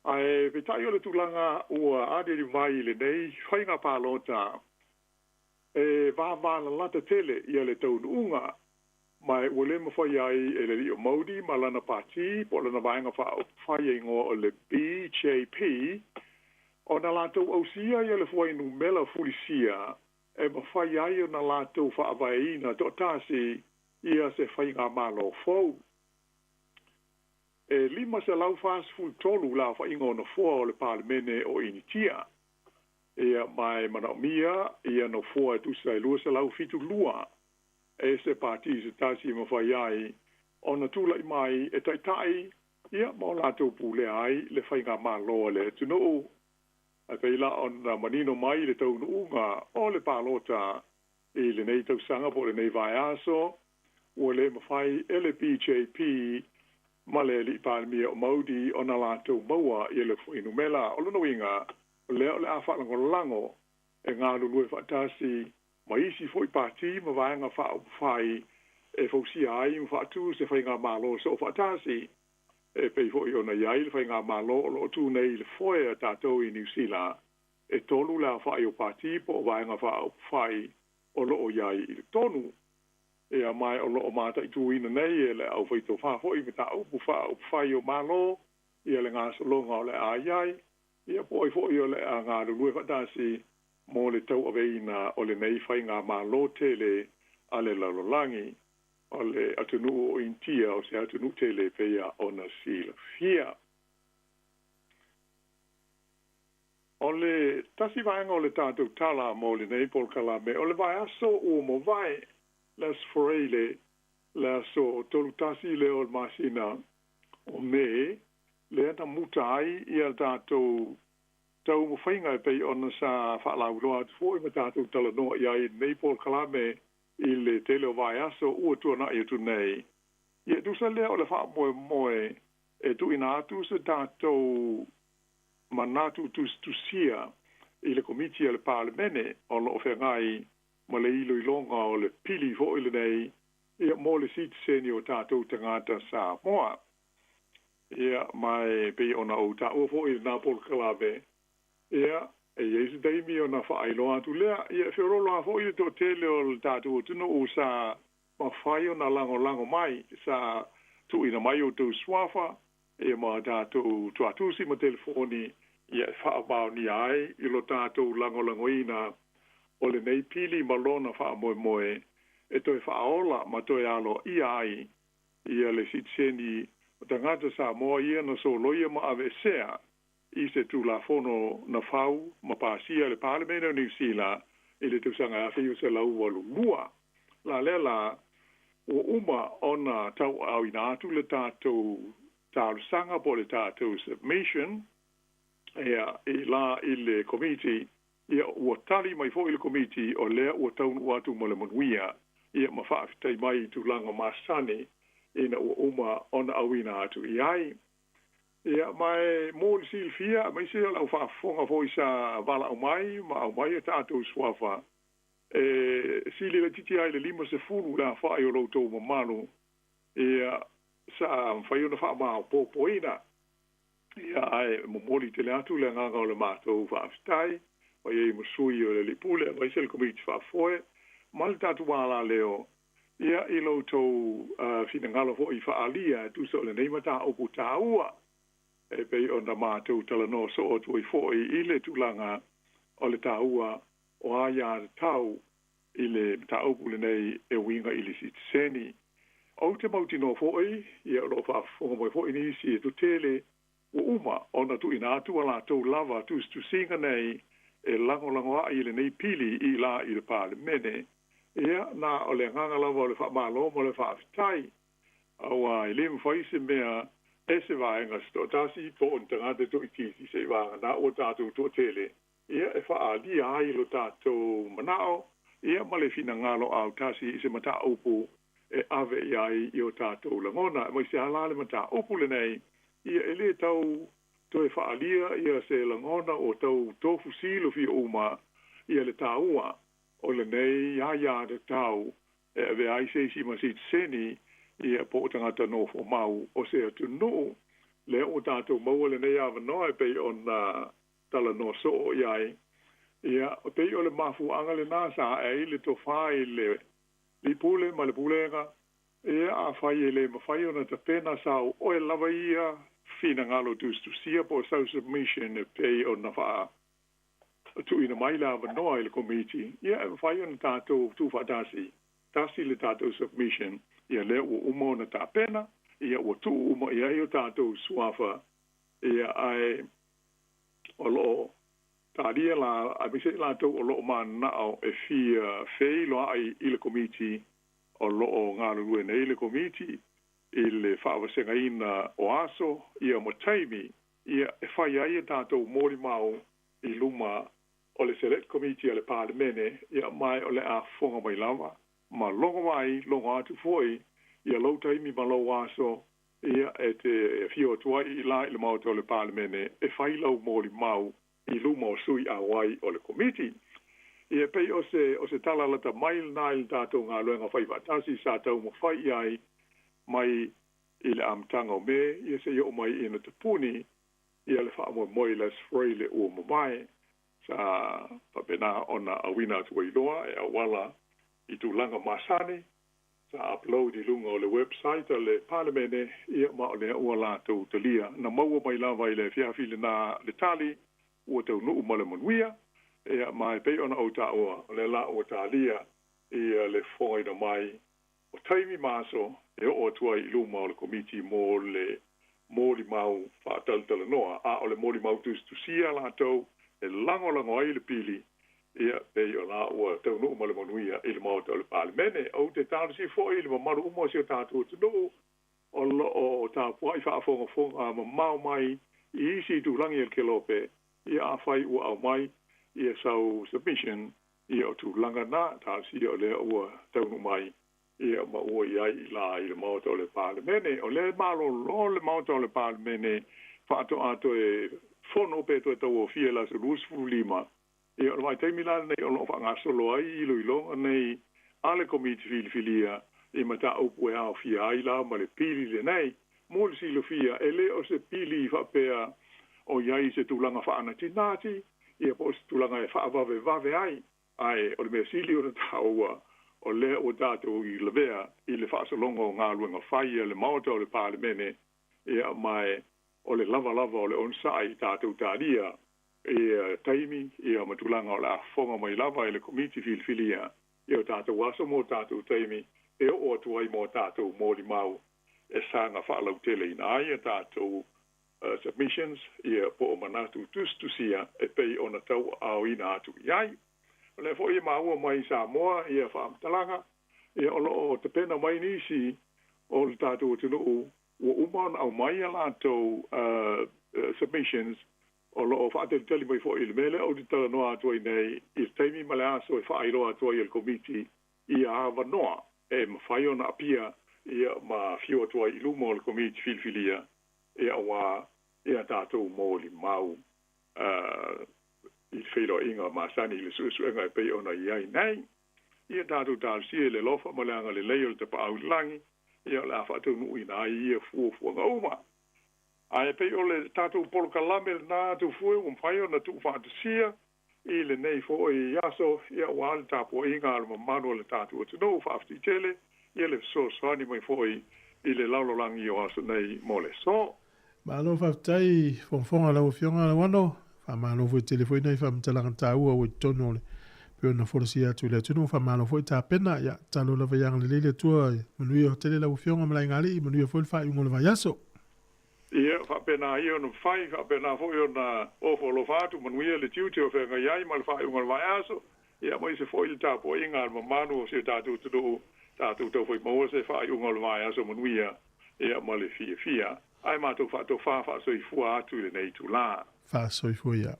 [SPEAKER 10] Ae peitai o le tulaga ua aliali mai i lenei faiga palota, E vavalalata tele ia le taunuuga ma ua lē mafai ai e le ali'i o Modi ma lana pati po o lana vaega faaupufai e igoa o le BJP ona latou ausia ia le fuainumela fulisia e mafai ai ona latou faavaeina toatasi ia se faigamalo fou. E 543 le aofaiga o nofoa o le Palemene o Initia. Ia ma e manaomia ia nofoa e tusa e 272 e se pati se tasi e mafai ai ona tula'i mai e ta'ita'i ia ma o latou pulea ai le faigamalo a le atunuu. Ae pei la ona manino mai le taunuuga o le palota i lenei tausaga po o lenei vaeaso, ua lē mafai e le BJP ma le ali'i Palemia o Modi ona latou maua ia le fuainumela. O lona uiga, o lea o le a faalagolago e galulue faatasi ma isi foi pati ma vaega faaupufai e fausia ai ma faatū se faigamalo soofaatasi e pei foi ona i ai le faigamalo o loo tu nei i le foe a tatou i Niu Sila, e tolu le aofa'i o pati po o vaega faaupufai o loo i ai i totonu. Ia ma o loo mataituina nei e le aufaitofā fo'i mataupu faaupufai o Malo ia le gasologa o le a i ai ia po o ai fo'i o le a galulue faatasi mo le tauaveina o lenei faigamalo tele a le lalolagi. O le atunuu o Initia o se atunuu tele pei ona silafia. O le tasi vaega o le tatou tala mo lenei polokalame o le vaiaso ua mavae, le Aso Faraile le aso 31 lea o le masina o Me, lea na muta ai ia le tatou taumafaiga e pei ona sa faalauiloa atu foi ma tatou talanoa i ai i lenei polokalame i le tele o vaiaso ua tuana'i atu nei. Ia e tusa lea o le faamoemoe e tuuina atu se tatou manatu tusitusia i le Komiti a le Palemene o loo feagai ma le iloiloga o le pili fo'i lenei ia mo le sitiseni o tatou tagata Samoa. Ia ma e pei ona ou taua fo'i i lenā polokalame, ia e i ai se taimi ona faailoa atu lea. Ia e feoloolo lava fo'i le toatele o le tatou atunuu sa mafai ona lagolago mai, sa tuuina mai outou suafa ia ma tatou tuatusi ma telefoni ia e faamaonia ai i lo tatou lagolagoina o lenei pili ma lona faamoemoe e toe faaola ma toe aloaia ai ia le sitiseni o tagata Samoa ia na soloia ma aveesea i se Tulafono na fau ma pasia e le Palemene o Niu Sila i le tausaga 1982. La lea la ua uma ona tauaaoina atu le tatou talosaga po o le tatou submission ia i la i le Komiti, ia ua tali mai fo'i le Komiti o lea ua taunuu atu ma le manuia ia ma faafetai mai i tulaga masani ina ua uma ona auina atu i ai. Ia ma e mo le silafia aemaise o le au faafofoga foi sa valaau mai ma aumai a tatou suafa e sili laitiiti ai le 50 le afa'i o lo outou mamalu ia sa mafai ona faamaopoopoina. Ia ae momoli tele atu le agaga o le matou faafetai mai ai ma sui o le alii pule aemaise le Komiti Faafoe ma le tatou alaleo ia i lo outou finagalo fo'i faaalia e tusa o lenei mataupu taua e pei ona matou talanoa soo atu ai fo'i i le tulaga o le taua o aiatatau i le mataupu lenei e uiga i le sitiseni. Ou te mautinoa fo'i ia o loo faafofoga mai fo'i nisi e toatele ua uma ona tuuina atu a latou lava tusitusiga nei e lagolago ai i lenei pili i la i le Palemene. Ia na o le agaga lava o le faamalo ma le faafetai, auā e lē mafai se mea e se vaega se toatasi po o ni tagata toaitiiti se'i vagana ua tatou toatele ia e faaalia ai lo tatou manao ia ma le finagalo autasi i se mataupu e ave i ai i o tatou lagona. Aemaise lava la le mataupu lenei ia e lē tau toe faaalia ia se lagona o tau tofusilofia uma ia le taua o lenei aiatatau e avea ai se isi ma sitiseni ia po o tagata nofomau o se atunuu. Lea ua tatou maua lenei avanoa e pei ona talanoa soo i ai. Ia, e pei o le mafuaaga lenā sa ae ai le tofā i le alii pule ma le pulega, ia, afai e le mafai ona tapena sau oe lava ia finagalo tusitusia po o sau submission e pei ona faa tuuina mai le avanoa i le Komiti, ia, e mafai ona tatou tuufaatasi, tasi le tatou submission, ia lea ua uma ona tapena, ia ua tuu uma i ai o tatou suafa, ia, ae o lo o talia la, aemaise i latou o lo o mananao e fia feiloai i le Komiti o lo o galulue nei le Komiti i le faavasegaina o aso ia ma taimi ia e fai ai a tatou molimau i luma o le Select Committee a le Palemene, ia ma o le a fofoga mai lava ma logo mai, logo atu foi ia lou taimi ma lou aso ia e te afio atu ai i la i le Maota o le Palemene e fai lau molimau i luma o sui auai o le Komiti. Ia pei o se o se tala lata mai lenā i le tatou galuega faifaatasi sa taumafai i ai mai i le amataga o Me ia seia oo mai ina tapuni ia le faamoemoe i le Aso Faraile ua mavae sa faapena ona auina atu ai loa e auala i tulaga masani sa upload i luga o le website a le Palemene, ia ma o lea ua latou talia. Na maua mai lava i le afiafi lenā le tali ua taunuu ma le manuia, ia ma e pei ona ou taua, o lea la ua talia ia le fofogaina mai o taimi ma aso e oo atu ai i luma o le Komiti mo le molimau faatalatalanoa, a o le molimau tusitusia latou e lagolago ai le pili, ia, pei o la ua taunuu ma le manuia i le Maota o le Palemene. Ou te talosia foi i le mamalu uma o si o tatou atunuu o lo o tapuai faafogafoga mamao mai i isi itulagi o le Kelope, ia afai ua aumai ia sau submission, ia o tulaga na, talosia o lea ua taunuu mai ia ma ua i ai i la i le Maota o le Palemene. O lea e malolo le Maota o le Palemene faatoa toe fono pe toe tauofia i le aso 25. Ia, o le vaitaimi la lenei o lo o faagasolo ai iloiloga nei a le Komiti Filifilia i mataupu e aofia ai la ma le pili lenei. Mo le silafia, e le o se pili faapea o i ai se tulaga faanatinati, ia po o se tulaga e faavavevave ai, ae o le mea sili ona taua, o lea ua tatou i lavea i le faasologa o galuega fai a le Maota o le Palemene, ia ma o le lavalava o le onosai i tatou talia ia taimi ia ma tulaga o le a fofoga mai lava e le Komiti Filifilia i o tatou aso ma o tatou taimi e oo atu ai mo tatou molimau e saga faalauteleina ai a tatou submissions ia po o manatu tusitusia e pei ona tauaaoina atu i ai. O lea foi e maua mai i Samoa ia faamatalaga ia o lo o tapena mai nisi o le tatou atunuu ua uma ona aumai a latou submissions o lo o faatalitali mai foi i le mea lea ou te talanoa atu ai nei i le taimi ma le aso e faailoa atu ai e le Komiti ia avanoa e mafai ona apia ia ma afio atu ai i luma o le Komiti Filifilia ia aua ia tatou molimau i le feiloaiga masani i le suesuega e pei ona i ai nei. Ia tatou talosia i le alofa ma le agalelei o le Tapaau i le Lagi, ia o le a faataunuuina ai ia fuafuaga uma. Ae pei o le tatou polokalame lenā atu fue ua mafai ona tuufaatasia i lenei foi aso, ia aua le tapuaiga a le mamalu o le tatou atunuu. Faafetai tele ia le fesoasoani mai foi i le lalolagi o aso nei mo le aso.
[SPEAKER 1] Malo faafetai fogafoga lau Afioga Lauano, faamalo foi tele foi nai faamatalaga taua ua i totonu o le pei ona folasia atu i le atunuu, faamalo foi tapena, ia tatalo lava ia agalelei le Atua, manuia tele lau Afioga ma le aiga alii, manuia foi le faaiuga o le vaiaso.
[SPEAKER 10] Ia faapena ia ona mafai, faapena foi ona ofo alofa atu, manuia le tiute o feagai ai ma le faaiuga o le vaiaso, ia aemaise foi le tapuaiga a le mamalu o si o tatou atunuu, tatou taufai maua se faaiuga o le vaiaso manuia, ia ma le fiafia. Ae matou faatofa faasoifua atu i lenei itulā.
[SPEAKER 1] Faasoifua ia.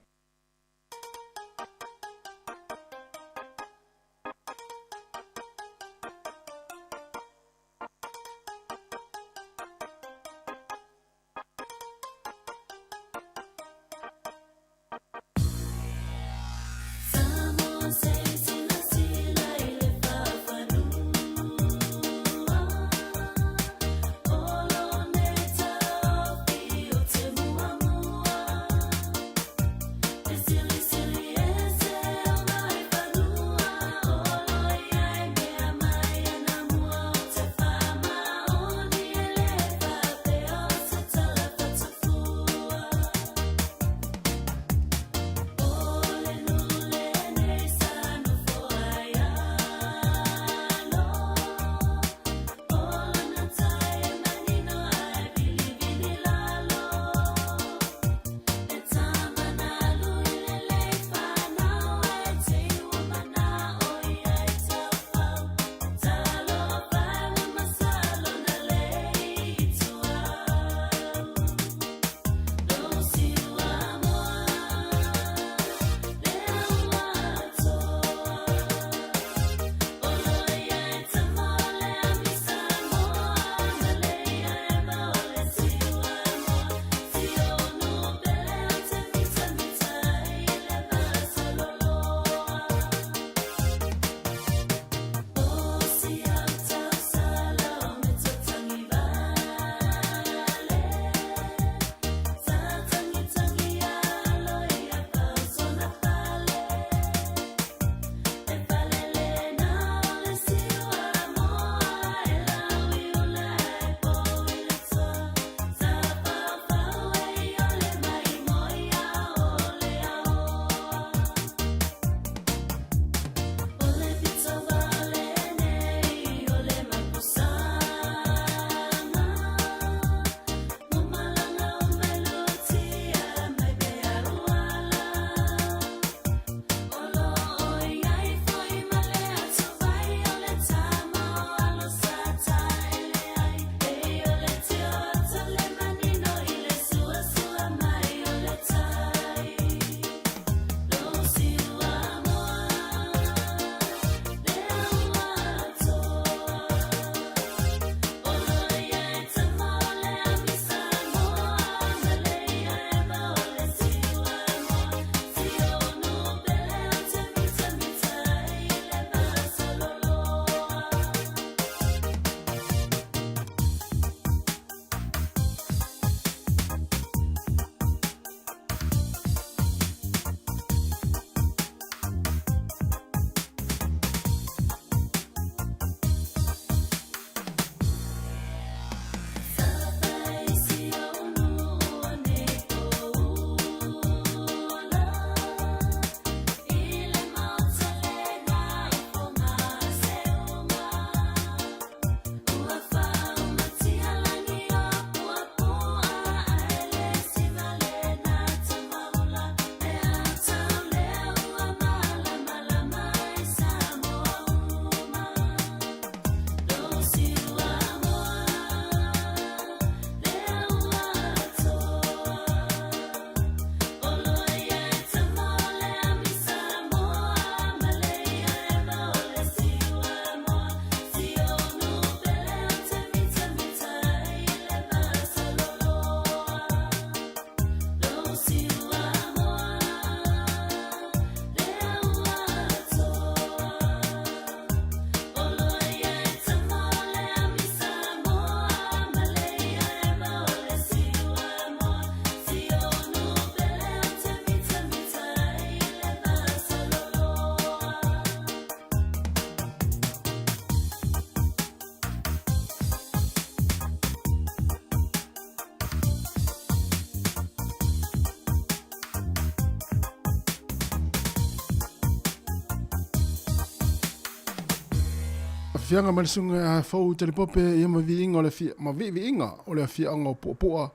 [SPEAKER 4] Faafiafiaga mai le susuga ia Fou Talipope ia ma viiga o le ma viiviiga o le afiaoga o Puapua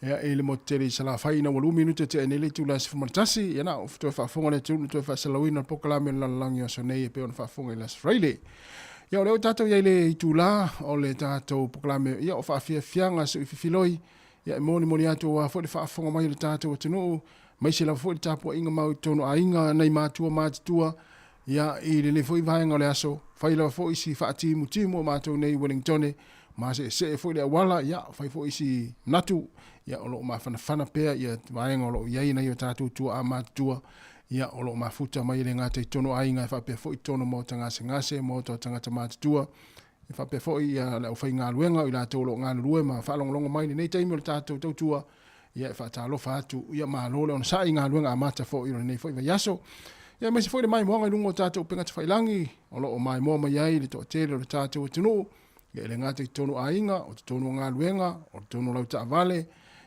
[SPEAKER 4] ia i le motu tele i Salafai ina ua 2 minute tea nei le itula e 11 ia na o toe faafofoga le atunuu toe faasalauina le polokalame o le lalolagi o aso nei e pei ona faafofoga i le Aso Faraile. Ia o lea ua tatou i ai i le itula o le tatou polokalame ia o faafiafiaga suififiloi ia e molimoli atu aua foi le faafofoga mai o le tatou atunuu aemaise lava foi le tapuaiga mau i totonu o aiga nai matua matutua Ia, i lenei foi vaega o le aso, fai lava foi si faatimutimu o matou nei i Wellingtone, maseesee foi le auala, ia, fai foi si manatu, ia, o lo o mafanafana pea ia vaega o lo o i ai nai o tatou tuaa matutua, ia, o lo o mafuta mai e le gata i totonu o aiga e faapea foi totonu o maota gasegase, maota o tagata matutua, e faapea foi ia le aufaigaluega o i latou o lo o galulue ma faalogologo mai i lenei taimi o le tatou tautua, ia e faatalofa atu, ia malo le onosai i galuega amata foi o lenei foi vaiaso. Ia aemaise foi le maimoaga i luga o tatou upega tafailagi, o lo o maimoa mai ai le toatele o le tatou atunuu, ia e le gata i totonu o aiga, o totonu o galuega, o totonu o lau taavale,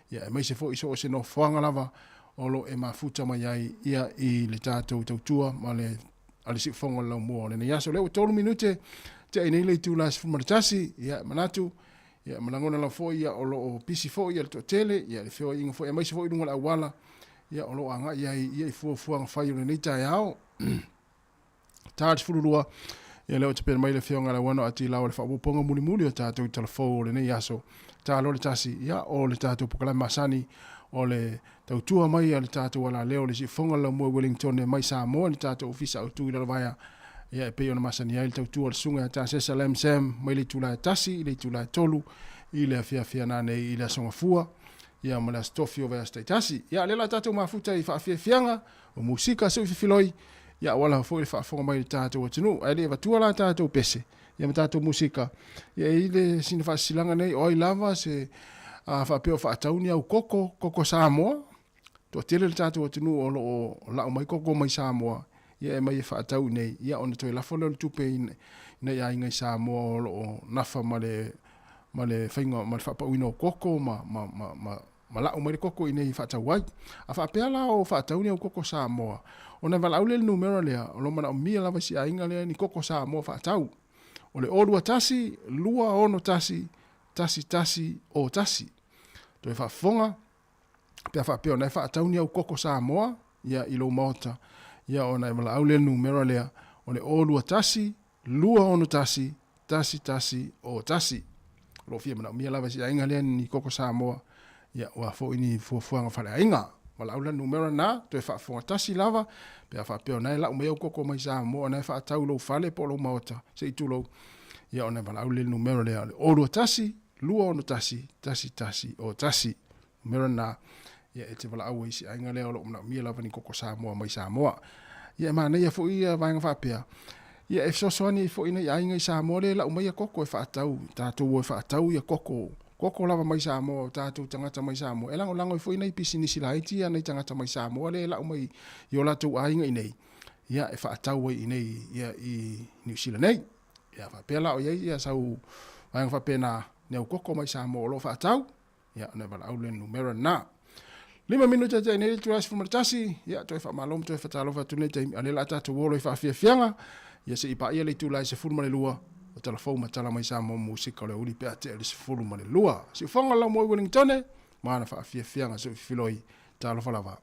[SPEAKER 4] ia aemaise foi so o se nofoaga lava o lo o e mafuta mai ai ia i le tatou tautua ma le a le siufofoga o le laumua o lenei aso. O lea ua 3 minute tea i nei le itula e 11, ia e manatu Ia, ma lagona lava foi ia, o lo o pisi foi ia le toatele, ia le feoaiga foi, aemaise foi i luga o le auala, ia, o lo o agai ai ia i fuafuaga fai o lenei taeao. Ta le 12, ia lea ua tapena mai le Afioga ia Lauano a Tilao le faaopoopoga mulimuli o tatou i talafou o lenei aso. Ta loa le tasi, ia, o le tatou polokalame masani o le tautua mai a le tatou alaleo le siufofoga o le laumua i Wellingtone mai Samoa i le tatou ofisa autu i Lalovaea. Ia e pei ona masani ai le tautua a le susuga ia Tasesa Lam Sam mai le itula e 1 i le itula e 3 i le afiafi ana nei i le Aso Gafua ia ma le Aso Tofi o vaiaso taitasi. Ia lea la tatou mafuta i faafiafiaga o musika sui fifiloi ia aua foi le faafofoga mai i le tatou atunuu. Ae le avatua la tatou pese ia ma tatou musika. Ia e i le sina faasisilaga nei o ai lava se a faapea o faatau ni au koko, koko Samoa. Toatele le tatou atunuu o lo o lau mai koko mai Samoa, ia e mai e faatau i nei, ia ona toe lafo lea o le tupe i nai aiga i Samoa o lo o nafa ma le ma le faiga ma le faapauina o koko ma ma ma ma ma lau mai le koko i nei e faatau ai. A faapea la o faatau ni au koko Samoa, ona e valaau lea i le numera lea, o lo o manaomia lava i si aiga lea ni koko Samoa faatau. O le 021 261 11 01. Toe faafofoga, pe a faapea ona e faatau ni au koko Samoa ia i lou maota, ia ona e valaau lea i le numera lea, o le 021 261 11 01. O lo o fia manaomia lava e si aiga lea ni koko Samoa, ia ua foi ni fuafuaga faleaiga. Valaau la numera na, toe faafofoga tasi lava, pe a faapea ona e lau mai au koko mai Samoa, ona e faatau i lou fale po o lou maota, se i tulou, ia ona e valaau lea i le numera lea, o le 021 261 11 01. Numera na, ia e te valaau ai i si aiga lea o lo o manaomia lava ni koko Samoa mai Samoa. Ia e manaia foi ia vaega faapea, ia e fesoasoani ai foi nai aiga i Samoa lea e lau mai ia koko e faatau, tatou o e faatau ia koko, koko lava mai Samoa o tatou tagata mai Samoa, e lagolago ai foi nai pisinisi laiti ia nai tagata mai Samoa lea e lau mai i o latou aiga i nei, ia e faatau ai i nei ia i Niu Sila nei. Ia faapea la o i ai ia sau vaega faapena, ni au koko mai Samoa o lo o faatau, Ia, ona e valaau lea numera na. 5 minute te nei le 11, ia, toe faamalo ma toe fatalofa atu nei taimi, a lea la tatou olo i faafiafiaga, ia se i paia le itula e 12, o tala fou ma tala mai Samoa Musika o le aoauli pe a tea le 12. Siufofoga lau moe Wellingtone, ma ana faafiafiaga soifiloi, talofa lava.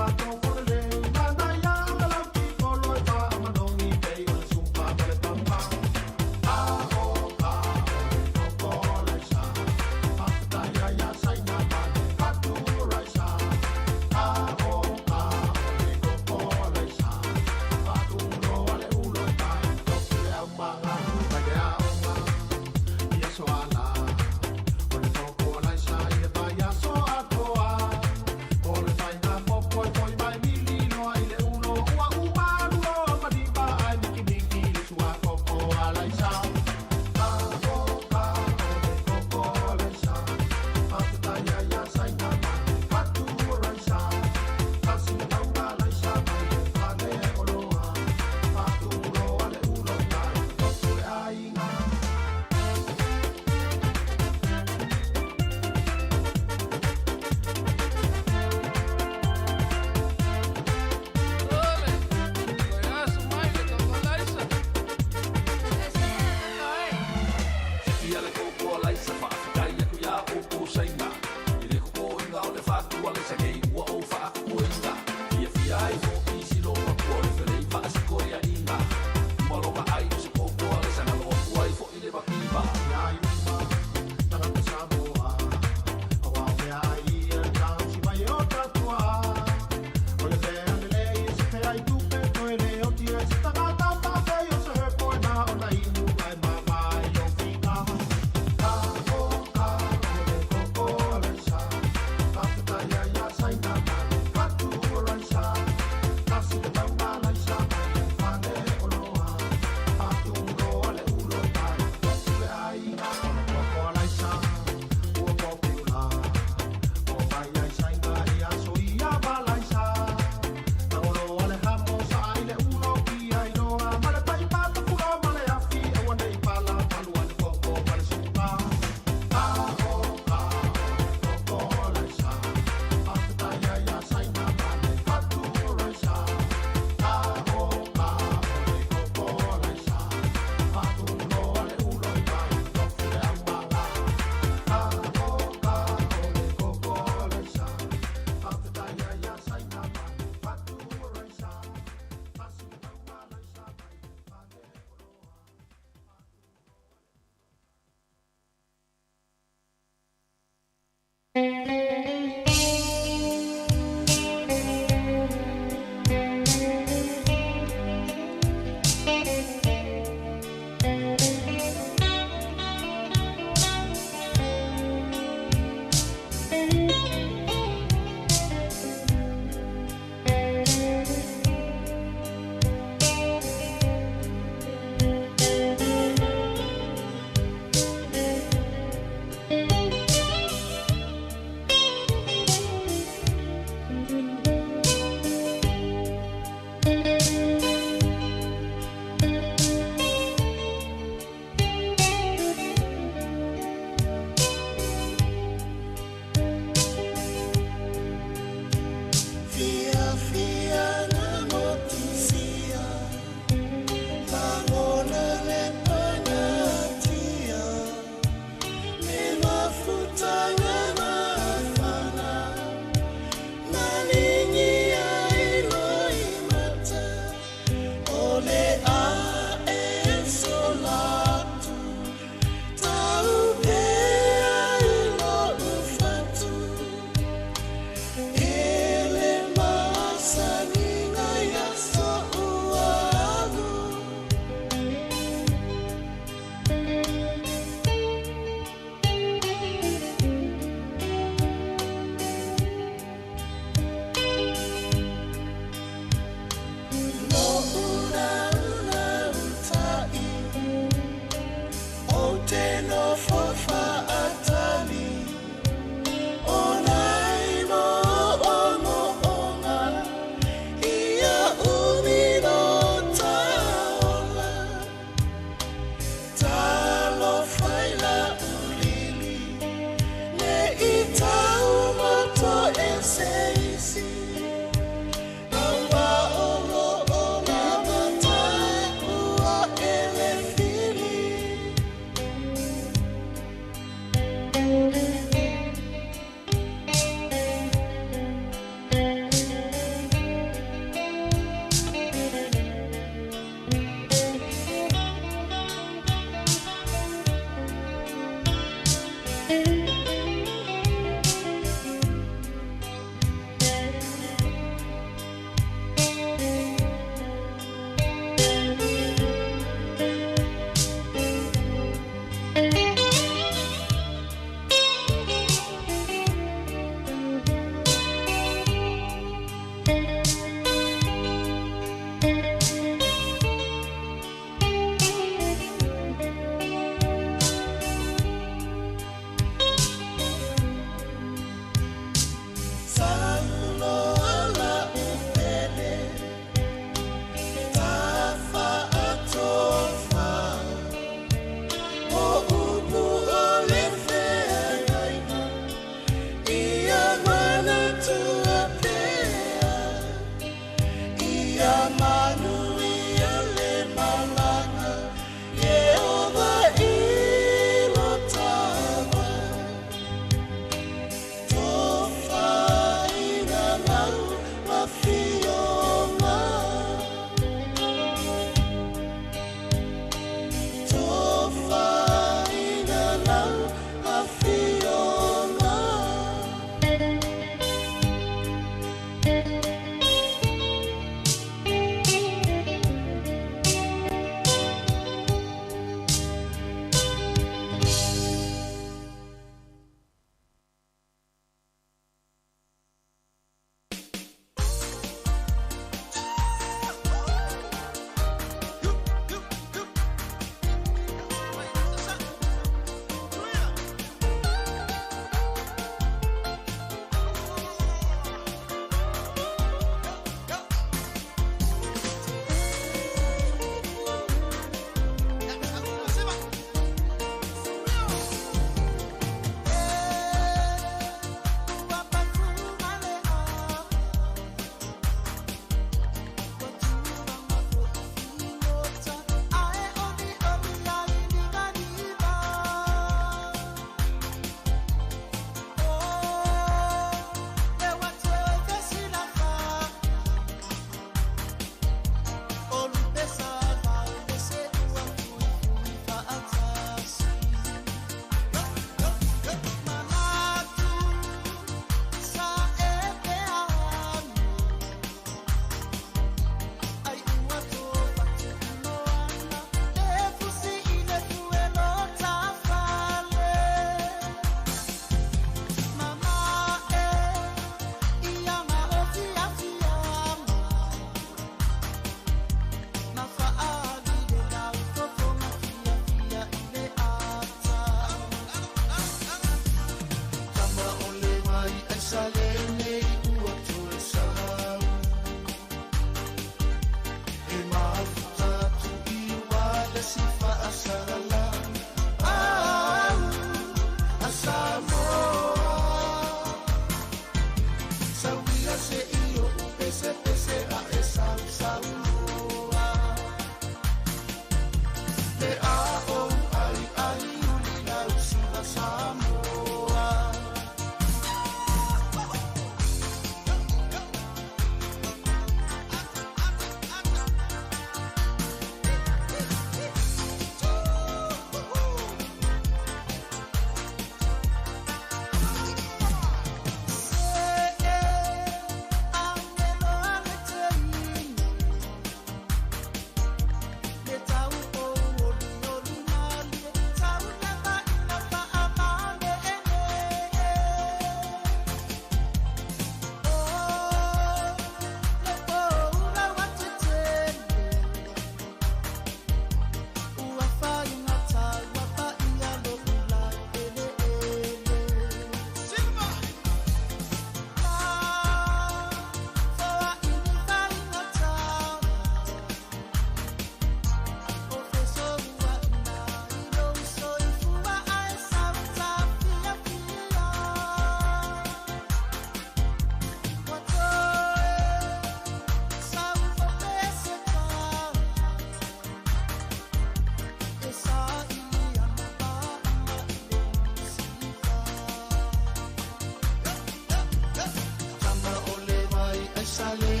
[SPEAKER 3] ai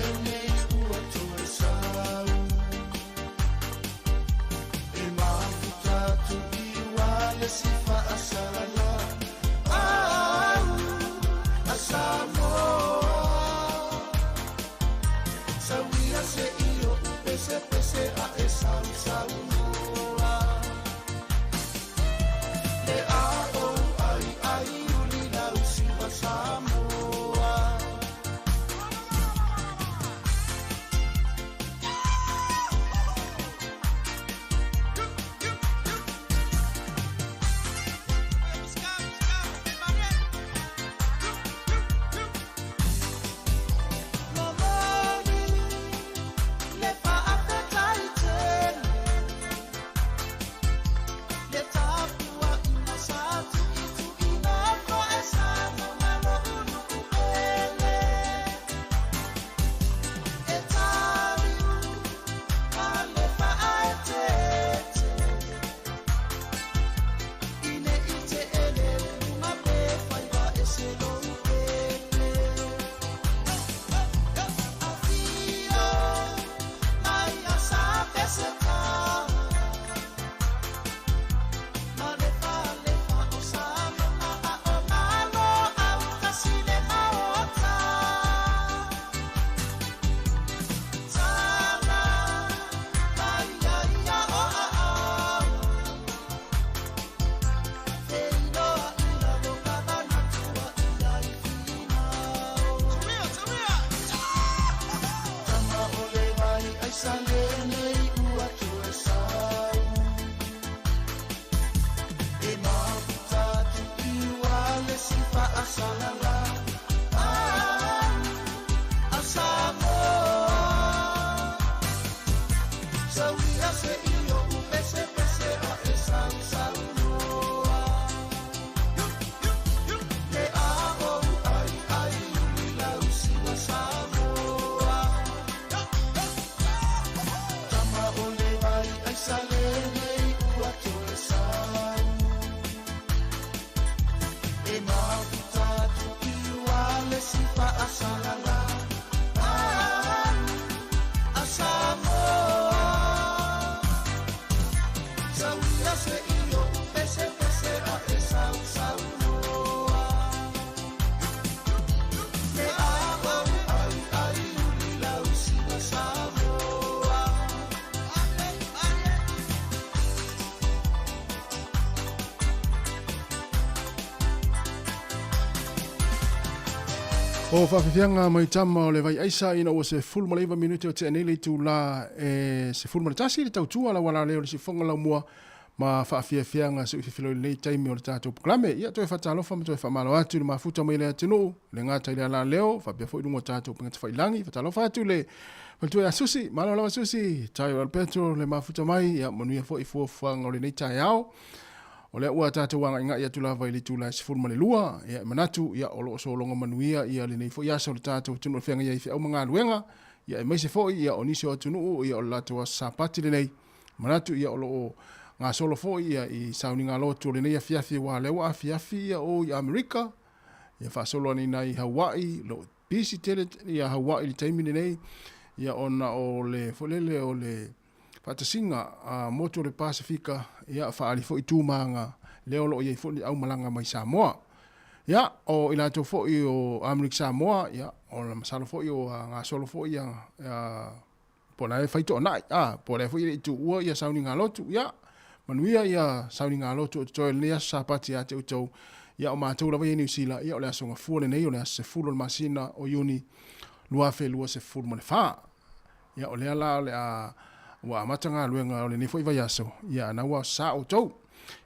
[SPEAKER 3] ua toe sau. E mafuta atu i ua le si faasalala. Au, a Samoa. Sauia se i o pese pese a e sau sau noa. Le a o ai ai uli lau siva Samoa. Momoni le faafetai tele le tapua ina sa tuituina ko e sa mo ulu ele e taliu a le faaetete ine i te ele lunga pe faiva e se lou pepe. Afio mai a sa peseta ma le fa le fa o sa ma a o malo au kasi le maota. Tala mai ia ia o a au Feinoa i lalo manatua ia i finau. Tama o le vai ai sa lenei ua toe sau. E mafuta atu i ua le si faasalala. Au, a Samoa. Sauia se i o pese pese a e sau sau noa. Le a o ai ai uli lau siva Samoa. Tama o le vai ai sa lenei ua toe sau. E mafuta atu i ua le si faasalala. Au, a Samoa. Sauia se i o pese pese a e sau sau noa. Le a o ai ai uli lau siva Samoa.
[SPEAKER 4] O faafiafiaga mai tama o le vai aisa ina ua 19 minute o tea nei le itulā e 11 le tautua lau ala lea o le sifoga laumua ma faafiafiaga se ui lenei taimi o le tatou polokalame. Ia toe faatalofa ma toe faamalo atu i le mafuta mai le atunuu le gata i le ala leo faapea foi luga o tatou pegata failagi. Faatalofa atu le faletua ia Susi, malo lava Susi, taio Alberto le mafuta mai, ia manuia foi fuafuaga o lenei taeao. O lea ua tatou agaigai atu lava i le itula e 12, ia e manatu ia o lo o sologa manuia ia lenei foi aso le tatou atunuu e feagai ai i feau ma galuega, ia aemaise foi ia o nisi o atunuu ia o le latou aso Sapati lenei. Manatu ia o lo o gasolo foi ia i sauniga lotu o lenei afiafi aua lea ua afiafi ia o i Amerika, ia faasolo ane i Hawaii, lo o busy tele ia Hawaii i le taimi lenei, ia ona o le foi lele o le faatasiga a motu o le Pasefika, ia faaali foi tumaga lea o lo o i ai foi ni aumalaga mai Samoa. Ia, o i latou foi o Amerika Samoa, ia, o le masalo foi o gasolo foi ia, po o la e fai toanai, po o lea foi e le i tuua ia sauniga lotu, ia, manuia ia sauniga lotu o totoe o lenei aso Sapati ia te outou, ia o matou lava ia i Niu Sila, ia o le aso Gafua lenei, o le aso 10 o le masina o Iuni 2024. Ia o lea la o le a ua amata galuega o lenei foi vaiaso, ia ana ua sa outou.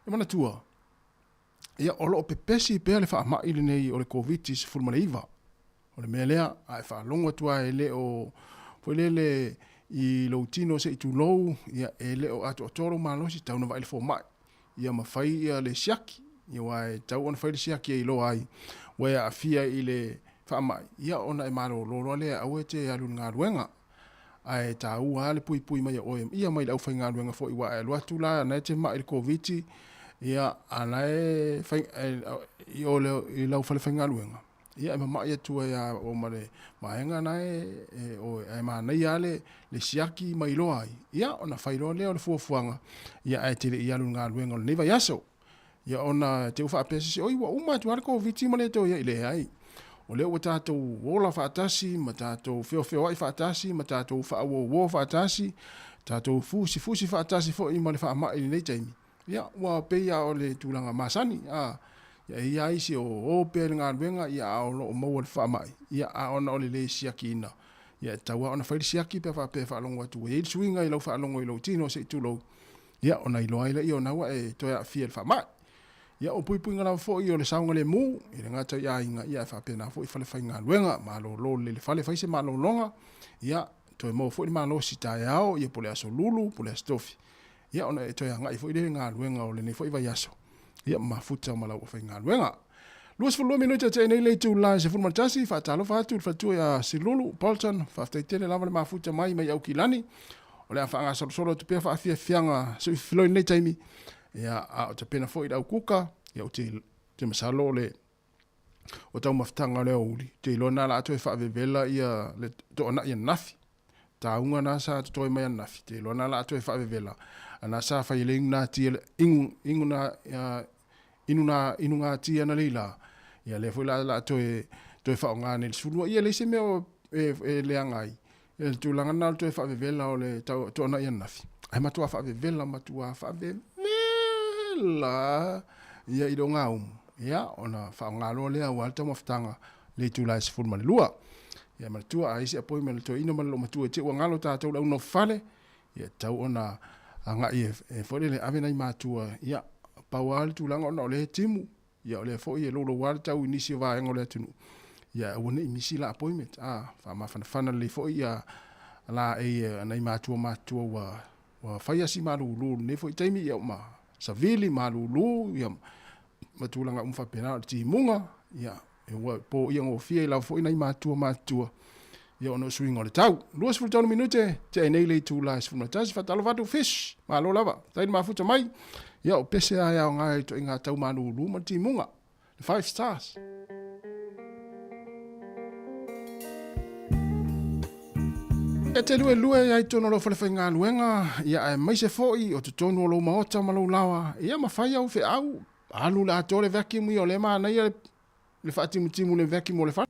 [SPEAKER 4] E manatua, ia o lo o pepesi pea le faamai lenei o le Koviti-19. O le mea lea, a e faalogo atu lava e le o foi lele i lou tino se i tulou, ia e le o atoatoa lou malosi, tau na vaai le fomai. Ia ma fai ia le siaki, ia aua e tau ona fai le siaki e iloa ai ua e aafia i le faamai, ia ona e malolo loa lea aua e te alu i le galuega. Ae taua lava le puipui mai o oe ia mai le aufaigaluega foi aua e alu atu la na e te mai i le Koviti, ia a la e fai i o i lau fale faigaluega. Ia e mama'i atu ai a o ma le vaega na e, e o e manaia le le siaki mai loa ai. Ia ona fai loa lea o le fuafuaga, ia ae te le i alu i le galuega o lenei vaiaso. Ia ona te u faapea se isi, oi ua uma atu lava le Koviti ma le toe i ai. Leai. O lea ua tatou ola faatasi ma tatou feofeoai faatasi ma tatou faauouo faatasi, tatou fusifusi faatasi foi ma le faamai i lenei taimi. Ia, ua pei lava o le tulaga masani, a, ia e i ai isi o o pea i le galuega, ia a o lo o maua le faamai, ia a ona o le lē siakiina, ia e tatau lava ona fai le siaki pe a faapea e faalogo atu ua i ai le suiga i lau faalogo i lou tino se i tulou, ia ona iloa ai lea ona ua e toe aafia i le faamai. Ia o puipuiga lava foi o le saogalemu, e le gata i aiga, ia ae faapena foi falefaigaluega, malolo lelei i le fale, fai se malologa, ia toe maua foi le malosi taeao, ia po o le aso Lulu, po o le aso Tofi, ia ona e toe agai foi lea i galuega o lenei foi vaiaso, ia mafuta ma lau aufaigaluega. 22 minute tea nei le itula e 11, faatalofa atu i le faletua ia Silulu Bolton, faafetai tele lava le mafuta mai mai Aukilani. O le a faagasolosolo atu pea faafiafiaga soifiloi i lenei taimi, ia a o tapena foi le aukuka, ia ou te te masalo o le o taumafataga o le aoauli, te iloa na la toe faavevela ia le toanai ananafi. Tauga na sa totoe mai ananafi, te iloa na la toe faavevela, ana sa fai le inu tia inu inu na inu na inu ngā tia na leila. Ia lea foi la la toe toe faaaoga nei le 12. Ia leai se mea o e, e leaga ai. E le tulaga na o le toe faavevela o le tau toanai ananafi. Ae matua faavevela, matua faavevela ia i le ogaumu. Ia, ona faaaoga loa lea aua le taumafataga le itula e 12. Ia manatua, a i ai se appointment a le toeaina ma le loomatua i te i ua galo tatou le au nofo fale, ia tatau ona agai e, e foi lele ave nai matua, ia, pau lava le tulaga ona o lea e timu, ia o lea foi e louloua le tau i nisi o vaega o le atunuu, ia aua ne i misi la appointment, a, faamafanafana lelei foi ia laei e nai matua matutua ua ua fai asi malulu i lenei foi taimi, ia ma savili malulu, ia ma tulaga uma faapena o le timuga, ia e ua poia gofie ai lava foi nai matua matutua, ia ona o suiga o le tau. 23 minute, tea nei le itula e 11, faatalofa atu Fish, malo lava, faafetai le mafuta mai, ia o pese lava e aoga i ituaiga tau malulu ma le timuga, le Five Stars. E te luelue ai i totonu o lou falefaigaluega, ia aemaise foi o totonu o lou maota ma lou laoa, ia ma fai au feau, alu le atoa le vacuum ia o lea e manaia le le faatimutimu le vacuum o le fale.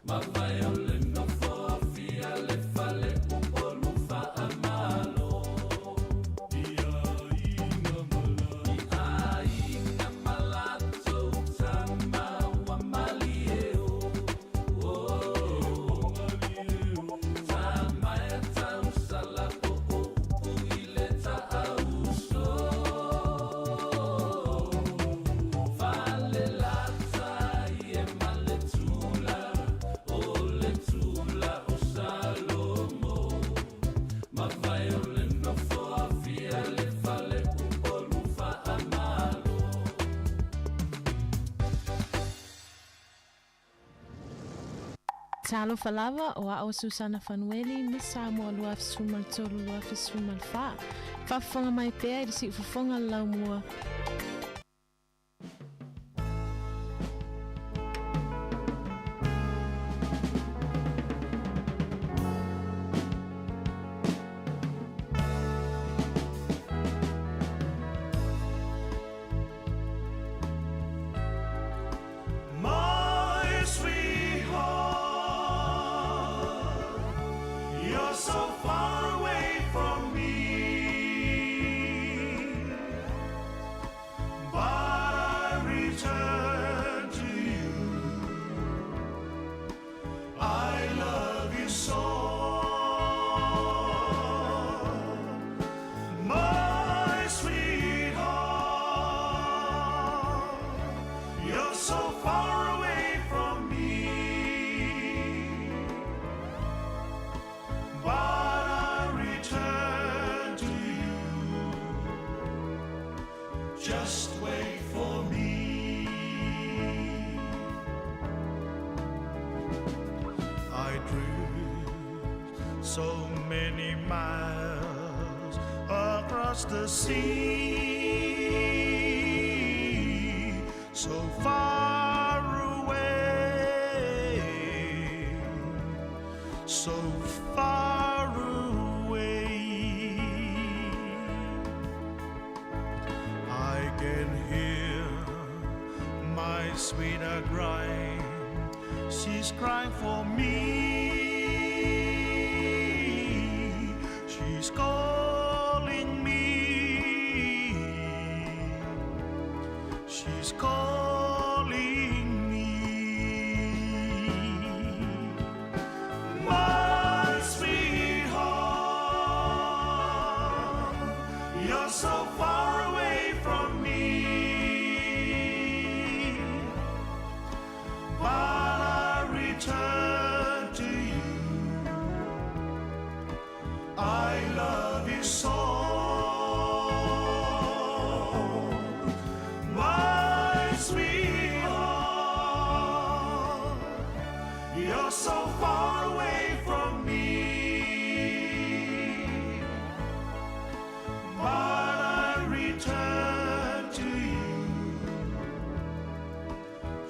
[SPEAKER 3] Mavae o le nofo afia le fale upolu faamalo. I aiga ma latou tama ua malieo. Tama e tausala o upu i le taauso. Falelata i e ma le tula, o le tula o Salomo. Mavae o le nofo afia le fale upolu faamalo.
[SPEAKER 14] Talofa lava o a'o Susana Fanueli, Miss Samoa 2013 2014. Faafofoga mai pea i le siufofoga le laumua.
[SPEAKER 3] My sweetheart, you're so far away from me, but I return to you. I love you so. My sweetheart, you're so far away from me, but I return to you. Just wait for me. I drift so many miles across the sea, so far away, so far away. I can hear my sweetheart crying. She's crying for me. She's calling me. She's calling me. My sweetheart, you're so far away from me, but I return to you. I love you so. My sweetheart, you're so far away from me, but I return to you.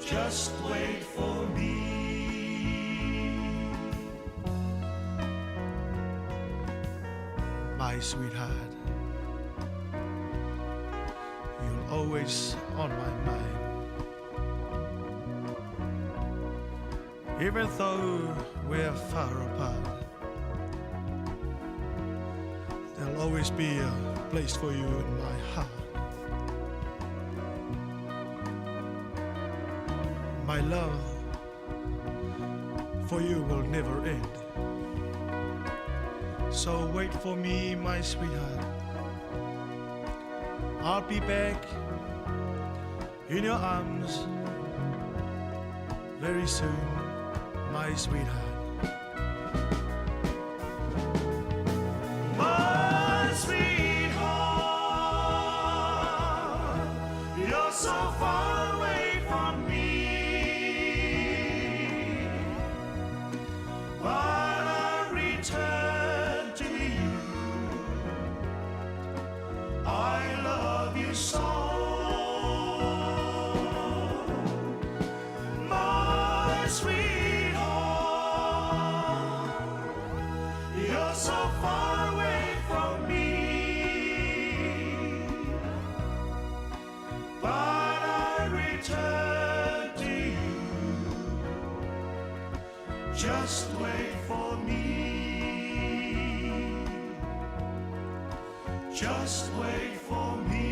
[SPEAKER 3] Just wait for me. My sweetheart, you're always on my mind. Even though we're far apart, there'll always be a place for you in my heart. My love for you will never end. So wait for me, my sweetheart. I'll be back in your arms very soon, my sweetheart. My sweetheart, you're so far away from me, but I return to you. I love you so. My sweetheart, you're so far away from me, but I return to you. Just wait for me. Just wait for me.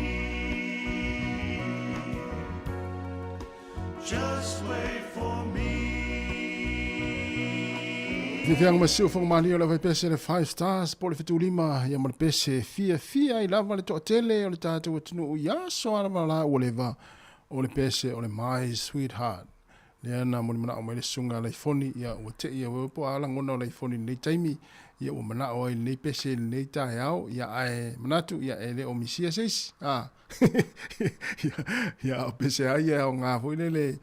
[SPEAKER 3] Just wait for me.
[SPEAKER 4] Fiafiaga ma siufoga malie o le aufaipese le Five Stars po o le fetulima ia ma le pese fiafia ai lava le toatele o le tatou atunuu i aso a lava la ua leva o le pese o le My Sweetheart. Lea na molimanaʻo mai le susuga a Laifoni, ia ua teʻi au po a lagona o Laifoni i lenei taimi, ia ua manaʻo ai i lenei pese i lenei taeao, ia ae manatu, ia e le o misia se isi, a. Ia, a o pese a ia e aoga foi lele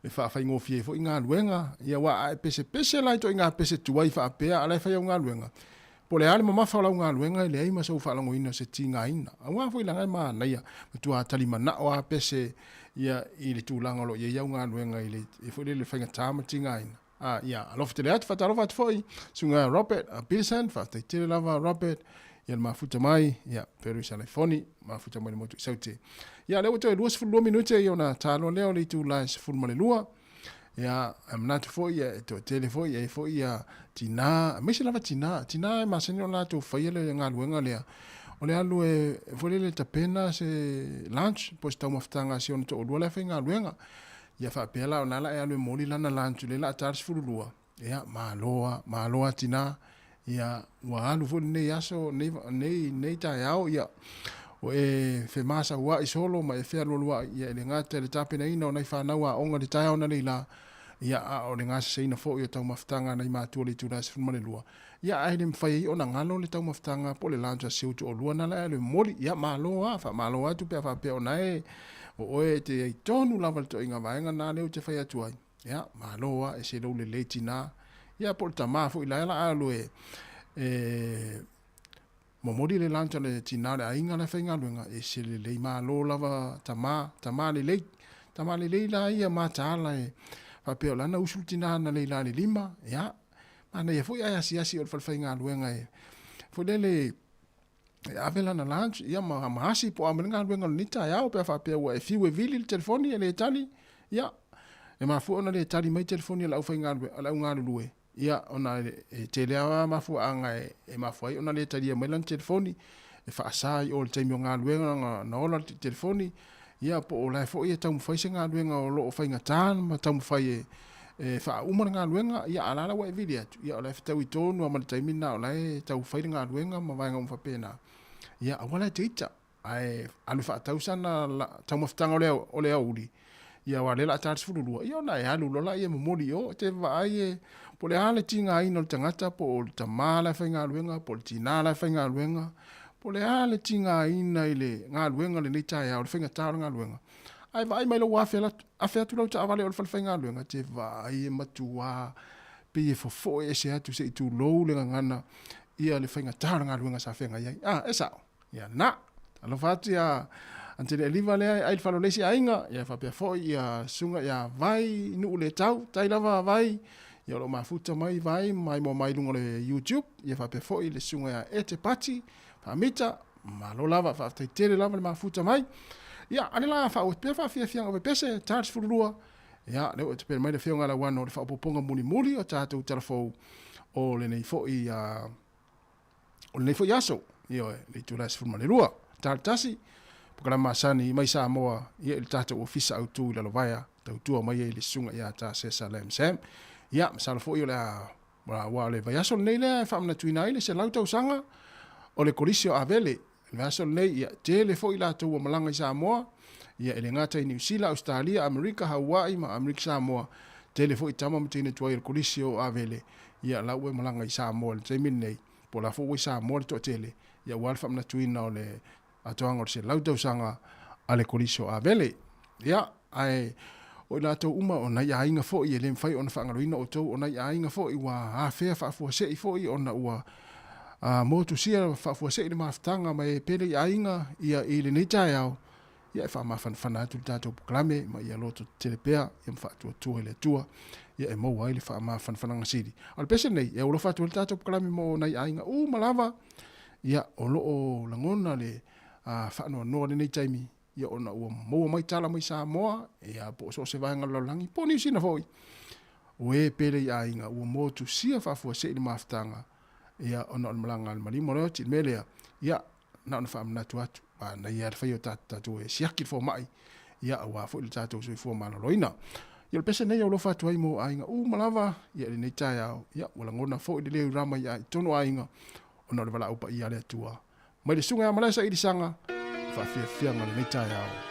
[SPEAKER 4] e faafaigofie ai foi galuega. Ia aua a e pesepese la i ituaiga pese tuai faapea a o la e fai au galuega, po o le a le mamafa o lau galuega e leai ma sou faalagoina o se tigaina. Aua foi leaga e manaia, matua talimanao lava pese ia i le tulaga o lo o i ai au galuega i le foi lele faigata ma tigaina. A, ia, alofa tele atu, faatalofa atu foi, susuga Robert Peterson, faafetai tele lava Robert, ia le mafuta mai, ia, Peru Salaifoni, mafuta mai le motu i Saute. Ia, lea ua toe 22 minute ia ona taloa lea o le itula e 12. Ia, e manatu foi, ia, e toatele foi, e foi ia tinā, aemaise lava tinā, tinā e masani ona latou faia le galuega lea, o le alu e foi lele tapena se lunch, po o se taumafataga a si ona toalua la e faigaluega. Ia faapea la, o lena la e alu e moli lana lunch lea la a ta le 12, ia malo a, malo a tinā, ia ua alu foi lenei aso, nei, nei, nei taeao, ia ua e femasauaʻi solo ma e fealualuaʻi, ia e le gata i le tapenaina o nai fanau aoga i le taeao analeila, ia a o le gaseseina foi o taumafataga a nai matua o le itula e 12, ia ae le mafai ai ona galo le taumafataga po o le lunch a si ou toalua na la e alu e momoli, ia malo a, faamalo atu pe a faapea o na e o oe e te i ai tonu lava i le toaiga vaega na lea ou te fai atu ai, ia malo a, ese lou lelei tinā, ia po o le tamā foi la e la alu e e momoli le lunch a le tinā o le aiga la e faigaluega, ese lelei malo lava tamā, tamā lelei, tamā lelei la ia mataala e faapea o lana usu le tinā na lei la i le lima, ia Manaia foi ae asiasi o le falefaigaluega e foi lele e ave lana lunch ia ma, ma asi po o a mai le galuega o lenei taeao pe a faapea ua e fiu e vili le telefoni e le tali, ia e mafua ona le tali mai telefoni a le aufaigaluega a le augalulue ia ona e tele lava mafuaaga e, e mafua ai ona le talia mai lana telefoni e faasa i o i le taimi o galuega na, na ola le telefoni ia po o la e foi e taumafai se galuega o lo o faigata ma taumafai e, e faauma le galuega, ia a la la ua e vili atu, ia o la e fetaui tonu lava ma le taimi lena o la e tau fai le galuega ma vaega uma faapena. Ia aua la e te ita, ae alu faatau sana taumafataga o le, o le aoauli, ia aua o lea o le a ta le 12, ia ona e alu loa lea e momoli i o, e te vaai e, po o le a le tigaina o le tagata, po o le tama la e faigaluega, po o le tina la e faigaluega, Po o le a le tigaina i le galuega lenei taeao, le faigata o le galuega, ae vaai mai lou afe, afe atu lau taavale o le falefaigaluega, te vaai e matuā pei e fofoe ese atu se i tulou le gagana ia le faigata o le galuega sa feagai ai. A, e sao? Ia na. Alofa atu ia Antene Eliva lea e ai le fale o le isi aiga, ia faapea foi ia susuga ia Vai Nuu le Tau, tai lava Vai, Ia o lo o mafuta mai vai maimoa mai luga o le YouTube, ia faapea foi le susuga ia Ete Pati, Faamita, malo lava, faafetai tele lava le mafuta mai. Ia, ale la faaauau pea faafiafiaga o pepese, ta le 12, ia, lea ua tapena mai le Afioga ia Lauano o le faaopoopoga mulimuli o tatou tala fou o lenei foi, o lenei foi aso, ioe, le itula e 12. Ta le 1, polokalame masani mai Samoa, ia i le tatou ofisa autu i Lalovaea, tautua mai ai le susuga ia Tasesa Lam Sam. Ia, masalo foi o le a, aua o le vaiaso lenei lea e faamanatuina ai le 100 tausaga o le Kolisi o Avele. Le vaiaso lenei, ia, tele foi latou ua malaga i Samoa, ia, e le gata i Niu Sila, Ausetalia, Amerika, Haua'i ma Amerika Samoa, tele foi tama ma teine tuai o le Kolisi o Avele, ia, la ua e malaga i Samoa i le taimi lenei, po o la foi ua i Samoa le toatele, ia, aua le faamanatuina o le atoaga o le 100 tausaga a le Kolisi o Avele. Ia, ae o i latou uma o nai aiga foi e le mafai ona faagaloina outou, o nai aiga foi ua afea faafuasei foi ona ua motusia faafuasei le mafutaga ma e pele i aiga ia i lenei taeao, ia e faamafanafana atu le tatou polokalame ma ia loto tetele pea ia ma faatuatua i le Atua ia e maua ai le faamafanafanaga sili. A o le pese lenei, e alofa atu ai le tatou polokalame mo nai aiga uma lava ia o lo o lagona le faanoanoa lenei taimi ia ona ua maua mai tala mai Samoa, ia po o so o se vaega o le lalolagi, po o Niu Sina foi. O e pele i aiga ua motusia faafuasei le mafutaga ia ona o le malaga a le maliu ma le oti. I le mea lea, ia, na ona faamanatu atu, manaia lava le fai o tatou e siaki le fomai, ia aua foi le tatou soifua maloloina. Ia o le pese nei e alofa atu ai mo aiga uma lava, ia i lenei taeao, ia ua lagona foi le leo rama i totonu o aiga ona o le valaau paia a le Atua. Mai le Susuga ia Malaesa Ilisaga, faafiafiaga o lenei taeao.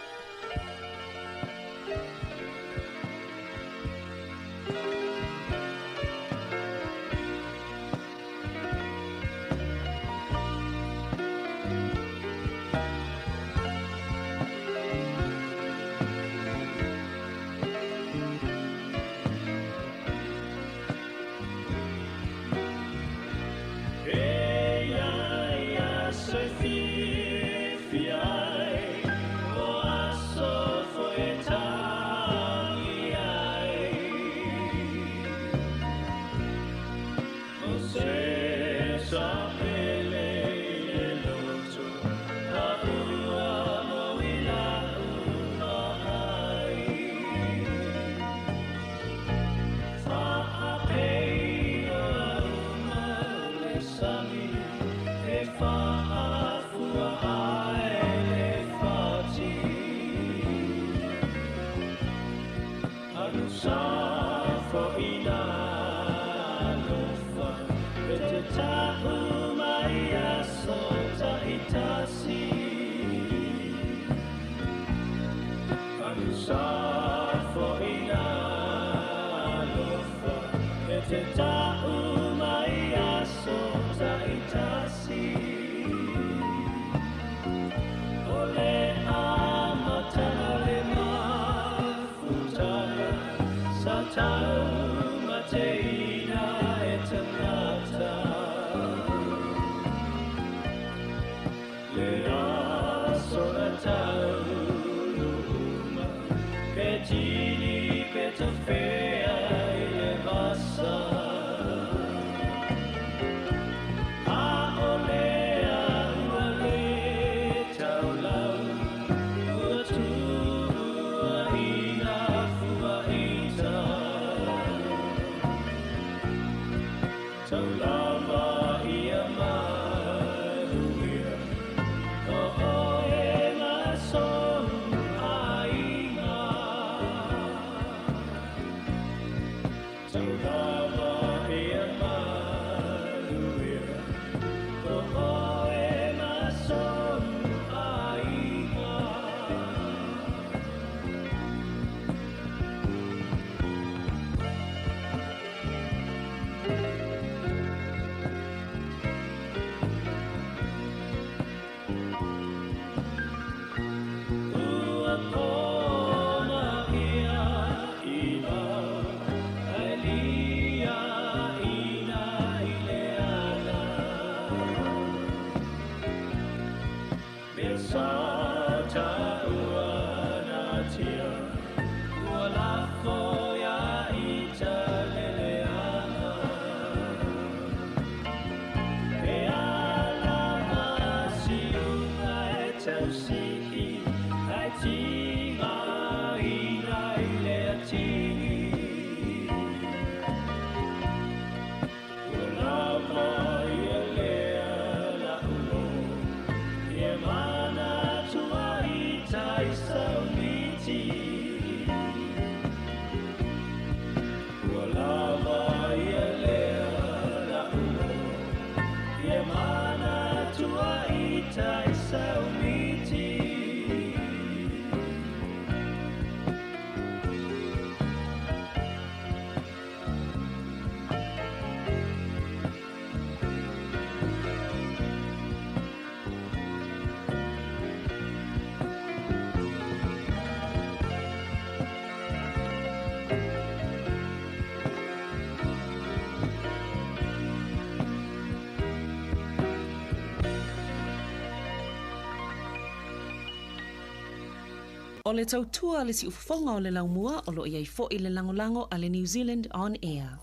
[SPEAKER 5] O le tautua a le siufofoga o le laumua o lo o i ai foi le lagolago a le New Zealand On Air.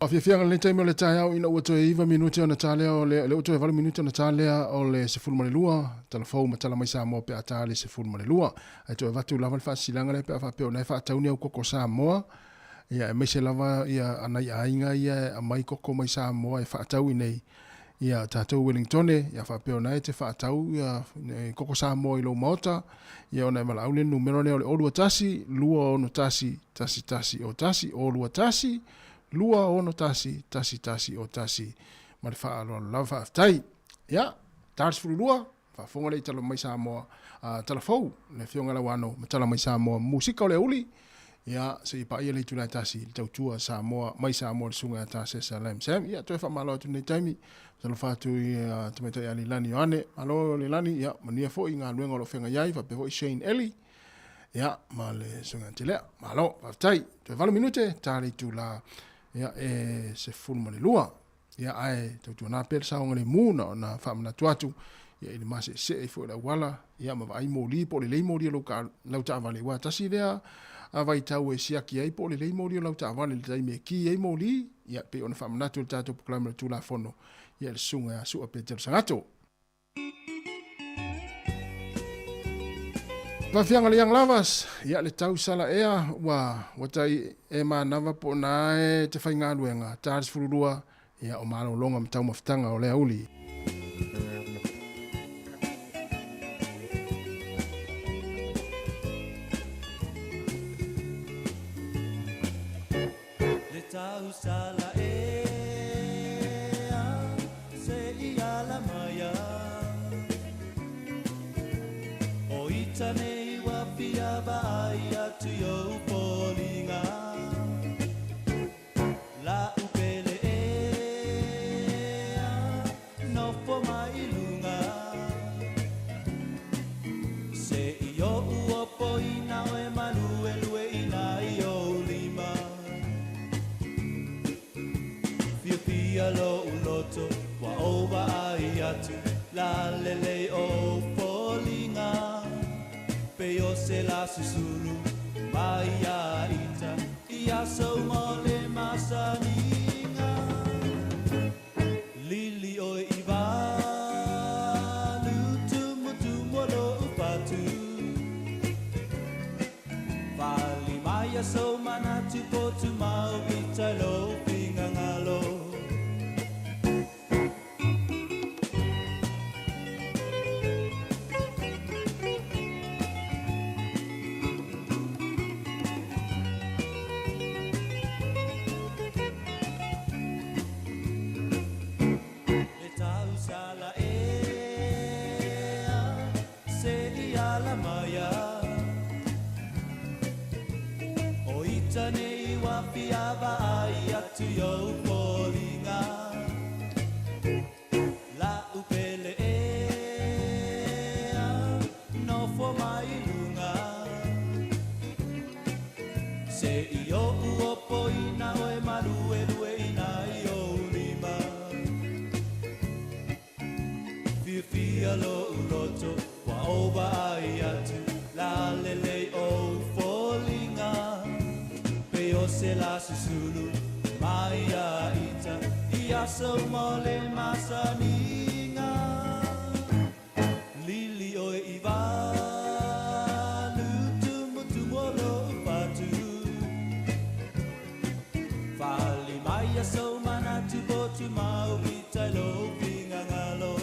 [SPEAKER 4] Faafiafiaga lenei taimi o le taeao ina ua toe 9 minute ona ta lea o le lea ua toe 8 minute ona ta lea o le 12 talafou ma tala mai Samoa pe a ta le 12. Ae toe avatu lava le faasisilaga lea pe a faapea o na e faatau ni au koko Samoa ia aemaise lava ia anai aiga ia e aumai koko mai Samoa e faatau i nei ia tatou Wellingtone ia faapea ona e te faatau ia koko Samoa i lou maota ia ona e valaau le numera lea o le 021 261 11 01 021 261 11 01. ma le faaaloalo lava faafetai. Ia, ta le 12, faafofoga lea i Tala Mai Samoa, Tala Fou, le Afioga Lauano ma Tala Mai Samoa, musika o le auli, ia, seia paia le itula e tasi i le tautua Samoa mai Samoa le Susuga ia Tasesa Lam Sam. Ia, toe faamalo atu lenei taimi, talofa atu i Tamaitai ia Leilani Ioane. Malo Leilani, ia, manuia foi i galuega o lo o feagai ai, faapea foi Shane Eli, ia, ma le Susuga ia Telea. Malo, faafetai. Toe 8 minute, ta le itula, ia, e 12. Ia, ae tautuana pea le saogalemu na ona faamanatu atu, ia, i le maseesee ai foi o le auala, ia, ma vaai moli po o lelei moli o lau taavale, aua tasi lea vaitau e siaki ai po o lelei moli o lau taavale i le taimi e ki ai moli, ia, pei ona faamanatu e le tatou polokalame o le Tulafono, ia, le Susuga ia Sua Petelo Sagato. Fafiaga le Young Lovers, ia le tau sala ea ua ua tai e manava po na e te faigaluega ta le 12 ia o malologa ma taumafataga o le auli.
[SPEAKER 3] Le tau sala ea se i ala mai O ita nei ua fia vaai atu i ou foliga La upele ea nofo mai i luga Se i oʻu ofoina oe maluelueina i ou lima Fiafia loʻu loto ua ou vaai atu La lelei ou foliga Pei o se lā susulu mai iā ita I aso uma o le masaniga Lili ʻoe i walu Tumutumu o loʻu fatu Pali mai ia sou manatu potu mau i tai lou finagalo. Le tau sala ea se i ala mai O ita nei ua fia vaai atu i ou foliga La upele ea nofo mai i luga Se i oʻu ofoina oe maluelueina i ou lima Fiafia loʻu loto ua ou vaai atu La lelei ou foliga Pei o se lā susulu mai iā ita I aso uma o le masaniga Lili ʻoe i walu Tumutumu o loʻu fatu Fali mai ia sou manatu potu mau i tai lou finagalo.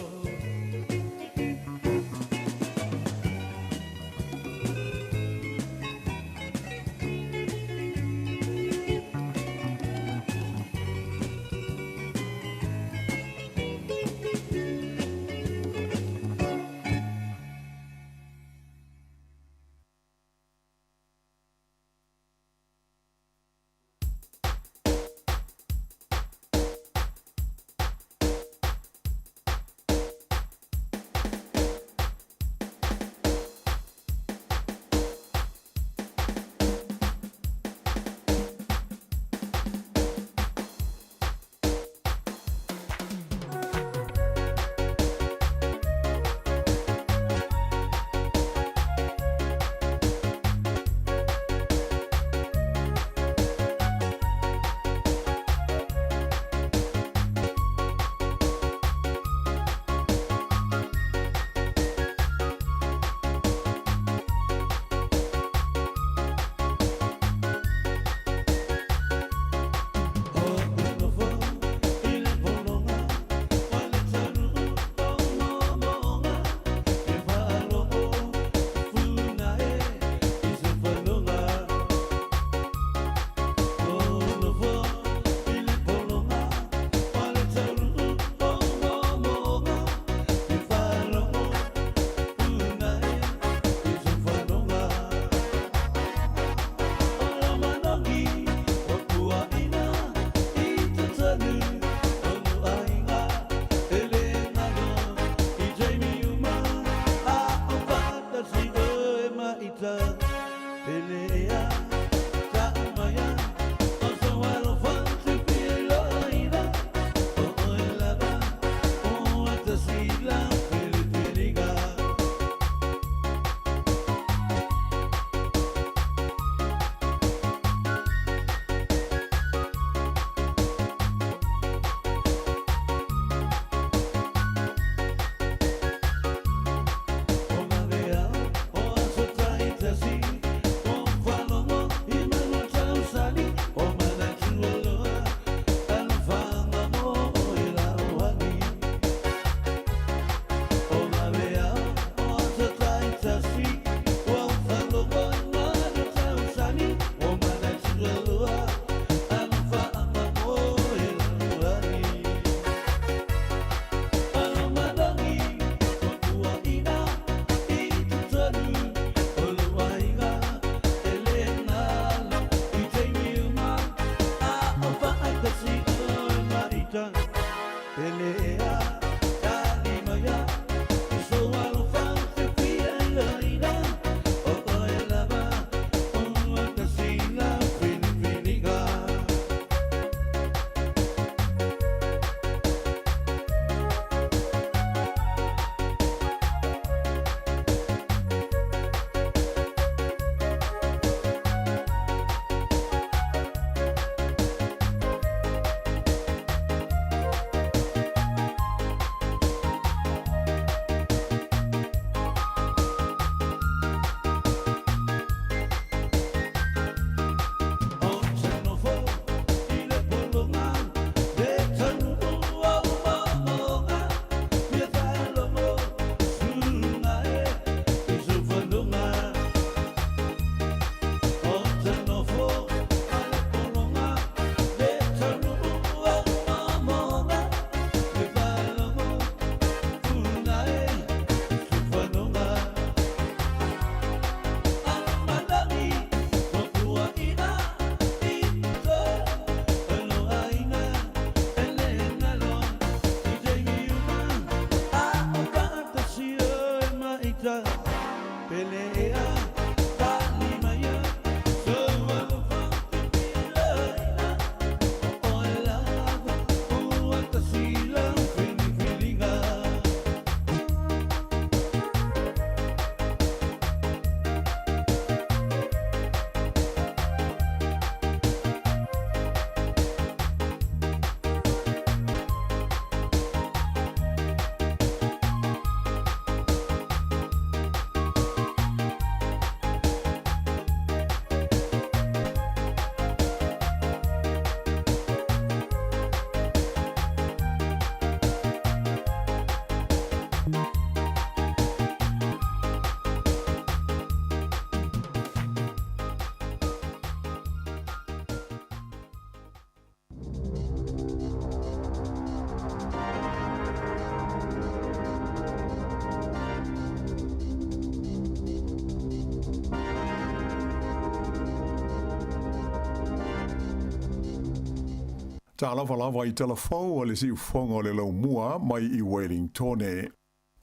[SPEAKER 10] Talofa lava i talafou o le siufofoga o le laumua mai i Wellingtone.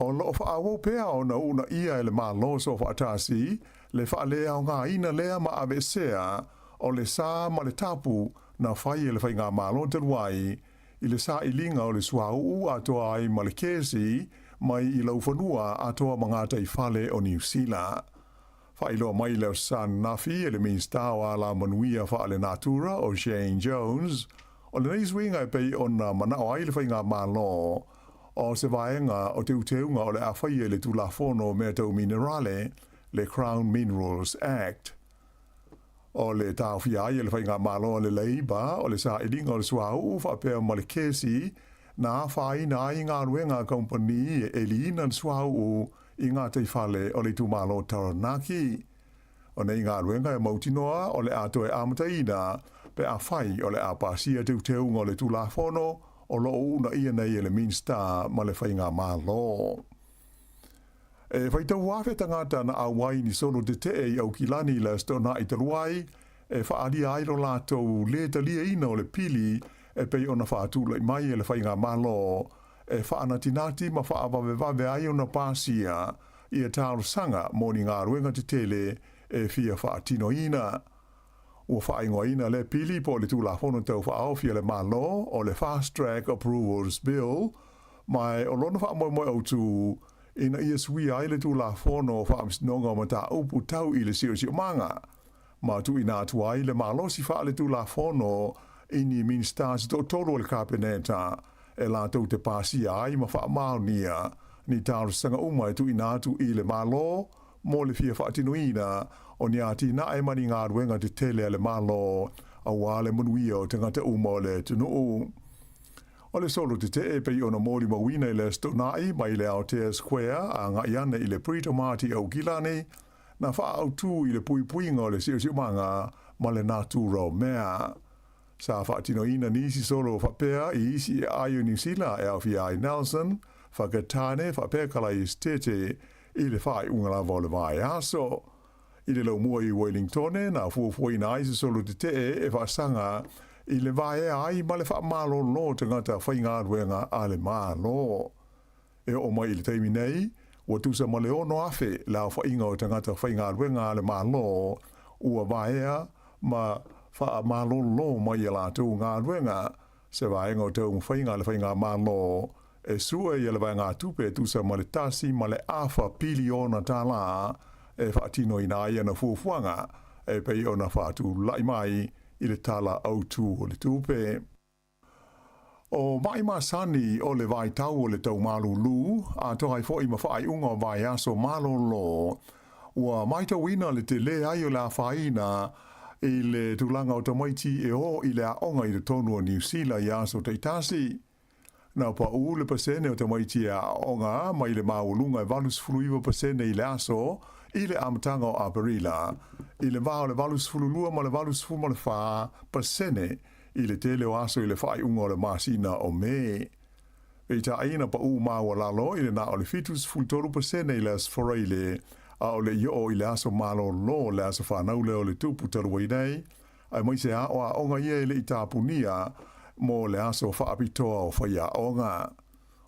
[SPEAKER 10] O lo o faaauau pea ona uunaia e le Malo Soofaatasi le faaleaogaina lea ma aveesea o le sa ma le tapu na fai e le Faigamalo talu ai i le sailiga o le suauu atoa ai ma le kesi mai i laufanua atoa ma gataifale o Niu Sila. Faailoa mai i le Aso Sa ananafi e le Minisita o Alamanuia Faalenatura o Shane Jones, o lenei suiga e pei ona manao ai le Faigamalo o se vaega o teuteuga o le a faia i le Tulafono o Mea Tau Minerale, le Crown Minerals Act. O le taofia ai e le Faigamalo a le Labour o le sailiga o le suauu faapea ma le kesi na afaina ai galuega a kamupani e eliina le suauu i gataifale o le itumalo Taranaki. O nei galuega e mautinoa o le a toe amataina pe afai o le a pasia teuteuga o le Tulafono o lo o uunaia nei e le Minisita ma le Faigamalo. E faitau afe tagata na auai ni solo tetee i Aukilani i le Aso Toonai talu ai, e faaalia ai lo latou lē taliaina o le pili e pei ona faatulai mai e le Faigamalo e faanatinati ma faavavevave ai ona pasia ia talosaga mo ni galuega tetele e fia faatinoina. Ua faaigoaina lea pili po o le Tulafono Tau Faaofi a le Malo o le Fast Track Approvals Bill, ma o lona faamoemoe autu ina ia suia ai le Tulafono o Faamasinoga o Mataupu Tau i le Siosiomaga, ma tuuina atu ai le malosi faaletulafono i ni Minisita se toatolu o le Kapeneta e latou te pasia ai ma faamaonia ni talosaga uma e tuuina atu i le Malo mo le fia faatinoina o ni atinae ma ni galuega tetele a le Malo aua le manuia o tagata uma o le atunuu. O le solo tetee e pei ona molimauina i le Aso Toonai mai le Aotea Square agai ane i le Britomart i Aukilani, na faaautu i le puipuiga o le siosiomaga ma le natura o mea. Sa faatinoina nisi solo faapea i isi aai o Niu Sila e aofia ai Nelson, Whakatane faapea Kalaesetete i le faaiuga lava o le vaiaso. I le laumua i Wellingtone, na fuafuaina ai se solo tetee e faasaga i le vaea ai ma le faamalōlō o tagata faigaluega a le Malo. E oo mai i le taimi nei, ua tusa ma le 6,000 le aofaiga o tagata faigaluega a le Malo ua vaea ma faamalōlō mai i a latou galuega, se vaega o taumafaiga a le Faigamalo e sue ia le vaegatupe e tusa ma le $1.5 piliona e faatinoina ai ana fuafuaga e pei ona faatulai mai i le Tala Autu o le Tupe. O maʻi masani o le vaitau o le taumalūlū, atoa ai foʻi ma faaiuga o vaiaso malōlō, ua matauina le telē ai o le afaina i le tulaga o tamaiti e o i le aoga i totonu o Niu Sila i aso taitasi. Na paʻū le pasene o tamaiti e aooga mai le maualuga e 89% i le aso i le amataga o Aperila, i le va o le 82 ma le 84% i le tele o aso i le faaiuga o le masina o Me. Peitai na paʻū maualalo i le na o le 73% i le Aso Faraile, a o le i oo i le aso malōlō le aso fanau lea o le Tupu talu ai nei, aemaise lava o aoga ia e le i tapunia mo le aso faapitoa o faiaoga.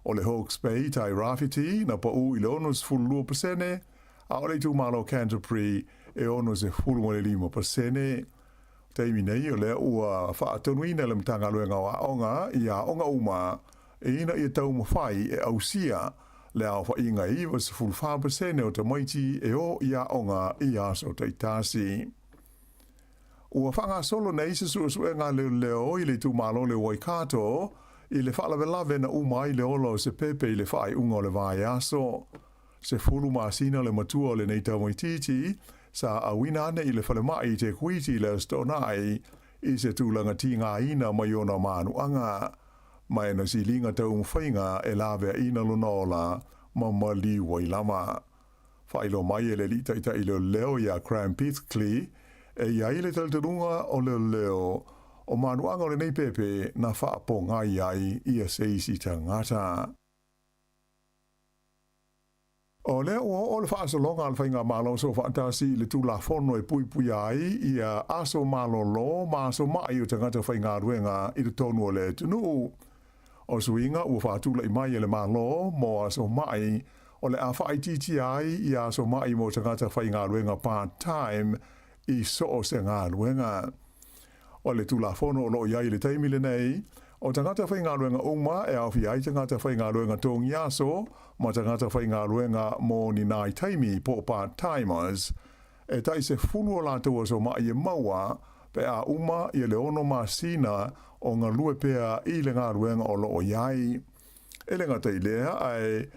[SPEAKER 10] O le Hawke's Bay Tai Rāwhiti na paʻū i le 62%, a o le itumalo Canterbury e 65%. Taimi nei o lea ua faatonuina le Matagaluega o Aoga i aoga uma ina ia taumafai e ausia le aofaiga e 94% o tamaiti e o i aoga i aso taitasi. Ua faagasolo nei se suesuega leoleo i le itumalo o le Waikato i le faalavelave na uma ai le ola o se pepe i le faaiuga o le vaiaso. 10 masina le matua o lenei tamaitiiti sa auina ane i le falemai i Te Kuiti i le Aso Toonai i se tulaga tigaina mai ona manuaga. Ma e na siliga taumafaiga e laveaina lona ola ma maliu ai lava. Faailoa mai e le alii taitai leoleo ia Graham Pithcley e i ai le talitonuga o leoleo o manuaga o lenei pepe na faapogai ai ia se isi tagata. O lea ua oo le faasologa a le Faigamalo Soofaatasi i le Tulafono e puipuia ai ia aso malōlō ma aso maʻi o tagata faigaluega i totonu o le atunuu. O suiga ua faatulaʻi mai e le Malo mo aso maʻi o le a faaitiitia ai ia aso maʻi mo tagata faigaluega part-time i so o se galuega. O le Tulafono o loo i ai i le taimi lenei, o tagata faigaluega uma e aofia ai tagata faigaluega togi aso ma tagata faigaluega mo ni nai taimi po o part-timers, e tai 10 o latou aso maʻi e maua pe a uma ia le 6 masina o galue pea i le galuega o loo i ai. E le gata i lea, ae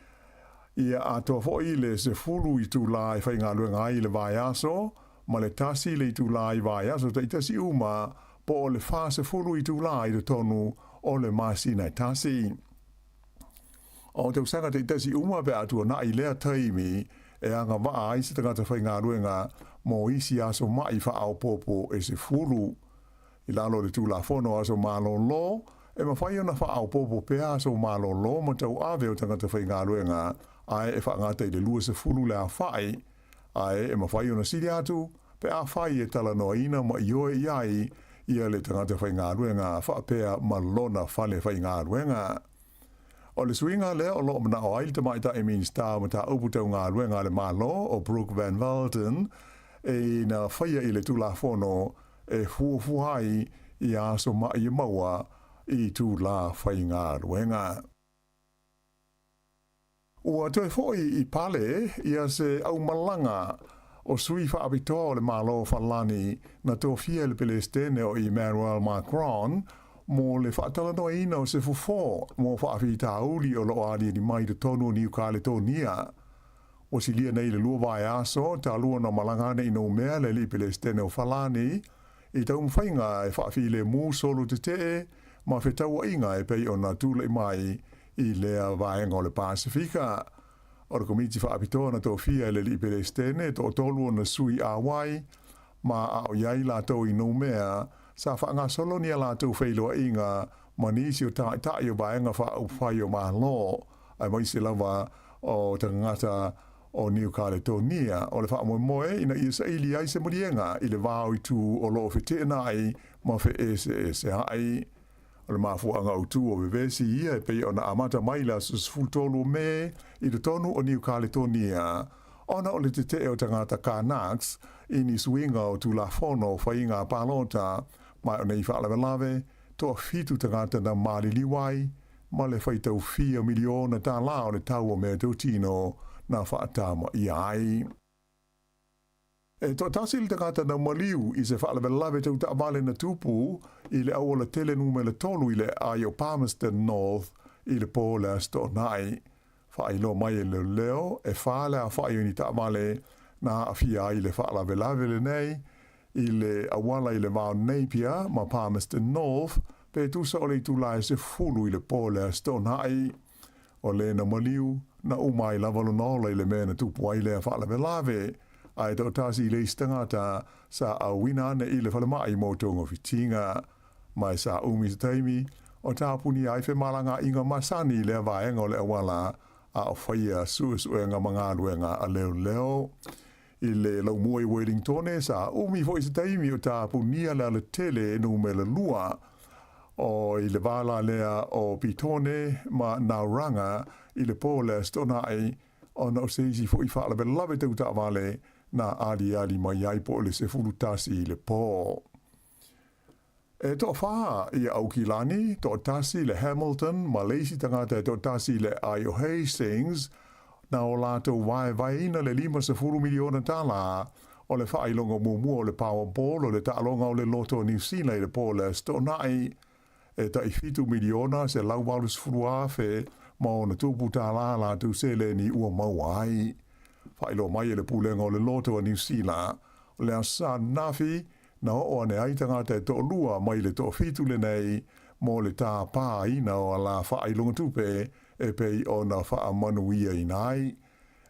[SPEAKER 10] ia atoa foʻi le 10 itulā e faigaluega ai i le vaiaso, ma le 1 le itulā i vaiaso taitasi uma, po o le 40 itulā i totonu o le masina e tasi. O tausaga taitasi uma pe a tuanaʻi lea taimi e agavaa ai se tagata faigaluega mo isi aso maʻi faaopoopo e 10. I lalo o le Tulafono o Aso Malōlō, e mafai ona faaopoopo pea aso malōlō ma tauave o tagata faigaluega ae e faagata i le 20 le aofai, ae e mafai ona sili atu pe afai e talanoaina ma ioe i ai ia le tagata faigaluega faapea ma lona fale faigaluega. O le suiga lea o loo manao ai le Tamaitai Minisita o Mataupu Tau Galuega a le Malo o Brooke Van Velden e na faia i le Tulafono e fuafua ai ia aso maʻi e maua i itulā faigaluega. Ua toe foʻi i pale ia se aumalaga o sui faapitoa o le Malo o Falani na tofia e le Pelesitene o Emmanuel Macron mo le faatalanoaina o se fofō mo faafitauli o loo aliali mai i totonu o Niu Kaletonia. Ua silia nei le 2 vaiaso talu ona malaga ane i Noumea le alii Pelesitene o Falani i taumafaiga e faafilemu solo tetee ma fetauaiga e pei ona tulaʻi mai i lea vaega o le Pasefika. O le Komiti Faapitoa na tofia e le alii Pelesitene toatolu ona sui auai, ma a o i ai latou i Noumea, sa faagasolo ni a latou feiloaiga ma nisi o taitai o vaega faaupufai o Malo, aemaise lava o tagata o Niu Kaletonia. O le faamoemoe ina ia saili ai se maliega i le va o itu o loo feteenai. ma feʻeseʻeseaʻi. O le mafuaʻaga autū o vevesi ia e pei ona amata mai le aso 13 o Me i totonu o Niu Kaletonia, ona o le teteʻe o tagata Kanaks i ni suiga o Tulafono o Faiga Palota ma o nei faalavelave, toafitu tagata na maliliu ai ma le faitau fia miliona tālā o le tau o meatautino na faatamaia ai. E toatasi le tagata na maliu i se faalavelave tau taavale na tupu i le auala tele numera 3 i le aai o Palmerston North i le pō o le Aso Toonai. Faailoa mai e leoleo, e fa le aofai o ni taavale na aafia ai i le faalavelave lenei i le auala i le va o Napier ma Palmerston North pe tusa o le itula e 10 i le pō o le Aso Toonai. O le na maliu, na uma ai lava lona ola i le mea na tupu ai lea faalavelave, a e toatasi i le isi tagata sa auina ane i le falemai mo togafitiga. Ma e sa umi se taimi, o tapunia ai femalagaaiga masani i lea vaega o le auala, a o faia suesuega ma galuega a leoleo. I le laumua i Wellingtone, sa umi foi se taimi o tapunia le alatele numera 2, o i le va la lea o Petone ma Nauranga i le pō o le Aso Toonai, ona o se isi foi faalavelave tau taavale na aliali mai ai po o le 11 i le pō. E toafā ia Aukilani, toatasi le Hamilton ma le isi tagata e toatasi le aai o Hastings, na o latou vaevaeina le $50 miliona tālā o le faailoga muamua o le Powerball o le taaloga o le Loto o Niu Sila i le pō o le Aso Toonai. E tai $7,180,000 ma ona tupu tālā latou seleni ua maua ai. Faailoa mai e le Pulega o le Loto a Niu Sila, o le Aso Sa ananafi, Na oo ane ai tagata e toalua mai le toafitu lenei mo le tāpāina o a la faailoga tupe e pei ona faamanuiaina ai.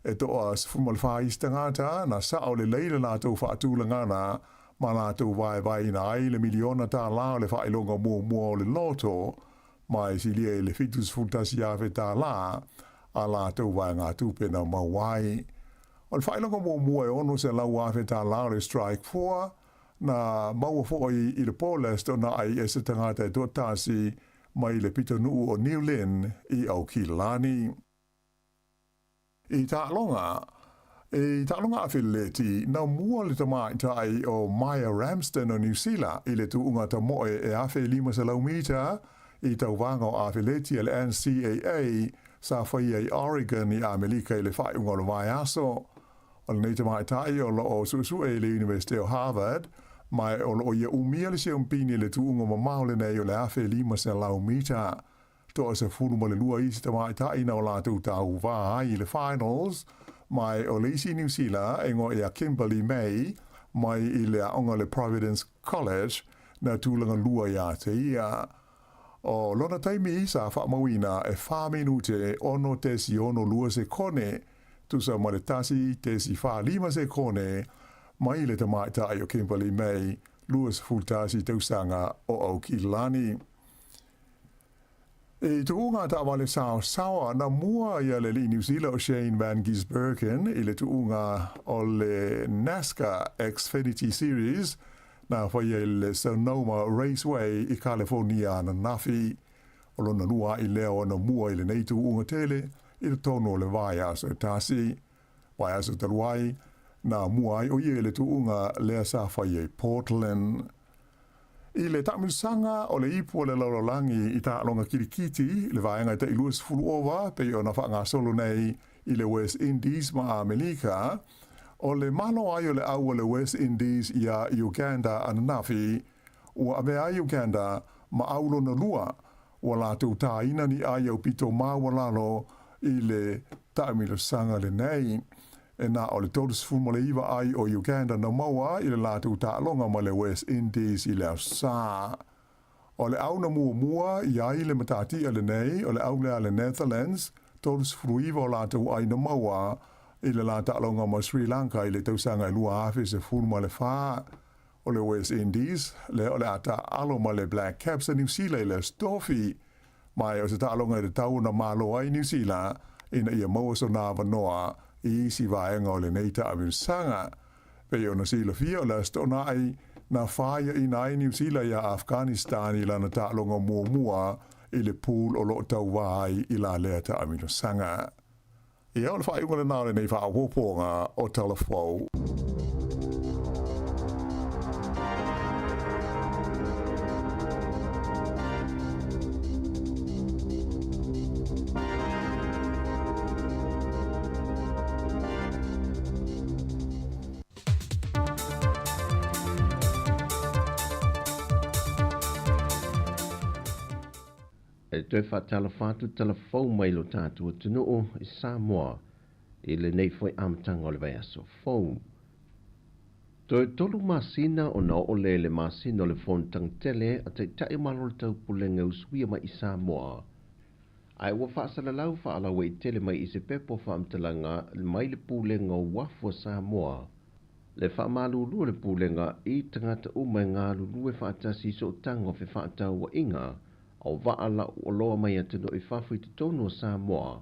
[SPEAKER 10] E toa 14 isi tagata na sao lelei le latou faatulagana ma latou vaevaeina ai le miliona tālā o le faailoga muamua o le loto ma e silia i le $71,000 tālā a latou vaegatupe na maua ai. O le faailoga muamua e $600,000 tālā o le Strike Four, na maua foi i le pō le Aso Toonai e se tagata e toatasi mai le pitonuu o New Lynn i Aukilani. I taaloga, i taaloga afeleti, na mua le tamaitai o Maia Ramsden o Niu Sila i le tuuga tamoe e 1500 mita i tauvaga o afeleti a le NCAA sa faia i Oregon i Amelika i le faaiuga o le vaiaso. O lenei tamaitai o lo o suesue i le Iunivesite o Harvard, ma o lo o ia umia le siompini i le tuuga mamao lenei o le 1500 mita. Toa 12 isi tamaitai na o latou tauvā ai i le finals, ma o le isi Niu Sila e igoa ia Kimberly May mai i le aoga o le Providence College na tulaga lua iā te ia. O lona taimi sa faamauina e fa minute 6.62 sekone, tusa ma le 1.45 sekone mai le tamaitai o Kimberly May, 21 tausaga o Aukilani. I tuuga taavale saosaoa na mua ia le alii Niu Sila o Shane Van Gisbergen i le tuuga o le NASCAR Xfinity Series na faia i le Sonoma Raceway i Kalefonia ananafi. O lona lua aʻi lea o ana mua i lenei tuuga tele i totonu o le vaiaso e tasi. Vaiaso talu ai, na mua ai o ia i le tuuga lea sa faia i Portland. I le taamilosaga o le ipu o le lalolagi i taaloga kilikiti, le vaega e tai 20 ova pei ona faagasolo nei i le West Indies ma Amelika, o le malo ai o le au a le West Indies iā Uganda ananafi, ua avea ai Uganda ma au lona lua, ua latou tāina ni ai aupito maualalo i le taamilosaga lenei. E na o le 39 ai o Uganda na maua i le latou taaloga ma le West Indies i le Aso Sa. O le au na muamua i ai le matatia lenei o le au lea a le Netherlands, 39 o latou ai na maua i le la taaloga ma Sri Lanka i le tausaga e 2014. O le West Indies, lea o le a taaalo ma le Black Caps a Niu Sila i le Aso Tofi. Ma e o se taaloga e tatau ona malo ai Niu Sila ina ia maua sona avanoa i isi vaega o lenei taamilosaga. Pei ona silafia o le Aso Toonai Na fāiaʻina ai Niu Sila iā Afghanistan i lana taaloga muamua i le pool o loo tauvā ai i la lea taamilosaga. Ia, o le faaiuga lenā o lenei faaopoopoga o Tala Fou.
[SPEAKER 8] E toe faatalofa atu talafou mai lo tatou atunuu i Samoa i lenei foi amataga o le vaiaso fou. Toe 3 masina ona oo lea i le masina o le fonotaga tele a Taitai o Malo o le Taupulega e usuia mai i Samoa. Ae ua faasalalau faalauaitele mai i se pepa o faamatalaga mai le Pulega o Uafu a Samoa, le faamalulu o le Pulega i tagata uma e galulue faatasi i sootaga o fefaatauaiga o vaa lau oloa mai atunuu i fafo i totonu o Samoa.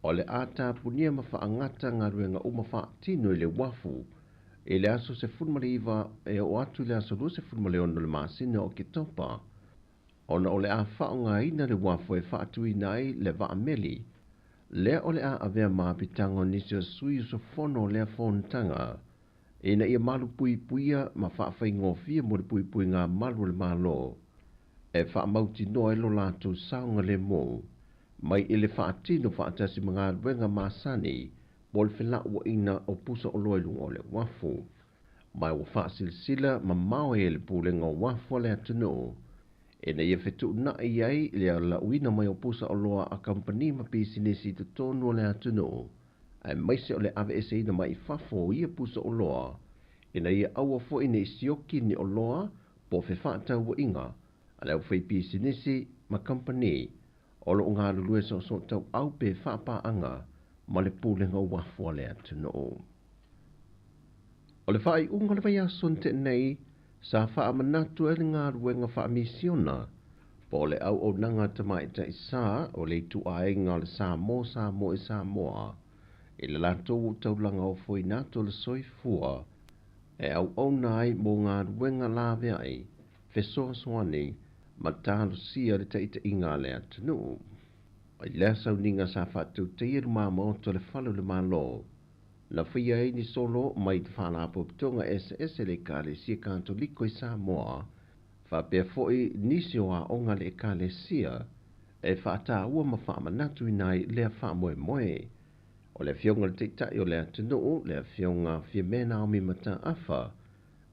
[SPEAKER 8] O le a tapunia ma faagata galuega uma faatino i le uafu i le aso 19 e oo atu i le aso 26 o le masina o Oketopa, ona o le a faaaogaina le uafu e faatuina ai le vaameli lea o le a avea ma apitaga o nisi o sui usufono o lea fonotaga ina ia malupuipuia ma faafaigofie mo le puipuiga malu o le Malo e faamautinoa ai lo latou saogalemu mai i le faatino faatasi ma galuega masani mo le felauaiga o pusa oloa i luga o le uafu. Ma ua faasilasila mamao ai e le Pulega o Uafu a le atunuu ina ia fetuunai ai le lauina mai o pusa oloa a kamupani ma pisinisi i totonu o le atunuu, aemaise o le aveeseina mai i fafo o ia pusa oloa ina ia aua foi nei sioki ni oloa po o fefaatauaiga a le aufaipisinisi ma kamupani o loo galulue soosoo tauau pe faapaaga ma le Pulega o Uafu a le atunuu. O le faaiuga o le vaiaso na tea nei sa faamanatu ai le galuega faamisiona po o le auaunaga tamaitai sa o le ituaiga o le Samoa Samoa i Samoa i le latou taulaga ofoina atu o le soifua e auauna ai mo galuega laveai fesoasoani ma talosia le taitaiga a le atunuu. I lea sauniga sa faatautaia lumamaoto o le fale o le Malo, na faia ai ni solo mai te faalapotopotoga eseese le Ekalesia Katoliko i Samoa, faapea foi nisi o aoga a le Ekalesia e faataua ma faamanatuina ai lea faamoemoe. O le afioga i le Taitai o le atunuu, le afioga Fiamē Naomi Mataafa,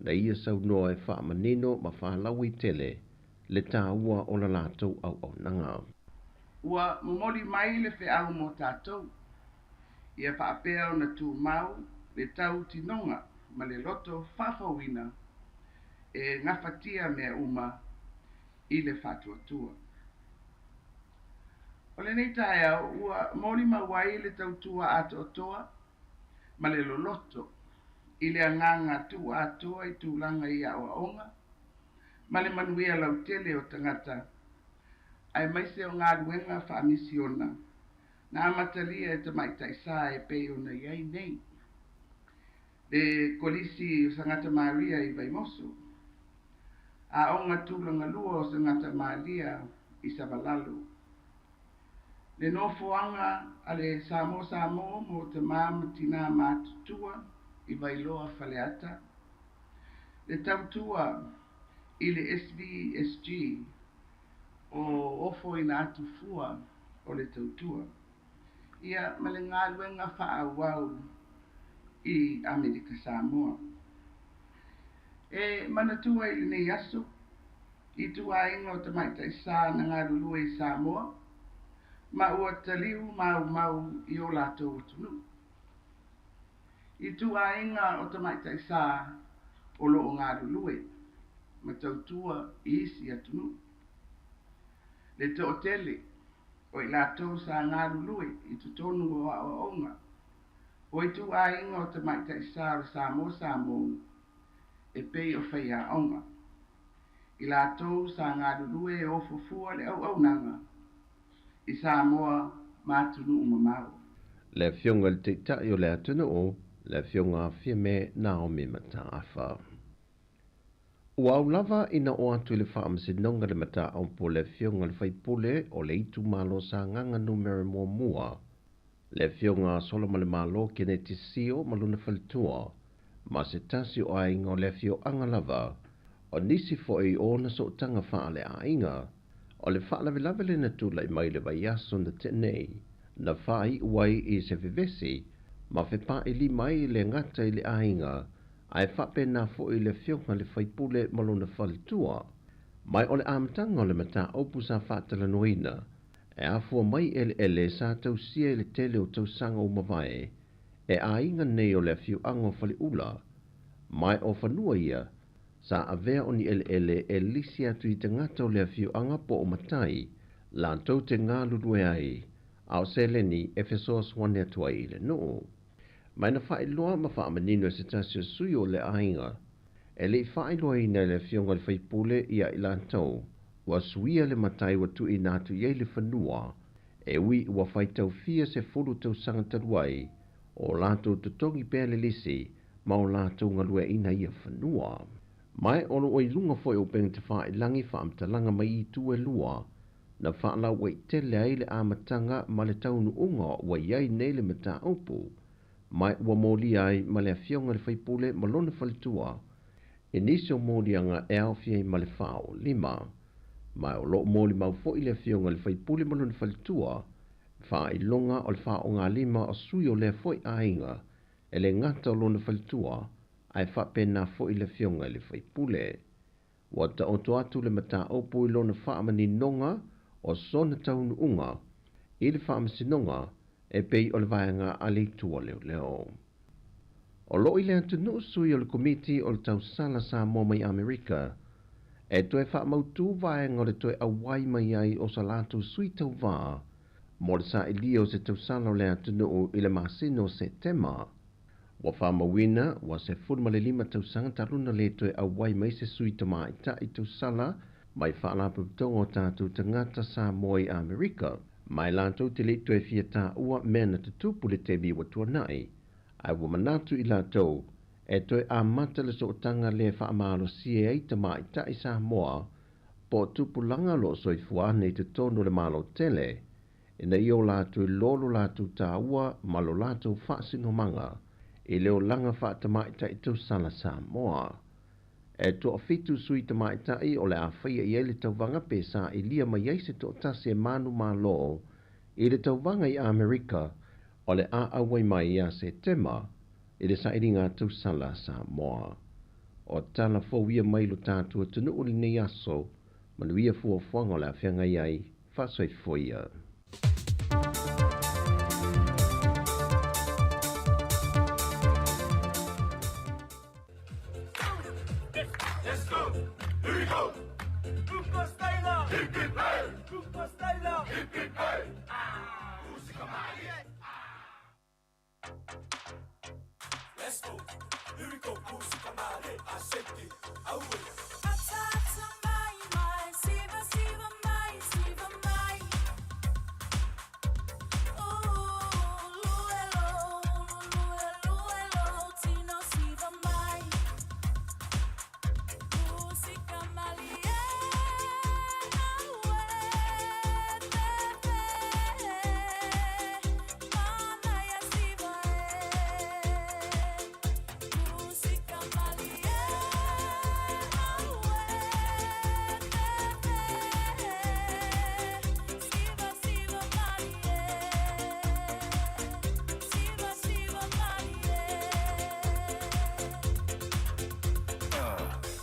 [SPEAKER 8] na ia saunoa e faamanino ma faalauaitele le taua o la latou auaunaga.
[SPEAKER 9] Ua momoli mai le feau mo tatou, ia faapea ona tumau le tautinoga ma le loto faafouina e gafatia mea uma i le faatuatua. O lenei taeao ua molimau ai le tautua atoatoa ma le loloto i le agaga tuuatoa i tulaga i aoaoga ma le manuia lautele o tagata aemaise o galuega faamisiona na amatalia e tamaitai sa e pei ona i ai nei le Kolisi o Sagata Maria i Vaimoso, aoga tulagalua o Sagata Malia i Savalalo, le nofoaga a le Samoa Samoa mo tamā ma tinā matutua i Vailoa Faleata, le tautua i le SVSG o ofoina atu fua o le tautua, ia ma le galuega faaauau i Amerika Samoa. E manatua i lenei aso i tuaiga o tamaitai sa na galulue i Samoa ma ua taliu maumau i o latou atunuu. I tuaiga o tamaitai sa o loo galulue ma tautua i isi atunuu. Le toatele o i latou sa galulue i totonu o aoaoga o ituaiga o tamaitai sa o le Samoa Samoa e pei o faiaoga. I latou sa galulue e ofofua le auaunaga i Samoa ma atunuu mamao.
[SPEAKER 8] Le afioga i le Taitai o le atunuu, le afioga Fiamē Naomi Mataafa. Ua au lava ina oo atu i le Faamasinoga le mataupu a le Afioga i le Faipule o le itumalo o Sagaga Numera Muamua, le Afioga a Solamalemalo Keneti Sio ma lona faletua, ma se tasi o aiga o le afioaga lava, o nisi foi o ona sootaga faaleaiga. O le faalavelave lea na tulai mai i le vaiaso na tea nei, na faaiu ai i se vevesi ma fepailima ai le gata i le aiga, ae faapena foi i le afioga i le faipule ma lona faletua. Mai o le amataga o le mataupu sa faatalanoaina, e afua mai eleele sa tausia i le tele o tausaga ua mavae e aiga nei o le afioaga o Faleula, ma o fanua ia sa avea o ni eleele e lisi atu i tagata o le afioaga po o matai latou te galulue ai, a o seleni e fesoasoani atu ai i le nuu. Ma na faailoa ma faamanino e se tasi o sui o le aiga, e le i faailoaina e le afioga i le faipule ia i latou ua suia le matai ua tuuina atu i ai le fanua, e ui ua faitaufia 10 tausaga talu ai, o latou totogi pea le lisi ma o latou galueaiina ia fanua. Ma o lo o i luga foi o upega tafailagi faamatalaga mai itu e lua, na faalauaitele ai le amataga ma le taunuuga ua i ai nei le mataupu, ma ua molia ai ma le afioga i le faipule ma lona faletua i nisi o moliaga e aofia ai ma le 45. Ma o loo molimau foi le afioga i le faipule ma lona faletua faailoga o le faaaogalima o sui o lea foi aiga, e le gata o lona faletua ae faapena foi le afioga i le faipule. Ua taoto atu le mataupu i lona faamaninoga o sona taunuuga i le faamasinoga e pei o le vaega a le itu o leoleo. O loo i le atunuu sui o le Komiti o le Tausala Samoa mai Amerika e toe faamautū vaega o le toe auai mai ai o sa latou sui tauvā mo le sailia o se tausala o le atunuu i le masina o Setema. Ua faamauina ua 15 tausaga talu ona le toe auai mai se sui tamaitai tausala mai Faalapotopotoga o tatou tagata Samoa i Amerika, ma e latou te le i toe fia taua mea na tutupu le taimi ua tuanai, ae ua manatu i latou e toe amata le sootaga lea e faamalosia ai tamaitai Samoa po o tupulaga o lo o soifua ane i totonu o le Malo tele, ina ia o latou iloa lo latou taua ma lo latou faasinomaga i le olaga faatamaitai tausala Samoa. E toafitu sui tamaitai o le a faia i ai le tauvaga pe sailia mai ai se toatasi e manumalo i le tauvaga i Amerika o le a auai mai ia Setema i le sailiga tausala Samoa. O tala fou ia mai lo tatou atunuu i lenei aso, manuia fuafuaga o le a feagai ai, faasoifua ia.
[SPEAKER 3] Let's go! Here we go! Hip hip hey! Hip hip hey! Let's go! Here we go!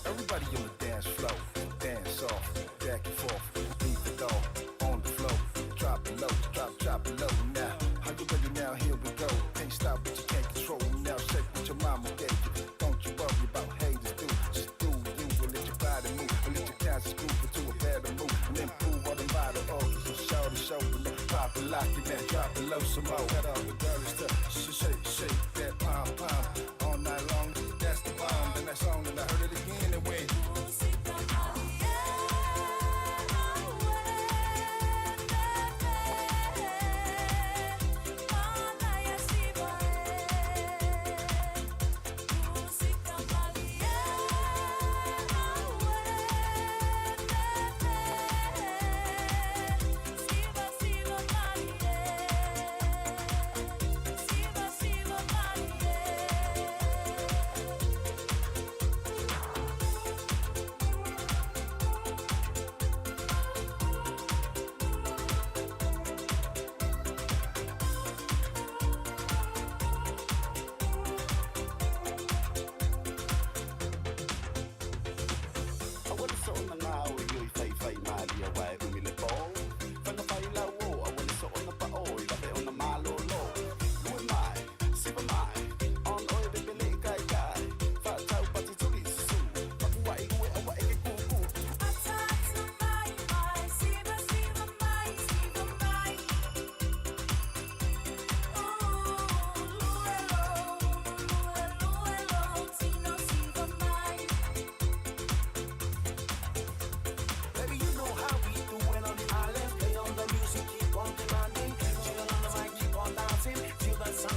[SPEAKER 3] Everybody on the dance floor, dance off, back and forth, leave it all on the floor. Drop it low, drop, drop it low now. Are you ready now? Here we go. Can't stop what you can't control now. Shake what your mama gave you. Don't you worry about haters, do. Just do you and let your body move. And let your conscience groove into a better mood. And improve all the body organs and show the show. And then pop it, lock it, man, drop it low some more. Got all the dirty stuff. Shake, shake that pom pom all night long. That's the bomb. Then that's on, and I heard it again and went.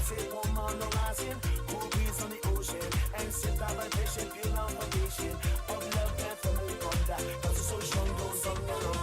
[SPEAKER 15] Say woman on the rising, cool breeze on the ocean, and set the vibration, build our foundation of love and family bond. Cause the ocean goes on and on.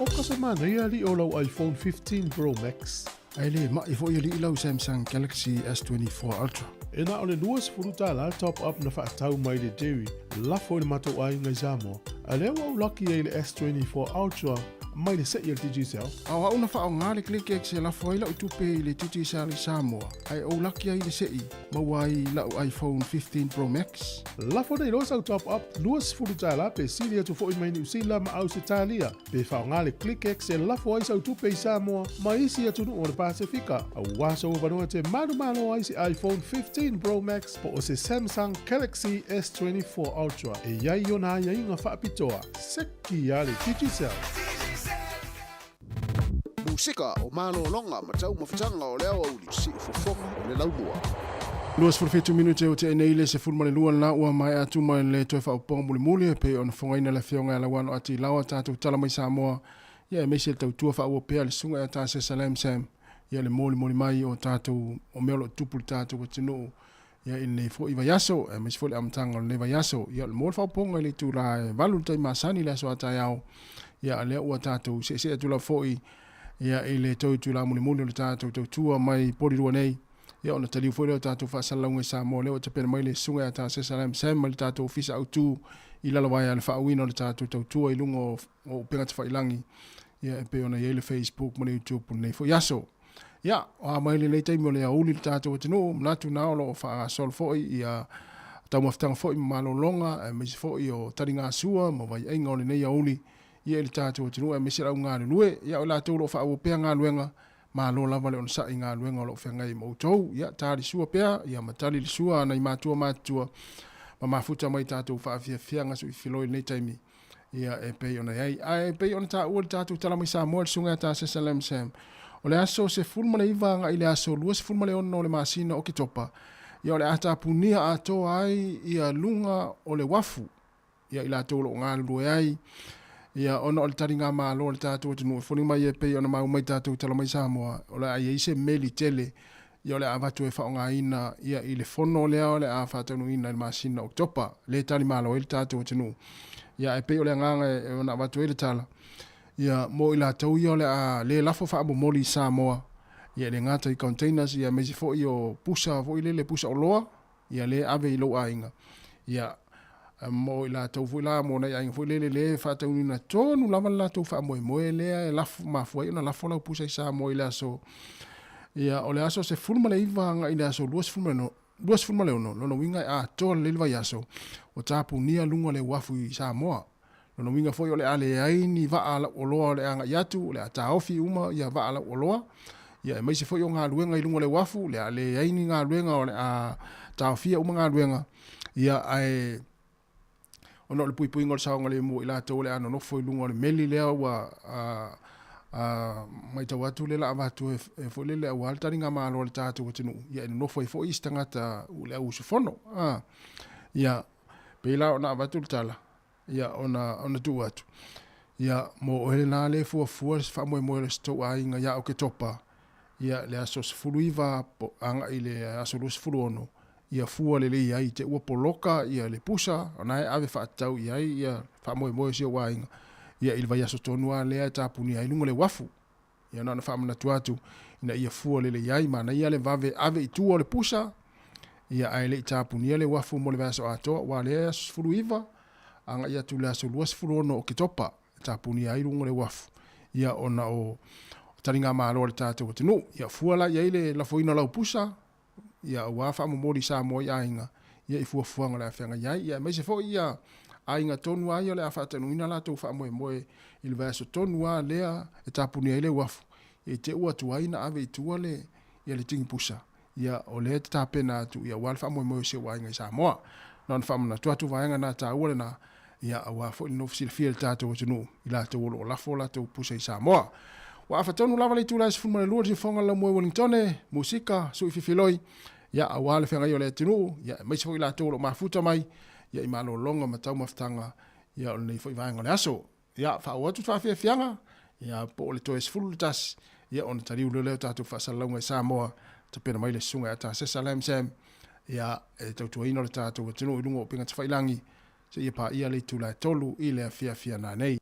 [SPEAKER 1] O ka se manaia alii o lau iPhone 15 Pro Max.
[SPEAKER 4] Ae le ma'i foi alii lau Samsung Galaxy S24 Ultra.
[SPEAKER 1] E na o le $20 top up na fa'atau mai le Jerry lafo i le matou aiga i Samoa. A lea ua ou laki ai i le S24 Ultra mai le se'i a le Digicel.
[SPEAKER 4] A o a'u na fa'aaogā le ClickX e lafo ai la'u tupe i le Digicel i Samoa, ae ou laki ai i le se'i, maua ai la'u iPhone 15 Pro Max.
[SPEAKER 1] Lafo nei loa sau top up $20 pe sili atu foi mai Niu Sila ma Ausetalia, pe fa'aaogā le ClickX e lafo ai sau tupe i Samoa ma isi atunuu o le Pasefika, auā sou avanoa e te manumalo ai se iPhone 15 Pro Max po o se Samsung Galaxy S24 Ultra e i ai ona aiaiga fa'apitoa. Seki a le Digicel!
[SPEAKER 16] Musika o malologa ma taumafataga o le aoauli, siufofoga o le laumua.
[SPEAKER 4] 27 minute o tea nei le 12 lena ua maea atu ma le toe faaopoopoga mulimuli e pei ona fogaina le Afioga ia Lauano Ati Laoa tatou tala mai Samoa ia aemaise le tautua faaauau pea a le Susuga ia Tasesa Lam Sam ia le molimoli mai o tatou o mea o lo o tupu i le tatou atunuu ia i lenei foi vaiaso aemaise foi le amataga o lenei vaiaso. Ia o le mo le faaopoopoga i le itula e 8 le taimi masani i le aso a taeao ia a lea ua tatou seesee atu lava foi ia i le tou itula mulimuli o le tatou tautua mai Polirua nei. Ia ona taliu foi lea o tatou faasalalauga i Samoa lea ua tapena mai le Susuga ia Tasesa Lam Sam mai le tatou Ofisa Autu i Lalovaea le faauuina o le tatou tautua i luga o upega tafailangi ia e pei ona i ai le Facebook ma le YouTube o lenei foi aso. Ia, o a mai lenei taimi o le aoauli i le tatou atunuu, manatu na o lo o faagasolo foi ia taumafataga foi ma malologa aemaise foi o taligasua ma vaiaiga o lenei aoauli ia i le tatou atunuu aemaise le au galulue. Ia o i latou o lo o faaauau pea galuega, malo lava le onosai i galuega o lo o feagai ma outou. Ia, ta le sua pea, ia ma tali le sua a nai matua matutua ma mafuta mai tatou faafiafiaga suifiloi i lenei taimi. Ia, e pei ona i ai. Ae e pei ona taua i le tatou tala mai Samoa i le Susuga ia Tasesa Lam Sam, o le aso 19 agai i le aso 26 o le masina o Oketopa, ia o le a tapunia atoa ai ia luga o le uafu, ia i latou o lo o galulue ai, ia ona o le taligamalo a le tatou atunuu e foliga mai e pei ona mau mai tatou tala mai Samoa, o le a i ai se meli tele ia o le a avatu e faaaogaina ia i le fono lea o le a faataunuuina i le masina o Oketopa, le talimalo ai le tatou atunuu. Ia ae pei o le agaga e ona avatu ai le tala, ia mo i latou ia o le a le lafo faamomoli i Samoa, ia e le gata i containers ia aemaise foi o pusa foi lele pusa oloa, ia le ave i lou aiga. Ia mo i latou foi la mo nai aiga foi lele le faataunuuina tonu lava le latou faamoemoe lea e lafo mafua ai ona lafo lau pusa i Samoa i le aso ia o le aso 19 agai i le aso 26 lona uiga e atoa lelei le vaiaso o tapunia luga o le uafu i Samoa. Lona uiga foi o le a leai ni vaa lauoloa o le a agai atu, o le a taofi uma ia vaa lauoloa, ia aemaise foi o galuega i luga o le uafu, o le a leai ni galuega o le a taofia uma galuega, ia ae ona o le puipuiga o le saogalemu o i latou o le a nonofo i luga o le meli lea ua a matau atu le la avatu e foi lele aua le taligamalo a le tatou atunuu, ia e nonofo ai foi isi tagata o le au usufono. A, ia, pei la ona avatu le tala, ia ona ona tuu atu. Ia mo oe lena le fuafua le faamoemoe o se tou aiga ia Oketopa. Ia, le aso 19 agai i le aso 26, ia fua lelei ai te ua poloka ia le pusa, ona e ave faatatau i ai ia faamoemoe o si ou aiga, ia i le vaiaso tonu lava lea e tapunia ai luga o le uafu. Ia na ona faamanatu atu ina ia fua lelei ai, manaia le vave ave i tua o le pusa, ia ae le i tapunia le uafu mo le vaiaso atoa, aua lea e aso 19 agai atu i le aso 26 o Oketopa e tapunia ai luga o le uafu, ia ona o taligamalo a le tatou atunuu. Ia fua la i ai le lafoina o lau pusa, ia aua faamomoli Samoa i aiga, ia i fuafuaga o le a feagai ai, ia aemaise foi ia aiga tonu lava ia o le a faataunuuina latou faamoemoe i le vaiaso tonu lava lea e tapunia ai le uafu, ia i te ua tuai na ave i tua le ia le tigipusa, ia o lea e te tapena atu ia aua le faamoemoe o si ou aiga i Samoa. Na ona faamanatu atu vaega na taua lena, ia aua foi le nofo silafia i le tatou atunuu i latou o lo o lafo latou pusa i Samoa. Ua afa tonu lava le itula e 12 i le siufofoga o le laumua i Wellingtone, musika, sui fifiloi, ia aua le feagai o le atunuu, ia aemaise foi latou o lo o mafuta mai, ia i malologa ma taumafataga, ia o lenei foi vaega o le aso. Ia faaauau atu le faafiafiaga, ia po o le toe 11, ia ona taliu loa lea o tatou faasalalauga i Samoa, tapena mai le susuga ia Tasesa Lam Sam, ia e tautuaina o le tatou atunuu i luga o upega tafailagi, seia paia le itula e 3 i le afiafi a nanei.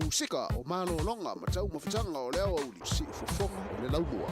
[SPEAKER 16] Musika o malologa ma taumafataga o le aoauli, siufofoga o le laumua.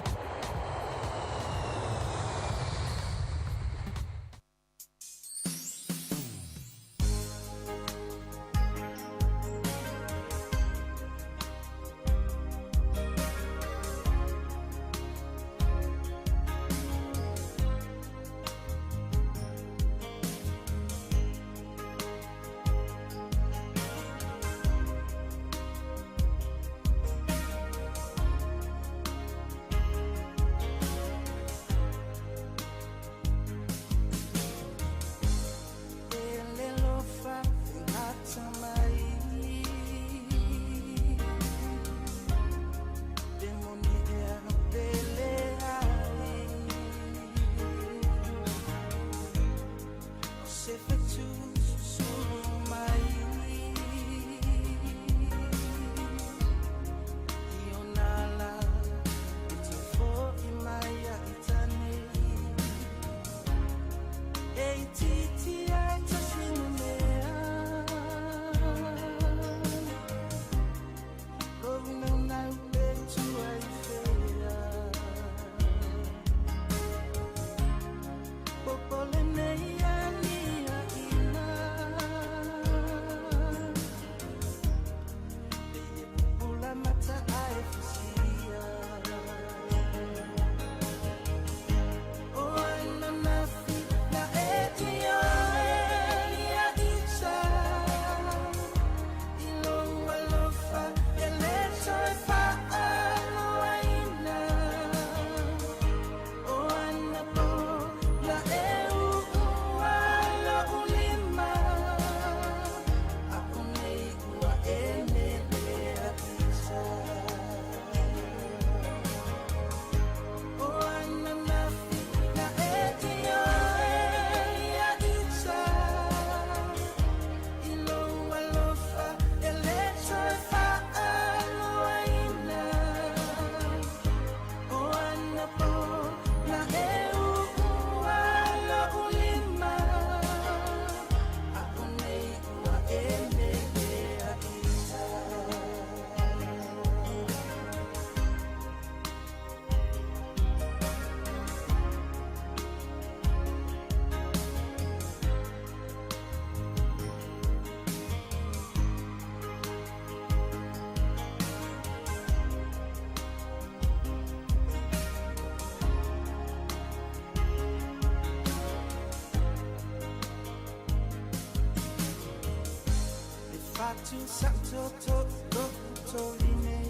[SPEAKER 15] atu sa to to to to ine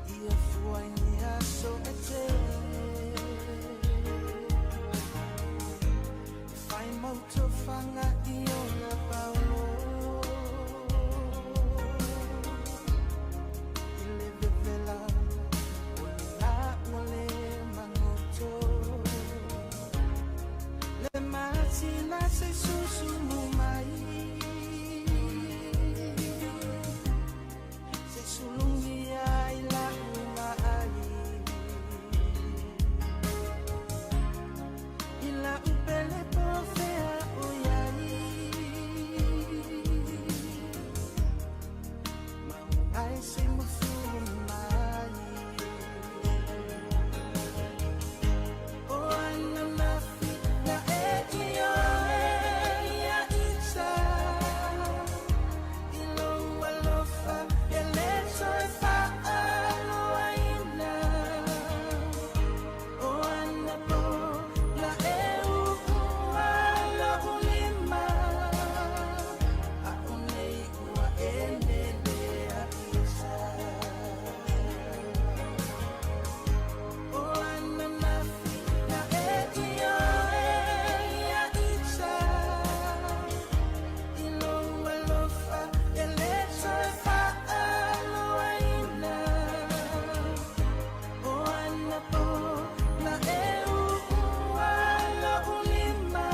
[SPEAKER 15] Ia fua ni aso e te Whai mauto whanga i ona paulo I le vevela o le la ua le mangoto Le matina se susu mai Se sulungi ai la uma ai I la upele po fea o iai Maungai se mufu mai O ana mafi na e i oe ia ita I lou alofa e le toe faaloaina O ana po na e uua lou lima A o nei ua e nele a ita O ana mafi na e i oe ia ita I lou alofa e le toe faaloaina O ana po na e uua lou lima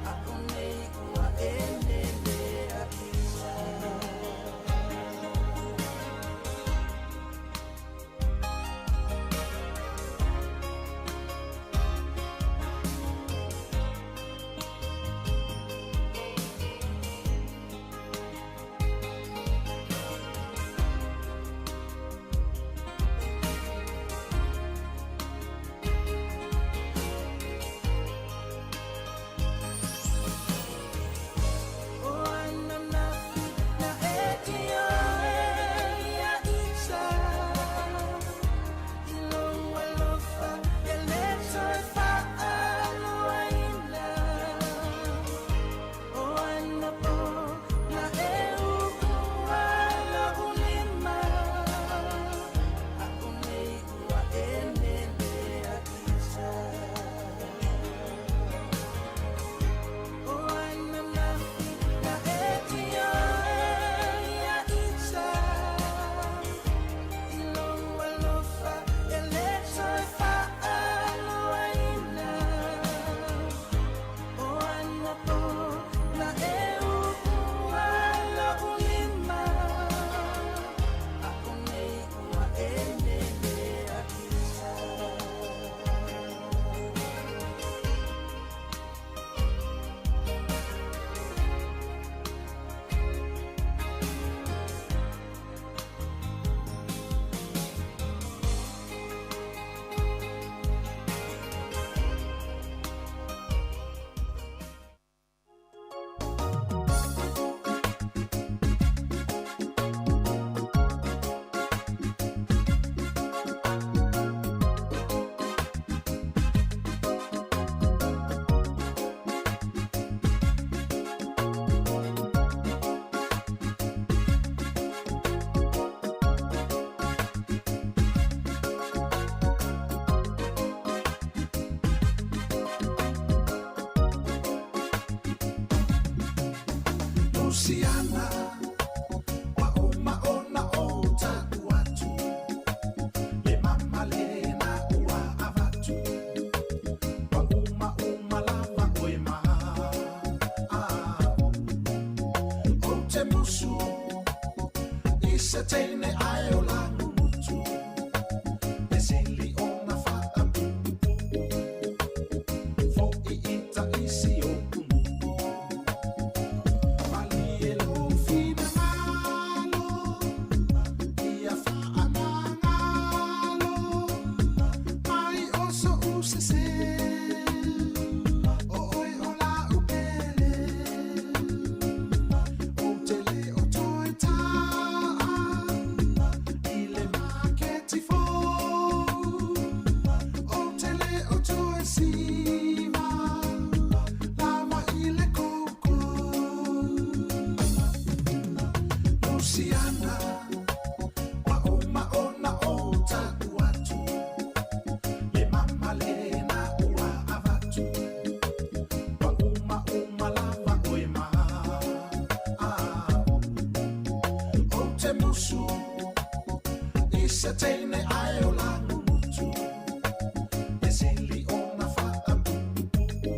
[SPEAKER 15] A o nei ua e nele a ita. O ana mafi na e i oe ia ita I lou alofa e le toe faaloaina O ana po na e uua lou lima A o nei ua e nele a ita O ana mafi na e i oe ia ita I lou alofa e le toe faaloaina O ana po na e uua lou lima A o nei ua e nele a ita.
[SPEAKER 17] Luciana, wa uma ona o taku atu, le mama le na ua avatu, wa uma uma lava oe ma. Ah, o te musu, i se teine ai o langu mutu, e sili ona whaapupu, fo i ita isi o kumu. Malie lo fina ngalo, ia whaangangalo, mai o so usese, o oi o la upele, o te le o toi taa, i le Lusiana, ua uma ona ou ta'u atu, le mamale na ua avatu, ua uma uma lava oe ma a'u. Ou te musu i se teine ae o lagumutu, e sili ona fa'apu'upu'u,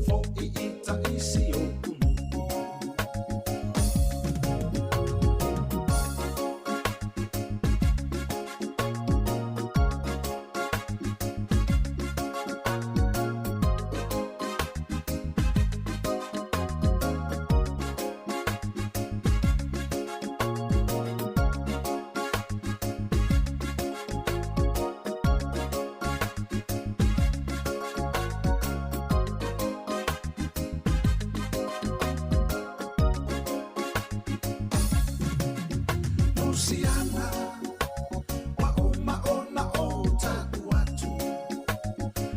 [SPEAKER 17] fo'i i ta'isi o unu'u. Lusiana, ua uma ona ou ta'u atu,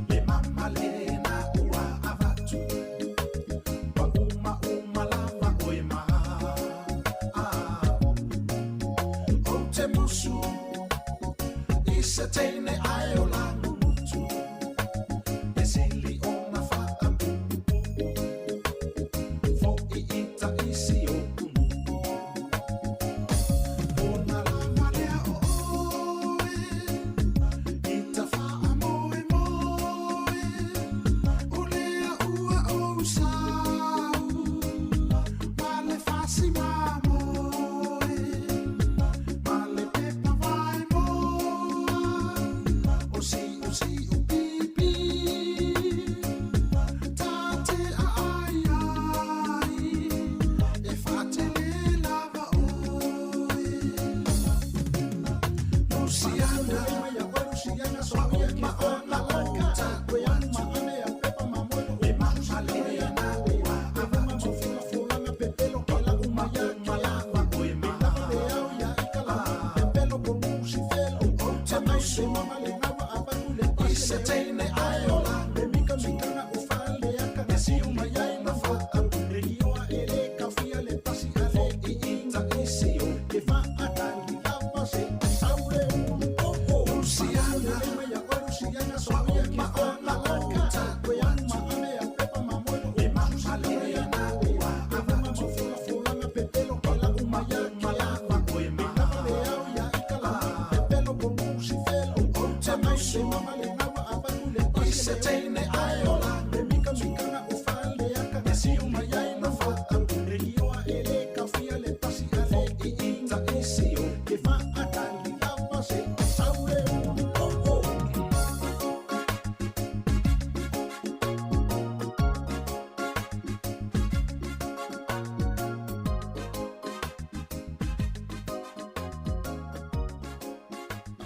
[SPEAKER 17] le mamale na ua avatu, ua uma uma lava oe ma a'u. Ou te musu i se teine ae o lagumutu, e sili ona fa'apu'upu'u, fo'i i ta'isi o unu'u. Ona lava lea o oe, i ta fa'amoemoe, o lea ua ou sau, ma le fasi mamoe, ma le pepa vaemoa, o si'usi'u pipi, ta te a'ai ai, e fa'atele lava oe. Lusiana, ua uma ona ou ta'u atu, le mamale na ua avatu, ua uma uma lava oe ma a'u. Ou te musu i se teine ae o lagumutu, e sili ona fa'apu'upu'u, fo'i i ta'isi o unu'u. Lusiana, ua uma ona ou ta'u atu, le mamale na ua avatu, ua uma uma lava oe ma a'u. Ou te musu i se teine ae o lagumutu, e sili ona fa'apu'upu'u, fo'i i ta'isi o unu'u.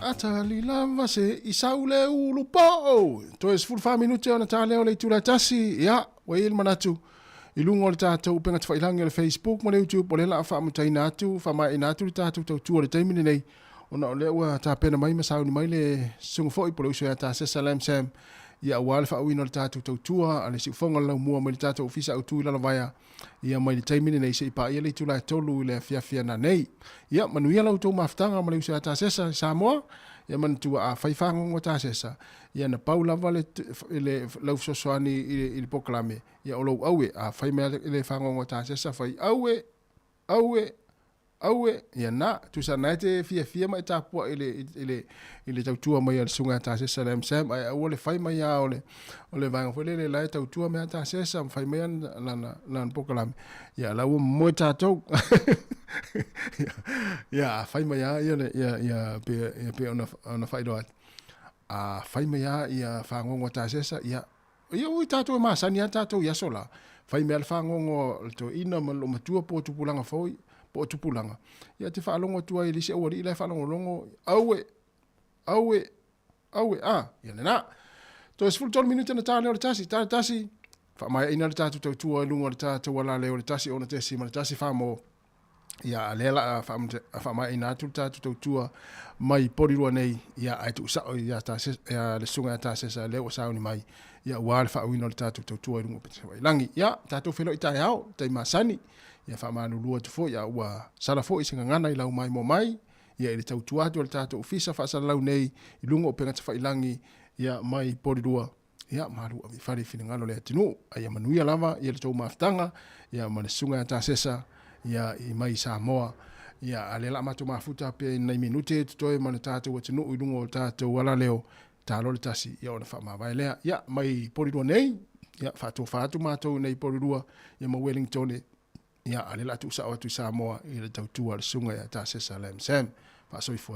[SPEAKER 4] Atali lava se i sau le ulu po'o. Toe 14 minute ona ta lea o le itula e tasi. Ia, ua i ai le manatu i luga o le tatou upega tafailangi o le Facebook ma le YouTube o lea la a faamutaina atu, faamaeaina atu le tatou tautua i le taimi lenei ona o lea ua tapena mai ma sauni mai le susuga foi po o le uso ia Tasesa Lam Sam ia aua le faauiina o le tatou tautua a le siufofoga o le laumua mai le tatou ofisa autu i Lalovaea ia mai le taimi lenei seia paia le itula e 3 i le afiafi ananei. Ia, manuia la outou mafutaga ma le uso ia Tasesa i Samoa. Ia manatua a fai fagogo Tasesa, ia na pau lava le, le lau fesoasoani i le, i le polokalame, ia o lou aue. A fai mai le fagogo Tasesa, fai aue, aue, Aue, ia na, tusa na e te fiafia ma e tapua'i i le, i le, i le tautua mai a le susuga ia Tasesa le MSAM, ae aua le fai mai a o le, o le vaega foi lele la e tautua mai a Tasesa ma fai mai ana, lana, lana polokalame, ia la ua momoe tatou. Ia, a fai mai a ia le, ia, ia, pe, ia pe ona, ona faailoa atu. A fai mai a ia fagogo a Tasesa, ia, Ia ui tatou e masani a tatou i aso la, fai mea le fagogo a le toeaina ma le loomatua po o tupulaga foi, po o tupulaga. Ia te faalogo atu ai i le isi aualii la e faalogologo, aue, aue, aue, a, ia lena. Toe 13 minute na ta lea o le tasi, ta le tasi, faamaeaina le tatou tautua i luga o le tatou alaleo o le 1 6 ma le 1 4 mo. Ia, a lea la a faamaeaina atu le tatou tautua mai Polirua nei, ia, ae tuusao ia ia le susuga ia Tasesa lea ua sauni mai, ia, aua le faauiina o le tatou tautua i luga o Upegatafailagi. Ia, tatou feiloai taeao, tai masani, ia faamalulu atu foi, a ua sala foi se gagana i lau maimoa mai, ia, i le tautua atu a le tatou ofisa faasalalau nei i luga o Upegatafailagi, ia, mai Polirua, ia malu ave i fale i finagalo o le atunuu. A ia manuia lava ia le tou mafutaga ia ma le susuga ia Tasesa ia i mai Samoa. Ia a lea la matou mafuta pea i nai minute e totoe ma le tatou atunuu i luga o tatou alaleo talo le tasi ia ona faamavae lea. Ia mai Polirua nei, ia faatofa atu matou nei Polirua ia ma Wellingtone ia a lea la tuusao atu i Samoa i le tautua a le susuga ia Tasesa Lam Sam. Faasoifua.